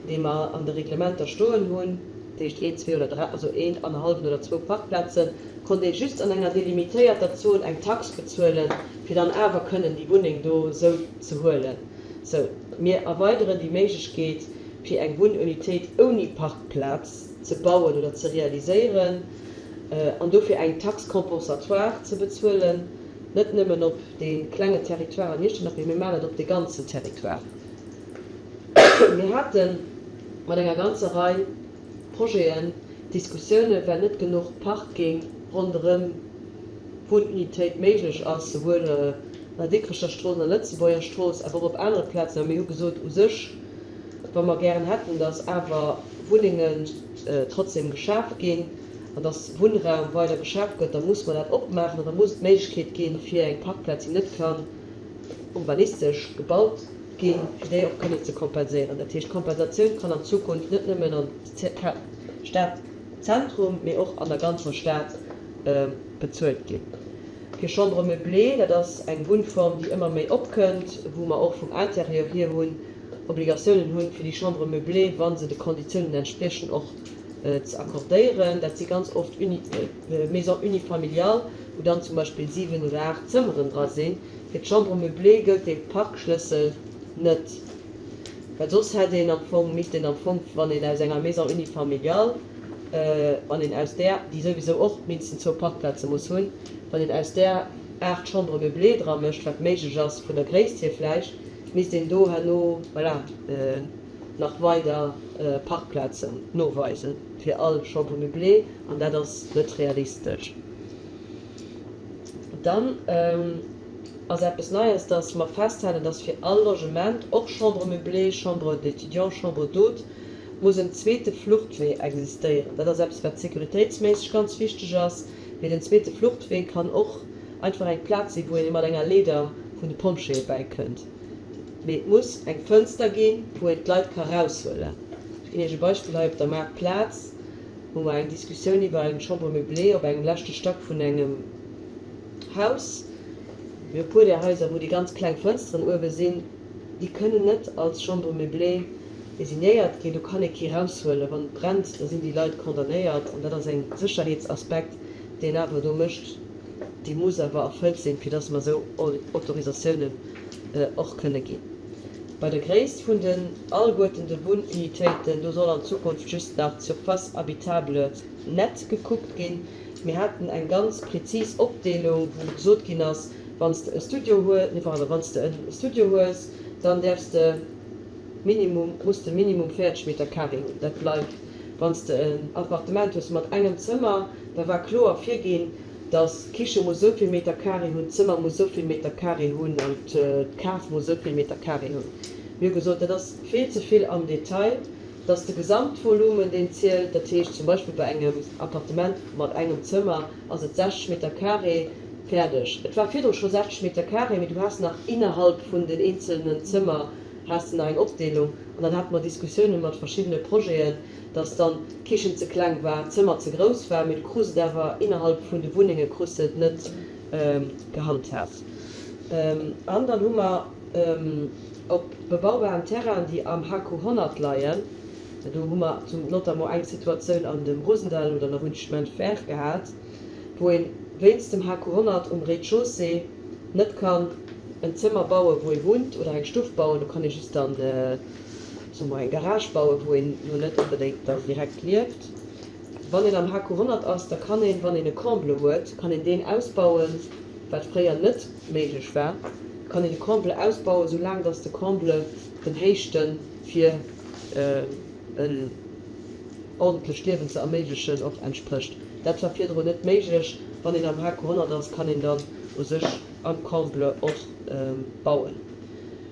dee mer an de Reglementer stoen hunn, dat heescht een, zwee oder dräi, also een annerhallwen oder zwou Parkplazen, konnt ee just an enger delimitéierter Zon eng Tax bezuelen, fir dann awer kënnen déi Wunneng do esou ze huelen. Sou, mir erweideren déi Méiglechkeet, fir eng Wunnunitéit ouni Parkplaz ze bauen oder ze realiséieren an dofir eng Taxe compensatoire ze bezuelen, net nëmmen op dee klengen Territoire an Iechternach, mee mir maachen et op de ganzen Territoire. Mir hate mat enger ganzer Rei Projeten Diskussiounen, well net genuch Parking ronderëm d'Wunnunitéit méiglech ass, souwuel an der Dikrecher Strooss, an der Lëtzebuerger Strooss, awer och op anere Plazen. A mir hu gesot, u sech, wa mer gären hätten, datt awer Wunnengen trotzdem geschaf ginn an datt Wunnraum weider geschaf gëtt, da muss mer dat opmaachen an da muss et d'Méiglechkeet ginn, fir eng Parkplaz, déi net kann urbanistesch gebaut ginn, fir déi och kënnen ze kompenséieren. Dat heescht, d'Kompensatioun kann an Zukunft net nëmmen an Stadzentrum, mee och an der ganzer Stad bezuelt ginn. Fir Chambre meublée, dat ass eng Wunnform, déi ëmmer méi opkënnt, wou mer och vum Intérieur hier hunn Obligatiounen hunn, fir déi Chambre meublée, wa se de Konditiounen entspriechen, och ze accordéieren. Dat si ganz oft Maisons unifamiliales, wou dann zum Beispill 7 oder 8 Zëmmeren dra sinn. Fir d'Chambre meublée gëllt dee Parkschlëssel net, well soss hätt een am Fong, misst een am Fong, wann een aus enger Maison unifamiliale, wann een aus där, déi souwisou och mindestens zwou Parkplaze muss hunn, wann een aus där 8 Chambres meublées dra mécht, wat méiglech ass vun der Gréisst hier vläicht, misst een do herno, voilà, nach weider Parkplazen noweisen fir all Chambre meublée, an dat ass net realistesch. Dann ass eppes Neies, dass mer festhalen, dass fir all Logement, och Chambre meublée, Chambre d'étudiants, Chambre d'hôtes, muss en zweete Fluchtwee existéieren. Dat ass eppes, wat sécuritéitsméisseg ganz wichteg ass. Mee den zweete Fluchtwee kann och einfach eng Plaz sinn, wou ee mat enger Leeder vun de Pompjeeë bäikënnt. Mee et muss eng Fënster ginn, wou een d'Leit ka raushuelen. Ech ginn Iech e Beispill, Hei op der Maartplaz hu mer eng Diskussioun iwwer eng Chambre meublée op engem leschte Stack vun engem Haus. Mir hu e puer där Haiser, wou déi ganz kleng Fënsteren uewe sinn. Déi kënnen net als Chambre meublée designéiert ginn. Do kann ee kee raushuelen. Wann et brennt, da sinn déi Leit condamnéiert. An dat ass eng Sécherheetsaspekt, deen awer do mécht, dee muss awer erfëllt sinn, fir dass mer esou Autorisatiounen och kënne ginn. Bei der Gréisst vun den alleguerten de Wunnunitéiten, do soll an Zukunft just nach d'Surface habitable nette gekuckt ginn. Mir haten eng ganz prezis Opdeelung, wou gesot ginn ass, Wann s de e Studio hues, nee pardon, wann s de e Studio hues, dann däerfs de minimum, muss de minimum 40 Meter carré hunn. Dat bleift. Wann s de en Appartement hues mat engem Zëmmer, da war kloer virginn, dass d'Kiche muss esou vill Meter carré hunn, d'Zëmmer muss esou vill Meter carré hunn an d'Kaf muss esou vill Meter carré hunn. Mir hu gesot, dat ass vill ze vill am Detail, dass de Gesamtvolumen, deen zielt, dat heescht zum Beispill bei engem Appartement mat engem Zëmmer ass et 60 Meter carré, fäerdeg. Et war virdru scho 60 Meter carré, mee du has nach innerhalb vun den eenzelnen Zëmmer has de nach eng Opdeelung an dann hate mer Diskussiounen mat verschiddene Projeten, dass dann d'Kichen ze kleng war, d'Zëmmer ze grouss war, mee du krus et awer innerhalb vun de Wunnenge krus de et net gehandhaabt. An dann hu mer op bebaubaren Terrainen, déi am HQ 100 leien, do hu mer zum notamment eng Situatioun an dem Rosendall oder an der Rue du Chemin de Fer gehat, wou ee wéinst dem HQ 100 um Rez-de-chaussée net kann en Zëmmer bauen, wou ee wunnt, oder eng Stuff bauen, do kann ee just dann, soe mer, eng Garage bauen, wou een elo net onbedéngt da direkt lieft. Wann een am HQ 100 ass, da kann een, wann een e Comble huet, kann een deen ausbauen, wat fréier net méiglech war, kann een de Comble ausbauen, soulaang datt de Comble den Héichte fir en ordentlecht Liewen ze erméiglechen och entsprécht. Dat war virdrun net méiglech. Wann een am HQ 100 ass, kann een dann u sech am Comble och bauen.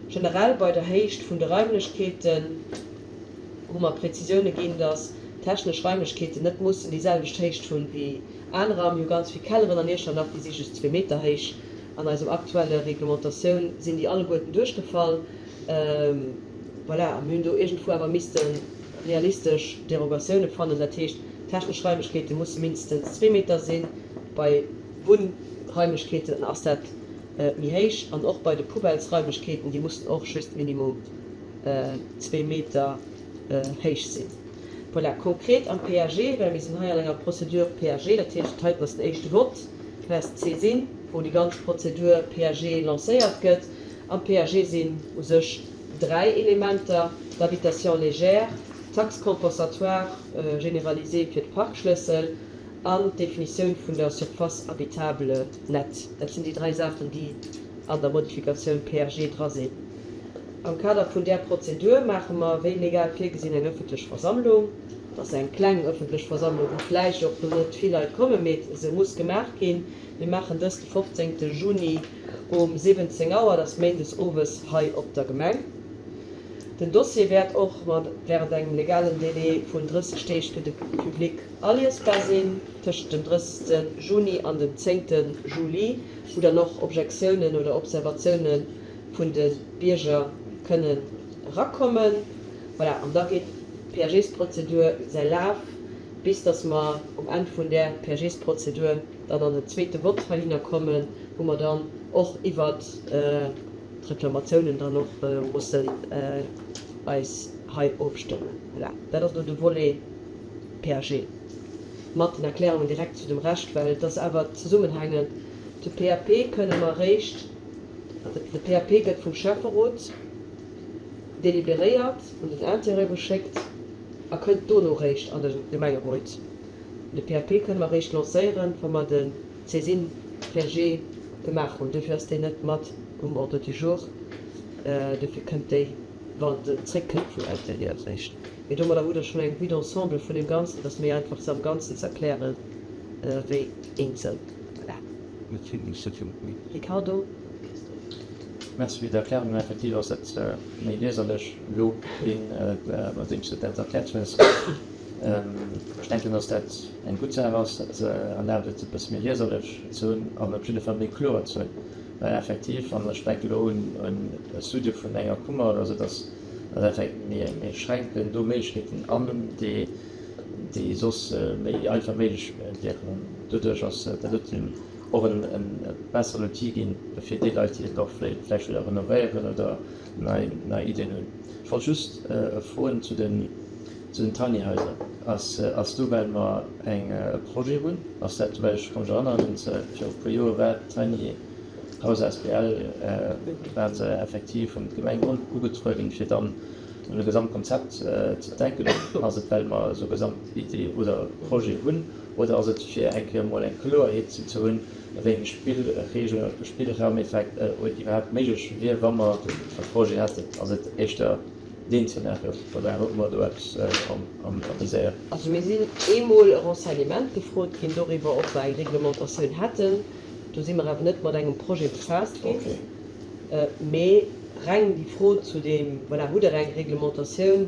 Generell bei der Héicht vun de Raimlechkeeten hu mer Prezisioune ginn, dass technesch Raimlechkeeten net mussen déi selwecht Héicht hunn wéi anerer. Mir hu ganz vill Kelleren an Iechternach, déi si just zwee Meter héich. An eisem aktuelle Reglementatioun sinn déi alleguerten duerchgefall. Voilà, a mir hunn do iergendwou awer misste realistesch Derogatioune fannen. Dat heescht, technesch Raimlechkeete musse mindestens zwee Meter sinn, bei Wunnraimlechkeeten ass dat méi héich an och bei de Poubellesraimlechkeeten, déi mussen och just minimum zwee Meter héich sinn. Voilà, konkret am PAG, well mir sinn hei an enger Procédure PAG, dat heescht, heiten ass den éischte Vott, d'Classe C sinn, wou déi ganz Prozedur PAG lancéiert gëtt. Am PAG sinn u sech dräi Elementer, d'Habitation légère, d'Taxe compensatoire généralisée fir d'Parkschlëssel an d'Definitioun vun der Surface habitable nette. Dat sinn déi dräi Saachen, déi an der Modifikatioun PAG dra sinn. Am Kader vun där Prozedur maache mer, wéi legal virgesinn, eng ëffentlech Versammlung. Et ass eng kleng ëffentlech Versammlung, wou vläicht och lo net vill Leit kommen, mee se muss gemaach ginn. Mir maachen dës de 15. Juni um 17 Auer, dat ass méindes owes, hei op der Gemeng. Den Dossier wäert och während engem legalen Délai vun 30 Deeg fir de Public aliesbar sinn, tëschent dem 30. Juni an dem 10. Juli, wou dann och Objektiounen oder Observatioune vun de Bierger kënnen erakommen. Voilà, an da geet d'PAG-Prozedur säi Laf, bis dass mer um Enn vun där PAG-Prozedur dann an den zweete Vott heihinner kommen, wou mer dann och iwwert d'Reklamatiounen dann och mussen eis hei ofstëmmen. Voilà, dat ass elo de Volet PAG mat den Erklärungen direkt zu dem Rescht, well et ass awer zesummenhängend. De PAP kënne mer eréischt, de PAP gëtt vum Schäfferot deliberéiert, un den Intérieur geschéckt a kënnt dono eréischt an de Gemengerot. De PAP kënne mer eréischt lancéieren, wa mer de Saisine PAG gemaach hunn. Duerfir ass déi net mat um Ordre du jour. Duerfir kënnt déi, wa se zréckkënnt vum Intérieur, eréischt. Mee domadder hutt Der schonn eng Vue d'ensemble vun deem Ganzen. Et ass méi einfach, se am Ganzen ze erklären, wéi eenzel. Voilà. Ricardo. Christophe. Merci fir d'Erklärung. Effektiv ass dat méi lieserlech elo ginn, nodeems de dat erkläert hues. Ech denken, dass dat eng gutt Saach ass. Dat erlaabt et, e bësse méi lieserlech ze hunn an op jidde Fall méi kloer ze hunn. Well effektiv, wann ech denke elo un e Studio vun enger Kummer oder esou, dass effektiv mir schränken do Méiglechkeeten an, déi déi soss méi einfach méiglech wieren. Doduerch ass dat doten och e besseren Outil ginn fir déi Leit, déi et och vläicht wëlle renovéieren oder nei Iddien hunn. Ech wollt just froen zu den Zu den Tiny Haiser, ass do well mer eng e Projet hunn, ass dat, well ech ka mech erënneren, viru e puer Joer war d'Tiny House asbl waren se effektiv vun d'Gemeng ugetrueden, fir dann un e Gesamtkonzept ze denken. Ass et well mer esou e Gesamtidee oder Projet hunn oder ass et fir eng Kéier emol eng Kloerheet ze hunn, wéi eng Spillregeln, Spillraumeffekt iwwerhaapt méiglech wier, wa mer e Projet hätten? Ass et éischter Deen Zeenario, oder huet mer do eppes am Viséier? Also mir sinn eemol e Renseignement gefrot ginn doriwwer, ob mer eng Reglementatioun hätten. Do si mer awer net mat engem Projet befaasst ginn, mee reng déi Fro zu deem, voilà, hutt Der eng Reglementatioun,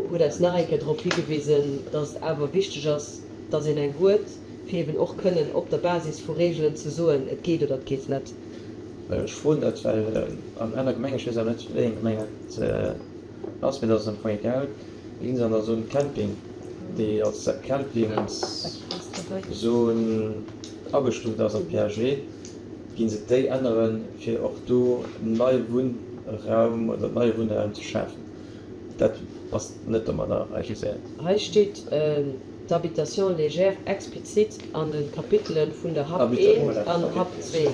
huet eis nach eng Kéier drop higewisen, dass et awer wichteg ass, dass een eng huet, fir eeben och kënnen op der Basis vu Regeln ze soen, et geet oder et geet net. Ech froen dat, well an aner Gemengen, ech weess awer net, wéi eng Gemeng et ass, mee dat ass am Fong egal, do ginn se an der Zone Camping, déi als Campingszon agestuuft ass am PAG, ginn se déi änneren, fir och do nei Wunnraum oder neie Wunnraum ze schafen. Dat ass net domadder arrangéiert. Hei steet d'Habitation légère explizit an de Kapitele vun der Hap 1 an Hap 2,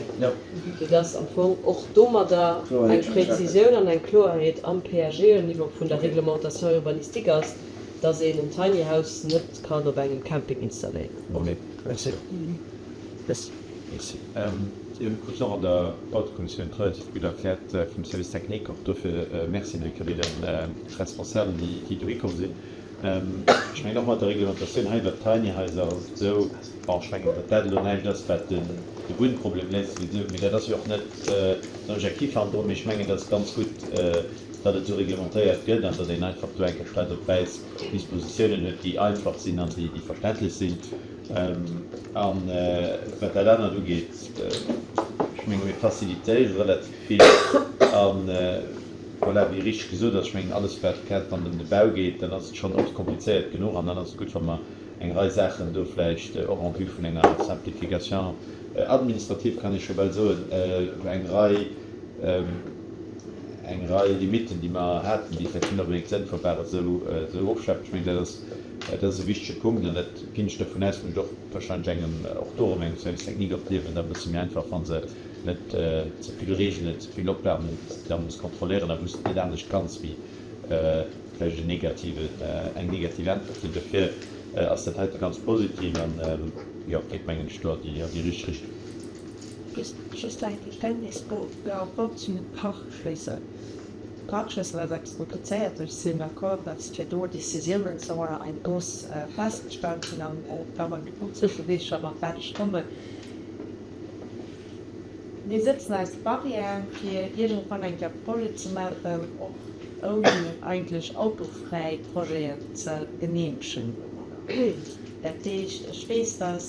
soudass am Fong och domadder eng Präzisioun an eng Kloerheet am PAG au niveau vun der Réglementation urbanistique ass, dass een en Tiny House net kann op engem Camping installéieren. Dir krut och an der Bautekommissioun relativ gutt erkläert vum Service technique. Och dofir Merci nach eng Kéier deene Responsabelen, déi dohi komm sinn. Ech mengen och mat der Reglementatioun hei iwwert d'Tiny Haiser ass et esou, bon, ech mengen, datt dat elo näischt ass, wat de Wunnproblem léist, mee dat ass jo och net den Objektiv hannendrun. Mee ech mengen, et ass ganz gutt, datt et esou reglementéiert gëtt an datt een einfach do eng Kéier schwaarz op wäiss Dispositiounen huet, déi einfach sinn an déi verständlech sinn. A wat dat anert ugeet, ech menge mir facilitéiere relativ vill a voilà, wéi richteg gesot ass, ech mengen alles wat grad wann et ëm de Bau geet, dann ass et schonn oft komplizéiert genuch an dann ass et gutt, wa mer eng Rei Saachen do vläicht och en vue vun enger Simplification administrative, kann ee scho bal soen, eng Rei, eng Rei Limiten, déi mer haten, déi vläicht net onbedéngt sënnvoll waren, esou ofschafen. Ech mengen, dat ass, dat ass e wichtege Punkt an dat ginn ech dovun aus, mécht och wahrscheinlech engem, och do erëm engem Service technique och d'Liewen da e bësse méi einfach, wa se net ze vill Reegelen, ze vill Oplagen hunn, déi s de da muss kontrolléieren a wou s de net anescht kanns wéi vläicht en negativen, eng negativ Äntwert ginn. Dofir ass dat heite ganz positiv an, jo, geet mengen ech do an déi richteg Richtung. Just eng Verständnisfro par rapport zu den Parkschlëssel. Parkschlëssel ass eppes komplizéiert. Ech sinn d'accord, datt fir do Décisiounen ze huelen eng grouss festgestallt ginn an da mat Zwischeweeger mat wat ech kommen. Mir sëtzen eis Barrière fir iergendwann eng Kéier Projet ze maachen, och ouni eigentlech autofräi Projeten ze geneemegen. Dat heescht, ech weess, datt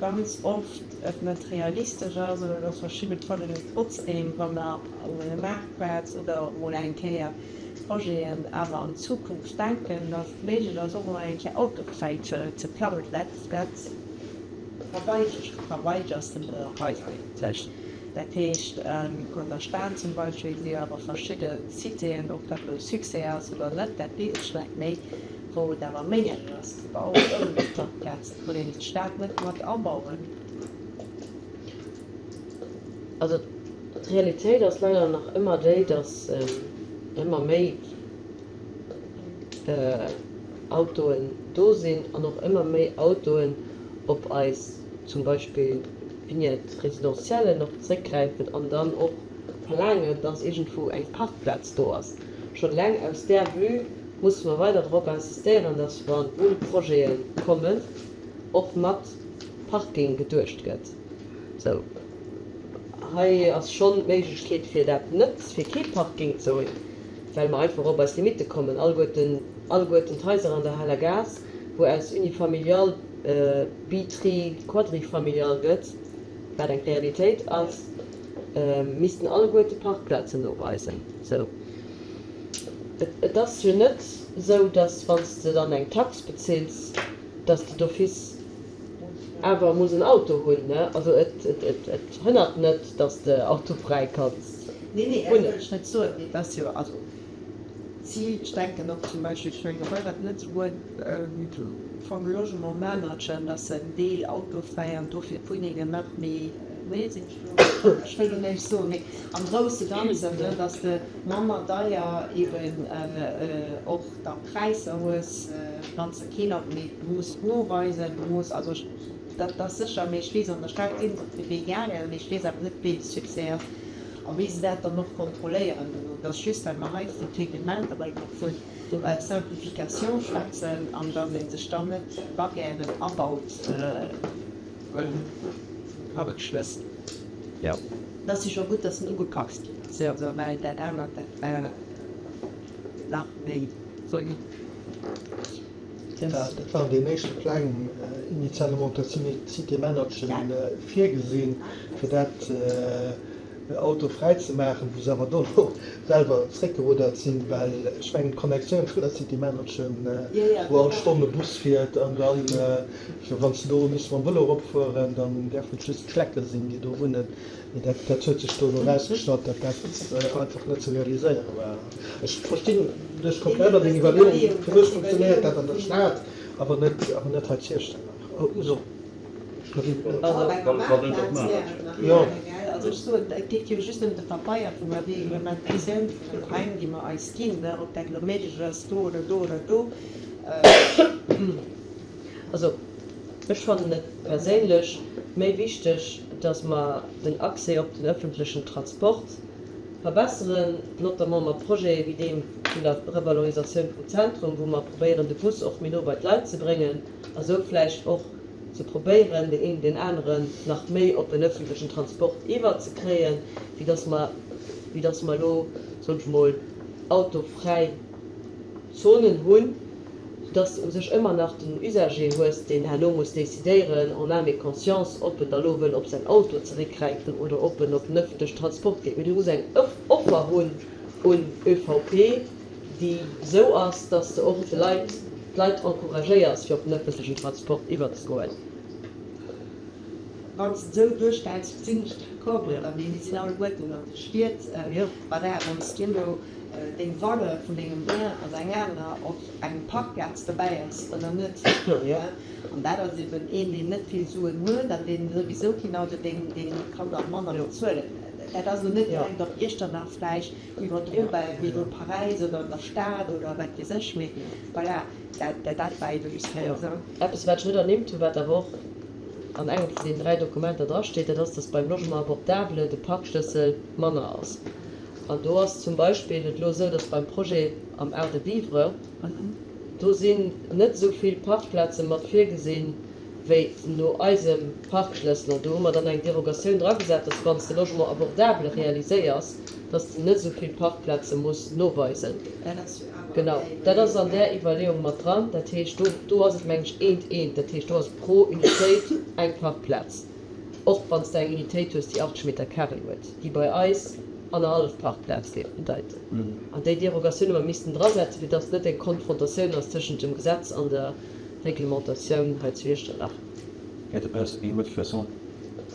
ganz oft et net realistesch ass oder dass verschidde Projeten trotzdem, wa mer un e Maartplaz oder emol eng Kéier Projeten awer an d'Zukunft denken, dass et méiglech ass, och emol eng Kéier autofräi ze plangen. Dat verweigert, verweigers de mer hei eigentlech. Dat heescht, an der Stad zum Beispill si jo awer verschidde Citéen, ob dat elo e Succès ass oder net, dat weess ech net méi, wou et awer méiglech ass ze bauen ouni Parkplazen. Wou een d'Stad net mat abauen. Also d'Realitéit ass leider nach ëmmer déi, datt ëmmer méi Autoen do sinn an och ëmmer méi Autoen op eis zum Beispill Vignette résidentiellen och zréckgräifen an dann och verlaangen, datt iergendwou eng Parkplaz do ass. Schonn eleng aus där Vue musse mer weider drop insistéieren, dass wa Wunnprojete kommen, och mat Parking geduecht gëtt. Sou, hei ass schonn d'Méiglechkeet fir dat net, fir kee Parking ze hunn, well mer einfach op eis Limitte kommen. Alleguerten, alleguerten d'Haiser an der Haler Gaass, wou aus Unifamilial bi-, tri-, quadrifamilial gëtt, wat eng Realitéit ass, missten alleguerte Parkplazen noweisen. Sou. Et ass jo net esou, datt wann s de dann eng Tax bezills, datt s de d'office awer muss en Auto hunn, ne? Also et hënnert net, datt s de autofräi kanns Nee, nee, dat wëll ech net soen. Mee et ass jo, also d'Zil, ech denken och zum Beispill, ech mengen och iwwert Lëtzebuerg vum Logement managen, datt en Deel autofräi an dofir d'Wunnengen nach méi sinn. Ech wëll do näischt soen, mee am grousse Ganzen, ne, dass de manner deier eben och da Präisser hues, wann s de keen Auto, mee du muss et noweisen, du muss, also ech, dat ass sécher, mee ech weess, an der Stad si se op de Wee gaangen, mee ech weess awer net, wéi de Succès ass a wéi se dat dann och kontrolléieren dono. Et ass just, well mer hei vun Reglementer oder iwwer vun Simplification schwätzen an dass ee sech dann net Barrièren abaut. Arbeschlëssel. Jo. Et ass jo scho gutt, dass en ugepasst ginn ass, also well dat anert, dat war nach méi solid. Dat war an deem éischte Pläng initialement der Cité Männerchen virgesinn, fir dat Auto fräi ze maachen, wou se awer dono selwer zréckgeruddert sinn, well ech mengen d'Connectioun vun der City Männerchen, wou all Stonn e Bus fiert an dann, wann s de do misst mam Vëlo eropfueren, dann däerfen et just d'Schlecke sinn, déi do wunnen. Mee dat dat huet sech dono erausgestallt, datt dat einfach net ze realiséiere war. Ech verstinn dech komplett an deng Iwwerleeung. Fir mech funktionéiert dat an der Stad, awer net awer net hei zu Iechternach. Also ech soen, et geet jo just ëm de Pabeier vun der Reglementatioun vun den Raim, déi mer eis ginn, ob dat elo méiglech ass do oder do oder do. Also ech fannen et perséinlech méi wichteg, datt mer den Accès op den öffentlechen Transport. verbesseren, notamment mat Projete wéi deem vun der Revalorisatioun vum Zentrum, wou mer probéieren, de Bus och méi no bei d'Leit ze bréngen a sou vläicht och ze probéieren, deen een deen aneren nach méi op den öffentlechen Transport iwwerzekréien, wéi dass mer, wéi dass mer elo, soen ech mol, autofräi Zonen hunn, soudass de u sech ëmmer nach den Usager hues, deen herno muss décidéieren en âme et conscience, ob en da lo wëll op säin Auto zeréckgräifen oder ob en op den öffentlechen Transport geet. Mee du muss eng Offer hunn un ÖVP, déi esou ass, dass de och de Leit, d'Leit encouragéiers, fir op den öffentlechen Transport iwwerzegoen. Wann s de et esou duerstells, sinn ech d'accord mat der, mee mir sinn alleguerten an de Stied. Voilà, wann s du elo deng Valeur vun dengem Bien ass eng aner, ob eng Parkplaz dobäi ass oder net. An dat ass eben een, deen net vill Suen huet an deen souwisou keen Auto, deen kann dann manner bezuelen. Dat ass elo net direkt op Iechternach vläicht iwwerdrobar wéi elo Paräis oder an der Stad oder wat weess ech, mee voilà, dat war ebe just fir. Eppes, wat ech net ernimmt hunn, wat awer och an engem vun deenen 3 Dokumenter drasteet, dat ass, dass beim Logement abordable de Parkschlëssel manner ass. An do ass zum Beispill et elo esou, dass beim Projet am Art de vivre, do sinn net esou vill Parkplaze mat virgesinn, wéi no eisem Parkschlëssel. An do hu mer dann eng Derogatioun dragesat, dass wann s de Logement abordable realiséiers, dass de net esou vill Parkplaze muss noweisen. Genau, dat ass an där Iwwerleeung mat dran. Dat heescht, do, do ass et, meng ech, eent eent. Dat heescht, do ass pro Unitéit eng Parkplaz, och wann s de eng Unitéit hues, déi 80 Meter carré huet, déi bei eis annerhallef Parkplaz géif bedeiten. An déi Derogatioun hu mer missten drasetzen, fir dass et net eng Konfrontatioun ass tëschent dem Gesetz an der Reglementatioun hei zu Iechternach. Ja, du brauchs eng Motivation.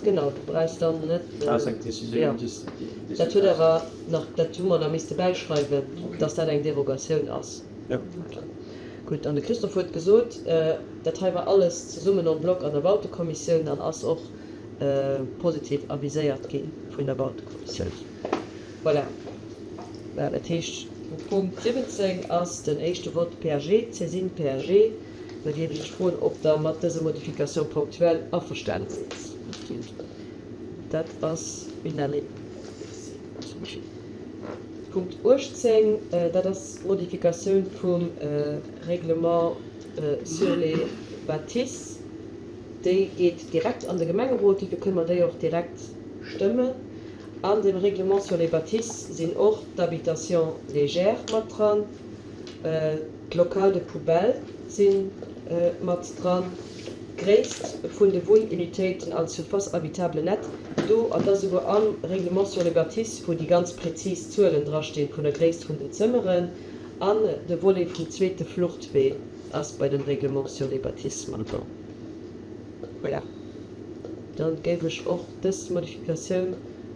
Genau, du brauchs dann net. Brauchs eng Décisioun. Jo, dat huet awer nach, dat hu mer nach misste bäischreiwen, dass dat eng Derogatioun ass. Jo. Gutt, an de Christophe huet gesot, dat hei war alles zesummen en bloc an der Bautekommissioun an ass och positiv aviséiert gi vun der Bautekommissioun. Voilà. Dat heescht, um Punkt 17 ass den éischte Vott PAG, Saisine PAG. Da géif ech Iech froen, ob Der mat dëser Modification ponctuelle averstane sidd. Dat ass unanime. Punkt 18, dat ass d'Modifikatioun vum Règlement sur les bâtisses. Déi geet direkt an de Gemengerot, dofir kënne mer déi och direkt stëmmen. An dem Règlement sur les bâtisses sinn och d'Habitations légères mat dran. D'Locales de poubelles si mat dran, d'Gréisst vun de Wunnunitéiten an d'Surface habitable nette do, an da souguer am Règlement sur les bâtisses, wou déi ganz prezis Zuelen drastinn vun der Gréisst vun den Zëmmeren, an de Volet vum zweete Fluchtwee ass bei dem Règlement sur les bâtisses mat dran. Voilà, da géif ech och dës Modifikatioun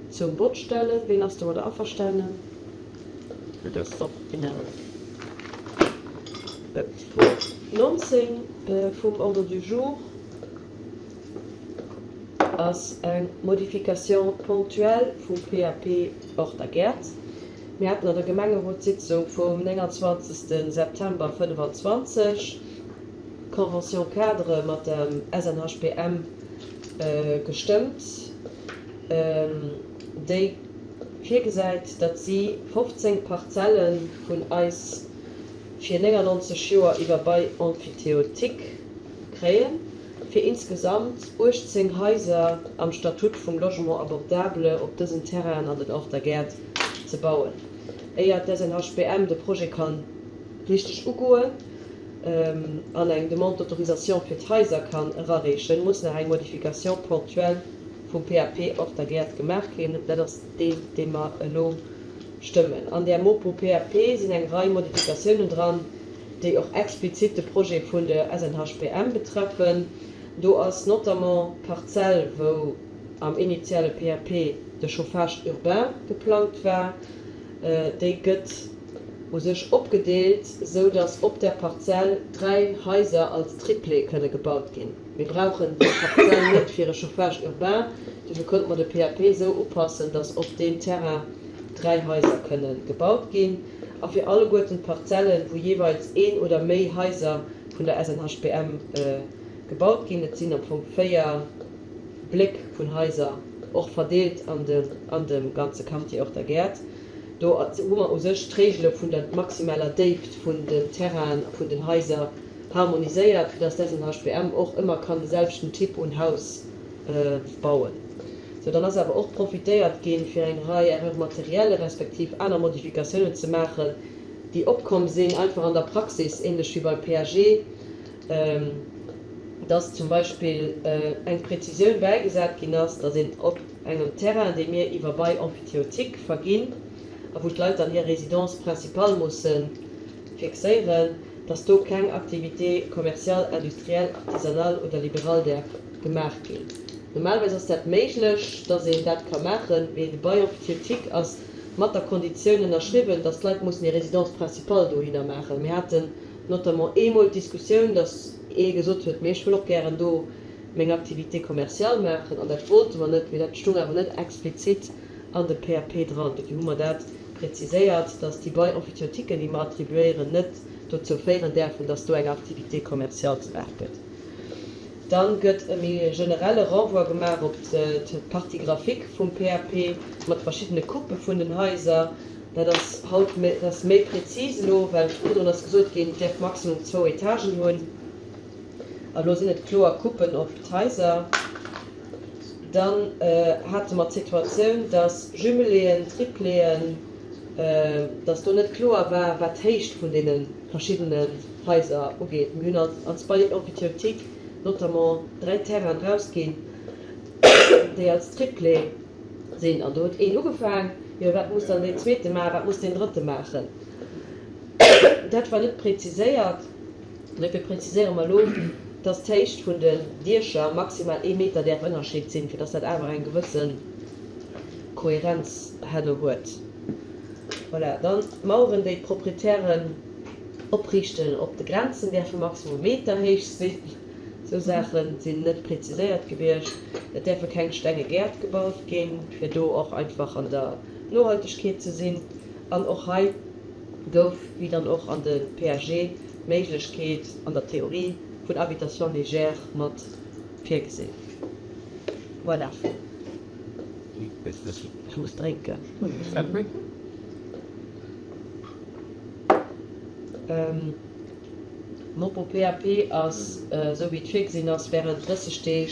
zum Vott stellen. Ween ass domadder averstanen? Punkt 19 vum Ordre du jour ass eng Modification ponctuelle vum PAP Ortagäert. Mir haten an der Gemengerotssitzung vum 29. September 25 d'Convention-cadre mat dem SNHBM gestëmmt, déi virgesäit, datt si 15 Parzelle vun eis fir 99 Joer iwwer Bail emphytéotique kréien, fir insgesamt 18 Haiser am Statut vum Logement abordable op dësen Terrainen an den Orter Gäert ze bauen. Éier d'SNHBM de Projet ka richteg ugoen an eng Demande d'autorisation fir d'Haiser kann erareechen, muss nach eng Modification ponctuelle vum PAP Orter Gäert gemaach ginn. Dat ass deen, dee mer elo stëmmen. An där Mopo PAP sinn eng Rei Modifikatiounen dran, déi och explizit de Projet vun der SNHBM betreffen. Do ass notamment d'Parzell, wou am initiale PAP de Chauffage urbain geplangt war, déi gëtt u sech opgedeelt, esou datt op där Parzell 3 Haiser als Triplé kënne gebaut ginn. Mir brauchen déi Parzell net fir e Chauffage urbain, dofir konnte mer de PAP esou upassen, dass op deem Terrain 3 Haiser kënne gebaut ginn. A fir alleguerten d'Parzellen, wou jeeweils een oder méi Haiser vun der SNHBM gebaut ginn, et sinn am Fong 4 Bléck vun Haiser, och verdeelt an dem ganze Quartier Orter Gäert. Do hu mer u sech d'Regele vun der maximaler Déift vun den Terrainen a vun den Haiser harmoniséiert, fir dass d'SNHBM och ëmmer kann de selwechten Typ un Haus bauen. Sou, dann ass awer och profitéiert ginn, fir eng Rei Erreurs matérielles respektiv aner Modifikatiounen ze maachen, déi opkomm sinn, einfach an der Praxis, ähnlech wéi beim PAG, dass zum Beispill eng Präzisioun bäigesat ginn ass, dass een op engem Terrain, dee mir iwwer Bail emphytéotique verginn a wou d'Leit dann hir Résidence principale musse fixéieren, dass do keng Activité commerciale, industrielle, artisanale oder libérale däerf gemaach ginn. Normalerweis ass dat méiglech, dass een dat ka maachen, mee de Bail emphytéotique ass mat der Konditioun ënnerschriwwen, dass d'Leit mussen hir Résidence principale dohinner maachen. Mir haten notamment eemol d'Diskussioun, dass ee gesot huet, mee ech wëll och gären do meng Activité commerciale maachen, an dat wollte mer net, mee dat stung awer net explizit an dem PAP dran. Dofir hu mer dat präziséiert, dass déi Bail emphytéotiquen, déi mer attribuéieren, net dozou féieren däerfen, dass do eng Activité commerciale gemaach gëtt. Dann gëtt e méi generelle Renvoi gemaach op d'Partie graphique vum PAP mat verschiddene Coupe vun den Haiser. Dat ass haut méi, dat ass méi präzis elo, well virdrun ass gesot ginn, et däerf maximum zwou Etagen hunn. A elo sinn et kloer Coupen op d'Haiser. Dann hate mer d'Situatioun, dass Jumeléen, Tripléen, dass do net kloer war, wat d'Héicht vun deene verschiddenen Haiser ugeet. Mir hunn als Bail emphytéotique notamment 3 Terrainen erausginn, déi als Triplé sinn. An do huet een ugefaang, jo wat muss dann deen zweete maachen, wat muss deen drëtte maachen? Dat war net preziséiert. Dofir preziséiere mer elo, dass d'Héicht vun den Diecher maximal ee Meter däerf Ënnerscheed sinn, fir dass dat awer eng gewësse Kohärenz herno huet. Voilà, dann d'Maueren, déi d'Proprietären opriichten op de Grenzen, däerfe maximum Meter héich sinn. Esou Saache sinn net preziséiert gewiescht. Et däerfe keng stenge Gäert gebaut ginn, fir do och einfach an der Nohaltegkeet ze sinn. An och hei gouf, wéi dann och an de PAG, d'Méiglechkeet an der Theorie vun Habitation légère mat virgesinn. Voilà. Ech muss drénken. D'Mopo PAP ass, esou wéi et virgesinn ass, wärend 30 Deeg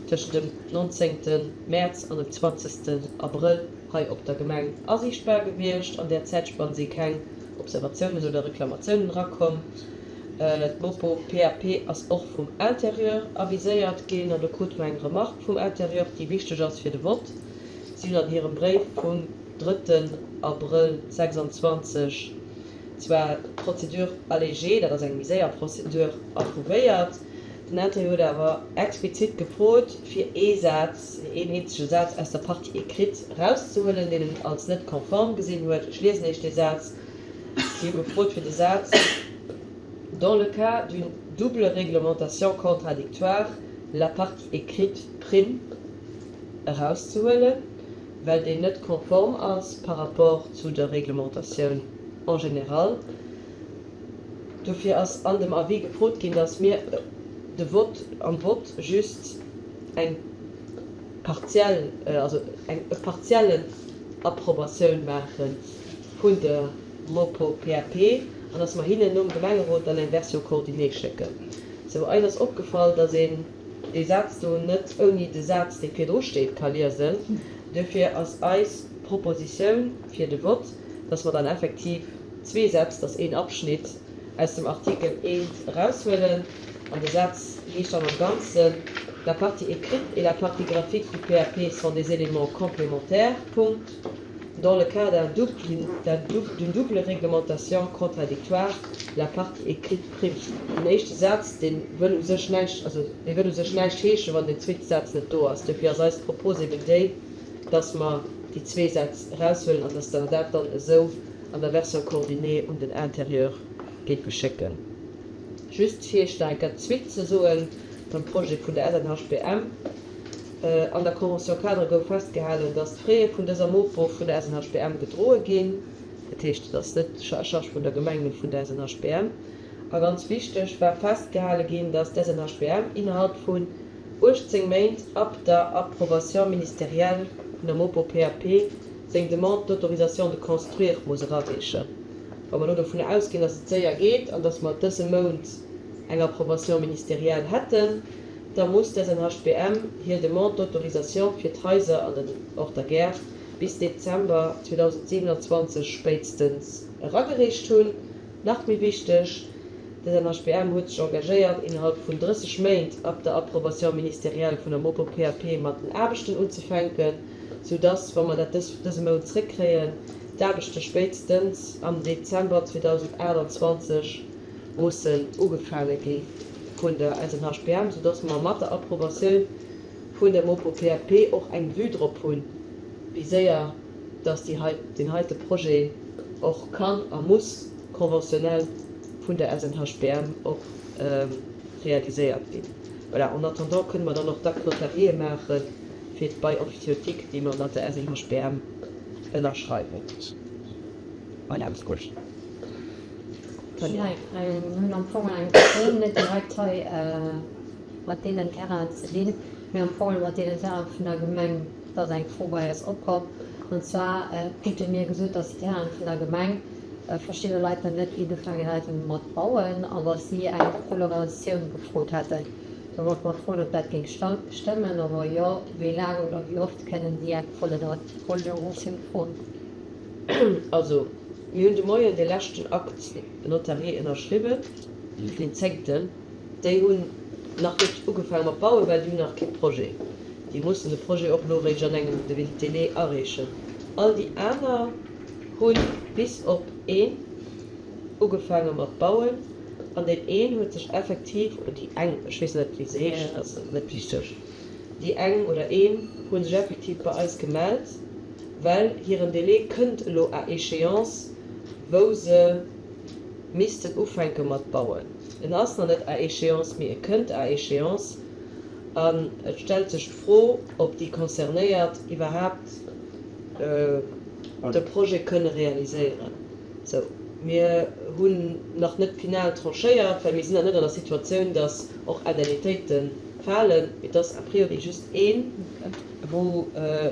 tëschent dem 19. Mäerz an dem 20. Abrëll hei op der Gemeng asiichtbar gewiescht. An där Zäitspann si keng Observatiounen oder Reklamatiounen erakomm. D'Mopo PAP ass och vum Interieur aviséiert ginn an do krute mer eng Remarque vum Interieur, déi wichteg ass fir de Vott. Si hunn an hirem Bréif vum drëtten Abrëll 26 zwar d'Procédure allégée, dat ass eng méi séier Procédure, approuvéiert. Den Interieur huet awer explizit gefrot, fir ee Saz, een eenzege Saz aus der Partie écrite erauszehuelen, deen en als net konform gesinn huet. Ech liesen Iech dee Saz. Si hu gefrot, fir de Saz Dans le cas d'une double réglementation contradictoire, la partie écrite prime erauszehuelen, well deen net konform ass par rapport zu der Réglementatioun en général. Dofir ass an dem Avis gefrot ginn, dass mir de Vott, am Vott just eng partiell, also eng partielle Approbatioun maache vun der Mopo PAP an dass mer hinnen nom Gemengerot dann eng Version coordinée schécken. Sou, eis ass opgefall, dass een dee Saz do net ouni de Saz, dee virdru steet, ka liesen. Duerfir ass eis Propositioun fir de Vott, dass mer dann effektiv zwee Sätz, dass een Abschnitt aus dem Artikel eent eraushuelen an de Saz heescht dann am Ganzen, La partie écrite et la partie graphique du PAP sont des éléments complémentaires. Punkt. Dans le cas d'un d'une double réglementation contradictoire, la partie écrite prime. Den éischte Saz, dee wëll u sech näischt, also dee wëll u sech näischt heeschen, wann deen zweete Saz net do ass. Dofir ass eis Propos eben déi, dass mer déi zwee Sätz eraushuelen an dass Der dat dann esou an der Version coordinée un den Intérieur géife schécken. Just fir Iech nach eng Kéier d'Suite ze soen beim Projet vun der SNHBM. An der Convention-cadre gouf festgehalen, dass d'Fraie vun dëser Mopo vun der SNHBM gedroe ginn. Dat heescht, et ass net à charge vun der Gemeng, mee vun der SNHBM. A ganz wichteg war festgehale ginn, dass d'SNHBM innerhalb vun 18 Méint ab der Approbation ministérielle vun der Mopo PAP. seng Demande d'autorisation de construire muss erareechen. Wa mer elo dovun ausginn, dass et séier geet an dass mer dëse Mount eng Approbation ministérielle hätten, da muss d'SNHBM hir Demande d'autorisation fir d'Haiser an den Horter Gäert bis Dezember 2027 spéitstens eragereecht hunn. Nach méi wichteg, D'SNHBM huet sech engagéiert, innerhalb vun 30 Méint ab der Approbation ministérielle vun der MoPo-PAP mat den Aarbechten unzefänken, soudass, wa mer dat dëse Mount zréckkréien, d'Aarbechte spéitstens am Dezember 2028 mussen ugefaange gi vun der SNHBM, soudass mer mat der Approbatioun vun der MoPo-PAP och eng Vue drop hunn, wéi séier dass déi hei, deen heite Projet och kann a muss conventionnel vun der SNHBM och realiséiert ginn. Voilà, en attendant kënne mer dann och d'Actes notariés maache fir d'Bail emphytéotique, déi mer mat der SNHBM ënnerschreiwen. Voilà. Tanja. Mir hunn am Fong eng Fro, net direkt hei mat deenen Terrainen ze dinn, mee am Fong mat deenen Terrainen vun der Gemeng. Et ass eng Fro bei eis opkomm, an zwar krute mir gesot, dass déi Terrainen vun der Gemeng verschidde Leit nach net ugefaangen hätten mat bauen an dass si eng Prolongatioun gefrot hätten. Do wollte mer froen, ob dat géing stëmmen a wa jo, wéi laang oder wéi oft kënnen si eng Prolongatioun froen? Also, mir hunn de Moien dee leschten Acte notarié ënnerschriwwen, deen zéngten. Déi hunn nach net ugefaange mat bauen, well déi hunn nach kee Projet. Déi mussen de Projet och elo eréischt an engem Délai areechen. All déi aner hunn, bis op een, ugefaange mat bauen. An deen een huet sech effektiv, oder déi eng, ech weess net wéi se heeschen, dat ass net wichteg, déi eng oder een hu sech effektiv bei eis gemellt, well hiren Délai kënnt elo à échéance, wou se missten ufänke mat bauen. En ass nach net à échéance, mee e kënnt à échéance. An et stellt sech d'Fro, ob déi Concernéiert iwwerhaapt de Projet kënne realiséieren. Sou, mir hunn nach net final tranchéiert, well mir sinn nach net an der Situatioun, datt och Indemnitéite falen. Mee et ass a priori just een, wou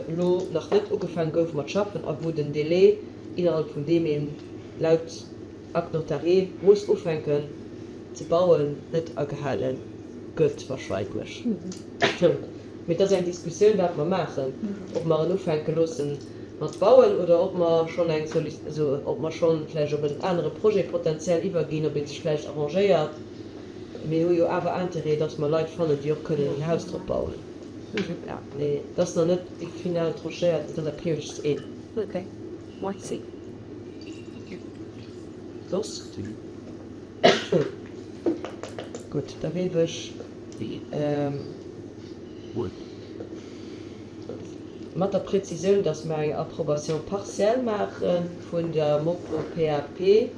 elo nach net ugefaange gouf mat schaffen a wou den Délai, innerhalb vun deem ee laut Acte notarié muss ufänken ze bauen, net agehale gëtt wahrscheinlech. Mee et ass eng Diskussioun, wat mer maachen, ob mer en ufänke loosse mat bauen oder ob mer schonn eng Soli-, also ob mer schonn vläicht op en anere Projet potenziell iwwerginn, ob ee sech vläicht arrangéiert. Mir hu jo awer Interêt, dass mer Leit fannen, déi och kënnen en Haus drop bauen. Mee et ass nach net final tranchéiert, et ass a priori just een. Soss? Gutt, da géif ech mat der Präzisioun, dass mer eng Approbation partielle maache vun der MoPo-PAP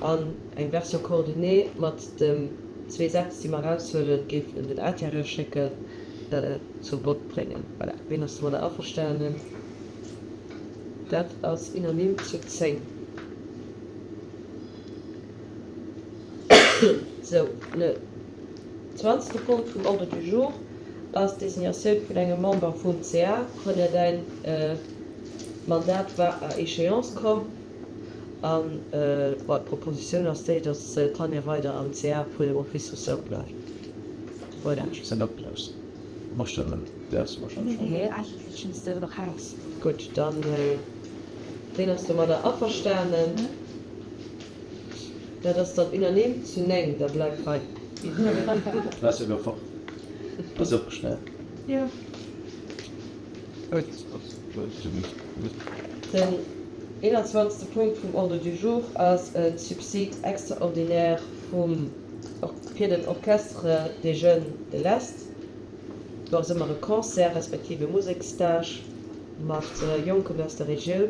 an eng Version coordonnée mat den zwee Sätz, déi mer eraushuelen, géifen un den Intérieur schécken, zum Vott bréngen. Voilà. Wien ass domadder averstanen? Dat ass unanime zu 10. Sou, den zwanzegste Punkt vum Ordre du jour ass d'Designatioun vun engem Member vum CA. Tanja, däin Mandat war à échéance komm an, bon, d'Propositioun ass déi, dass d'Tanja weider am CA vun dem Office social bleift. Voilà. Gutt, dann, ween ass domadder averstanen? Dat ass dann unanime zu 9, da bleift hei. Den 21. Punkt vum Ordre du jour ass e Subside extraordinaire vum fir den Orchestre des Jeunes de l'Est. Do ass ëmmer e Concert respektiv e Museksstage mat Jonken aus der Regioun,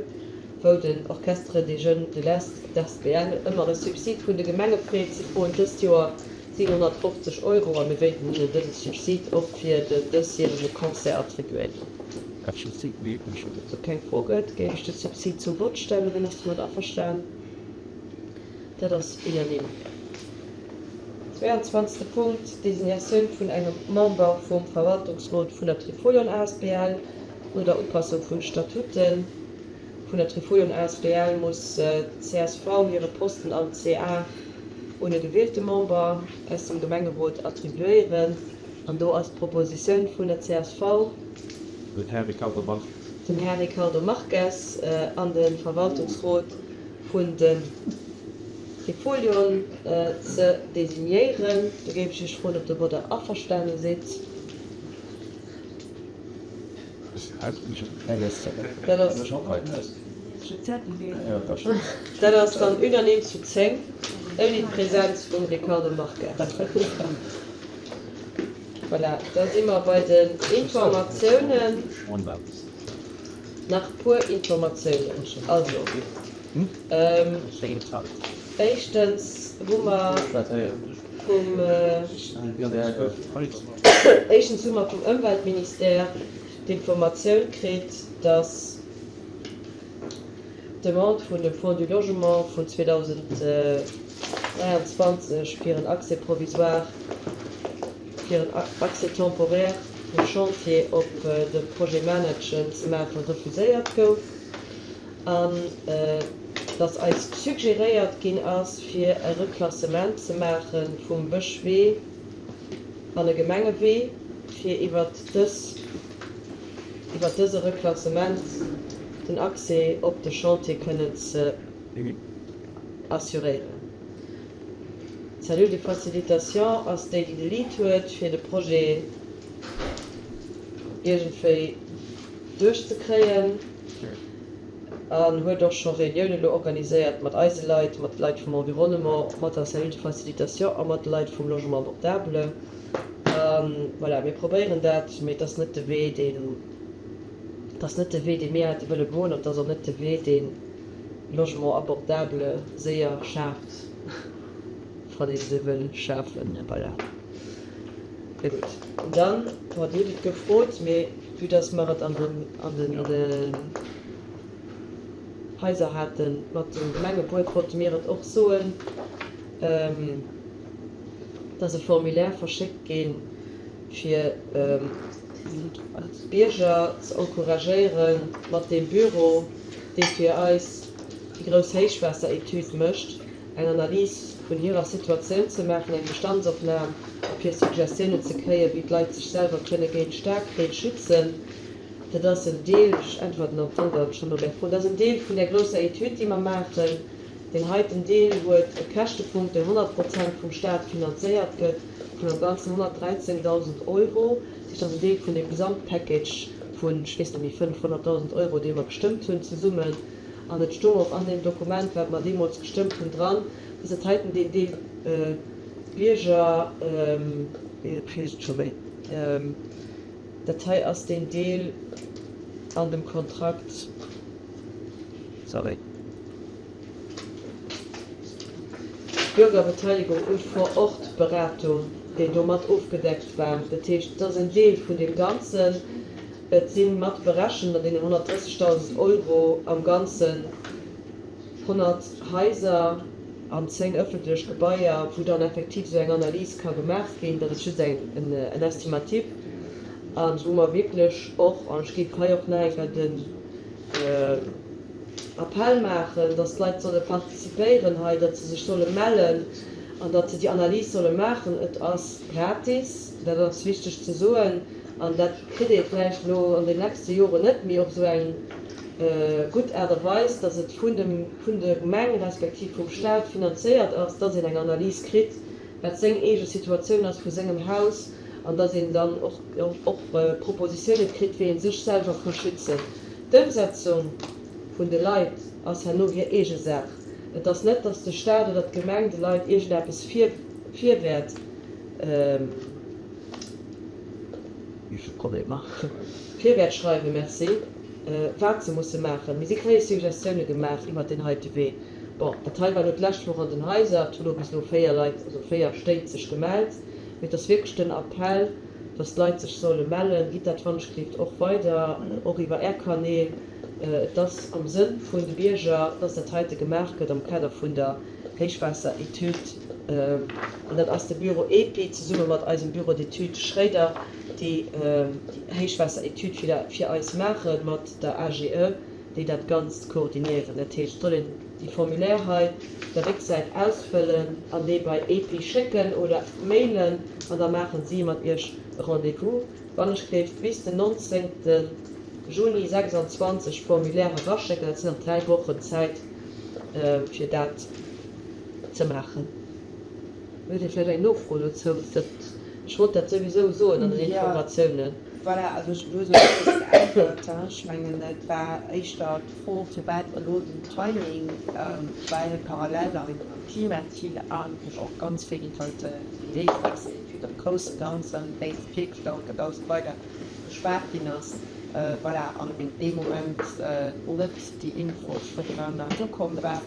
wou den Orchestre des Jeunes de l'Est, d'asbl, ëmmer e Subsid vun de Gemenge freet. Si froen dëst Joer 750 Euro a mir wéilten hinnen dëse Subsid och fir den dësjärege Concert attribuéieren. Wa keng Fro gëtt, géif ech de Subsid zum Vott stellen. Wien ass domat averstan? Dat ass unanime. 22. Punkt, D'Designatioun vun engem Member vum Verwaltungsrot vun der Trifolion asbl. No der Upassung vun de Statuten vun der Trifolion asbl muss d'CSV hire Posten am CA un e gewielte Member aus dem Gemengerot attribuéieren. An do ass d'Propositioun vun der csv, Den Här Ricardo Marques. Den Här Ricardo Marques an de Verwaltungsrot vun dem Trifolion ze designéieren. Do géif ech Iech froen, ob Der domadder averstane sidd. Dat ass dann unanime zu 10, ouni d'Presenz vum Ricardo Marques. Voilà, da si mer bei den Informatiounen. Nach e puer Informatiounen. Also, éischtens hu mer vum, éischtens hu mer vum Ëmweltministère d'Informatioun kritt, dass d'Demande vun dem Fonds du Logement vun 2023 fir en Accès provisoire, fir en Accès temporaire vum Chantier op de Projet Management ze maachen, refuséiert gouf an dass eis suggeréiert ginn ass, fir e Reklassement ze maache vum Bëschwee an e Gemengewee, fir iwwert dës, iwwert dëse Reklassement den Accès op de Chantier kënnen ze assuréieren. D'Cellule de facilitation ass déi, déi de Lead huet, fir de Projet iergendwéi duerchzekréien an huet och scho Reuniounen elo organiséiert mat eise Leit, mat de Leit vum Environnement, mat der Cellule de facilitation a mat de Leit vum Logement abordable. A voilà, mir probéieren dat, mee et ass net de Wee, deen, et ass net de Wee, dee mir hätte wëlle goen an et ass och net de Wee, deen Logement abordable séier schaaft, wann ee se wëll schafen. Voilà. Mee gutt. An dann, bon, Dir hutt et gefrot, mee vue dass mer et an den, an den Haiser hate mat dem Gemengebuet, wollte mir et och soen, dass e Formulaire verschéckt gi fir d'Bierger ze encouragéieren, mat deem Büro, dee fir eis déi grouss Héichwaasseretüd mécht, eng Analys vun hirer Situatioun ze maachen, eng Bestandsopnam a fir Suggestiounen ze kréien, wéi d'Leit sech selwer kënne géint Staarkreen schützen. Dat ass en Deel, ech äntwerten am Fong dann schonn op Är Fro, dat ass en Deel vun där grousser Etüd, déi mer maachen. Deen heiten Deel huet e Käschtepunkt, deen 100 Prozent vum Staat finanzéiert gëtt, vun am Ganzen 113.000 Euro. Dat heescht, dat ass en Deel vun deem Gesamtpackage vun, ech weess net méi, 500.000 Euro, dee mer gestëmmt hunn zesummen. An et stoung och an deem Dokument, wat mer deemools gestëmmt hunn, dran, dass dat heiten deen Deel d'Bierger, dat hei ass deen Deel an dem Kontrakt, sorry, Bürgerbeteiligung und Vor-Ort-Beratung, deen do mat ofgedeckt war. Dat heescht, et ass en Deel vun deem Ganzen. Et si mat berechent an deenen 130.000 Euro am Ganzen 100 Haiser an 10 ëffentlech Gebaier, wou dann effektiv esou eng Analys ka gemaach ginn. Dat ass just en Estimatif a wou mer wierklech och, an ech géif hei och nach eng Kéier den Appell maachen, datt d'Leit solle participéieren hei, datt se sech solle mellen an datt se déi Analys solle maachen. Et ass gratis, dat ass wichteg ze soen, an dat kritt ee vläicht elo an den nächste Joren net méi op esou eng gutt Aart a Weis, datt et vun dem, vun der Gemeng respektiv vum Staat finanzéiert ass, datt een eng Analys kritt, wat seng eege Situatioun ass vu sengem Haus an datt een dann och och Propositiounen kritt, wéi ee sech selwer ka schützen. D'Ëmsetzung vun de Leit ass herno hir eege Saach. Et ass net, datt de Staat oder d'Gemeng de Leit iergendeppes virwäert, virwäert schreiwen, merci, wat se musse maachen. Mee si kréie Suggestioune gemaach iwwert deen heite Wee. Bon, dat hei war elo d'lescht Woch an den Haiser. Et hu lo bis elo 4 Leit, also 4 Stéit sech gemellt. Mee et ass wierklech den Appell, dass d'Leit sech solle mellen. Gitt dat wannechgelift och weider, och iwwer Är Kanäl. Et ass am Sënn vun de Bierger, dass dat heite gemaach gëtt am Kader vun der Héichwaasseretüd. An dat ass de Büro EPI zesumme mat eisem Bureau d'études Schréider, déi déi Héichwaasseretüd fir eis maache mat der AGE, déi dat Ganzt koordinéieren. Dat heescht, et soll een déi Formulaire hei op der Récksäit ausfëllen an déi bei EPI schécken oder mailen an da maachen si mat Iech e Rendez-vous. Wann ech géif bis den 19. Juni 26 d'Formulaire eraschécken, dat sinn nach 3 Wochen Zäit fir dat ze maachen. Huet Dir vläicht eng Nofro dozou? Ech wollt dat souwisou soen an den Informatiounen. Voilà, also ech hu sou alles geäntwert. Ech mengen, et war éischter d'Fro, firwat elo den Timing, well parallel am Klima-Ziel eigentlech och ganz vill iwwer déi Héichwaasseretüd am grousse Ganzen, wéi se virgestallt gëtt a sou weider geschwat ginn ass. Voilà, an dee Moment net déi Info vun der ukomm war.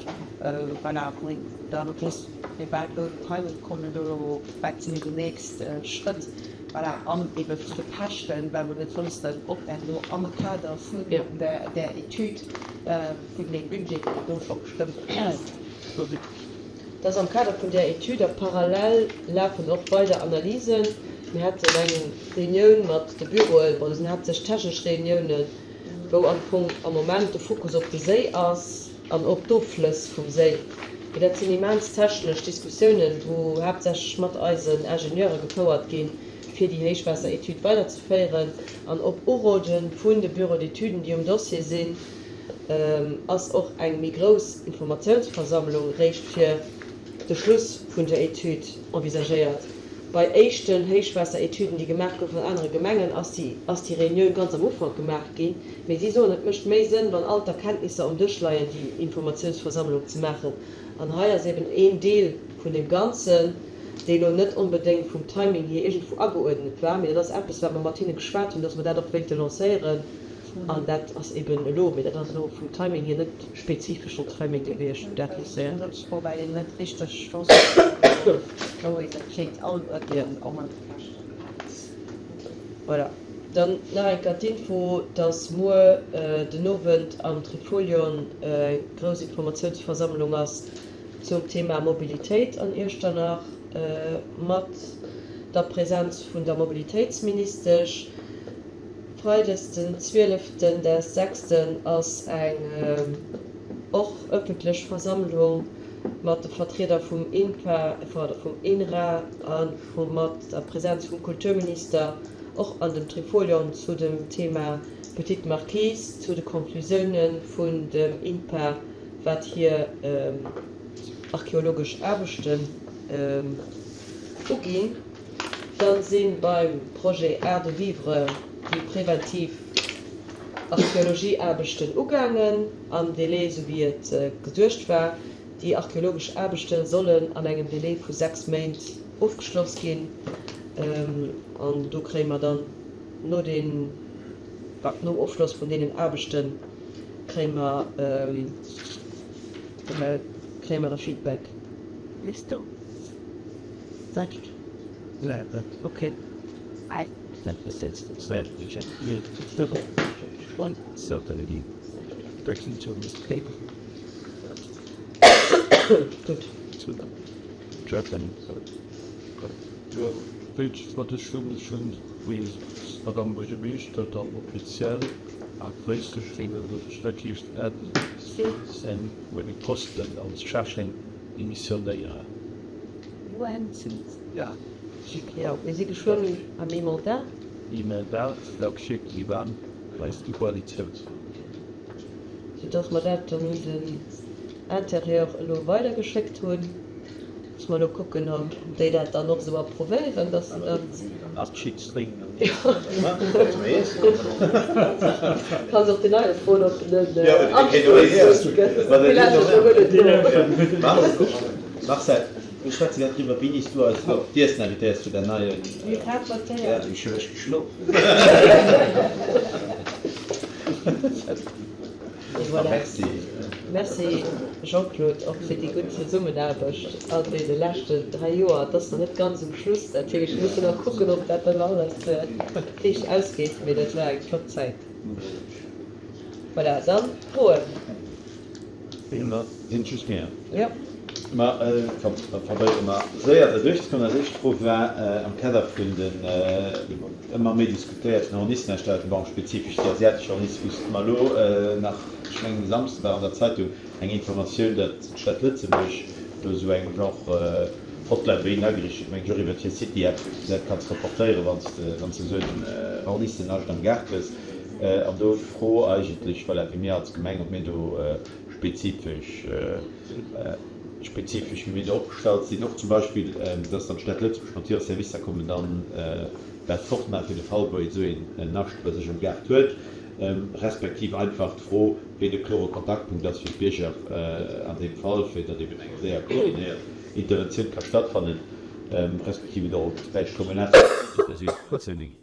Voilà, wou dann just firwat elo den Timing komm, elo wat sinn déi nächst Schrëtt. Voilà, an ebe zu de Käschten, well mer net wëssen, ob dat elo am Kader vun där Etüd, vun deem Budget, deen do scho gestëmmt ginn ass. Dat ass am Kader vun där Etüd a parallel lafen och weider Analysen. Mir haten eng Reunioun mat de Büroen, bon, dat sinn haaptsächlech technesch Reuniounen, wou am Fong am Moment de Fokus op de Séi ass an op d'Offlëss vum Séi. Mee dat sinn immens technesch Diskussiounen, wou haaptsächlech mat eisen Ingenieure gefouert ginn, fir déi Héichwaasseretüd weiderzeféieren. An op Urode vun de Bureaux d'étuden, déi um Dossier sinn, ass och eng méi grouss Informatiounsversammlung réischt fir de Schluss vun der Etüd envisagéiert. Bei éischten Héichwaasseretüden, déi gemaach goufen an anere Gemengen, ass déi ass déi Reunioun ganz am Ufank gemaach ginn. Mee si soen, et mécht méi Sënn, wann all d'Erkenntnisser um Dësch leien, déi Informatiounsversammlung ze maachen. An hei ass eben een Deel vun deem Ganzen, dee lo net onbedéngt vum Timing hier iergendwou ageuerdnet war, mee dat ass eppes, wat mer mat hinne geschwat hunn, dass mer dat och wéilte lancéieren. An dat ass eben elo, mee dat ass elo vum Timing hier net spezifeschen Timing gewiescht, wou dat lancéiert. Woubäi een net richteg wosst, wou een dat kéint aluednen, och an de Käschten. Voilà. Dann nach eng Kéier d'Info, dass muer den Owend am Trifolion eng grouss Informatiounsversammlung ass zum Thema Mobilitéit an Iechternach mat der Präsenz vun der Mobilitéitsministesch. Freides den 12 des sechsten ass eng och ëffentlech Versammlung mat de Vertrieder vum INPA, pardon, vum INRA a mat der Präsenz vum Kulturminister och an dem Trifolion zu dem Thema Petite Marquise, zu de Conclusiounen vun dem INPA wat hir archeologesch Aarbechten uginn. Dann si beim Projet Art de vivre déi präventiv Archeologieaarbechten ugaangen, am Délai esou wéi et geduecht war. Déi archeologesch Aarbechte sollen an engem Délai vu 6 Méint ofgeschloss ginn an do kréie mer dann no den, nom Ofschloss vun deenen Aarbechte kréie mer, kréie mer e Feedback. Mir si geschwënn am Emondin. Sou dass mer dat dann un den Intérieur elo weidergeschéckt hunn. Musse mer elo kucken, ob déi dat dann och esou approvéieren, dass se dat. Kanns och den Neie froen, ob en en Abschluss gëtt. Marcel, mir schwätze grad driwwer, wéini s du eis op d'Iessen invitéiers zu där neien. Ech hu lech geschlof. Et voilà. Merci. Merci Jean-Claude och fir déi gutt Zesummenaarbecht an deene leschten 3 Joer. Et ass nach net ganz um Schluss, dat heescht mir mussen nach kucken, ob dat dann alles riicht ausgeet, mee dat war eng flott Zäit. Voilà, dann Froen? Sinn just mir? Jo. Ma komm, da probéiere mer séier derduerch ze kommen. Eis éischt Fro war am Kader vun den ëmmer méi diskutéierten Hornissenäschter, bon, spezifesch déi asiatesch Horniss, wou s mer elo nach, ech mengen e Samsden war an der Zeitung eng Informatioun, datt d'Stad Lëtzebuerg do esou eng Genre Hotline bei hinnen ageriicht huet, mengen ech och iwwert hir City-App, wou s dat kanns reportéieren, wann s de wann s de esou en Hornissennascht am Gaart hues. An do d'Fro eigentlech, voilà, wéi mir als Gemeng, ob mir do spezifesch spezifesch wéi mir do opgestallt sinn, och zum Beispill, dass dann d'Stad Lëtzebuerg mat hire Servicer kommen dann dat fortmaachen fir de Fall wou ee sou een Nascht bei sech am Gaart huet, respektiv einfach d'Fro wéi de klore Kontaktpunkt ass fir d'Bierger an deem Fall, fir datt eben eng séier koordinéiert Interventioun ka stattfannen, respektiv et och vläicht kommunal esou Informatioune ginn.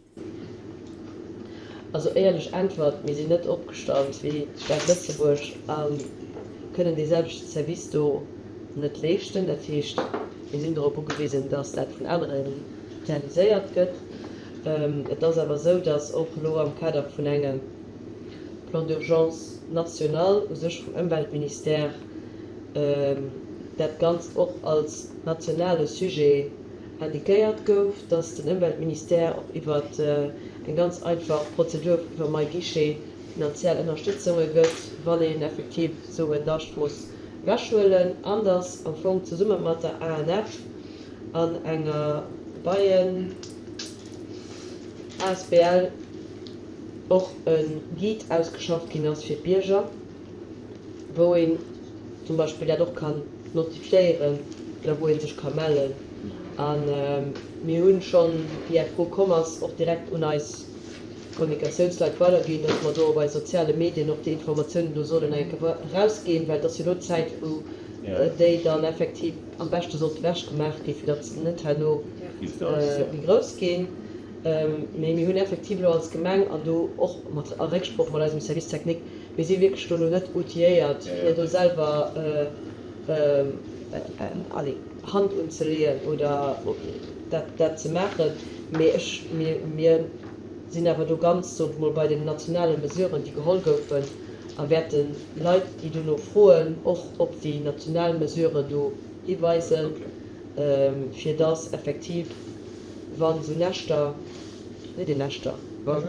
Also éierlech Äntwert, Mir sinn net opgestallt wéi d'Stad Lëtzebuerg a kënnen dee selwechte Service do net leeschten. Dat heescht, mir sinn dorop ugewisen, datt dat vun anere realiséiert gëtt. Et ass awer esou, datt och elo am Kader vun engem Plan d'urgence national u sech vum Ëmweltministère dat Ganzt och als nationale Sujet Indiquéiert gouf, dass den Ëmweltministère och iwwer eng ganz einfach Prozedur iwwer MyGuichet finanziell Ënnerstëtzunge gëtt, wann een effektiv esou en Nascht muss ewechhuelen, an dass am Fong zesumme mat der ANF an enger Beien asbl och e Guide ausgeschafft ginn ass fir d'Bierger, wou een zum Beispill dat och kann notifiéieren oder wou ee sech ka mellen. A mir hu schonn, wéi Är Fro komm ass, och direkt un eis Kommunikatiounsleit weiderginn, dass mer do op eis soziale Medien och déi Informatiounen do sollen eng Kéier erausginn, well et ass jo elo d'Zäit, wou déi dann effektiv am beschte sollte ewechgemaach ginn, fir datt se net herno méi grouss ginn. Mee mir hunn effektiv elo als Gemeng an do och mat a Récksprooch mat eisem Service technique, Mir si wierklech do elo net outilléiert, fir do selwer, allez, Hand unzeleeën oder dat ze maachen. Mee ech, mir sinn awer do ganz, soen ech mol, bei den nationale Mesuren, déi geholl goufen, a wäerten Leit, déi dono froen, och op déi national Mesuren do hiweisen, fir dass effektiv, wa sou Näschter, seet een Näschter, wa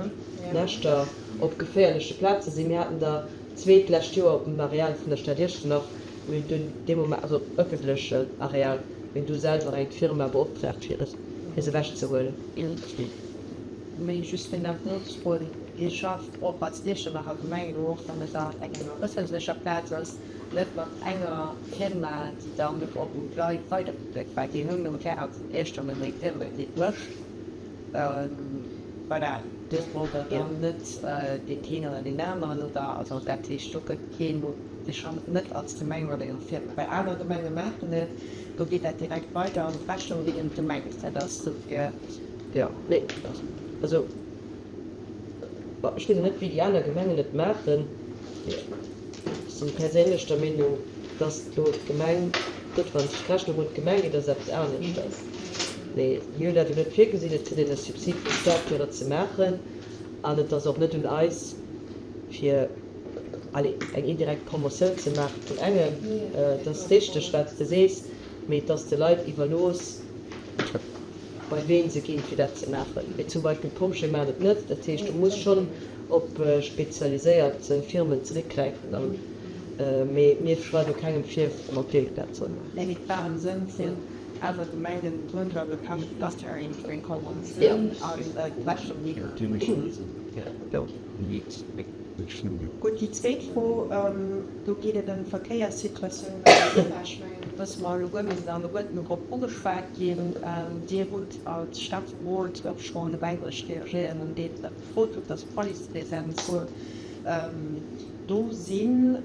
Näschter op geféierleche Plaze sinn, mir haten der zwee d'lescht Joer op dem Areal vun der Stad Iechternach, mir hunn dunn dee Moment, also op ëffentlechen Areal, mir hunn du selwer eng Firma beoptraagt fir et, fir se ewechzehuelen. Mee just fir nach nozefroen, Dir schafft och als Iechternacher Gemeng elo, och wann et op enger ëffentlecher Plaz ass, net mat enger Firma, déi dann och un d'Leit weidergëtt, well Dir hunn um Terrain vun Iechternach eng Firma, déi et mécht. Voilà, do braucht Der dann net deen een oder deen aneren oder, also dat heescht, do gëtt keen, Dir schafft net als Gemeng mat enger Firma. Well aner Gemenge maachen et, do geet dat direkt weider an d'Rechnung geet un d'Gemeng. Dat ass dofir. Jo, nee, also ech weess och net, wéi déi aner Gemengen et maachen. Ech sinn perséinlech der Meenung, dass do d'Gemeng, gutt, wann d'Rechnung un d'Gemeng geet, ass eppes aneschters. Mee mir hunn dat jo net virgesinn. Et kritt een e Subsid vum Staat, fir et ze maachen. An et ass och net un eis, fir, allez, eng indirekt Promotioun ze maache vun engem. Et ass richteg, wat s de sees, mee et ass de Leit iwwerlooss, bei ween se ginn, fir dat ze maachen. Mee zum Beispill d'Pompjeeë maachen et net. Dat heescht, du muss schonn op spezialiséiert Firmen zeréckgräifen. An, mee mir schreiwe kengem vir, mat deem dat soll maachen. Nee, et war am Sënn vun awer Gemengen drënner bekannt, dass se eng Konventioun an d'Rechnung Gutt, déi zweet Fro, do geet et ëm d'Verkéierssituatioun bei der Villa. Ech mengen, do wësse mer alleguer, mir sinn alleguerten dorop ugeschwat ginn. Dir hutt als Schäfferot och schonn op Englesch reagéiert, andeem Der gefrot hutt, dass d'Policepresenz soll do sinn,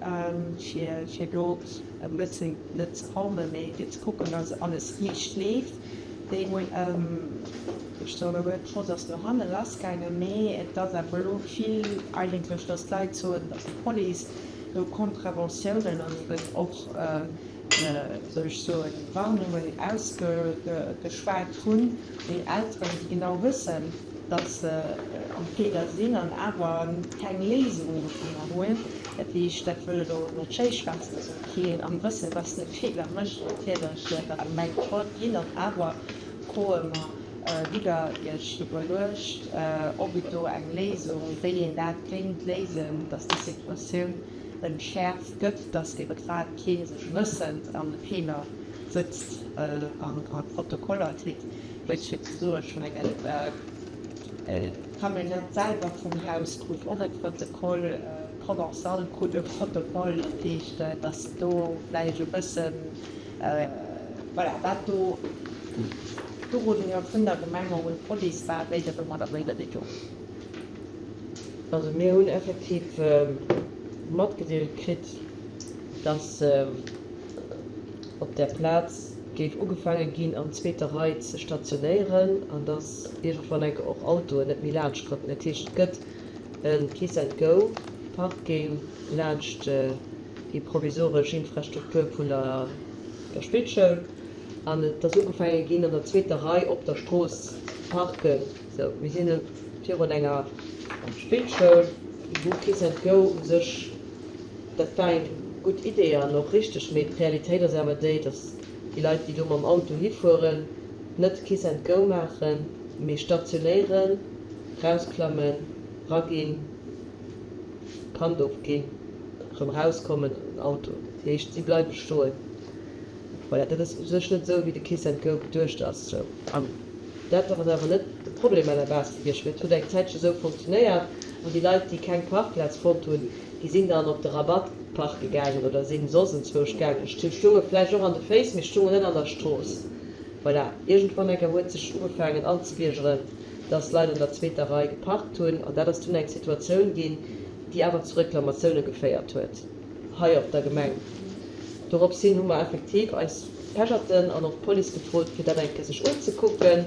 fir do e bëssen net ze raumen, mee fir ze kucken, dass alles riicht leeft. Déi, ech soen elo net, d'Schoss ass no hanne lassgaangen, mee et ass awer elo vill eigentlech, dass d'Leit soen, dass d'Police do Contraventiounen an eben och, soll ech soen, Warnungen ausgeschwat hunn un Elteren, déi genau wëssen, dass se am Feeler sinn an awer keng Léisung dovunner hunn. Dat heescht, dat wëll elo net schéi schwätzen, also keen am Wëssen, dass en e Feeler mécht, natierlech, dat Gemeng d'Schold ginn. An awer froe mer widder Iech iwwerluecht, ob et do eng Léisung, wéi een dat kéint léisen, dass déi Situatioun entschäerft gëtt, dass ebe grad kee sech wëssend an e Feeler sëtzt an Protokoller kritt. Wëll fir ze soen, ech mengen, d'Camionnette selwer vum Haus krut och e Protokoll, d'Provençale krut e Protokoll, dat heescht, datt do vläicht e bëssen, voilà, wat do d'Uruddunge vun der Gemeng och un d'Police war, wéi der domadder weidergeet hutt. Also mir hunn effektiv matgedeelt kritt, datt op där Plaz géif ugefaange ginn an zweeter Rei ze stationéieren an dass iergendwann enke och Autoen net méi laanscht konnten. Dat heescht, et gëtt e Kiss and Go Parking laanscht déi provisoresch Infrastruktur vun der Spillschoul an et ass ugefaange ginn an der zweeter Rei op der Strooss ze parken. Sou, mir sinn virun enger Spillschoul, wou Kiss and Go u sech Dat war eng gutt Idee an och richteg, mee d'Realitéit ass awer déi, datt déi Leit, déi do mam Auto hifueren, net Kiss and Go maachen, mee stationéieren, rausklammen, raginn, Kand ofginn, erëm rauskommen an den Auto. Dat heescht, si bleiwe stoen. Voilà, dat ass u sech net esou, wéi de Kiss and Go geduecht ass. Sou, an dat ass awer net de Problem à la base gewiescht, mee et huet eng Zäitche esou funktionéiert an déi Leit, déi keng Parkplaz fonnt hunn, Déi sinn dann op de Rabatt parke gaangen oder sinn soss enzwousch gaangen. Stounge vläicht och an de Féiss, mee stoungen net an der Strooss. Voilà, iergendwann eng Kéier huet sech ugefaangen anzebiergeren, dass Leit an der zweeter Rei geparkt hunn. An dat ass dunn eng Situatioun ginn, déi awer zu Reklamatioune geféiert huet hei op der Gemeng. Dorops hin hu mer effektiv eis Pecherten an och d'Police gefrot, fir dat eng Kéier sech unzekucken.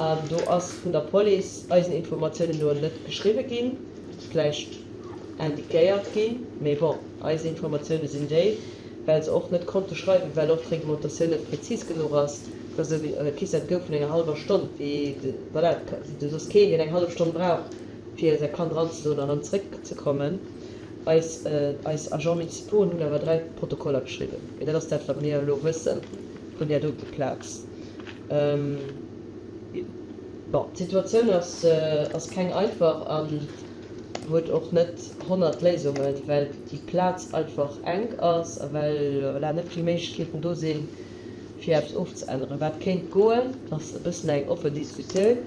An do ass vun der Police eisen Informatiounen no net geschriwwe ginn, vläicht indiquéiert ginn, mee bon, eis Informatioune sinn déi, well se och net konnte schreiwen, well och d'Reglementatioun net prezis genuch ass, dass e Kiss and Go vun enger hallwer Stonn, wéi, voilà, du soss keen, deen eng hallef Stonn brauch, fir säi Kand eranzedoen an erëm zréckzekommen. Eis, eis Agents municipaux hunn awer 3 Protokoller geschriwwen, mee dat ass dat, wat mir elo wësse vun där dote Plaz. Bon, d'Situatioun ass, ass keng einfach an huet och net 100 Léisungen, well déi Plaz einfach enk ass a well, voilà, net vill Méiglechkeeten do sinn, fir eppes ofzeänneren. Wat kéint goen, ass e bëssen eng oppen Diskussioun.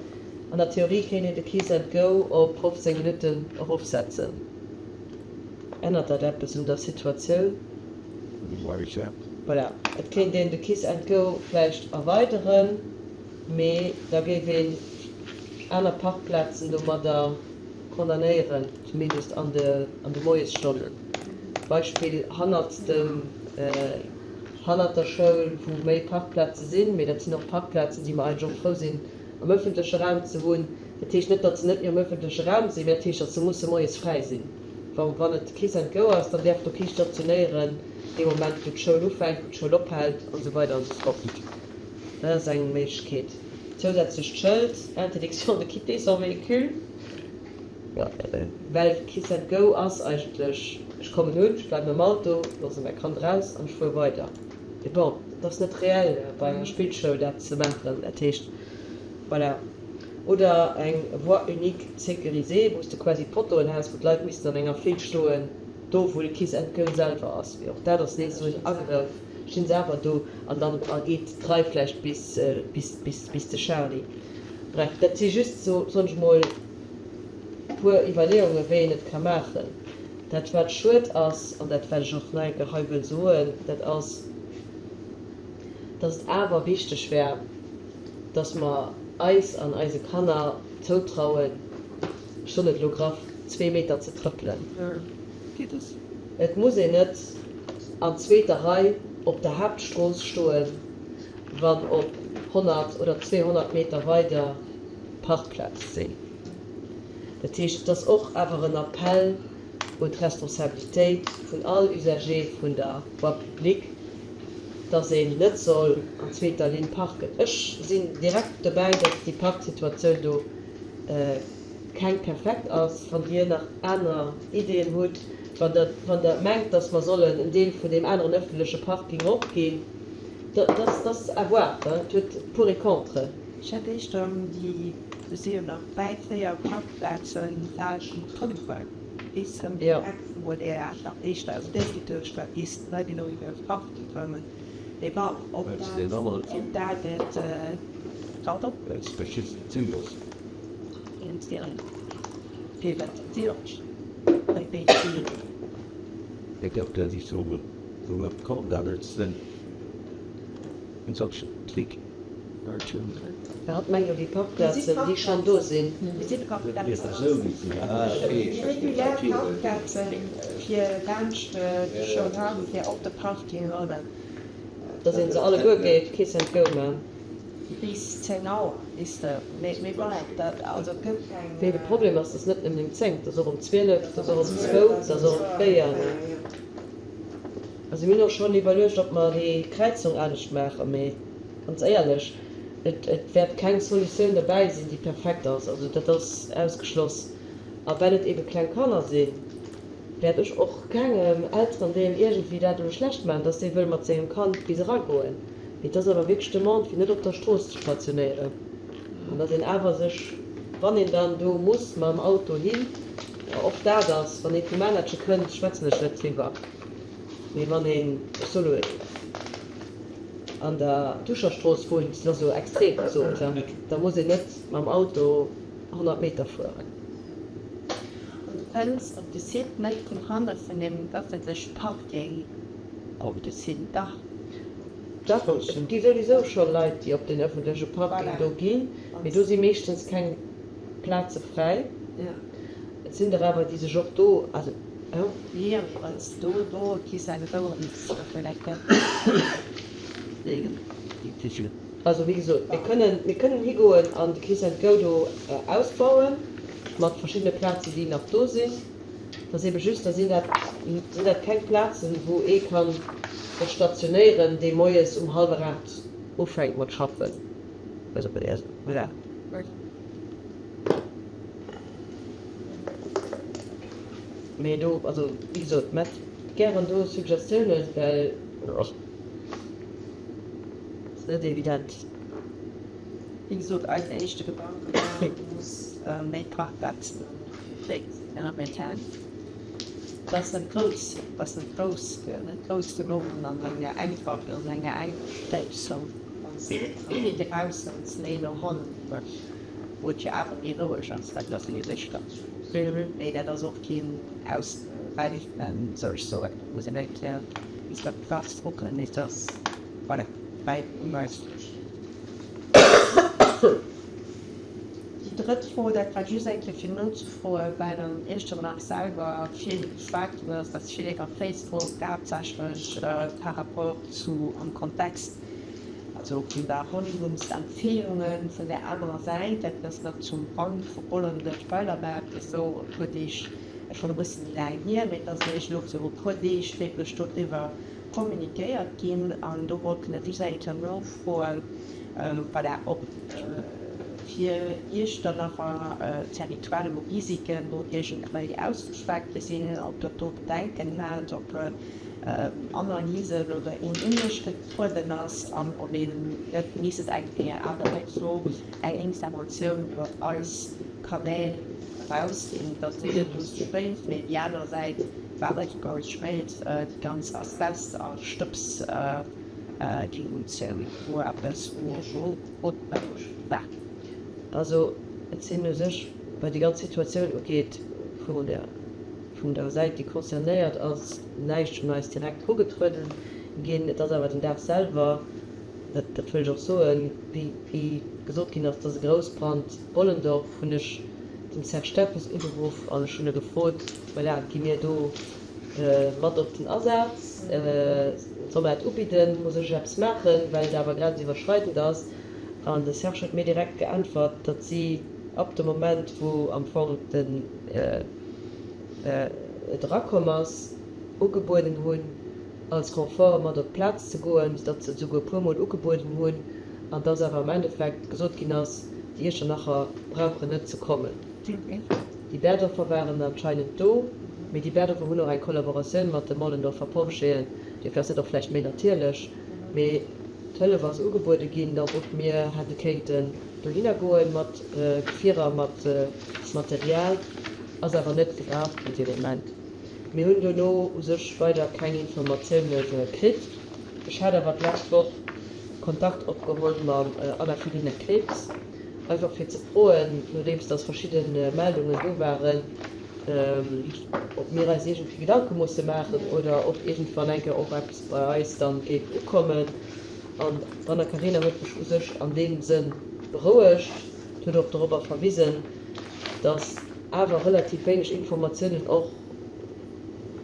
An der Theorie kéint een de Kiss and Go op 15 Minutten erofsetzen. Ännert dat eppes un der Situatioun? Voilà, et kéint een de Kiss and Go vläicht erweideren. Mee da géif een aner Parkplazen domadder condamnéieren, zumindest an de an de Moiesstonnen. Beispill hannert dem hannert der Schoul, wou méi Parkplaze sinn, mee dat sinn och Parkplazen, déi mer eigentlech och frou sinn am ëffentleche Raum ze hunn. Dat heescht net, datt se net méi am ëffentleche Raum sinn, mee dat heescht, datt se musse moies fräi sinn. Wa wann et Kiss and Go ass, dann däerf do kee stationéieren dee Moment, wou d'Schoul ufänkt, wou d'Schoul ophält an esou weider an esou fort. Dat ass eng Méiglechkeet. Zousätzlecht Schëld, Interdiction de quitter son véhicule. Well Kiss and Go ass eigentlech, ech kommen un, ech bleiwen am Auto, loosse mäi Kand eraus an ech fuere weider. Mee bon, et ass net reell bei enger Spillschoul dat ze maachen. Dat heescht, voilà. Oder eng Voie unique sécurisée, wou s de quasi Pottoen häss, wou d'Leit missten an enger File stoen, do wou de Kiss and Go selwer ass. Mee och dat ass nees esou en Agrëff. Stinn se awer do an dann geet d'Rei vläicht bis bis bis de Charly. Bref, dat si just sou, soen ech mol, puer Iwwerleeungen, wéi een et ka maachen. Dat wat schued ass, an dat wat ech och nach eng Kéier hei wëll soen, dat ass, dass et awer wichteg wär, dass mer eis an eise Kanner zoutrauen, ech soen et elo graff, zwee Meter ze trëppelen. Et muss een net an zweeter Rei op der Haaptstrooss stoen, wann op 100 oder 200 Meter weider Parkplaze sinn. Dat heescht, et ass och awer en Appell un d'Responsabilitéit vun all Usager vun der Voie publique, dass een net soll an zweeter Linn parken. Ech sinn direkt dobäi, dass déi Parksituatioun do keng perfekt ass. Wann Dir nach aner Ideeën hutt. Wann Der, wann Der mengt, dass mer sollen en Deel vun deem aneren öffentleche Parking opginn, da, dat ass à voir, et huet pour et contre. Ech hätt éischter un déi, do si jo nach 3, 4 Parkplazen laanscht Trëntwei bis ëm déi Eck wou et eher nach éischter aus där geduecht war, bis d'Leit elo iwwer d'Parken kommen. Mee bon, ob dat, ob dat et, pardon? Hatt mengt jo déi Parkplazen, déi schonn do sinn. Dass ee se alleguer géif Kiss and Go man. Bis 10 Auer is de, mee voilà, dat, also et gëtt keng. Nee, de Problem ass, dass net nëmmen um 10, dass och um 12, dass och um zwou, dass och um 4. Also mir hunn och schonn iwwerluecht, ob mer déi Kräizung anescht maachen, mee ganz éierlech, et et wäert keng Solutioun derbäi sinn, déi perfekt ass. Also dat ass ausgeschloss. A well et eebe kleng Kanner sinn, wäert ech och kengem Elterendeel iergendwéi dat elo schlecht maachen, dass dee wëll mat sengem Kand bis eragoen. Mee et ass awer wierklech d'Demande, fir net op der Strooss ze stationéieren an dass een awer sech, wann een dann do muss mam Auto hin, och dat ass, wann ee vum Manertche kënnt, schwätzen ech net driwwer, mee wann een, ech soe lo, an der Tuscherstrooss wunnt, dat ass elo extrem gesot, da muss een net mam Auto 100 Meter fueren. An du kënns op de Site net vun hanne vun deem ëffentleche Parking op de Site, dach? Dach, et gi souwisou scho Leit, déi op den ëffentleche Parking do ginn, mee do si meeschtens keng Plaze fräi. Et sinn der awer, déi sech och do, also. Also wéi gesot, mir kënnen, mir kënnen higoen an de Kiss and Go do ausbauen, mat verschiddene Plazen, déi nach do sinn. Et ass ebe just, da sinn dat, sinn dat keng Plazen, wou ee ka sech stationéieren, dee moies um hallwer 8 ufänkt mat schaffen. Also, voilà. Mee do, also wéi gesot, mat gären do Suggestiounen, well et ass net evident. Wéi gesot, eisen éischte Gedanke war, et muss méi Parkplazen an Dat ass net grouss, dat ass net grouss, net grouss genuch an enger einfach an enger enker Stéichsong. Wann s de dobaussen méi no hannen hues, wou et jo awer méi roueg ass, dat ass méi sécher. Mee dat ass och keen Auswäichen, sou ech soen. Muss een net bis op d'Plaz kucken, mee et ass, voilà, wäit méiglech. Déi drëtt Fro, dat war just eng Kéier fir nozefroen, well an Iechternach selwer vill geschwat ginn ass, dass vill iwwer Facebook, haaptsächlech par rapport zu am Kontext also vun der Handlungsempfehlungen vun där anerer Säit, dat ass nach zum Rand vu Bollenduerf-Weilerbaach, esou e puer Deeg, schonn e bësse méi laang hier, mee et ass eréischt elo viru e puer Deeg wierklech doriwwer kommunikéiert ginn an do wollt ech just eng Kéier nofroen, Voilà, ob fir Iechternacher Territoire wou Risiken do iergendwéi ausgeschwat gi sinn, ob Der do Bedenken hat, ob Analysen oder een Unuecht getrueden ass an ob een net misst eng Kéier awer och do eng Informatioun iwwer eis Kanäl erausginn. Dat ass net just spéit, mee déi aner Säit war och ganz spéit, déi ganz Asbest a Stëbs. Also et sinn u sech, wat déi ganz Situatioun ugeet, vun der vun der Säit, déi concernéiert ass, näischt un eis direkt erugetrueden ginn. Et ass awer den Dag selwer, dat dat wëll ech och soen, wéi wéi gesot ginn ass, dass e Groussbrand Bollendorf, hunn ech den Serge Steffes ugeruff an ech hunn e gefrot, voilà, gi mir do Mat op den Asaz, soll mer dat ubidden, muss ech eppes maachen, well et awer grenziwwerschreidend ass. An de Serge huet mir direkt geäntwert, datt si ab dem Moment, wou am Fong den et erakomm ass, ugebueden hunn, als Renfort mat op d'Plaz ze goen, datt se et esouguer e puermol ugebueden hunn, an datt awer am Endeffekt gesot ginn ass, déi Iechternacher brauchen net ze kommen. Déi Berdorfer waren anscheinend do. Mee déi Berdorfer hunn och eng Kollaboratioun mat de Mollendorfer Pompjeeën, duerfir ass dat och vläicht méi natierlech. Mee d'Hëllef ass ugebuede ginn, datt och mir hätte kéinten dohinner goen mat Gefierer, mat Material, ass awer net gebraucht ginn dee Moment. Mir hunn dono u sech weider keng Informatioune kritt. Ech hat awer d'lescht Woch Kontakt opgeholl mam Anna-Philina Krebs, einfach fir ze froen, nodeems datt verschidde Meldungen do waren, ob mir eis iergendwéi Gedanke musse maachen oder ob iergendwann eng Kéier och eppes bei eis dann géif ukommen. An d'Anna-Karina huet mech u sech an deem Sënn berouegt, huet och dorobber verwisen, datt awer relativ wéineg Informatiounen och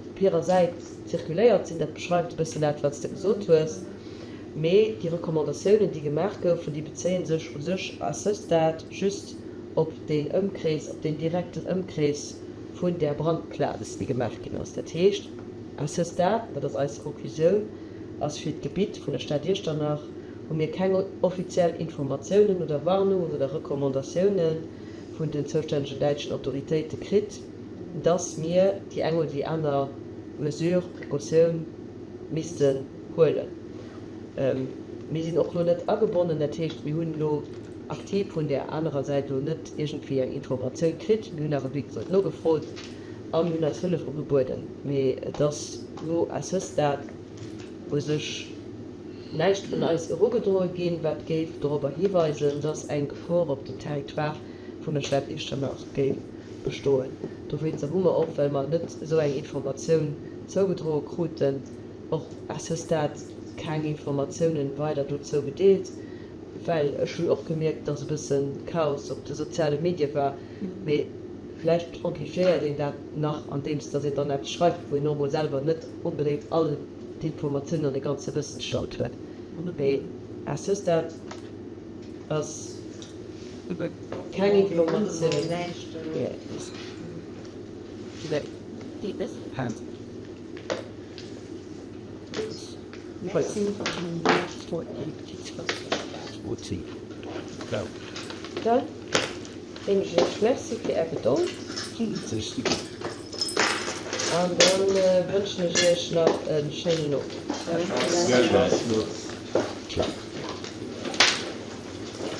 op hirer Säit zirkuléiert sinn. Dat beschreift e bëssen dat, wat s de gesot hues. Mee déi Recommandatiounen, déi gemaach goufen, déi bezéie sech u sech à ce stade just op deen Ëmkrees, op deen direkten Ëmkrees vun där Brandplaz, déi gemaach ginn ass. Dat heescht, à ce stade, dat ass eis Conclusioun, ass fir d'Gebitt vun der Stad Iechternach hu mir keng offiziell Informatiounen oder Warnungen oder Recommandatiounen vun den zoustännegen däitschen Autoritéite kritt, dass mir déi eng oder déi aner Mesure, Precautioun missten huelen. Mir sinn och elo net agebonnen, dat heescht, mir hunn elo aktiv vun där anerer Säit elo net iergendwéi eng Informatioun kritt. Mir hunn awer, wéi gesot, nogefrot a mir hunn eis Hëllef ugebueden. Mee et ass elo à ce stade u sech näischt un eis erugedroe ginn, wat géif dorobber hiweisen, dass eng Gefor op dem Territoire vun der Stad Iechternach géif bestoen. Dowéinster hu mer och, well mer net esou eng Informatioun zougedroe kruten, och à ce stade keng Informatiounen weider dozou gedeelt, well ech hunn och gemierkt, dass e bësse Chaos op de soziale Medie war, mee vläicht amplifiéiert een dat nach, andeems dass een dann eppes schreift, wou een normal selwer net onbedéngt all d'Informatiounen an de ganze Wëssensstand huet. Mee à ce stade ass keng Informatioun. Dann soen ech iech Merci fir är Gedold an dann wënschen ech iech nach e schéinen Owend.